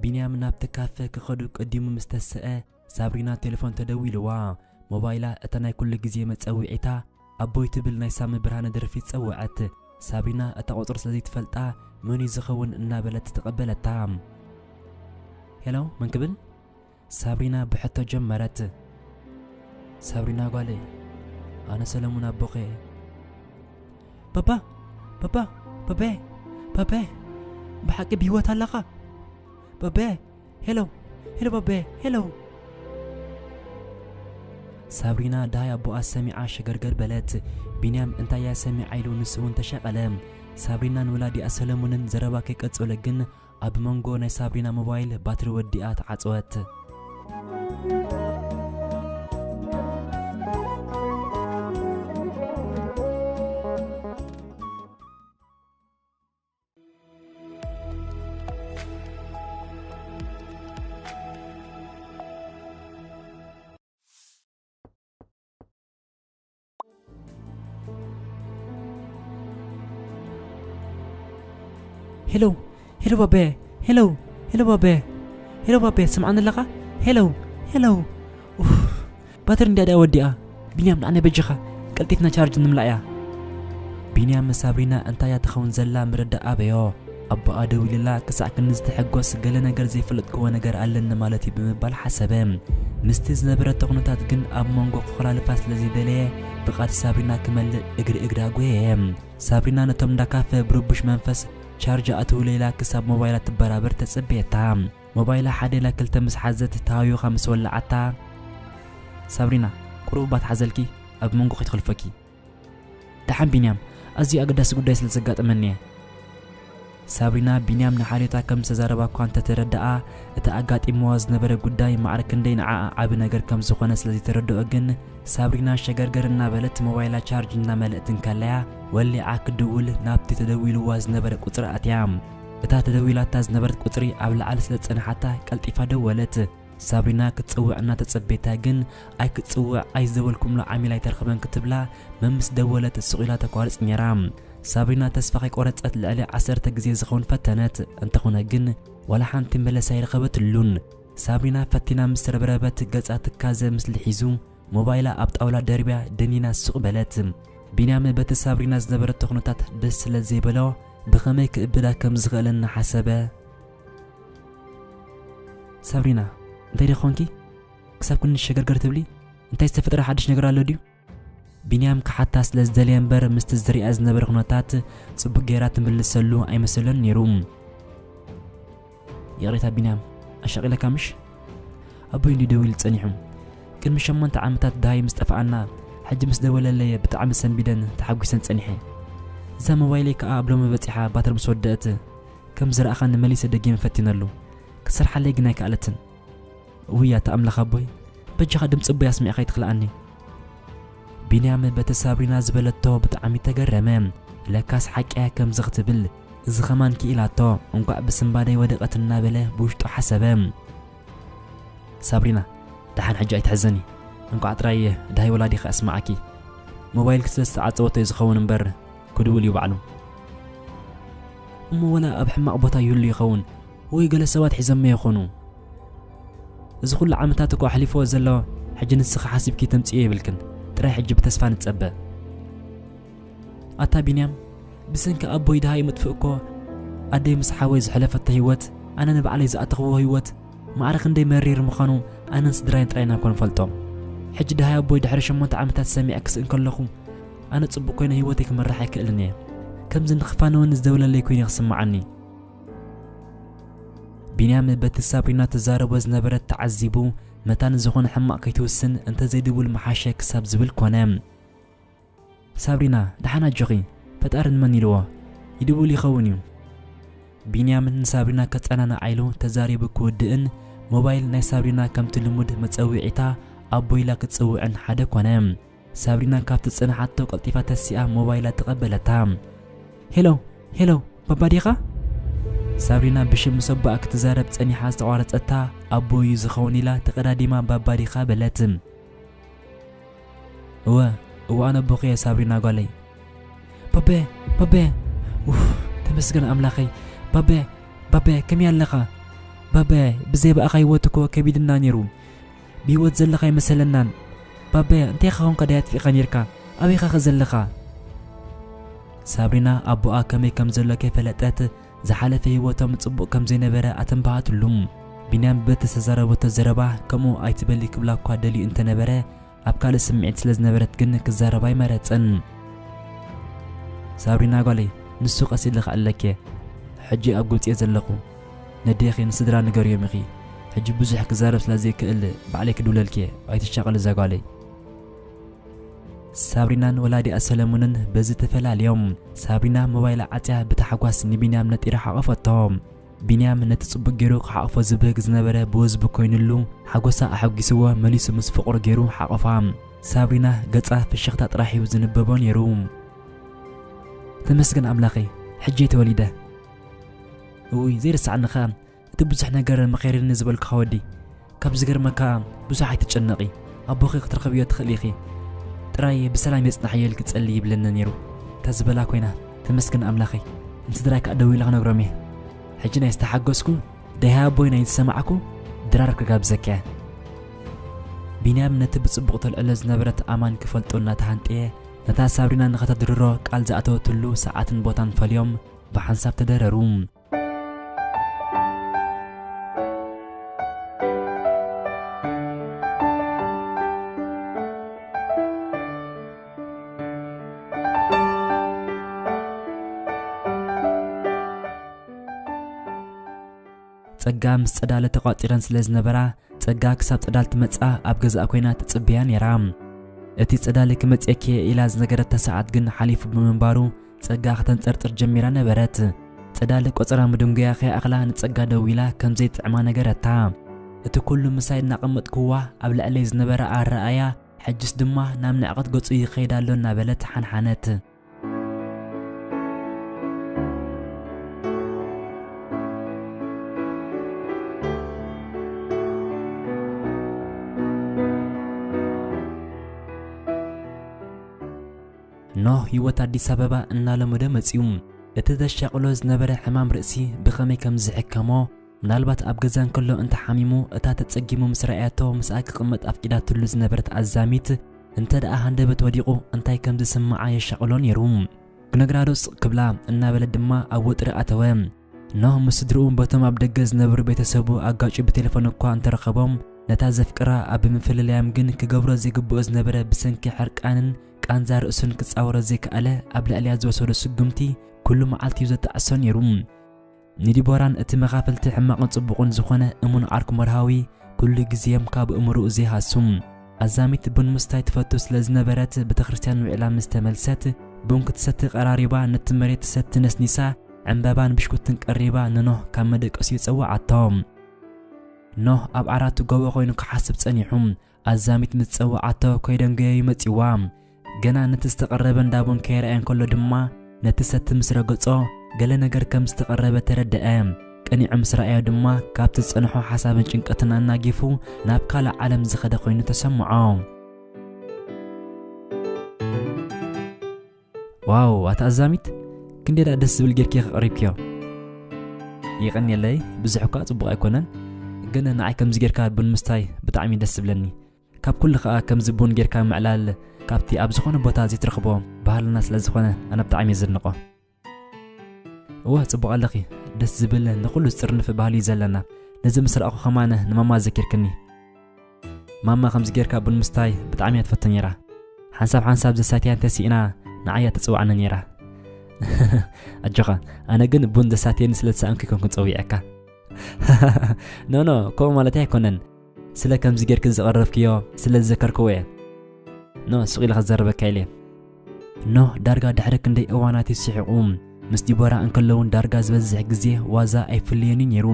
ቢንያም ናብቲ ካፈ ክኸዱ ቀዲሙ ምስ ተሰአ፣ ሳብሪና ቴሌፎን ተደዊልዋ። ሞባይላ እታ ናይ ኩሉ ግዜ መጸውዒታ፣ ኣቦይ ትብል ናይ ሳሚ ብርሃነ ደርፊ ጸወዐት። ሳብሪና እታ ቁጽሪ ስለ ዘይትፈልጣ፣ መን እዩ ዝኸውን እናበለት ተቐበለታ። ሄሎ፣ መን ክብል? ሳብሪና ብሕቶ ጀመረት። ሳብሪና ጓለይ፣ ኣነ ሰለሙን ኣቦኸ። ባባ፣ ባባ፣ ባባየ፣ ባባየ፣ ብሓቂ ብህይወት ኣለኻ? ባቤ፣ ሄሎ፣ ሄሎ ባቤ፣ ሄሎ። ሳብሪና ደሃይ ኣቦኣ ሰሚዓ ሸገርገር በለት። ቢንያም እንታይ እያ ሰሚዓ ኢሉ ንሱ እውን ተሸቐለ። ሳብሪናን ወላዲኣ ሰለሙንን ዘረባ ከይቀጸለ ግን ኣብ መንጎ ናይ ሳብሪና ሞባይል ባትሪ ወዲኣ ተዓጸወት። ሄሎ፣ ሄሎ ባቤ፣ ሄሎ፣ ሄሎ ባቤ፣ ሄሎ ባቤ፣ ስምዓኒ ኣለኻ? ሄሎ፣ ሄሎ። ኡፍ፣ ባትሪ እንድያ ደኣ ወዲኣ። ቢንያም፣ ንዓና በጃኻ፣ ቀልጢፍና ቻርጅ ንምልኣ እያ። ቢንያም፣ ሳብሪና እንታይ እያ ትኸውን ዘላ ምርዳእ ኣበዮ። ኣቦኣ ደዊልላ ክሳዕ ክንዲ ዝተሐጎስ፣ ገለ ነገር ዘይፈለጥክዎ ነገር ኣለኒ ማለት እዩ ብምባል ሓሰበ። ምስቲ ዝነበረቶ ኩነታት ግን ኣብ መንጎ ክኾላልፋ ስለ ዘይደለየ፣ ፍቓድ ሳብሪና ክመልእ እግሪ እግራ ጐየየ። ሳብሪና ነቶም እንዳ ካፈ ብርቡሽ መንፈስ ቻርጅ ኣእትውለይ ኢላ ክሳብ ሞባይላ ትበራበር ተጸበየታ። ሞባይላ ሓደ ኢላ ክልተ ምስ ሓዘት ተሃዊኻ ምስ ወለዓታ፣ ሳብሪና፣ ቁሩብ እባ ትሓዘልኪ፣ ኣብ መንጎ ከይትኽልፈኪ። ደሓን ቢንያም፣ ኣዝዩ ኣገዳሲ ጉዳይ ስለ ዘጋጠመኒ እየ። ሳብሪና ቢንያም ንሓልዮታ ከም ዝተዛረባ እኳ እንተተረድኣ፣ እቲ ኣጋጢምዋ ዝነበረ ጉዳይ ማዕረ ክንደይ ንዓኣ ዓቢ ነገር ከም ዝኾነ ስለ ዘይተረድኦ ግን፣ ሳብሪና ሸገርገር እናበለት ሞባይላ ቻርጅ እናመልእት እንከለያ፣ ወሊዓ ክድውል ናብቲ ተደዊልዋ ዝነበረ ቁጽሪ ኣትያ። እታ ተደዊላታ ዝነበረት ቁጽሪ ኣብ ላዕሊ ስለ ዝጸንሓታ ቀልጢፋ ደወለት። ሳብሪና ክትጽውዕ እናተጸበየታ ግን፣ ኣይክትጽውዕ ኣይዝደወልኩምላ ዓሚል ኣይተርኽበን ክትብላ፣ መምስ ደወለት ስቕ ኢላ ተቋርጽ ነይራ። ሳብሪና ተስፋ ከይቆረጸት ልዕሊ ዓሰርተ ግዜ ዝኸውን ፈተነት። እንተኾነ ግን፣ ዋላ ሓንቲ መለስ ኣይረኸበትሉን። ሳብሪና ፈቲና ምስ ረብረበት፣ ገጻ ትካዘ ምስሊ ሒዙ፣ ሞባይላ ኣብ ጣውላ ደርብያ ደኒና ስቕ በለት። ቢንያም በቲ ሳብሪና ዝነበረቶ ኩነታት ደስ ስለ ዘይበሎ፣ ብኸመይ ክእብዳ ከም ዝኽእል እናሓሰበ፣ ሳብሪና፣ እንታይ ደኣ ኾንኪ? ክሳብ ክንዲ ሸገርገር ትብሊ? እንታይ ዝተፈጠረ ሓድሽ ነገር ኣሎ ድዩ? ቢንያም ክሓታ ስለ ዝደለየ እምበር፣ ምስቲ ዝርእያ ዝነበረ ኩነታት ጽቡቕ ጌራ ትምልሰሉ ኣይመሰሎን ነይሩ። ይቕሬታ ቢንያም፣ ኣሻቒለካ ምሽ? ኣቦይ እንድዩ ደዊሉ ጸኒሑ። ቅድሚ ሸሞንተ ዓመታት ደሃይ ምስ ጠፍኣና፣ ሕጂ ምስ ደወለለይ ብጣዕሚ ሰንቢደን ተሓጒሰን ጸኒሐ። እዛ ሞባይለይ ከኣ ኣብ ሎሚ በጺሓ ባትሪ ምስ ወደአት፣ ከም ዝረኣኻኒ መሊሰ ደጊመ ፈቲነሉ። ክትሰርሓለይ ግን ኣይከኣለትን። ውይ ኣታ ኣምላኽ ኣቦይ፣ በጃኻ ድምጺ ኣቦይ ኣስሚዕካ ኣይትኽልኣኒ። ቢንያም በቲ ሳብሪና ዝበለቶ ብጣዕሚ ተገረመ። ለካስ ሓቂ እያ ከምዚ ክትብል፣ እዚ ኸማን ክኢላቶ፣ እንቋዕ ብስንባደይ ወደቐት እናበለ ብውሽጡ ሓሰበ። ሳብሪና፣ ደሓን ሕጂ ኣይትሕዘኒ። እንቋዕ ጥራይ ደሃይ ወላዲኺ ኣስመዓኪ። ሞባይልኪ ስለ ዝተዓጸወቶ እዩ ዝኸውን እምበር፣ ክድውል እዩ ባዕሉ። እሞ ወላ ኣብ ሕማቕ ቦታ ይህሉ ይኸውን፣ ወይ ገለ ሰባት ሒዞሞ ይኾኑ። እዚ ኩሉ ዓመታት እኮ ኣሕሊፍዎ ዘሎ፣ ሕጂ ንስኺ ሓሲብኪ ተምጽእዮ የብልክን። ጥራይ ሕጂ ብተስፋ ንጸበ። ኣታ ቢንያም፣ ብሰንኪ ኣቦይ ደሃይ ምጥፍእ እኮ ኣደይ ምስ ሓወይ ዝሐለፈቶ ህይወት፣ ኣነ ንባዕለይ ዝኣተኽዎ ህይወት፣ ማዕረ ክንደይ መሪር ምዃኑ ኣነን ስድራይን ጥራይ ኢና እኮ ንፈልጦ። ሕጂ ደሃይ ኣቦይ ድሕሪ ሸሞንተ ዓመታት ሰሚዐ ክስእን ከለኹ፣ ኣነ ጽቡቕ ኮይነ ህይወተይ ክመርሕ ኣይክእልን እየ። ከምዚ ንኽፋነወኒ ዝደውለለይ ኮይኑ እዩ ክስምዓኒ። ቢንያም በቲ ሳብሪና ትዛረቦ ዝነበረት ተዓዚቡ፣ መታን ዝኾነ ሕማቕ ከይትውስን እንተዘይድውል ምሓሸ ክሳብ ዝብል ኮነ። ሳብሪና፣ ደሓን ኣጆኺ፣ ፈጣሪ ንመን ኢልዎ ይድውል ይኸውን እዩ። ቢንያም ንሳብሪና ከጸናንዓ ኢሉ ተዛሪቡ ክውድእን፣ ሞባይል ናይ ሳብሪና ከምቲ ልሙድ መጸውዒታ ኣቦ ኢላ ክትጽውዕን ሓደ ኮነ። ሳብሪና ካብቲ ዝጸንሓቶ ቀልጢፋ ተሲኣ ሞባይላ ተቐበለታ። ሄሎ፣ ሄሎ፣ ባባ ዲኻ? ሳብሪና ብሽም ምስ ኣቦኣ ክትዛረብ ጸኒሓ ዝተቋረጸታ፣ ኣቦ እዩ ዝኸውን ኢላ ተቐዳዲማ ባባ ዲኻ በለት። እወ፣ እወ ኣነ ኣቦኺ እየ ሳብሪና ጓለይ። ባቤ፣ ባቤ፣ ኡፍ፣ ተመስገን ኣምላኸይ። ባቤ፣ ባቤ፣ ከመይ ኣለኻ? ባቤ፣ ብዘይ ብኣኻ ህይወት እኮ ከቢድና ነይሩ። ብህይወት ዘለኻ ኣይመሰለናን። ባቤ፣ እንታይ ኢኻ ኾንካ ደይ ኣጥፊእኻ ነይርካ? ኣበይ ኢኻ ኸ ዘለኻ? ሳብሪና ኣቦኣ ከመይ ከም ዘሎ ከይፈለጠት፣ ዝሓለፈ ህይወቶም ጽቡቕ ከም ዘይነበረ ኣተንባሃትሉ። ቢንያም በቲ ዝተዛረበቶ ዘረባ፣ ከምኡ ኣይትበሊ ክብላ እኳ ደልዩ እንተነበረ፣ ኣብ ካልእ ስምዒት ስለ ዝነበረት ግን ክዛረብ ኣይመረጸን። ሳብሪና ጓለይ፣ ንሱ ቀስ ኢልኺ ኣለኪ። ሕጂ ኣብ ግብጺ እየ ዘለኹ። ነዴኺ ንስድራ ንገርዮም ኢኺ። ሕጂ ብዙሕ ክዛረብ ስለ ዘይክእል ባዕለይ ክድውለልኪ እየ። ኣይትሻቐሊ እዛ ጓለይ። ሳብሪናን ወላዲኣ ሰለሙንን በዚ ተፈላልዮም። ሳብሪና ሞባይላ ዓጽያ ብታሕጓስ ንቢንያም ነጢራ ሓቐፈቶ። ቢንያም ነቲ ጽቡቕ ገይሩ ክሓቕፎ ዝብህግ ዝነበረ ብወዝቢ ኮይኑሉ፣ ሓጎሳ ኣሐጒስዎ መሊሱ ምስ ፍቕሩ ገይሩ ሓቐፋ። ሳብሪና ገጻ ፍሽኽታ ጥራሕ እዩ ዝንበቦ ነይሩ። "ተመስገን ኣምላኸይ፣ ሕጂ እየ ተወሊደ። እውይ፣ ዘይርስዓኒ ኸኣ እቲ ብዙሕ ነገር መኸረኒ ዝበልኩኻ ወዲ። ካብ ዝገርመካ ብዙሕ ኣይትጨነቒ፣ ኣቦኺ ክትረኽብዮ ትኽእሊ ኢኺ። ጥራይ ብሰላም የጽንሓዮ ኢልኪ ጸልዪ" ይብለኒ ነይሩ። እታ ዝበላ ኮይና፣ ተመስገን ኣምላኸይ። ንስድራይ ከኣ ደዊለ ክነግሮም እየ። ሕጂ ናይ ዝተሓገዝኩ፣ ደሃይ ኣቦይ ናይ ዝሰማዕኩ ድራር ክጋብዘኪ እየ። ቢንያም ነቲ ብጽቡቕ ተልዕሎ ዝነበረት ኣማን ክፈልጦ እናተሃንጠየ፣ ነታ ሳብሪና ንኸተድርሮ ቃል ዝኣተወትሉ ሰዓትን ቦታን ፈልዮም ብሓንሳብ ተደረሩ። ጸጋ ምስ ጸዳለ ተቋጺረን ስለ ዝነበራ፣ ጸጋ ክሳብ ጸዳል ትመጽኣ ኣብ ገዛኣ ኮይና ትጽበያ ነይራ። እቲ ጸዳለ ክመጽኤኪ እየ ኢላ ዝነገረታ ሰዓት ግን ሓሊፉ ብምንባሩ፣ ጸጋ ከተንጸርጽር ጀሚራ ነበረት። ጸዳለ ቆጸራ ምድንጉያ ከይኣኽላ ንጸጋ ደዊላ ከም ዘይጥዕማ ነገረታ። እቲ ኩሉ ምሳይ እናቐመጥክዋ ኣብ ልዕለይ ዝነበረ ኣረኣያ፣ ሕጅስ ድማ ናብ ንዕቐት ገጹ ይኸይድ ኣሎ እናበለት ሓንሓነት። ኖህ ህይወት ኣዲስ ኣበባ እናለመደ መጺኡ። እቲ ዘሻቕሎ ዝነበረ ሕማም ርእሲ ብኸመይ ከም ዝሕከሞ፣ ምናልባት ኣብ ገዛ እንከሎ እንተሓሚሙ፣ እታ ተጸጊሙ ምስ ረኣያቶ ምስኣ ክቕመጥ ኣፍቂዳትሉ ዝነበረት ኣዛሚት፣ እንተ ደኣ ሃንደበት ወዲቑ እንታይ ከም ዝስምዓ የሻቕሎ ነይሩ። ክነግራ ዶ ስቕ ክብላ እናበለ ድማ ኣብ ወጥሪ ኣተወ። ኖህ ምስ ስድርኡ በቶም ኣብ ደገ ዝነበሩ ቤተሰቡ ኣጋጩ ብቴሌፎን እኳ እንተረኸቦም፣ ነታ ዘፍቅራ ኣብ ምፍልላዮም ግን ክገብሮ ዘይግብኦ ዝነበረ ብሰንኪ ሕርቃንን ቃንዛ ርእሱን ክጻወሮ ዘይከኣለ ኣብ ልዕሊያ ዝወሰዶ ስጉምቲ ኩሉ መዓልቲ እዩ ዘጣዕሶ ነይሩ። ንዲቦራን እቲ መኻፈልቲ ሕማቕን ጽቡቕን ዝኾነ እሙን ዓርኩ መርሃዊ ኩሉ ግዜዮም ካብ እምርኡ ዘይሃሱ። ኣዛሚት ቡን ምስታይ ትፈቱ ስለ ዝነበረት ቤተክርስትያን ውዒላ ምስ ተመልሰት ቡን ክትሰቲ ቀራሪባ ነቲ መሬት ትሰቲ ነስኒሳ ዕምባባን ብሽኩትን ቀሪባ ንኖህ ካብ መደቀሲኡ ጸውዓቶ። ኖህ ኣብ ዓራቱ ጎቦ ኮይኑ ክሓስብ ጸኒሑ። ኣዛሚት ምስ ጸውዓቶ ከይደንገየ ይመጺዋ። ገና ነቲ ዝተቐረበ እንዳ ቡን ከይረኣየ እንከሎ ድማ ነቲ ሰቲ ምስ ረገጾ ገለ ነገር ከም ዝተቐረበ ተረድአ። ቀኒዑ ምስ ረኣዮ ድማ ካብቲ ዝጸንሖ ሓሳብን ጭንቀትን ኣናጊፉ ናብ ካልእ ዓለም ዝኸደ ኮይኑ ተሰምዖ። ዋው፣ ኣታ ኣዛሚት፣ ክንደይ ደኣ ደስ ዝብል ጌርኪ ከቕሪብክዮ። ይቐንየለይ፣ ብዙሕ እኳ ጽቡቕ ኣይኮነን፣ ግን ንዓይ ከምዚ ጌርካ ቡን ምስታይ ብጣዕሚ ደስ ዝብለኒ። ካብ ኩሉ ከኣ ከምዚ ቡን ጌርካ ምዕላል ካብቲ ኣብ ዝኾነ ቦታ ዘይትረኽቦ ባህልና ስለ ዝኾነ ኣነ ብጣዕሚ እየ ዘድንቖ። እወ፣ ጽቡቕ ኣለኺ። ደስ ዝብል ንኹሉ ዝጥርንፍ ባህሊ እዩ ዘለና። ነዚ ምስ ረኣኹ ከማን ንማማ ዘኪርክኒ። ማማ ከምዚ ጌርካ ቡን ምስታይ ብጣዕሚ እያ ትፈቱ ነይራ። ሓንሳብ ሓንሳብ ዘሳትያ እንተሲእና ንዓይ እያ ትጽውዓኒ ነይራ። ኣጆኻ፣ ኣነ ግን ቡን ዘሳትየኒ ስለ ዝሰኣንኩ ኣይኮንኩን ጸዊዐካ። ኖ፣ ኖ፣ ከምኡ ማለተይ ኣይኮነን። ስለ ከምዚ ጌርኪ ዘቐረብክዮ ስለ ዝዘከርክዎ እየ። ኖ፣ ስቕ ኢለ ክዘረበካ ኢለ። ኖህ ዳርጋ ድሕሪ ክንደይ እዋናት እዩ ስሒቑ። ምስ ዲቦራ እንከሎ እውን ዳርጋ ዝበዝሕ ግዜ ዋዛ ኣይፍለዮን እዩ ነይሩ።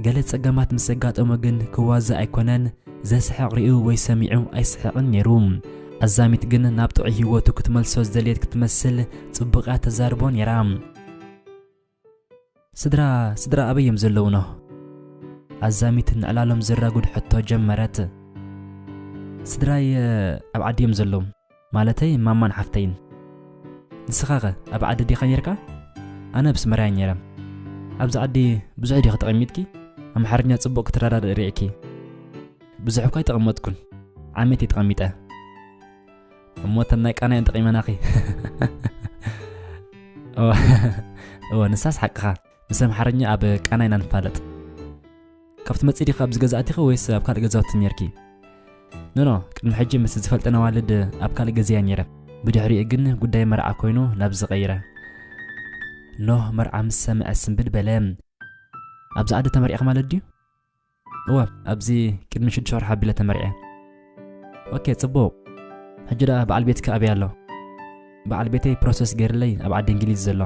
ገለ ጸገማት ምስ ኣጋጠሞ ግን ክዋዘ ኣይኮነን፣ ዘስሕቕ ርእዩ ወይ ሰሚዑ ኣይስሕቕን ነይሩ። ኣዛሚት ግን ናብ ጥዑይ ህይወቱ ክትመልሶ ዝደልየት ክትመስል ጽቡቕ እያ ተዛርቦ ነይራ። ስድራ፣ ስድራ ኣበይ እዮም ዘለዉ ኖህ? ኣዛሚት ንዕላሎም ዘራጉድ ሕቶ ጀመረት። ስድራይ ኣብ ዓዲ እዮም ዘለዉ፣ ማለተይ ማማን ሓፍተይን። ንስኻኸ ኣብ ዓዲ ዲኻ ነይርካ? ኣነ ኣብ ኣስመራ እየ ነይረ። ኣብዚ ዓዲ ብዙሕ ዲኺ ተቐሚጥኪ? ኣምሓርኛ ጽቡቕ ክትረዳድኢ ርኢኺ። ብዙሕ እኳ ኣይተቐመጥኩን፣ ዓመት እየ ተቐሚጠ። እሞ እተን ናይ ቃና እየን ጠቒመናኺ። እወ፣ እወ፣ ንሳስ ሓቅኻ። ምስ ኣምሓርኛ ኣብ ቃና ኢና ንፋለጥ። ካብ ትመጽኢ ዲኺ ኣብዚ ገዛ ኣቲኺ ወይስ ኣብ ካልእ ገዛውቲ ነይርኪ? ኖኖ፣ ቅድሚ ሕጂ ምስ ዝፈልጠን ኣዋልድ ኣብ ካልእ ገዛ እየ ነይረ። ብድሕሪኡ ግን ጉዳይ መርዓ ኮይኑ ናብዚ ቀይረ። ኖህ መርዓ ምስ ሰምዐ ስምብል በለ። ኣብዚ ዓዲ ተመርዒኻ ማለት ድዩ? እወ፣ ኣብዚ ቅድሚ ሽዱሽተ ወርሒ ኣቢለ ተመርዕየ። ኦኬ፣ ጽቡቕ። ሕጂ ደኣ በዓል ቤትኪ ኣበይ ኣሎ? በዓል ቤተይ ፕሮሰስ ገይርለይ ኣብ ዓዲ እንግሊዝ ዘሎ።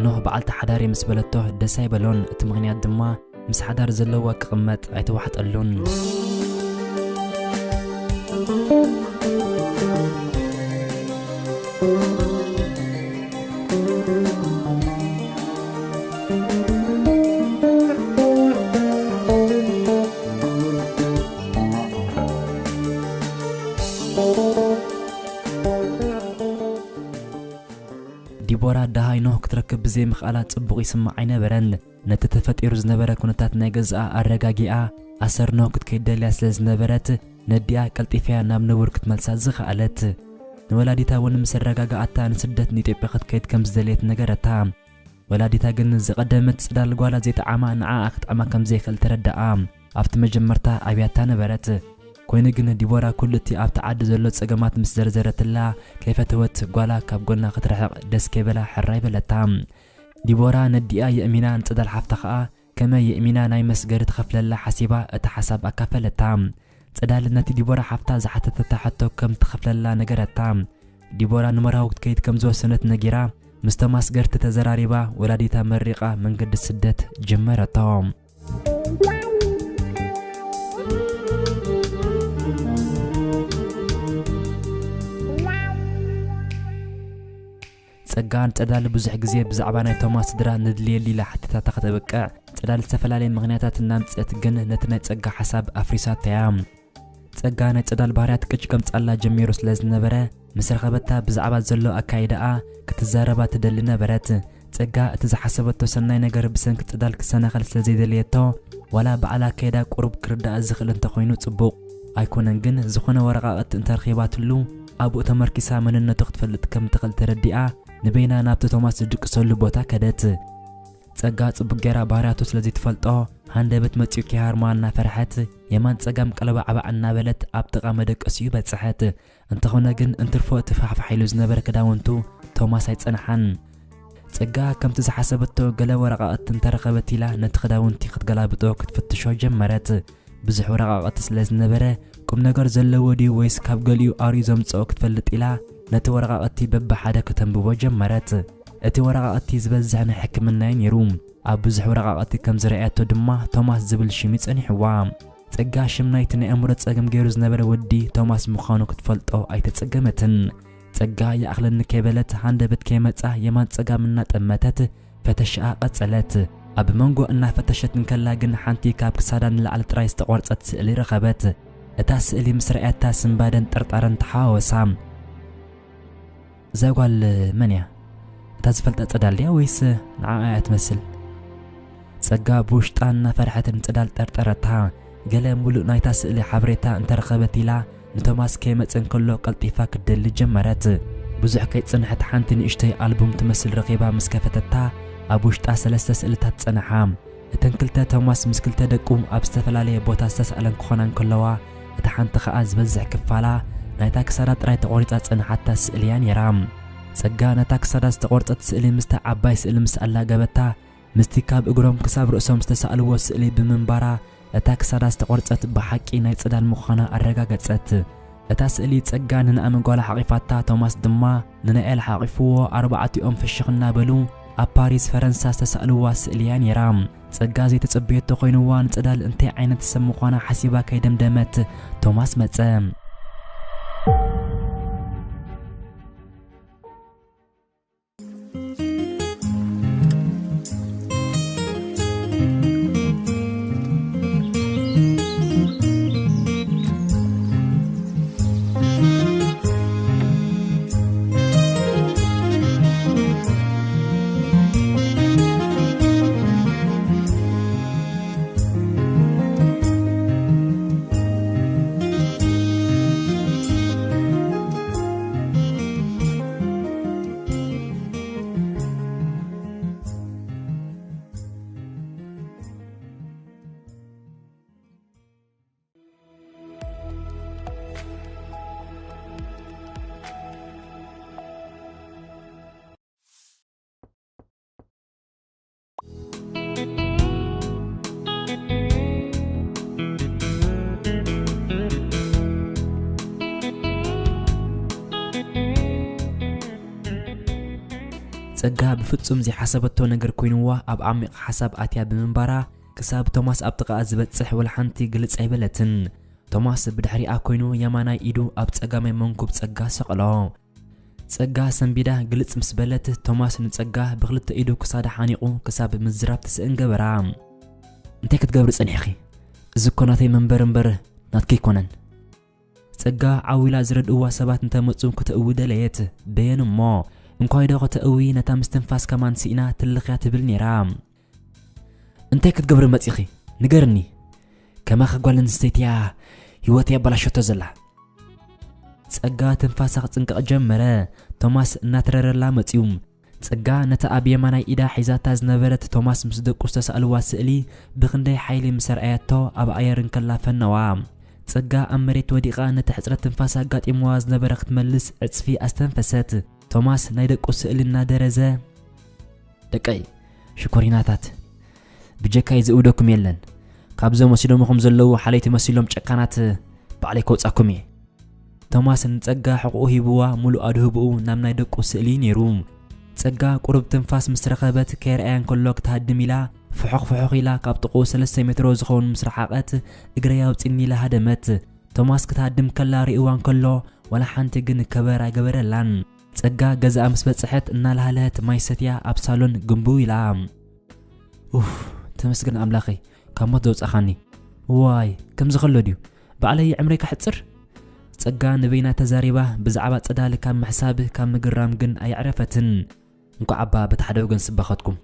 ኖህ በዓልቲ ሓዳር እየ ምስ በለቶ ደስ ኣይበሎን። እቲ ምኽንያት ድማ ምስ ሓዳር ዘለዎ ክቕመጥ ኣይተዋሕጠሉን። ዲቦራ ደሃይ ኖህ ክትረክብ ብዘይምኽኣላ ጽቡቕ ይስማዕ ኣይነበረን። ነቲ ተፈጢሩ ዝነበረ ኩነታት ናይ ገዛኣ ኣረጋጊኣ፣ ኣሰር ኖህ ክትከይድ ደልያ ስለ ዝነበረት፣ ነዲኣ ቀልጢፈያ ናብ ንቡር ክትመልሳ ዝኸኣለት። ንወላዲታ እውን ምስ ኣረጋግኣታ፣ ንስደት ንኢትዮጵያ ክትከይድ ከም ዝደልየት ነገረታ። ወላዲታ ግን ዝቐደመት ጽዳል ጓላ ዘይጠዓማ ንዓኣ ክጥዕማ ከም ዘይክእል ተረድኣ። ኣብቲ መጀመርታ ኣብያታ ነበረት። ኮይኑ ግን ዲቦራ ኩሉ እቲ ኣብቲ ዓዲ ዘሎ ጸገማት ምስ ዘርዘረትላ፣ ከይፈተወት ጓላ ካብ ጎና ክትርሕቕ ደስ ከይበላ ሕራይ በለታ። ዲቦራ ነዲኣ የእሚና፣ ንጸዳል ሓፍታ ኸኣ ከመይ የእሚና ናይ መስገሪ ትኸፍለላ ሓሲባ እቲ ሓሳብ ኣካፈለታ። ጸዳል ነቲ ዲቦራ ሓፍታ ዝሓተተታ ሕቶ ከም ትኸፍለላ ነገረታ። ዲቦራ ንመርሃዊ ክትከይድ ከም ዝወሰነት ነጊራ፣ ምስ ቶማስ ገርቲ ተዘራሪባ፣ ወላዲታ መሪቓ መንገዲ ስደት ጀመረቶ። ጸጋ ንጸዳል ብዙሕ ግዜ ብዛዕባ ናይ ቶማስ ስድራ ንድልየሉ ኢላ ሓቲታታ ከተብቅዕ፣ ጸዳል ዝተፈላለየ ምኽንያታት እናምጽአት ግን ነቲ ናይ ጸጋ ሓሳብ ኣፍሪሳቶ እያ። ጸጋ ናይ ጸዳል ባህርያት ቅጭ ከምጻላ ጀሚሩ ስለ ዝነበረ፣ ምስ ረኸበታ ብዛዕባ ዘሎ ኣካይዳኣ ክትዛረባ ትደሊ ነበረት። ጸጋ እቲ ዝሓሰበቶ ሰናይ ነገር ብሰንኪ ጽዳል ክሰናኸል ስለ ዘይደለየቶ፣ ዋላ በዓል ኣካይዳ ቁሩብ ክርዳኣ ዝኽእል እንተኾይኑ ጽቡቕ። ኣይኮነን ግን፣ ዝኾነ ወረቓቕቲ እንተረኺባትሉ፣ ኣብኡ ተመርኪሳ መንነቱ ክትፈልጥ ከም ትኽእል ተረዲኣ፣ ንበይና ናብቲ ቶማስ ዝድቅሰሉ ቦታ ከደት። ጸጋ ጽቡቕ ጌራ ባህርያቱ ስለ ዘይትፈልጦ፣ ሃንደበት መጺኡ ከይሃርማ እናፈርሐት፣ የማን ጸጋም ቀለባዕባዕ እናበለት ኣብ ጥቓ መደቀሲኡ በጽሐት። እንተኾነ ግን፣ እንትርፎ እቲ ፋሕፋሕ ኢሉ ዝነበረ ክዳውንቱ ቶማስ ኣይጸንሓን። ጸጋ ከምቲ ዝሓሰበቶ ገለ ወረቓቕቲ እንተረኸበት ኢላ ነቲ ክዳውንቲ ክትገላብጦ ክትፍትሾ ጀመረት። ብዙሕ ወረቓቕቲ ስለ ዝነበረ፣ ቁም ነገር ዘለዎ ድዩ ወይስ ካብ ገሊኡ ኣርዩ ዘምጽኦ ክትፈልጥ ኢላ ነቲ ወረቓቕቲ በብሓደ ከተንብቦ ጀመረት። እቲ ወረቓቕቲ ዝበዝሕ ናይ ሕክምና እዩ ነይሩ። ኣብ ብዙሕ ወረቓቕቲ ከም ዝረኣየቶ ድማ ቶማስ ዝብል ሽም እዩ ጸኒሕዋ። ጸጋ ሽም ናይቲ ናይ ኣእምሮ ጸገም ገይሩ ዝነበረ ወዲ ቶማስ ምዃኑ ክትፈልጦ ኣይተጸገመትን። ጸጋ ይኣኽለኒ ከይበለት ሃንደበት ከይመጻ የማን ጸጋም እናጠመተት ፈተሽኣ ቀጸለት። ኣብ መንጎ እናፈተሸት እንከላ ግን ሓንቲ ካብ ክሳዳ ንላዕሊ ጥራይ ዝተቖርጸት ስእሊ ረኸበት። እታ ስእሊ ምስ ረኣያታ ስንባደን ጥርጣረን ተሓዋወሳ። እዛ ጓል መን እያ? እታ ዝፈልጣ ጸዳል ድያ ወይስ ንዓኣ እያ ትመስል? ጸጋ ብውሽጣ እናፈርሐት ንጸዳል ጠርጠረታ። ገለ ሙሉእ ናይታ ስእሊ ሓበሬታ እንተረኸበት ኢላ ንቶማስ ከይመጸ እንከሎ ቀልጢፋ ክትደሊ ጀመረት። ብዙሕ ከይጸንሐት ሓንቲ ንእሽተይ ኣልቡም ትመስል ረኺባ ምስ ከፈተታ ኣብ ውሽጣ ሰለስተ ስእልታት ጸንሓ። እተን ክልተ ቶማስ ምስ ክልተ ደቁ ኣብ ዝተፈላለየ ቦታ ዝተሳእለን ክኾና እንከለዋ፣ እታ ሓንቲ ኸኣ ዝበዝሕ ክፋላ ናይታ ክሳዳ ጥራይ ተቖሪጻ ጸንሓታ ስእሊ እያ ነይራ። ጸጋ ነታ ክሳዳ ዝተቖርጸት ስእሊ ምስታ ዓባይ ስእሊ ምስ ኣላገበታ፣ ምስቲ ካብ እግሮም ክሳብ ርእሶም ዝተሳእልዎ ስእሊ ብምንባራ፣ እታ ክሳዳ ዝተቖርጸት ብሓቂ ናይ ጽዳል ምዃና ኣረጋገጸት። እታ ስእሊ ጸጋ ንነኣምን ጓላ ሓቒፋታ፣ ቶማስ ድማ ንናኤል ሓቒፍዎ፣ ኣርባዕቲኦም ፍሽኽ እናበሉ ኣብ ፓሪስ ፈረንሳ ዝተሳእልዋ ስእሊ እያ ነይራ። ጸጋ ዘይተጸበየቶ ኮይንዋ፣ ንጽዳል እንታይ ዓይነት ሰብ ምዃና ሓሲባ ከይደምደመት ቶማስ መጸ። ጸጋ ብፍጹም ዘይሓሰበቶ ነገር ኮይንዋ ኣብ ዓሚቕ ሓሳብ ኣትያ ብምንባራ፣ ክሳብ ቶማስ ኣብ ጥቓኣ ዝበጽሕ ወላ ሓንቲ ግልጽ ኣይበለትን። ቶማስ ብድሕሪኣ ኮይኑ የማናይ ኢዱ ኣብ ጸጋማይ መንኩብ ጸጋ ሰቐሎ። ጸጋ ሰንቢዳ ግልጽ ምስ በለት፣ ቶማስ ንጸጋ ብኽልተ ኢዱ ክሳዳ ሓኒቑ ክሳብ ምዝራብ ትስእን ገበራ። "እንታይ ክትገብሪ ጸኒሕኺ? እዚ እኮ ናተይ መንበር እምበር ናትኪ ኣይኮነን።" ጸጋ ዓው ኢላ ዝረድእዋ ሰባት እንተመጹ ክተእዊ ደለየት። በየን እሞ? እንኳይ ዶ ክተእዊ፣ ነታ ምስትንፋስ ከማን ስኢና ትልኽያ ትብል ነይራ። "እንታይ ክትገብሪ መጺኺ? ንገርኒ። ከማኺ ጓል ኣንስተይቲ እያ ህይወተይ ኣበላሸቶ ዘላ።" ጸጋ ትንፋሳ ክጽንቀቕ ጀመረ። ቶማስ እናተረረላ መጺኡ። ጸጋ ነታ ኣብ የማናይ ኢዳ ሒዛታ ዝነበረት ቶማስ ምስ ደቁ ዝተሳእልዋ ስእሊ ብኽንደይ ሓይሊ ምስ ኣርኣያቶ ኣብ ኣየር እንከላ ፈነዋ። ጸጋ ኣብ መሬት ወዲቓ ነቲ ሕጽረት ትንፋስ ኣጋጢምዋ ዝነበረ ክትመልስ ዕጽፊ ኣስተንፈሰት። ቶማስ ናይ ደቁ ስእሊ እናደረዘ፣ "ደቀይ ሽኮሪናታት፣ ብጀካይ ዝእውደኩም የለን። ካብዞም ወሲዶምኹም ዘለዉ ሓለይቲ መሲሎም ጨካናት ባዕለይ ከውጻኩም እየ።" ቶማስ ንጸጋ ሕቑኡ ሂብዋ፣ ምሉእ ኣድህቦኡ ናብ ናይ ደቁ ስእሊ ነይሩ። ጸጋ ቁሩብ ትንፋስ ምስ ረኸበት ከየርኣያ እንከሎ ክትሃድም ኢላ ፍሑኽ ፍሑኽ ኢላ ካብ ጥቕኡ ሰለስተ ሜትሮ ዝኸውን ምስ ረሓቐት፣ "እግረይ ኣውጺኒ" ኢላ ሃደመት። ቶማስ ክትሃድም ከላ ርእይዋ እንከሎ ዋላ ሓንቲ ግን ከበር ኣይገበረላን። ጸጋ ገዛኣ ምስ በጽሐት እናላህለሀት ማይ ሰትያ ኣብ ሳሎን ግንብው ኢላ። "ኡፍ፣ ተመስገን ኣምላኸይ፣ ካብ ሞት ዘውጻኻኒ። ዋይ፣ ከምዚ ከሎ ድዩ? ባዕለይ ዕምረይ ከሕጽር?" ጸጋ ንበይና ተዛሪባ፣ ብዛዕባ ጸዳል ካብ ምሕሳብ ካብ ምግራም ግን ኣየዕረፈትን። "እንኳዕ ኣባ በቲ ሓደ ወገን ስባኸትኩም።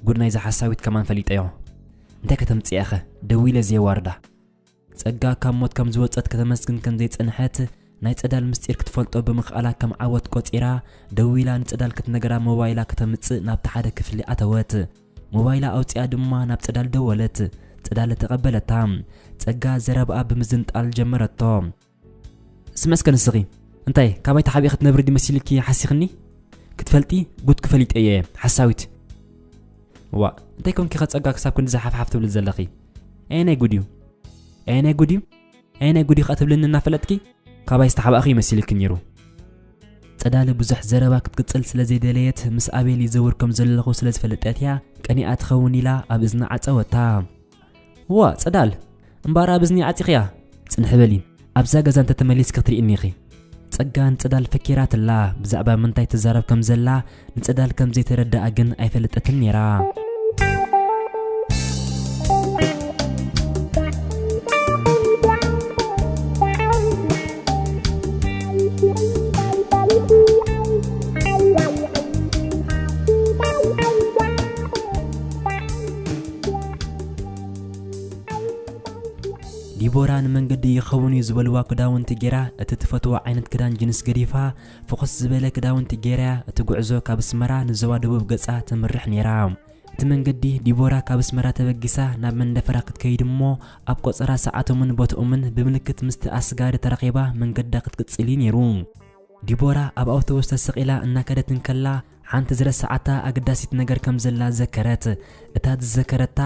ጉድ ናይዛ ሓሳዊት ከማን ፈሊጠዮ። እንታይ ከተምጽእያኸ? ደዊለ ዘየዋርዳ?" ጸጋ ካብ ሞት ከም ዝወጸት ከተመስግን ከም ዘይጸንሐት፣ ናይ ጸዳል ምስጢር ክትፈልጦ ብምኽኣላ ከም ዓወት ቆጺራ፣ ደዊላ ንጸዳል ክትነግራ ሞባይላ ከተምጽእ ናብቲ ሓደ ክፍሊ ኣተወት። ሞባይላ ኣውጺኣ ድማ ናብ ጸዳል ደወለት። ጸዳል ተቐበለታ። ጸጋ ዘረባኣ ብምዝንጣል ጀመረቶ። "ስምዕስከ ንስኺ፣ እንታይ ካባይ ተሓቢእኺ ክትነብሪ ድዩ መሲልኪ ሓሲኽኒ? ክትፈልጢ ጉድ ክፈሊጠ እየ፣ ሓሳዊት!" "ዋ፣ እንታይ ኮንኪ ከ ጸጋ ክሳብ ክንዲ ዝሓፍሓፍ ትብሊ ዘለኺ? ኣየናይ ጉድ እዩ? ኣየናይ ጉድ እዩ? ኣየናይ ጉድ እዩ ከ ትብልኒ እናፈለጥኪ? ካባይ ዝተሓባእኺ ይመሲልኪ ነይሩ?" ጸዳል ብዙሕ ዘረባ ክትቅጽል ስለ ዘይደለየት፣ ምስ ኣቤል ይዘውር ከም ዘለኹ ስለ ዝፈለጠት እያ ቀኒኣ ትኸውን ኢላ ኣብ እዝና ዓጸወታ። "ዋ፣ ጸዳል፣ እምበኣር ኣብ እዝኒ ዓጺኽያ? ጽንሒ በሊ፣ ኣብዛ ገዛ እንተተመሊስኪ ክትርእይኒ ኢኺ።" ጸጋ ንጸዳል ፈኪራትላ፣ ብዛዕባ ምንታይ ትዛረብ ከም ዘላ ንጸዳል ከም ዘይተረድኣ ግን ኣይፈለጠትን ነይራ። ዲቦራ ንመንገዲ ይኸውን እዩ ዝበልዋ ክዳውንቲ ጌራ፣ እቲ ትፈትዎ ዓይነት ክዳን ጅንስ ገዲፋ፣ ፍኹስ ዝበለ ክዳውንቲ ጌራያ እቲ ጉዕዞ ካብ ኣስመራ ንዞባ ደቡብ ገጻ ተምርሕ ነይራ። እቲ መንገዲ ዲቦራ ካብ ኣስመራ ተበጊሳ ናብ መንደፈራ ክትከይድ እሞ፣ ኣብ ቆጸራ ሰዓቶምን ቦትኦምን ብምልክት ምስቲ ኣስጋሪ ተራኺባ መንገዳ ክትቅጽል እዩ ነይሩ። ዲቦራ ኣብ ኣውቶቡስ ተሰቒላ እናከደት እንከላ፣ ሓንቲ ዝረስዓታ ኣገዳሲት ነገር ከም ዘላ ዘከረት። እታ ዝዘከረታ፣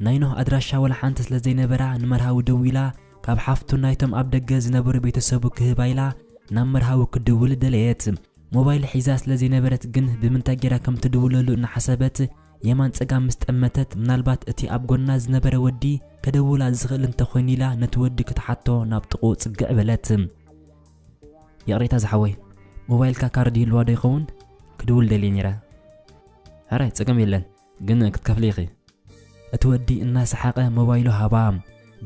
ናይ ኖህ ኣድራሻ ወላ ሓንቲ ስለ ዘይነበራ፣ ንመርሃዊ ደዊላ፣ ካብ ሓፍቱ ናይቶም ኣብ ደገ ዝነበሩ ቤተሰቡ ክህባ ኢላ ናብ መርሃዊ ክድውል ደለየት። ሞባይል ሒዛ ስለ ዘይነበረት ግን፣ ብምንታይ ጌራ ከም ትድውለሉ እናሓሰበት፣ የማን ጸጋም ምስ ጠመተት፣ ምናልባት እቲ ኣብ ጎና ዝነበረ ወዲ ከደውላ ዝኽእል እንተኾይኑ ኢላ ነቲ ወዲ ክትሓቶ ናብ ጥቕኡ ጽግዕ በለት። "ይቕሬታ ዝሓወይ፣ ሞባይልካ ካርድ ይህልዋ ዶ ይኸውን? ክድውል ደልየ ነይረ።" "ሕራይ፣ ጸገም የለን፣ ግን ክትከፍሊ ኢኺ።" እቲ ወዲ እናሰሓቐ ሞባይሉ ሃባ።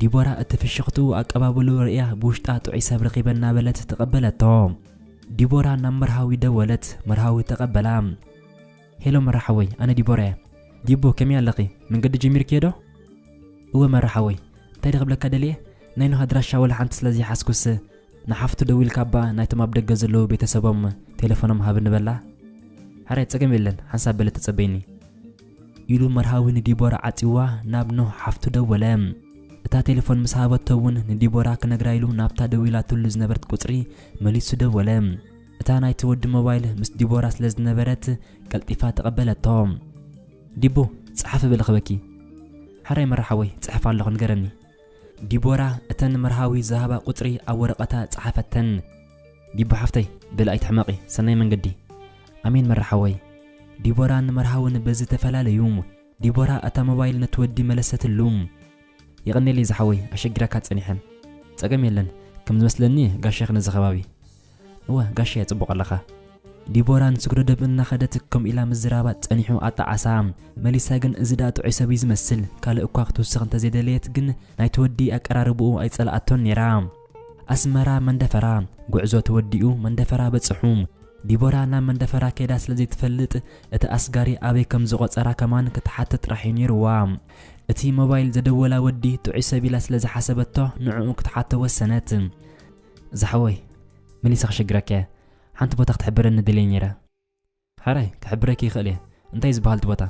ዲቦራ እቲ ፍሽኽትኡ ኣቀባብልኡ ርእያ ብውሽጣ ጥዑይ ሰብ ረኺበ እናበለት ተቐበለቶ። ዲቦራ ናብ መርሃዊ ደወለት፣ መርሃዊ ተቐበላ። "ሄሎ መራ ሓወይ፣ ኣነ ዲቦራ እየ።" "ዲቦ፣ ከመይ ኣለኺ? መንገዲ ጀሚርክዮ ዶ?" "እወ መራ ሓወይ፣ እንታይ ዶ ክብለካ ደልየ? ናይ ኖህ ኣድራሻ ወላ ሓንቲ ስለ ዘይሓዝኩስ፣ ንሓፍቱ ደዊልካ እባ ናይቶም ኣብ ደገ ዘለዉ ቤተሰቦም ቴሌፎኖም ሃብኒ በላ። ሓራይ ጸገም የለን፣ ሓንሳብ በለ ተጸበይኒ" ኢሉ መርሃዊ ንዲቦራ ዓጺዋ ናብ ኖህ ሓፍቱ ደወለ። እታ ቴሌፎን ምስ ሃበቶ እውን ንዲቦራ ክነግራ ኢሉ ናብታ ደዊላትሉ ዝነበረት ቁጽሪ መሊሱ ደወለ። እታ ናይቲ ወዲ ሞባይል ምስ ዲቦራ ስለ ዝነበረት ቀልጢፋ ተቐበለቶ። "ዲቦ፣ ጸሓፊ በለ ክበኪ።" "ሓራይ መራ ሓወይ፣ ጽሕፍ ኣለኹ፣ ንገረኒ።" ዲቦራ እተን መርሃዊ ዝሃባ ቁጽሪ ኣብ ወረቐታ ጸሓፈተን። "ዲቦ ሓፍተይ፣ በሊ ኣይትሕመቒ፣ ሰናይ መንገዲ።" "ኣሜን መራ ሓወይ፣ ዲቦራን መርሃውን በዚ ተፈላለዩ። ዲቦራ እታ ሞባይል ነቲ ወዲ መለሰትሉ። "የቐኔለይ ዝሓወይ፣ ኣሸጊረካ ጸኒሐ። ጸገም የለን፣ ከም ዝመስለኒ ጋሻ ክነዚ ከባቢ." "እወ ጋሻ፣ ጽቡቕ ኣለኻ." ዲቦራ ንስግረዶብ እናኸደት ከም ኢላ ምዝራባ ጸኒሑ ኣጣዓሳ። መሊሳ ግን፣ "እዚ ደኣ ጥዑይ ሰብ እዩ ዝመስል፣ ካልእ እኳ ክትውስኽ እንተዘይደለየት ግን ናይቲ ወዲ ኣቀራርብኡ ኣይጸልኣቶን ነይራ። ኣስመራ መንደፈራ። ጉዕዞ ተወዲኡ መንደፈራ በጽሑ። ዲቦራ ናብ መንደፈራ ከይዳ ስለ ዘይትፈልጥ እቲ ኣስጋሪ ኣበይ ከም ዝቖጸራ ከማን ክትሓትት ጥራሕ እዩ ነይርዋ። እቲ ሞባይል ዘደወላ ወዲ ጥዑይ ሰብ ኢላ ስለ ዝሓሰበቶ ንዕኡ ክትሓቶ ወሰነት። "ዝሓወይ፣ መሊሰ ክሸግረካ እየ። ሓንቲ ቦታ ክትሕብረኒ ደልየ ነይረ." "ሕራይ፣ ክሕብረኪ ይኽእል እየ። እንታይ ዝበሃል እቲ ቦታ?"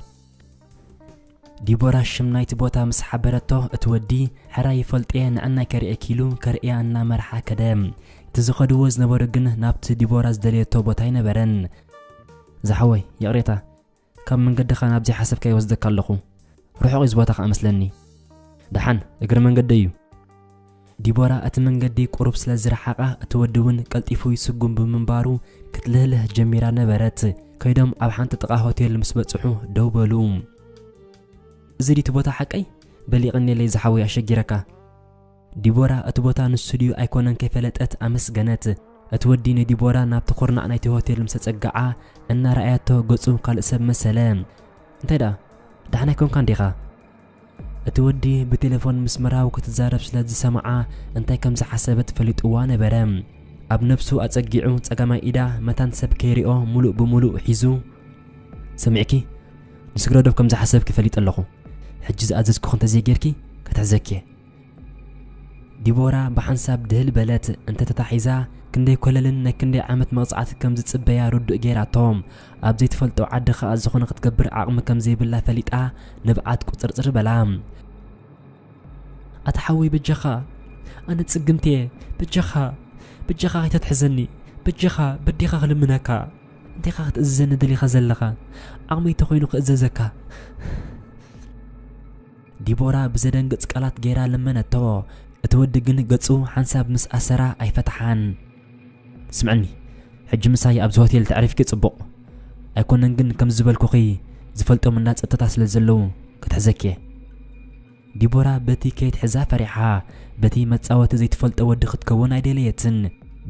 ዲቦራ ሽም ናይቲ ቦታ ምስ ሓበረቶ፣ እቲ ወዲ፣ "ሕራይ ይፈልጦ እየ፣ ንዕናይ ከርእየኪ" ኢሉ ከርእያ እናመርሓ ከደ። እቲ ዝኸድዎ ዝነበሩ ግን ናብቲ ዲቦራ ዝደለየቶ ቦታ ኣይነበረን። "ዝሓወይ፣ ይቕሬታ፣ ካብ መንገድኻ ናብ ዘይሓሰብካዮ ይወስደካ ኣለኹ። ርሑቕ እዩ እዚ ቦታ ከኣ መስለኒ። ደሓን፣ እግሪ መንገደይ እዩ።" ዲቦራ እቲ መንገዲ ቁሩብ ስለ ዝረሓቓ፣ እቲ ወዲ እውን ቀልጢፉ ይስጉም ብምንባሩ ክትልህልህ ጀሚራ ነበረት። ከይዶም ኣብ ሓንቲ ጥቓ ሆቴል ምስ በጽሑ ደው በሉ። "እዚ ድዩ እቲ ቦታ ሓቀይ? በል የቐኔለይ ዝሓወይ፣ ኣሸጊረካ።" ዲቦራ እቲ ቦታ ንሱ ድዩ ኣይኮነን ከይፈለጠት ኣመስገነት። እቲ ወዲ ንዲቦራ ናብቲ ኩርናዕ ናይቲ ሆቴል ምስ ኣጸግዓ እናረኣየቶ ገጹ ካልእ ሰብ መሰለ። "እንታይ ደኣ? ደሓን ኣይኮንካን ዲኻ?" እቲ ወዲ ብቴሌፎን ምስ መርሃዊ ክትዛረብ ስለ ዝሰምዓ እንታይ ከም ዝሓሰበት ፈሊጥዋ ነበረ። ኣብ ነብሱ ኣጸጊዑ ጸጋማይ ኢዳ መታን ሰብ ከይሪኦ ሙሉእ ብሙሉእ ሒዙ፣ "ሰሚዕኪ? ንስግረዶብ ከም ዝሓሰብኪ ፈሊጠ ኣለኹ። ሕጂ ዝኣዘዝኩኺ እንተዘይጌርኪ ክትሕዘኪ እየ።" ዲቦራ ብሓንሳብ ድህል በለት። እንተተታሒዛ ክንደይ ኮለልን ናይ ክንደይ ዓመት መቕጻዕቲ ከም ዝጽበያ ርዱእ ጌራቶ። ኣብ ዘይትፈልጦ ዓዲ ኸኣ ዝኾነ ክትገብር ዓቕሚ ከም ዘይብላ ፈሊጣ ንብዓት ቁጽርጽር በላ። "ኣታ ሓወይ በጃኻ፣ ኣነ ጽግምቲ እየ፣ በጃኻ፣ በጃኻ ከይተትሕዘኒ፣ በጃኻ በዲኻ ክልምነካ። እንታይኻ ክትእዝዘኒ ደሊኻ ዘለኻ? ዓቕመይ ተኾይኑ ክእዘዘካ?" ዲቦራ ብዘደንግጽ ቃላት ጌራ ለመነቶ። እቲ ወዲ ግን ገጹ ሓንሳብ ምስ ኣሰራ ኣይፈትሓን። "ስምዕኒ፣ ሕጂ ምሳይ ኣብዚ ሆቴል ተዕሪፍኪ ጽቡቕ። ኣይኮነን ግን ከም ዝበልኩኺ ዝፈልጦም እንዳ ጸጥታ ስለ ዘለዉ ክትሕዘኪ እየ።" ዲቦራ በቲ ከይትሕዛ ፈሪሓ። በቲ መጻወቲ ዘይትፈልጦ ወዲ ክትከውን ኣይደለየትን።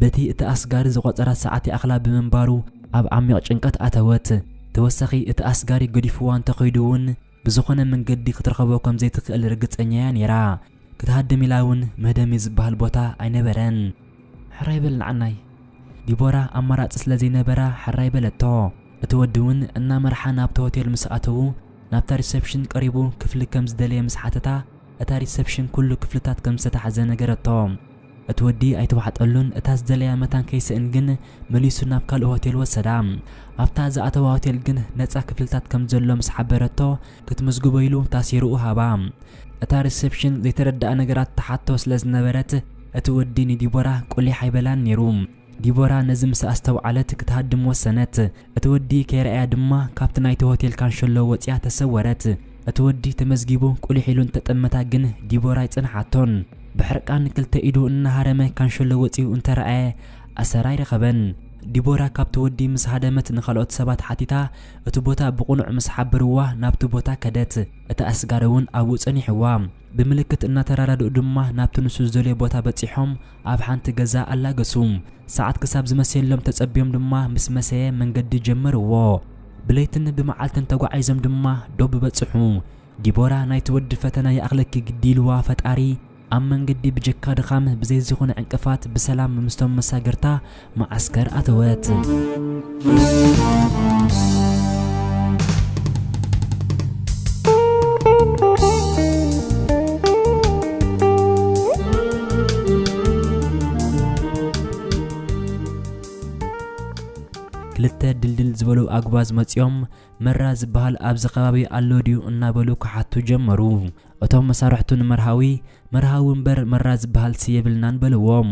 በቲ እቲ ኣስጋሪ ዝቖጸራ ሰዓት ይኣኽላ ብምንባሩ ኣብ ዓሚቕ ጭንቀት ኣተወት። ተወሳኺ እቲ ኣስጋሪ ገዲፍዋ እንተኸይዱ እውን ብዝኾነ መንገዲ ክትረኸቦ ከም ዘይትኽእል ርግጸኛ እያ ነይራ። ክትሃድም ኢላ እውን መህደሚ ዝበሃል ቦታ ኣይነበረን። "ሕራይ በል ንዓናይ።" ዲቦራ ኣማራጺ ስለ ዘይነበራ ሕራይ በለቶ። እቲ ወዲ እውን እናመርሓ ናብቲ ሆቴል ምስ ኣተዉ፣ ናብታ ሪሰፕሽን ቀሪቡ ክፍሊ ከም ዝደለየ ምስ ሓተታ፣ እታ ሪሰፕሽን ኩሉ ክፍልታት ከም ዝተታሕዘ ነገረቶ። እቲ ወዲ ኣይተዋሕጠሉን፣ እታ ዝደለያ መታን ከይስእን ግን መሊሱ ናብ ካልእ ሆቴል ወሰዳ። ኣብታ ዝኣተዋ ሆቴል ግን ነጻ ክፍልታት ከም ዘሎ ምስ ሓበረቶ፣ ክትምዝግቦ ኢሉ ታሲርኡ ሃባ። እታ ሪሰፕሽን ዘይተረድኣ ነገራት ትሓቶ ስለ ዝነበረት፣ እቲ ወዲ ንዲቦራ ቁሊሕ ኣይበላን ነይሩ። ዲቦራ ነዚ ምስ ኣስተውዓለት ክትሃድም ወሰነት። እቲ ወዲ ከይረኣያ ድማ ካብቲ ናይቲ ሆቴል ካንሸሎ ወጺኣ ተሰወረት። እቲ ወዲ ተመዝጊቡ ቁሊሕ ኢሉ እንተጠመታ ግን ዲቦራ ኣይጸንሓቶን። ብሕርቃን ክልተ ኢዱ እናሃረመ ካንሸሎ ወጺኡ እንተረኣየ ኣሰር ኣይረኸበን። ዲቦራ ካብቲ ወዲ ምስ ሃደመት ንኻልኦት ሰባት ሓቲታ፣ እቲ ቦታ ብቕኑዕ ምስ ሓበርዋ ናብቲ ቦታ ከደት። እቲ ኣስጋሪ እውን ኣብኡ ጸኒሕዋ። ብምልክት እናተረዳድኡ ድማ ናብቲ ንሱ ዝደልዮ ቦታ በጺሖም ኣብ ሓንቲ ገዛ ኣላገሱ። ሰዓት ክሳብ ዝመሰየሎም ተጸብዮም ድማ ምስ መሰየ መንገዲ ጀመርዎ። ብለይትን ብመዓልትን ተጓዒዞም ድማ ዶብ በጽሑ። ዲቦራ ናይቲ ወዲ ፈተና ይኣኽለኪ ግዲ ኢልዋ ፈጣሪ ኣብ መንገዲ ብጀካ ድኻም ብዘይ ዝኾነ ዕንቅፋት ብሰላም ምስቶም መሳግርታ መዓስከር ኣተወት። ክልተ ድልድል ዝበሉ ኣጉባዝ መጺኦም፣ "መራ ዝበሃል ኣብዚ ከባቢ ኣሎ ድዩ?" እናበሉ ክሓቱ ጀመሩ። እቶም መሳርሕቱ ንመርሃዊ፣ "መርሃዊ እምበር መራ ዝበሃልሲ የብልናን" በልዎም።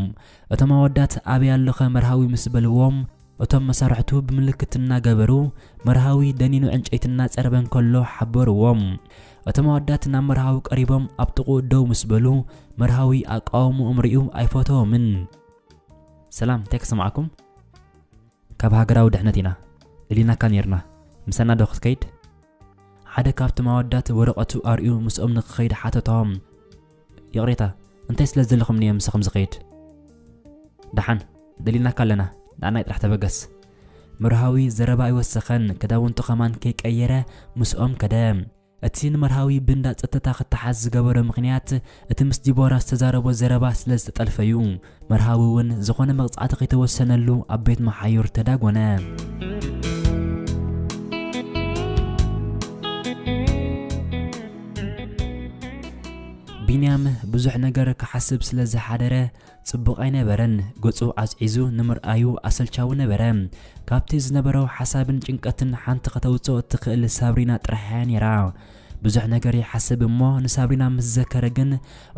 እቶም ኣወዳት፣ "ኣበይ ኣለኸ መርሃዊ?" ምስ በልዎም፣ እቶም መሳርሕቱ ብምልክት እናገበሩ፣ መርሃዊ ደኒኑ ዕንጨይቲ እናጸረበ እንከሎ ሓበርዎም። እቶም ኣወዳት ናብ መርሃዊ ቀሪቦም ኣብ ጥቕኡ ደው ምስ በሉ፣ መርሃዊ ኣቃውምኦም ርእዩ ኣይፈተዎምን። "ሰላም፣ እንታይ ክሰምዓኩም?" "ካብ ሃገራዊ ድሕነት ኢና፣ ደሊናካ ኔርና፣ ምሳና ዶ ክትከይድ? ሓደ ካብቶም ኣወዳት ወረቐቱ ኣርእዩ ምስኦም ንክኸይድ ሓተቶም። ይቕሬታ፣ እንታይ ስለ ዘለኹምኒ እየ ምሳኹም ዝኸይድ? ደሓን፣ ደሊናካ ኣለና፣ ንዓናይ ጥራሕ ተበገስ። መርሃዊ ዘረባ ኣይወሰኸን፣ ክዳውንቱ ኸማን ከይቀየረ ምስኦም ከደ። እቲ ንመርሃዊ ብእንዳ ጸጥታ ክተሓዝ ዝገበሮ ምኽንያት፣ እቲ ምስ ዲቦራ ዝተዛረቦ ዘረባ ስለ ዝተጠልፈ እዩ። መርሃዊ እውን ዝኾነ መቕጻዕቲ ከይተወሰነሉ ኣብ ቤት መሓዩር ተዳጎነ። ቢንያም ብዙሕ ነገር ክሓስብ ስለ ዝሓደረ፣ ጽቡቕ ኣይነበረን። ገጹ ኣዝዒዙ ንምርኣዩ ኣሰልቻዊ ነበረ። ካብቲ ዝነበሮ ሓሳብን ጭንቀትን ሓንቲ ከተውጽኦ እትኽእል ሳብሪና ጥራሕ እያ ነይራ። ብዙሕ ነገር ይሓስብ እሞ፣ ንሳብሪና ምስ ዘከረ ግን፣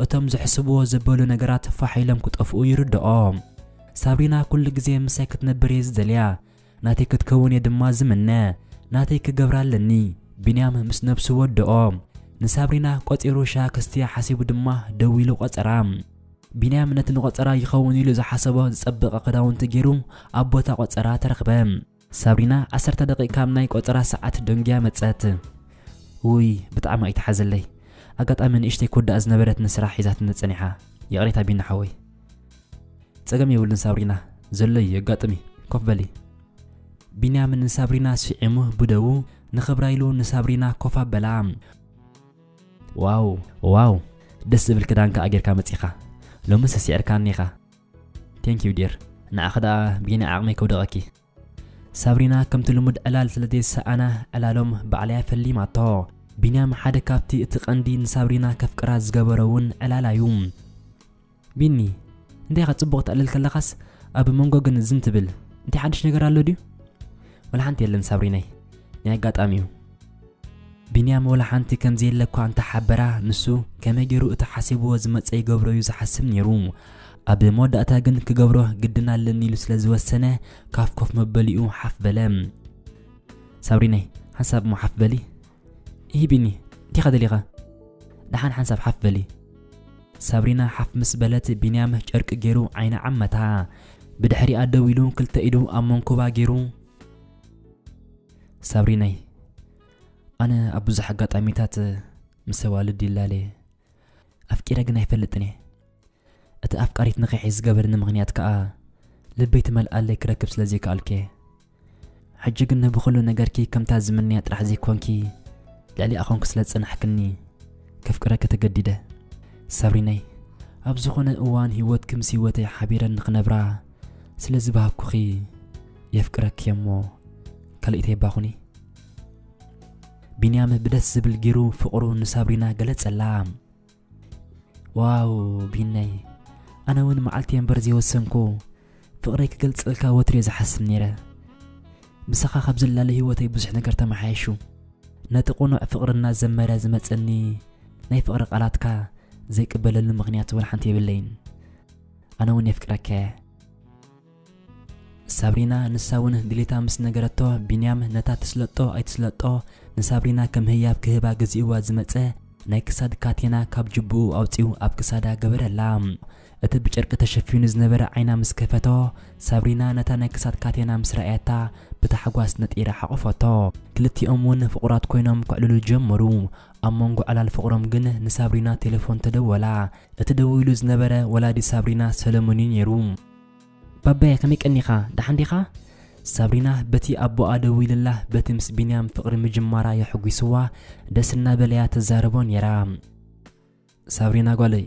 እቶም ዝሕስብዎ ዘበሉ ነገራት ፋሕ ኢሎም ክጠፍኡ ይርድኦ። ሳብሪና ኩሉ ግዜ ምሳይ ክትነብር እየ ዝደልያ። ናተይ ክትከውን እየ ድማ ዝምነ። ናተይ ክገብራ ኣለኒ። ቢንያም ምስ ነብሱ ወድኦ። ንሳብሪና ቆጺሩ ሻሂ ከስትያ ሓሲቡ ድማ ደዊሉ ቆጸራ። ቢንያም ነቲ ንቆጸራ ይኸውን ኢሉ ዝሓሰቦ ዝጸበቐ ክዳውንቲ ገይሩ ኣብ ቦታ ቆጸራ ተረኽበ። ሳብሪና ዓሰርተ ደቂቕ ካብ ናይ ቆጸራ ሰዓት ደንጉያ መጸት። ውይ፣ ብጣዕሚ ኣይተሓዘለይ። ኣጋጣሚ ንእሽተይ ክውዳእ ዝነበረት ንስራሕ ሒዛትኒ ጸኒሓ። ይቕሬታ ቢና ሓወይ። ጸገም የብሉን ሳብሪና፣ ዘሎ እዩ፣ የጋጥም እዩ። ኮፍ በሊ። ቢንያም ንሳብሪና ስዒሙ ብደዉ ንኽብራ ኢሉ ንሳብሪና ኮፍ ኣበላ። ዋው፣ ዋው፣ ደስ ዝብል ክዳን ከኣ ጌርካ መጺኻ። ሎምስ ስዒርካኒ ኢኻ። Thank you dear። ንዓኺ ደኣ ብየናይ ዓቕመይ ከውድቐኪ? ሳብሪና ከምቲ ልሙድ ዕላል ስለ ዘይሰኣና ዕላሎም ባዕላ እያ ፈሊማቶ። ቢንያም ሓደ ካብቲ እቲ ቀንዲ ንሳብሪና ከፍቅራ ዝገበሮ እውን ዕላላ እዩ። ቢኒ፣ እንታይ ኢኻ ጽቡቕ ተዕልል ከለኻስ ኣብ መንጎ ግን ዝም ትብል? እንታይ ሓድሽ ነገር ኣሎ ድዩ? ወላ ሓንቲ የለን ሳብሪናይ፣ ናይ ኣጋጣሚ እዩ። ቢንያም ወላ ሓንቲ ከም ዘየለ እኳ እንተሓበራ፣ ንሱ ከመይ ገይሩ እቲ ሓሲብዎ ዝመጸ ይገብሮ እዩ ዝሓስብ ነይሩ። ኣብ መወዳእታ ግን ክገብሮ ግድን ኣለኒ ኢሉ ስለ ዝወሰነ፣ ካብ ኮፍ መበሊኡ ሓፍ በለ። ሳብሪናይ፣ ሓንሳብ እሞ ሓፍ በሊ። ኢሂ ቢኒ፣ እንዲኻ ደሊኻ? ደሓን ሓንሳብ ሓፍ በሊ። ሳብሪና ሓፍ ምስ በለት፣ ቢንያም ጨርቂ ገይሩ ዓይና ዓመታ። ብድሕሪኣ ደው ኢሉ ክልተ ኢዱ ኣብ መንኩባ ገይሩ፣ ሳብሪናይ፣ ኣነ ኣብ ብዙሕ ኣጋጣሚታት ምስ ኣዋልድ ይላለየ። ኣፍቂረ ግን ኣይፈልጥን እየ። እቲ ኣፍቃሪት ንኽሕዝ ዝገበርኒ ምኽንያት ከኣ፣ ልበይ ትመልኣለይ ክረክብ ስለ ዘይከኣልኩ እየ። ሕጂ ግን ብኹሉ ነገርኪ ከምታ ዝምነያ ጥራሕ ዘይኮንኪ፣ ልዕሊኣ ኮንኪ ስለ ዝጸናሕክኒ፣ ከፍቅረኪ ተገዲደ። ሳብሪናይ፣ ኣብ ዝኾነ እዋን ህይወትኪ ምስ ህይወተይ ሓቢረን ንኽነብራ ስለ ዝበሃግኩኺ፣ የፍቅረኪ እየ እሞ፣ ካልኢተይ እባ ኩኒ። ቢንያም ብደስ ዝብል ገይሩ ፍቕሩ ንሳብሪና ገለጸላ። ዋው ቢነይ፣ ኣነ እውን መዓልቲ እየ እምበር ዘይወሰንኩ፣ ፍቕረይ ክገልጸልካ ወትሩ እየ ዝሓስብ ነይረ። ምሳኻ ካብ ዝላለ ህይወተይ ብዙሕ ነገር ተመሓየሹ። ነቲ ቅኑዕ ፍቕሪ እናዘመረ ዝመጸኒ ናይ ፍቕሪ ቃላትካ ዘይቅበለሉ ምኽንያት ወላ ሓንቲ የብለይን። ኣነ እውን የፍቅረካ እየ። ሳብሪና ንሳ እውን ድሌታ ምስ ነገረቶ፣ ቢንያም ነታ ትስለጦ ኣይትስለጦ ንሳብሪና ከም ህያብ ክህባ ገዚእዋ ዝመጸ ናይ ክሳድ ካቴና ካብ ጅብኡ ኣውጺኡ ኣብ ክሳዳ ገበረላ። እቲ ብጨርቂ ተሸፊኑ ዝነበረ ዓይና ምስ ከፈቶ፣ ሳብሪና ነታ ናይ ክሳድ ካቴና ምስ ረኣየታ ብታሕጓስ ነጢራ ሓቖፈቶ። ክልቲኦም እውን ፍቑራት ኮይኖም ክዕልሉ ጀመሩ። ኣብ መንጎ ዕላል ፍቕሮም ግን ንሳብሪና ቴሌፎን ተደወላ። እቲ ደዊሉ ዝነበረ ወላዲ ሳብሪና ሰለሙን እዩ ነይሩ። ባባየ፣ ከመይ ቀኒኻ? ደሓን ዲኻ? ሳብሪና በቲ ኣቦኣ ደዊልላ፣ በቲ ምስ ቢንያም ፍቕሪ ምጅማራ የሐጒስዋ፣ ደስ እናበለያ ትዛረቦ ነይራ። ሳብሪና ጓለይ፣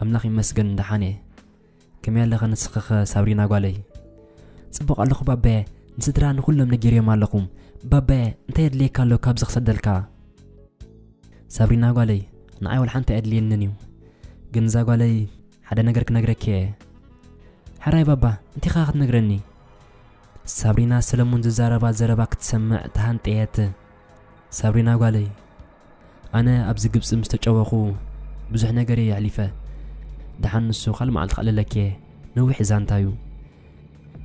ኣምላኽ ይመስገን ደሓን እየ። ከመይ ኣለኸ ንስኽኸ ሳብሪና ጓለይ? ጽቡቕ ኣለኹ ባባየ፣ ንስድራ ንኹሎም ነጊረዮም ኣለኹ። ባባየ፣ እንታይ የድልየካ ኣሎ ካብዚ ክሰደልካ? ሳብሪና ጓለይ፣ ንዓይ ወላ ሓንቲ ኣየድልየንን እዩ። ግን እዛ ጓለይ ሓደ ነገር ክነግረኪ እየ። ሕራይ ባባ፣ እንታይ ኢኻ ክትነግረኒ? ሳብሪና ሰለሙን ዝዛረባ ዘረባ ክትሰምዕ ተሃንጠየት። ሳብሪና ጓለይ፣ ኣነ ኣብዚ ግብጺ ምስ ተጨወኹ ብዙሕ ነገር እየ ኣሕሊፈ። ደሓን ንሱ ካልእ መዓልቲ ከዕልለኪ እየ። ነዊሕ ዛንታ እዩ።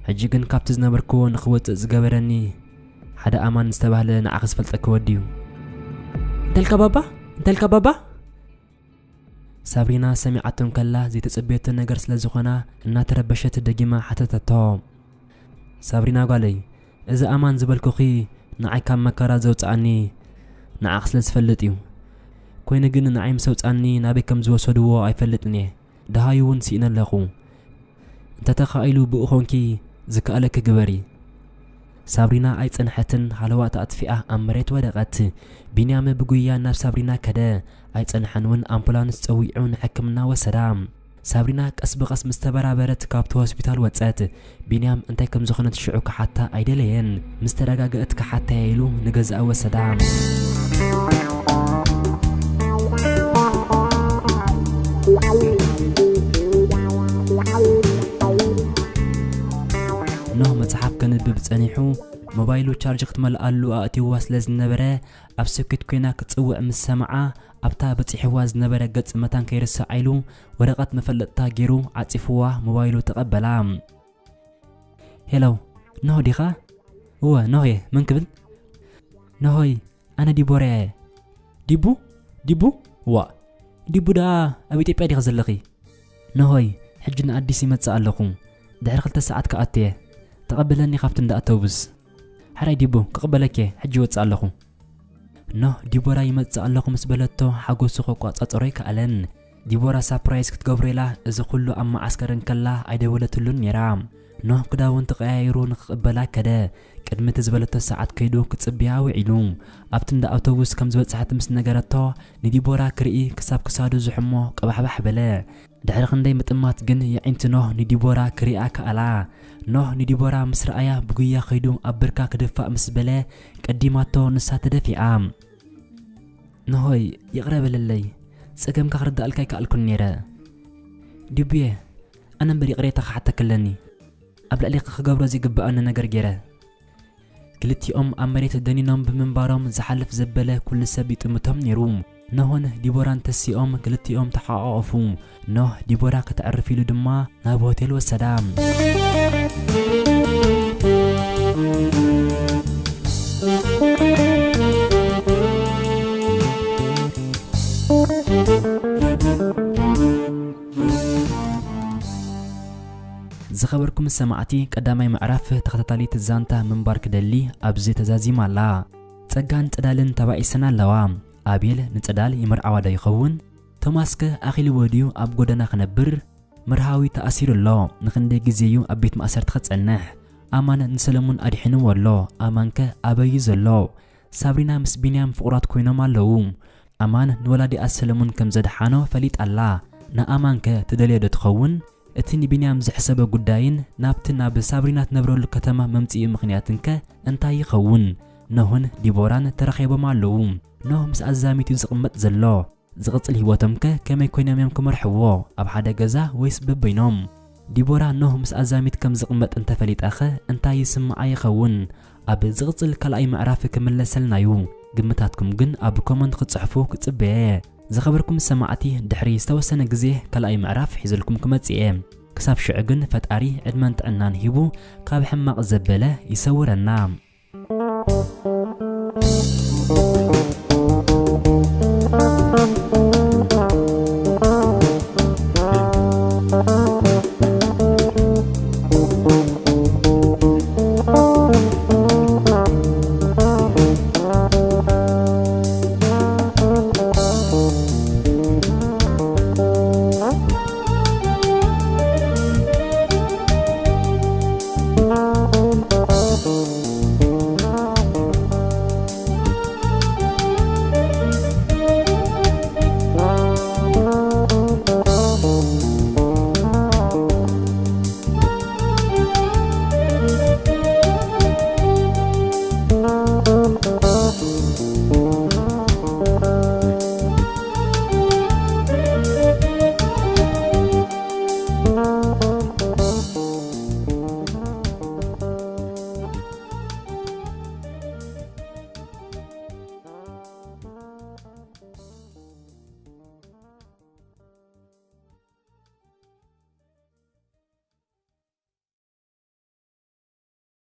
ሕጂ ግን ካብቲ ዝነበርክዎ ንኽወጽእ ዝገበረኒ ሓደ ኣማን ዝተባህለ ንዓኺ ዝፈልጠኪ ወዲ እዩ። እንተልካ ባባ? እንተልካ ባባ? ሳብሪና ሰሚዓቶም ከላ ዘይተጸበየቶ ነገር ስለ ዝኾና እናተረበሸት ደጊማ ሓተተቶ። ሳብሪና ጓለይ፣ እዚ ኣማን ዝበልኩኺ ንዓይ ካብ መከራ ዘውፅኣኒ ንዓኽ ስለ ዝፈልጥ እዩ። ኮይኑ ግን ንዓይ ምስ ኣውፅኣኒ ናበይ ከም ዝወሰድዎ ኣይፈልጥን እየ። ደሃዩ እውን ስኢነ ኣለኹ። እንተተኻኢሉ ብኡ ኾንኪ ዝከኣለኪ ግበሪ። ሳብሪና ኣይጸንሐትን፣ ሃለዋታ ኣጥፊኣ ኣብ መሬት ወደቐት። ቢንያም ብጉያ ናብ ሳብሪና ከደ። ኣይጸንሐን እውን ኣምቡላንስ ጸዊዑ ንሕክምና ወሰዳ። ሳብሪና ቀስ ብቐስ ምስ ተበራበረት ካብቲ ሆስፒታል ወጸት። ቢንያም እንታይ ከም ዝኾነት ሽዑ ክሓታ ኣይደለየን። ምስ ተረጋገእት ክሓተያ ኢሉ ንገዛኣ ወሰዳ። ኖህ መጽሓፍ ከንብብ ጸኒሑ፣ ሞባይሉ ቻርጅ ክትመልኣሉ ኣእትይዋ ስለ ዝነበረ፣ ኣብ ሶኬት ኮይና ክትጽውዕ ምስ ሰምዓ፣ ኣብታ በጺሕዋ ዝነበረ ገጽ መታን ከይርስዓ ኢሉ፣ ወረቐት መፈለጥታ ገይሩ ዓጺፍዋ ሞባይሉ ተቐበላ። ሄሎ፣ ኖህ ዲኻ? እወ፣ ኖህ እየ። መን ክብል? ኖሆይ፣ ኣነ ዲቦራ እየ። ዲቡ? ዲቡ? ዋእ፣ ዲቡ ደኣ ኣብ ኢትዮጵያ ዲኻ ዘለኺ? ኖሆይ፣ ሕጂ ንኣዲስ ይመጽእ ኣለኹ። ድሕሪ ክልተ ሰዓት ክኣቱ እየ። ተቐበለኒ ካብቲ እንዳ ኣውቶቡስ። ሕራይ ዲቡ፣ ክቕበለኪ እየ። ሕጂ ይወጽእ ኣለኹ። ኖህ፣ ዲቦራ ይመጽእ ኣለኹ ምስ በለቶ፣ ሓጎሱ ከቋጻጽሮ ኣይከኣለን። ዲቦራ ሳፕራይዝ ክትገብሮ ኢላ፣ እዚ ኩሉ ኣብ መዓስከር እንከላ ኣይደወለትሉን ነይራ። ኖህ ክዳውንቲ ቀያይሩ ንክቕበላ ከደ። ቅድሚ እቲ ዝበለቶ ሰዓት ከይዱ ክጽብያ ውዒሉ። ኣብቲ እንዳ ኣውቶቡስ ከም ዝበጽሐት ምስ ነገረቶ፣ ንዲቦራ ክርኢ ክሳብ ክሳዱ ዝሕሞ ቀባሕባሕ በለ። ድሕሪ ክንደይ ምጥማት ግን የዒንቲ ኖህ ንዲቦራ ክሪኣ ከኣላ። ኖህ ንዲቦራ ምስ ረኣያ ብጉያ ከይዱ ኣብ ብርካ ክድፋእ ምስ በለ፣ ቀዲማቶ ንሳ ተደፊኣ። ኖሆይ፣ ይቕረ በለለይ፣ ጸገምካ ክርዳእልካ ኣይከኣልኩን ነይረ። ዲቡየ፣ ኣነ እምበር ይቕሬታ ክሓተክ ኣለኒ። ኣብ ልዕሊኺ ክገብሮ ዘይግብኣኒ ነገር ገይረ። ክልቲኦም ኣብ መሬት ደኒኖም ብምንባሮም ዝሓልፍ ዘበለ ኩሉ ሰብ ይጥምቶም ነይሩ። ኖህን ዲቦራን ተሲኦም ክልቲኦም ተሓቋቖፉ። ኖህ ዲቦራ ከተዕርፍ ኢሉ ድማ ናብ ሆቴል ወሰዳ። ዝኸበርኩም ሰማዕቲ፣ ቀዳማይ ምዕራፍ ተኸታታሊት ዛንታ ምንባር ክደሊ ኣብዚ ተዛዚማ ኣላ። ጸጋን ጽዳልን ተባኢሰን ኣለዋ። ኣቤል ንጽዳል ይምርዓዋ ዶ ይኸውን? ቶማስከ ኣኺልዎ ድዩ ኣብ ጎደና ክነብር? መርሃዊ ተኣሲሩ ኣሎ። ንኽንደይ ግዜ እዩ ኣብ ቤት ማእሰርቲ ክጸንሕ? ኣማን ንሰለሙን ኣድሒንዎ ኣሎ። ኣማንከ ኣበይ እዩ ዘሎ? ሳብሪና ምስ ቢንያም ፍቑራት ኮይኖም ኣለዉ። ኣማን ንወላዲኣ ሰለሙን ከም ዘድሓኖ ፈሊጣ ኣላ። ንኣማንከ ትደልዮ ዶ ትኸውን? እቲ ንቢንያም ዝሕሰቦ ጉዳይን ናብቲ ናብ ሳብሪና ትነብረሉ ከተማ መምጽኢ ምኽንያትንከ እንታይ ይኸውን? ኖህን ዲቦራን ተራኺቦም ኣለዉ። ኖህ ምስ ኣዛሚቱ ዝቕመጥ ዘሎ። ዝቕጽል ህይወቶምከ ከመይ ኮይኖም እዮም ክመርሕዎ? ኣብ ሓደ ገዛ ወይስ በበይኖም? ዲቦራ ኖህ ምስ ኣዛሚት ከም ዝቕመጥ እንተፈሊጣኸ እንታይ ይስምዓ ይኸውን? ኣብ ዝቕጽል ካልኣይ ምዕራፍ ክምለሰልና እዩ። ግምታትኩም ግን ኣብ ኮመንት ክትጽሕፉ ክጽበየ እየ። ዝኸበርኩም ሰማዕቲ፣ ድሕሪ ዝተወሰነ ግዜ ካልኣይ ምዕራፍ ሒዘልኩም ክመጽእ እየ። ክሳብ ሽዑ ግን ፈጣሪ ዕድመን ጥዕናን ሂቡ ካብ ሕማቕ ዘበለ ይሰውረና።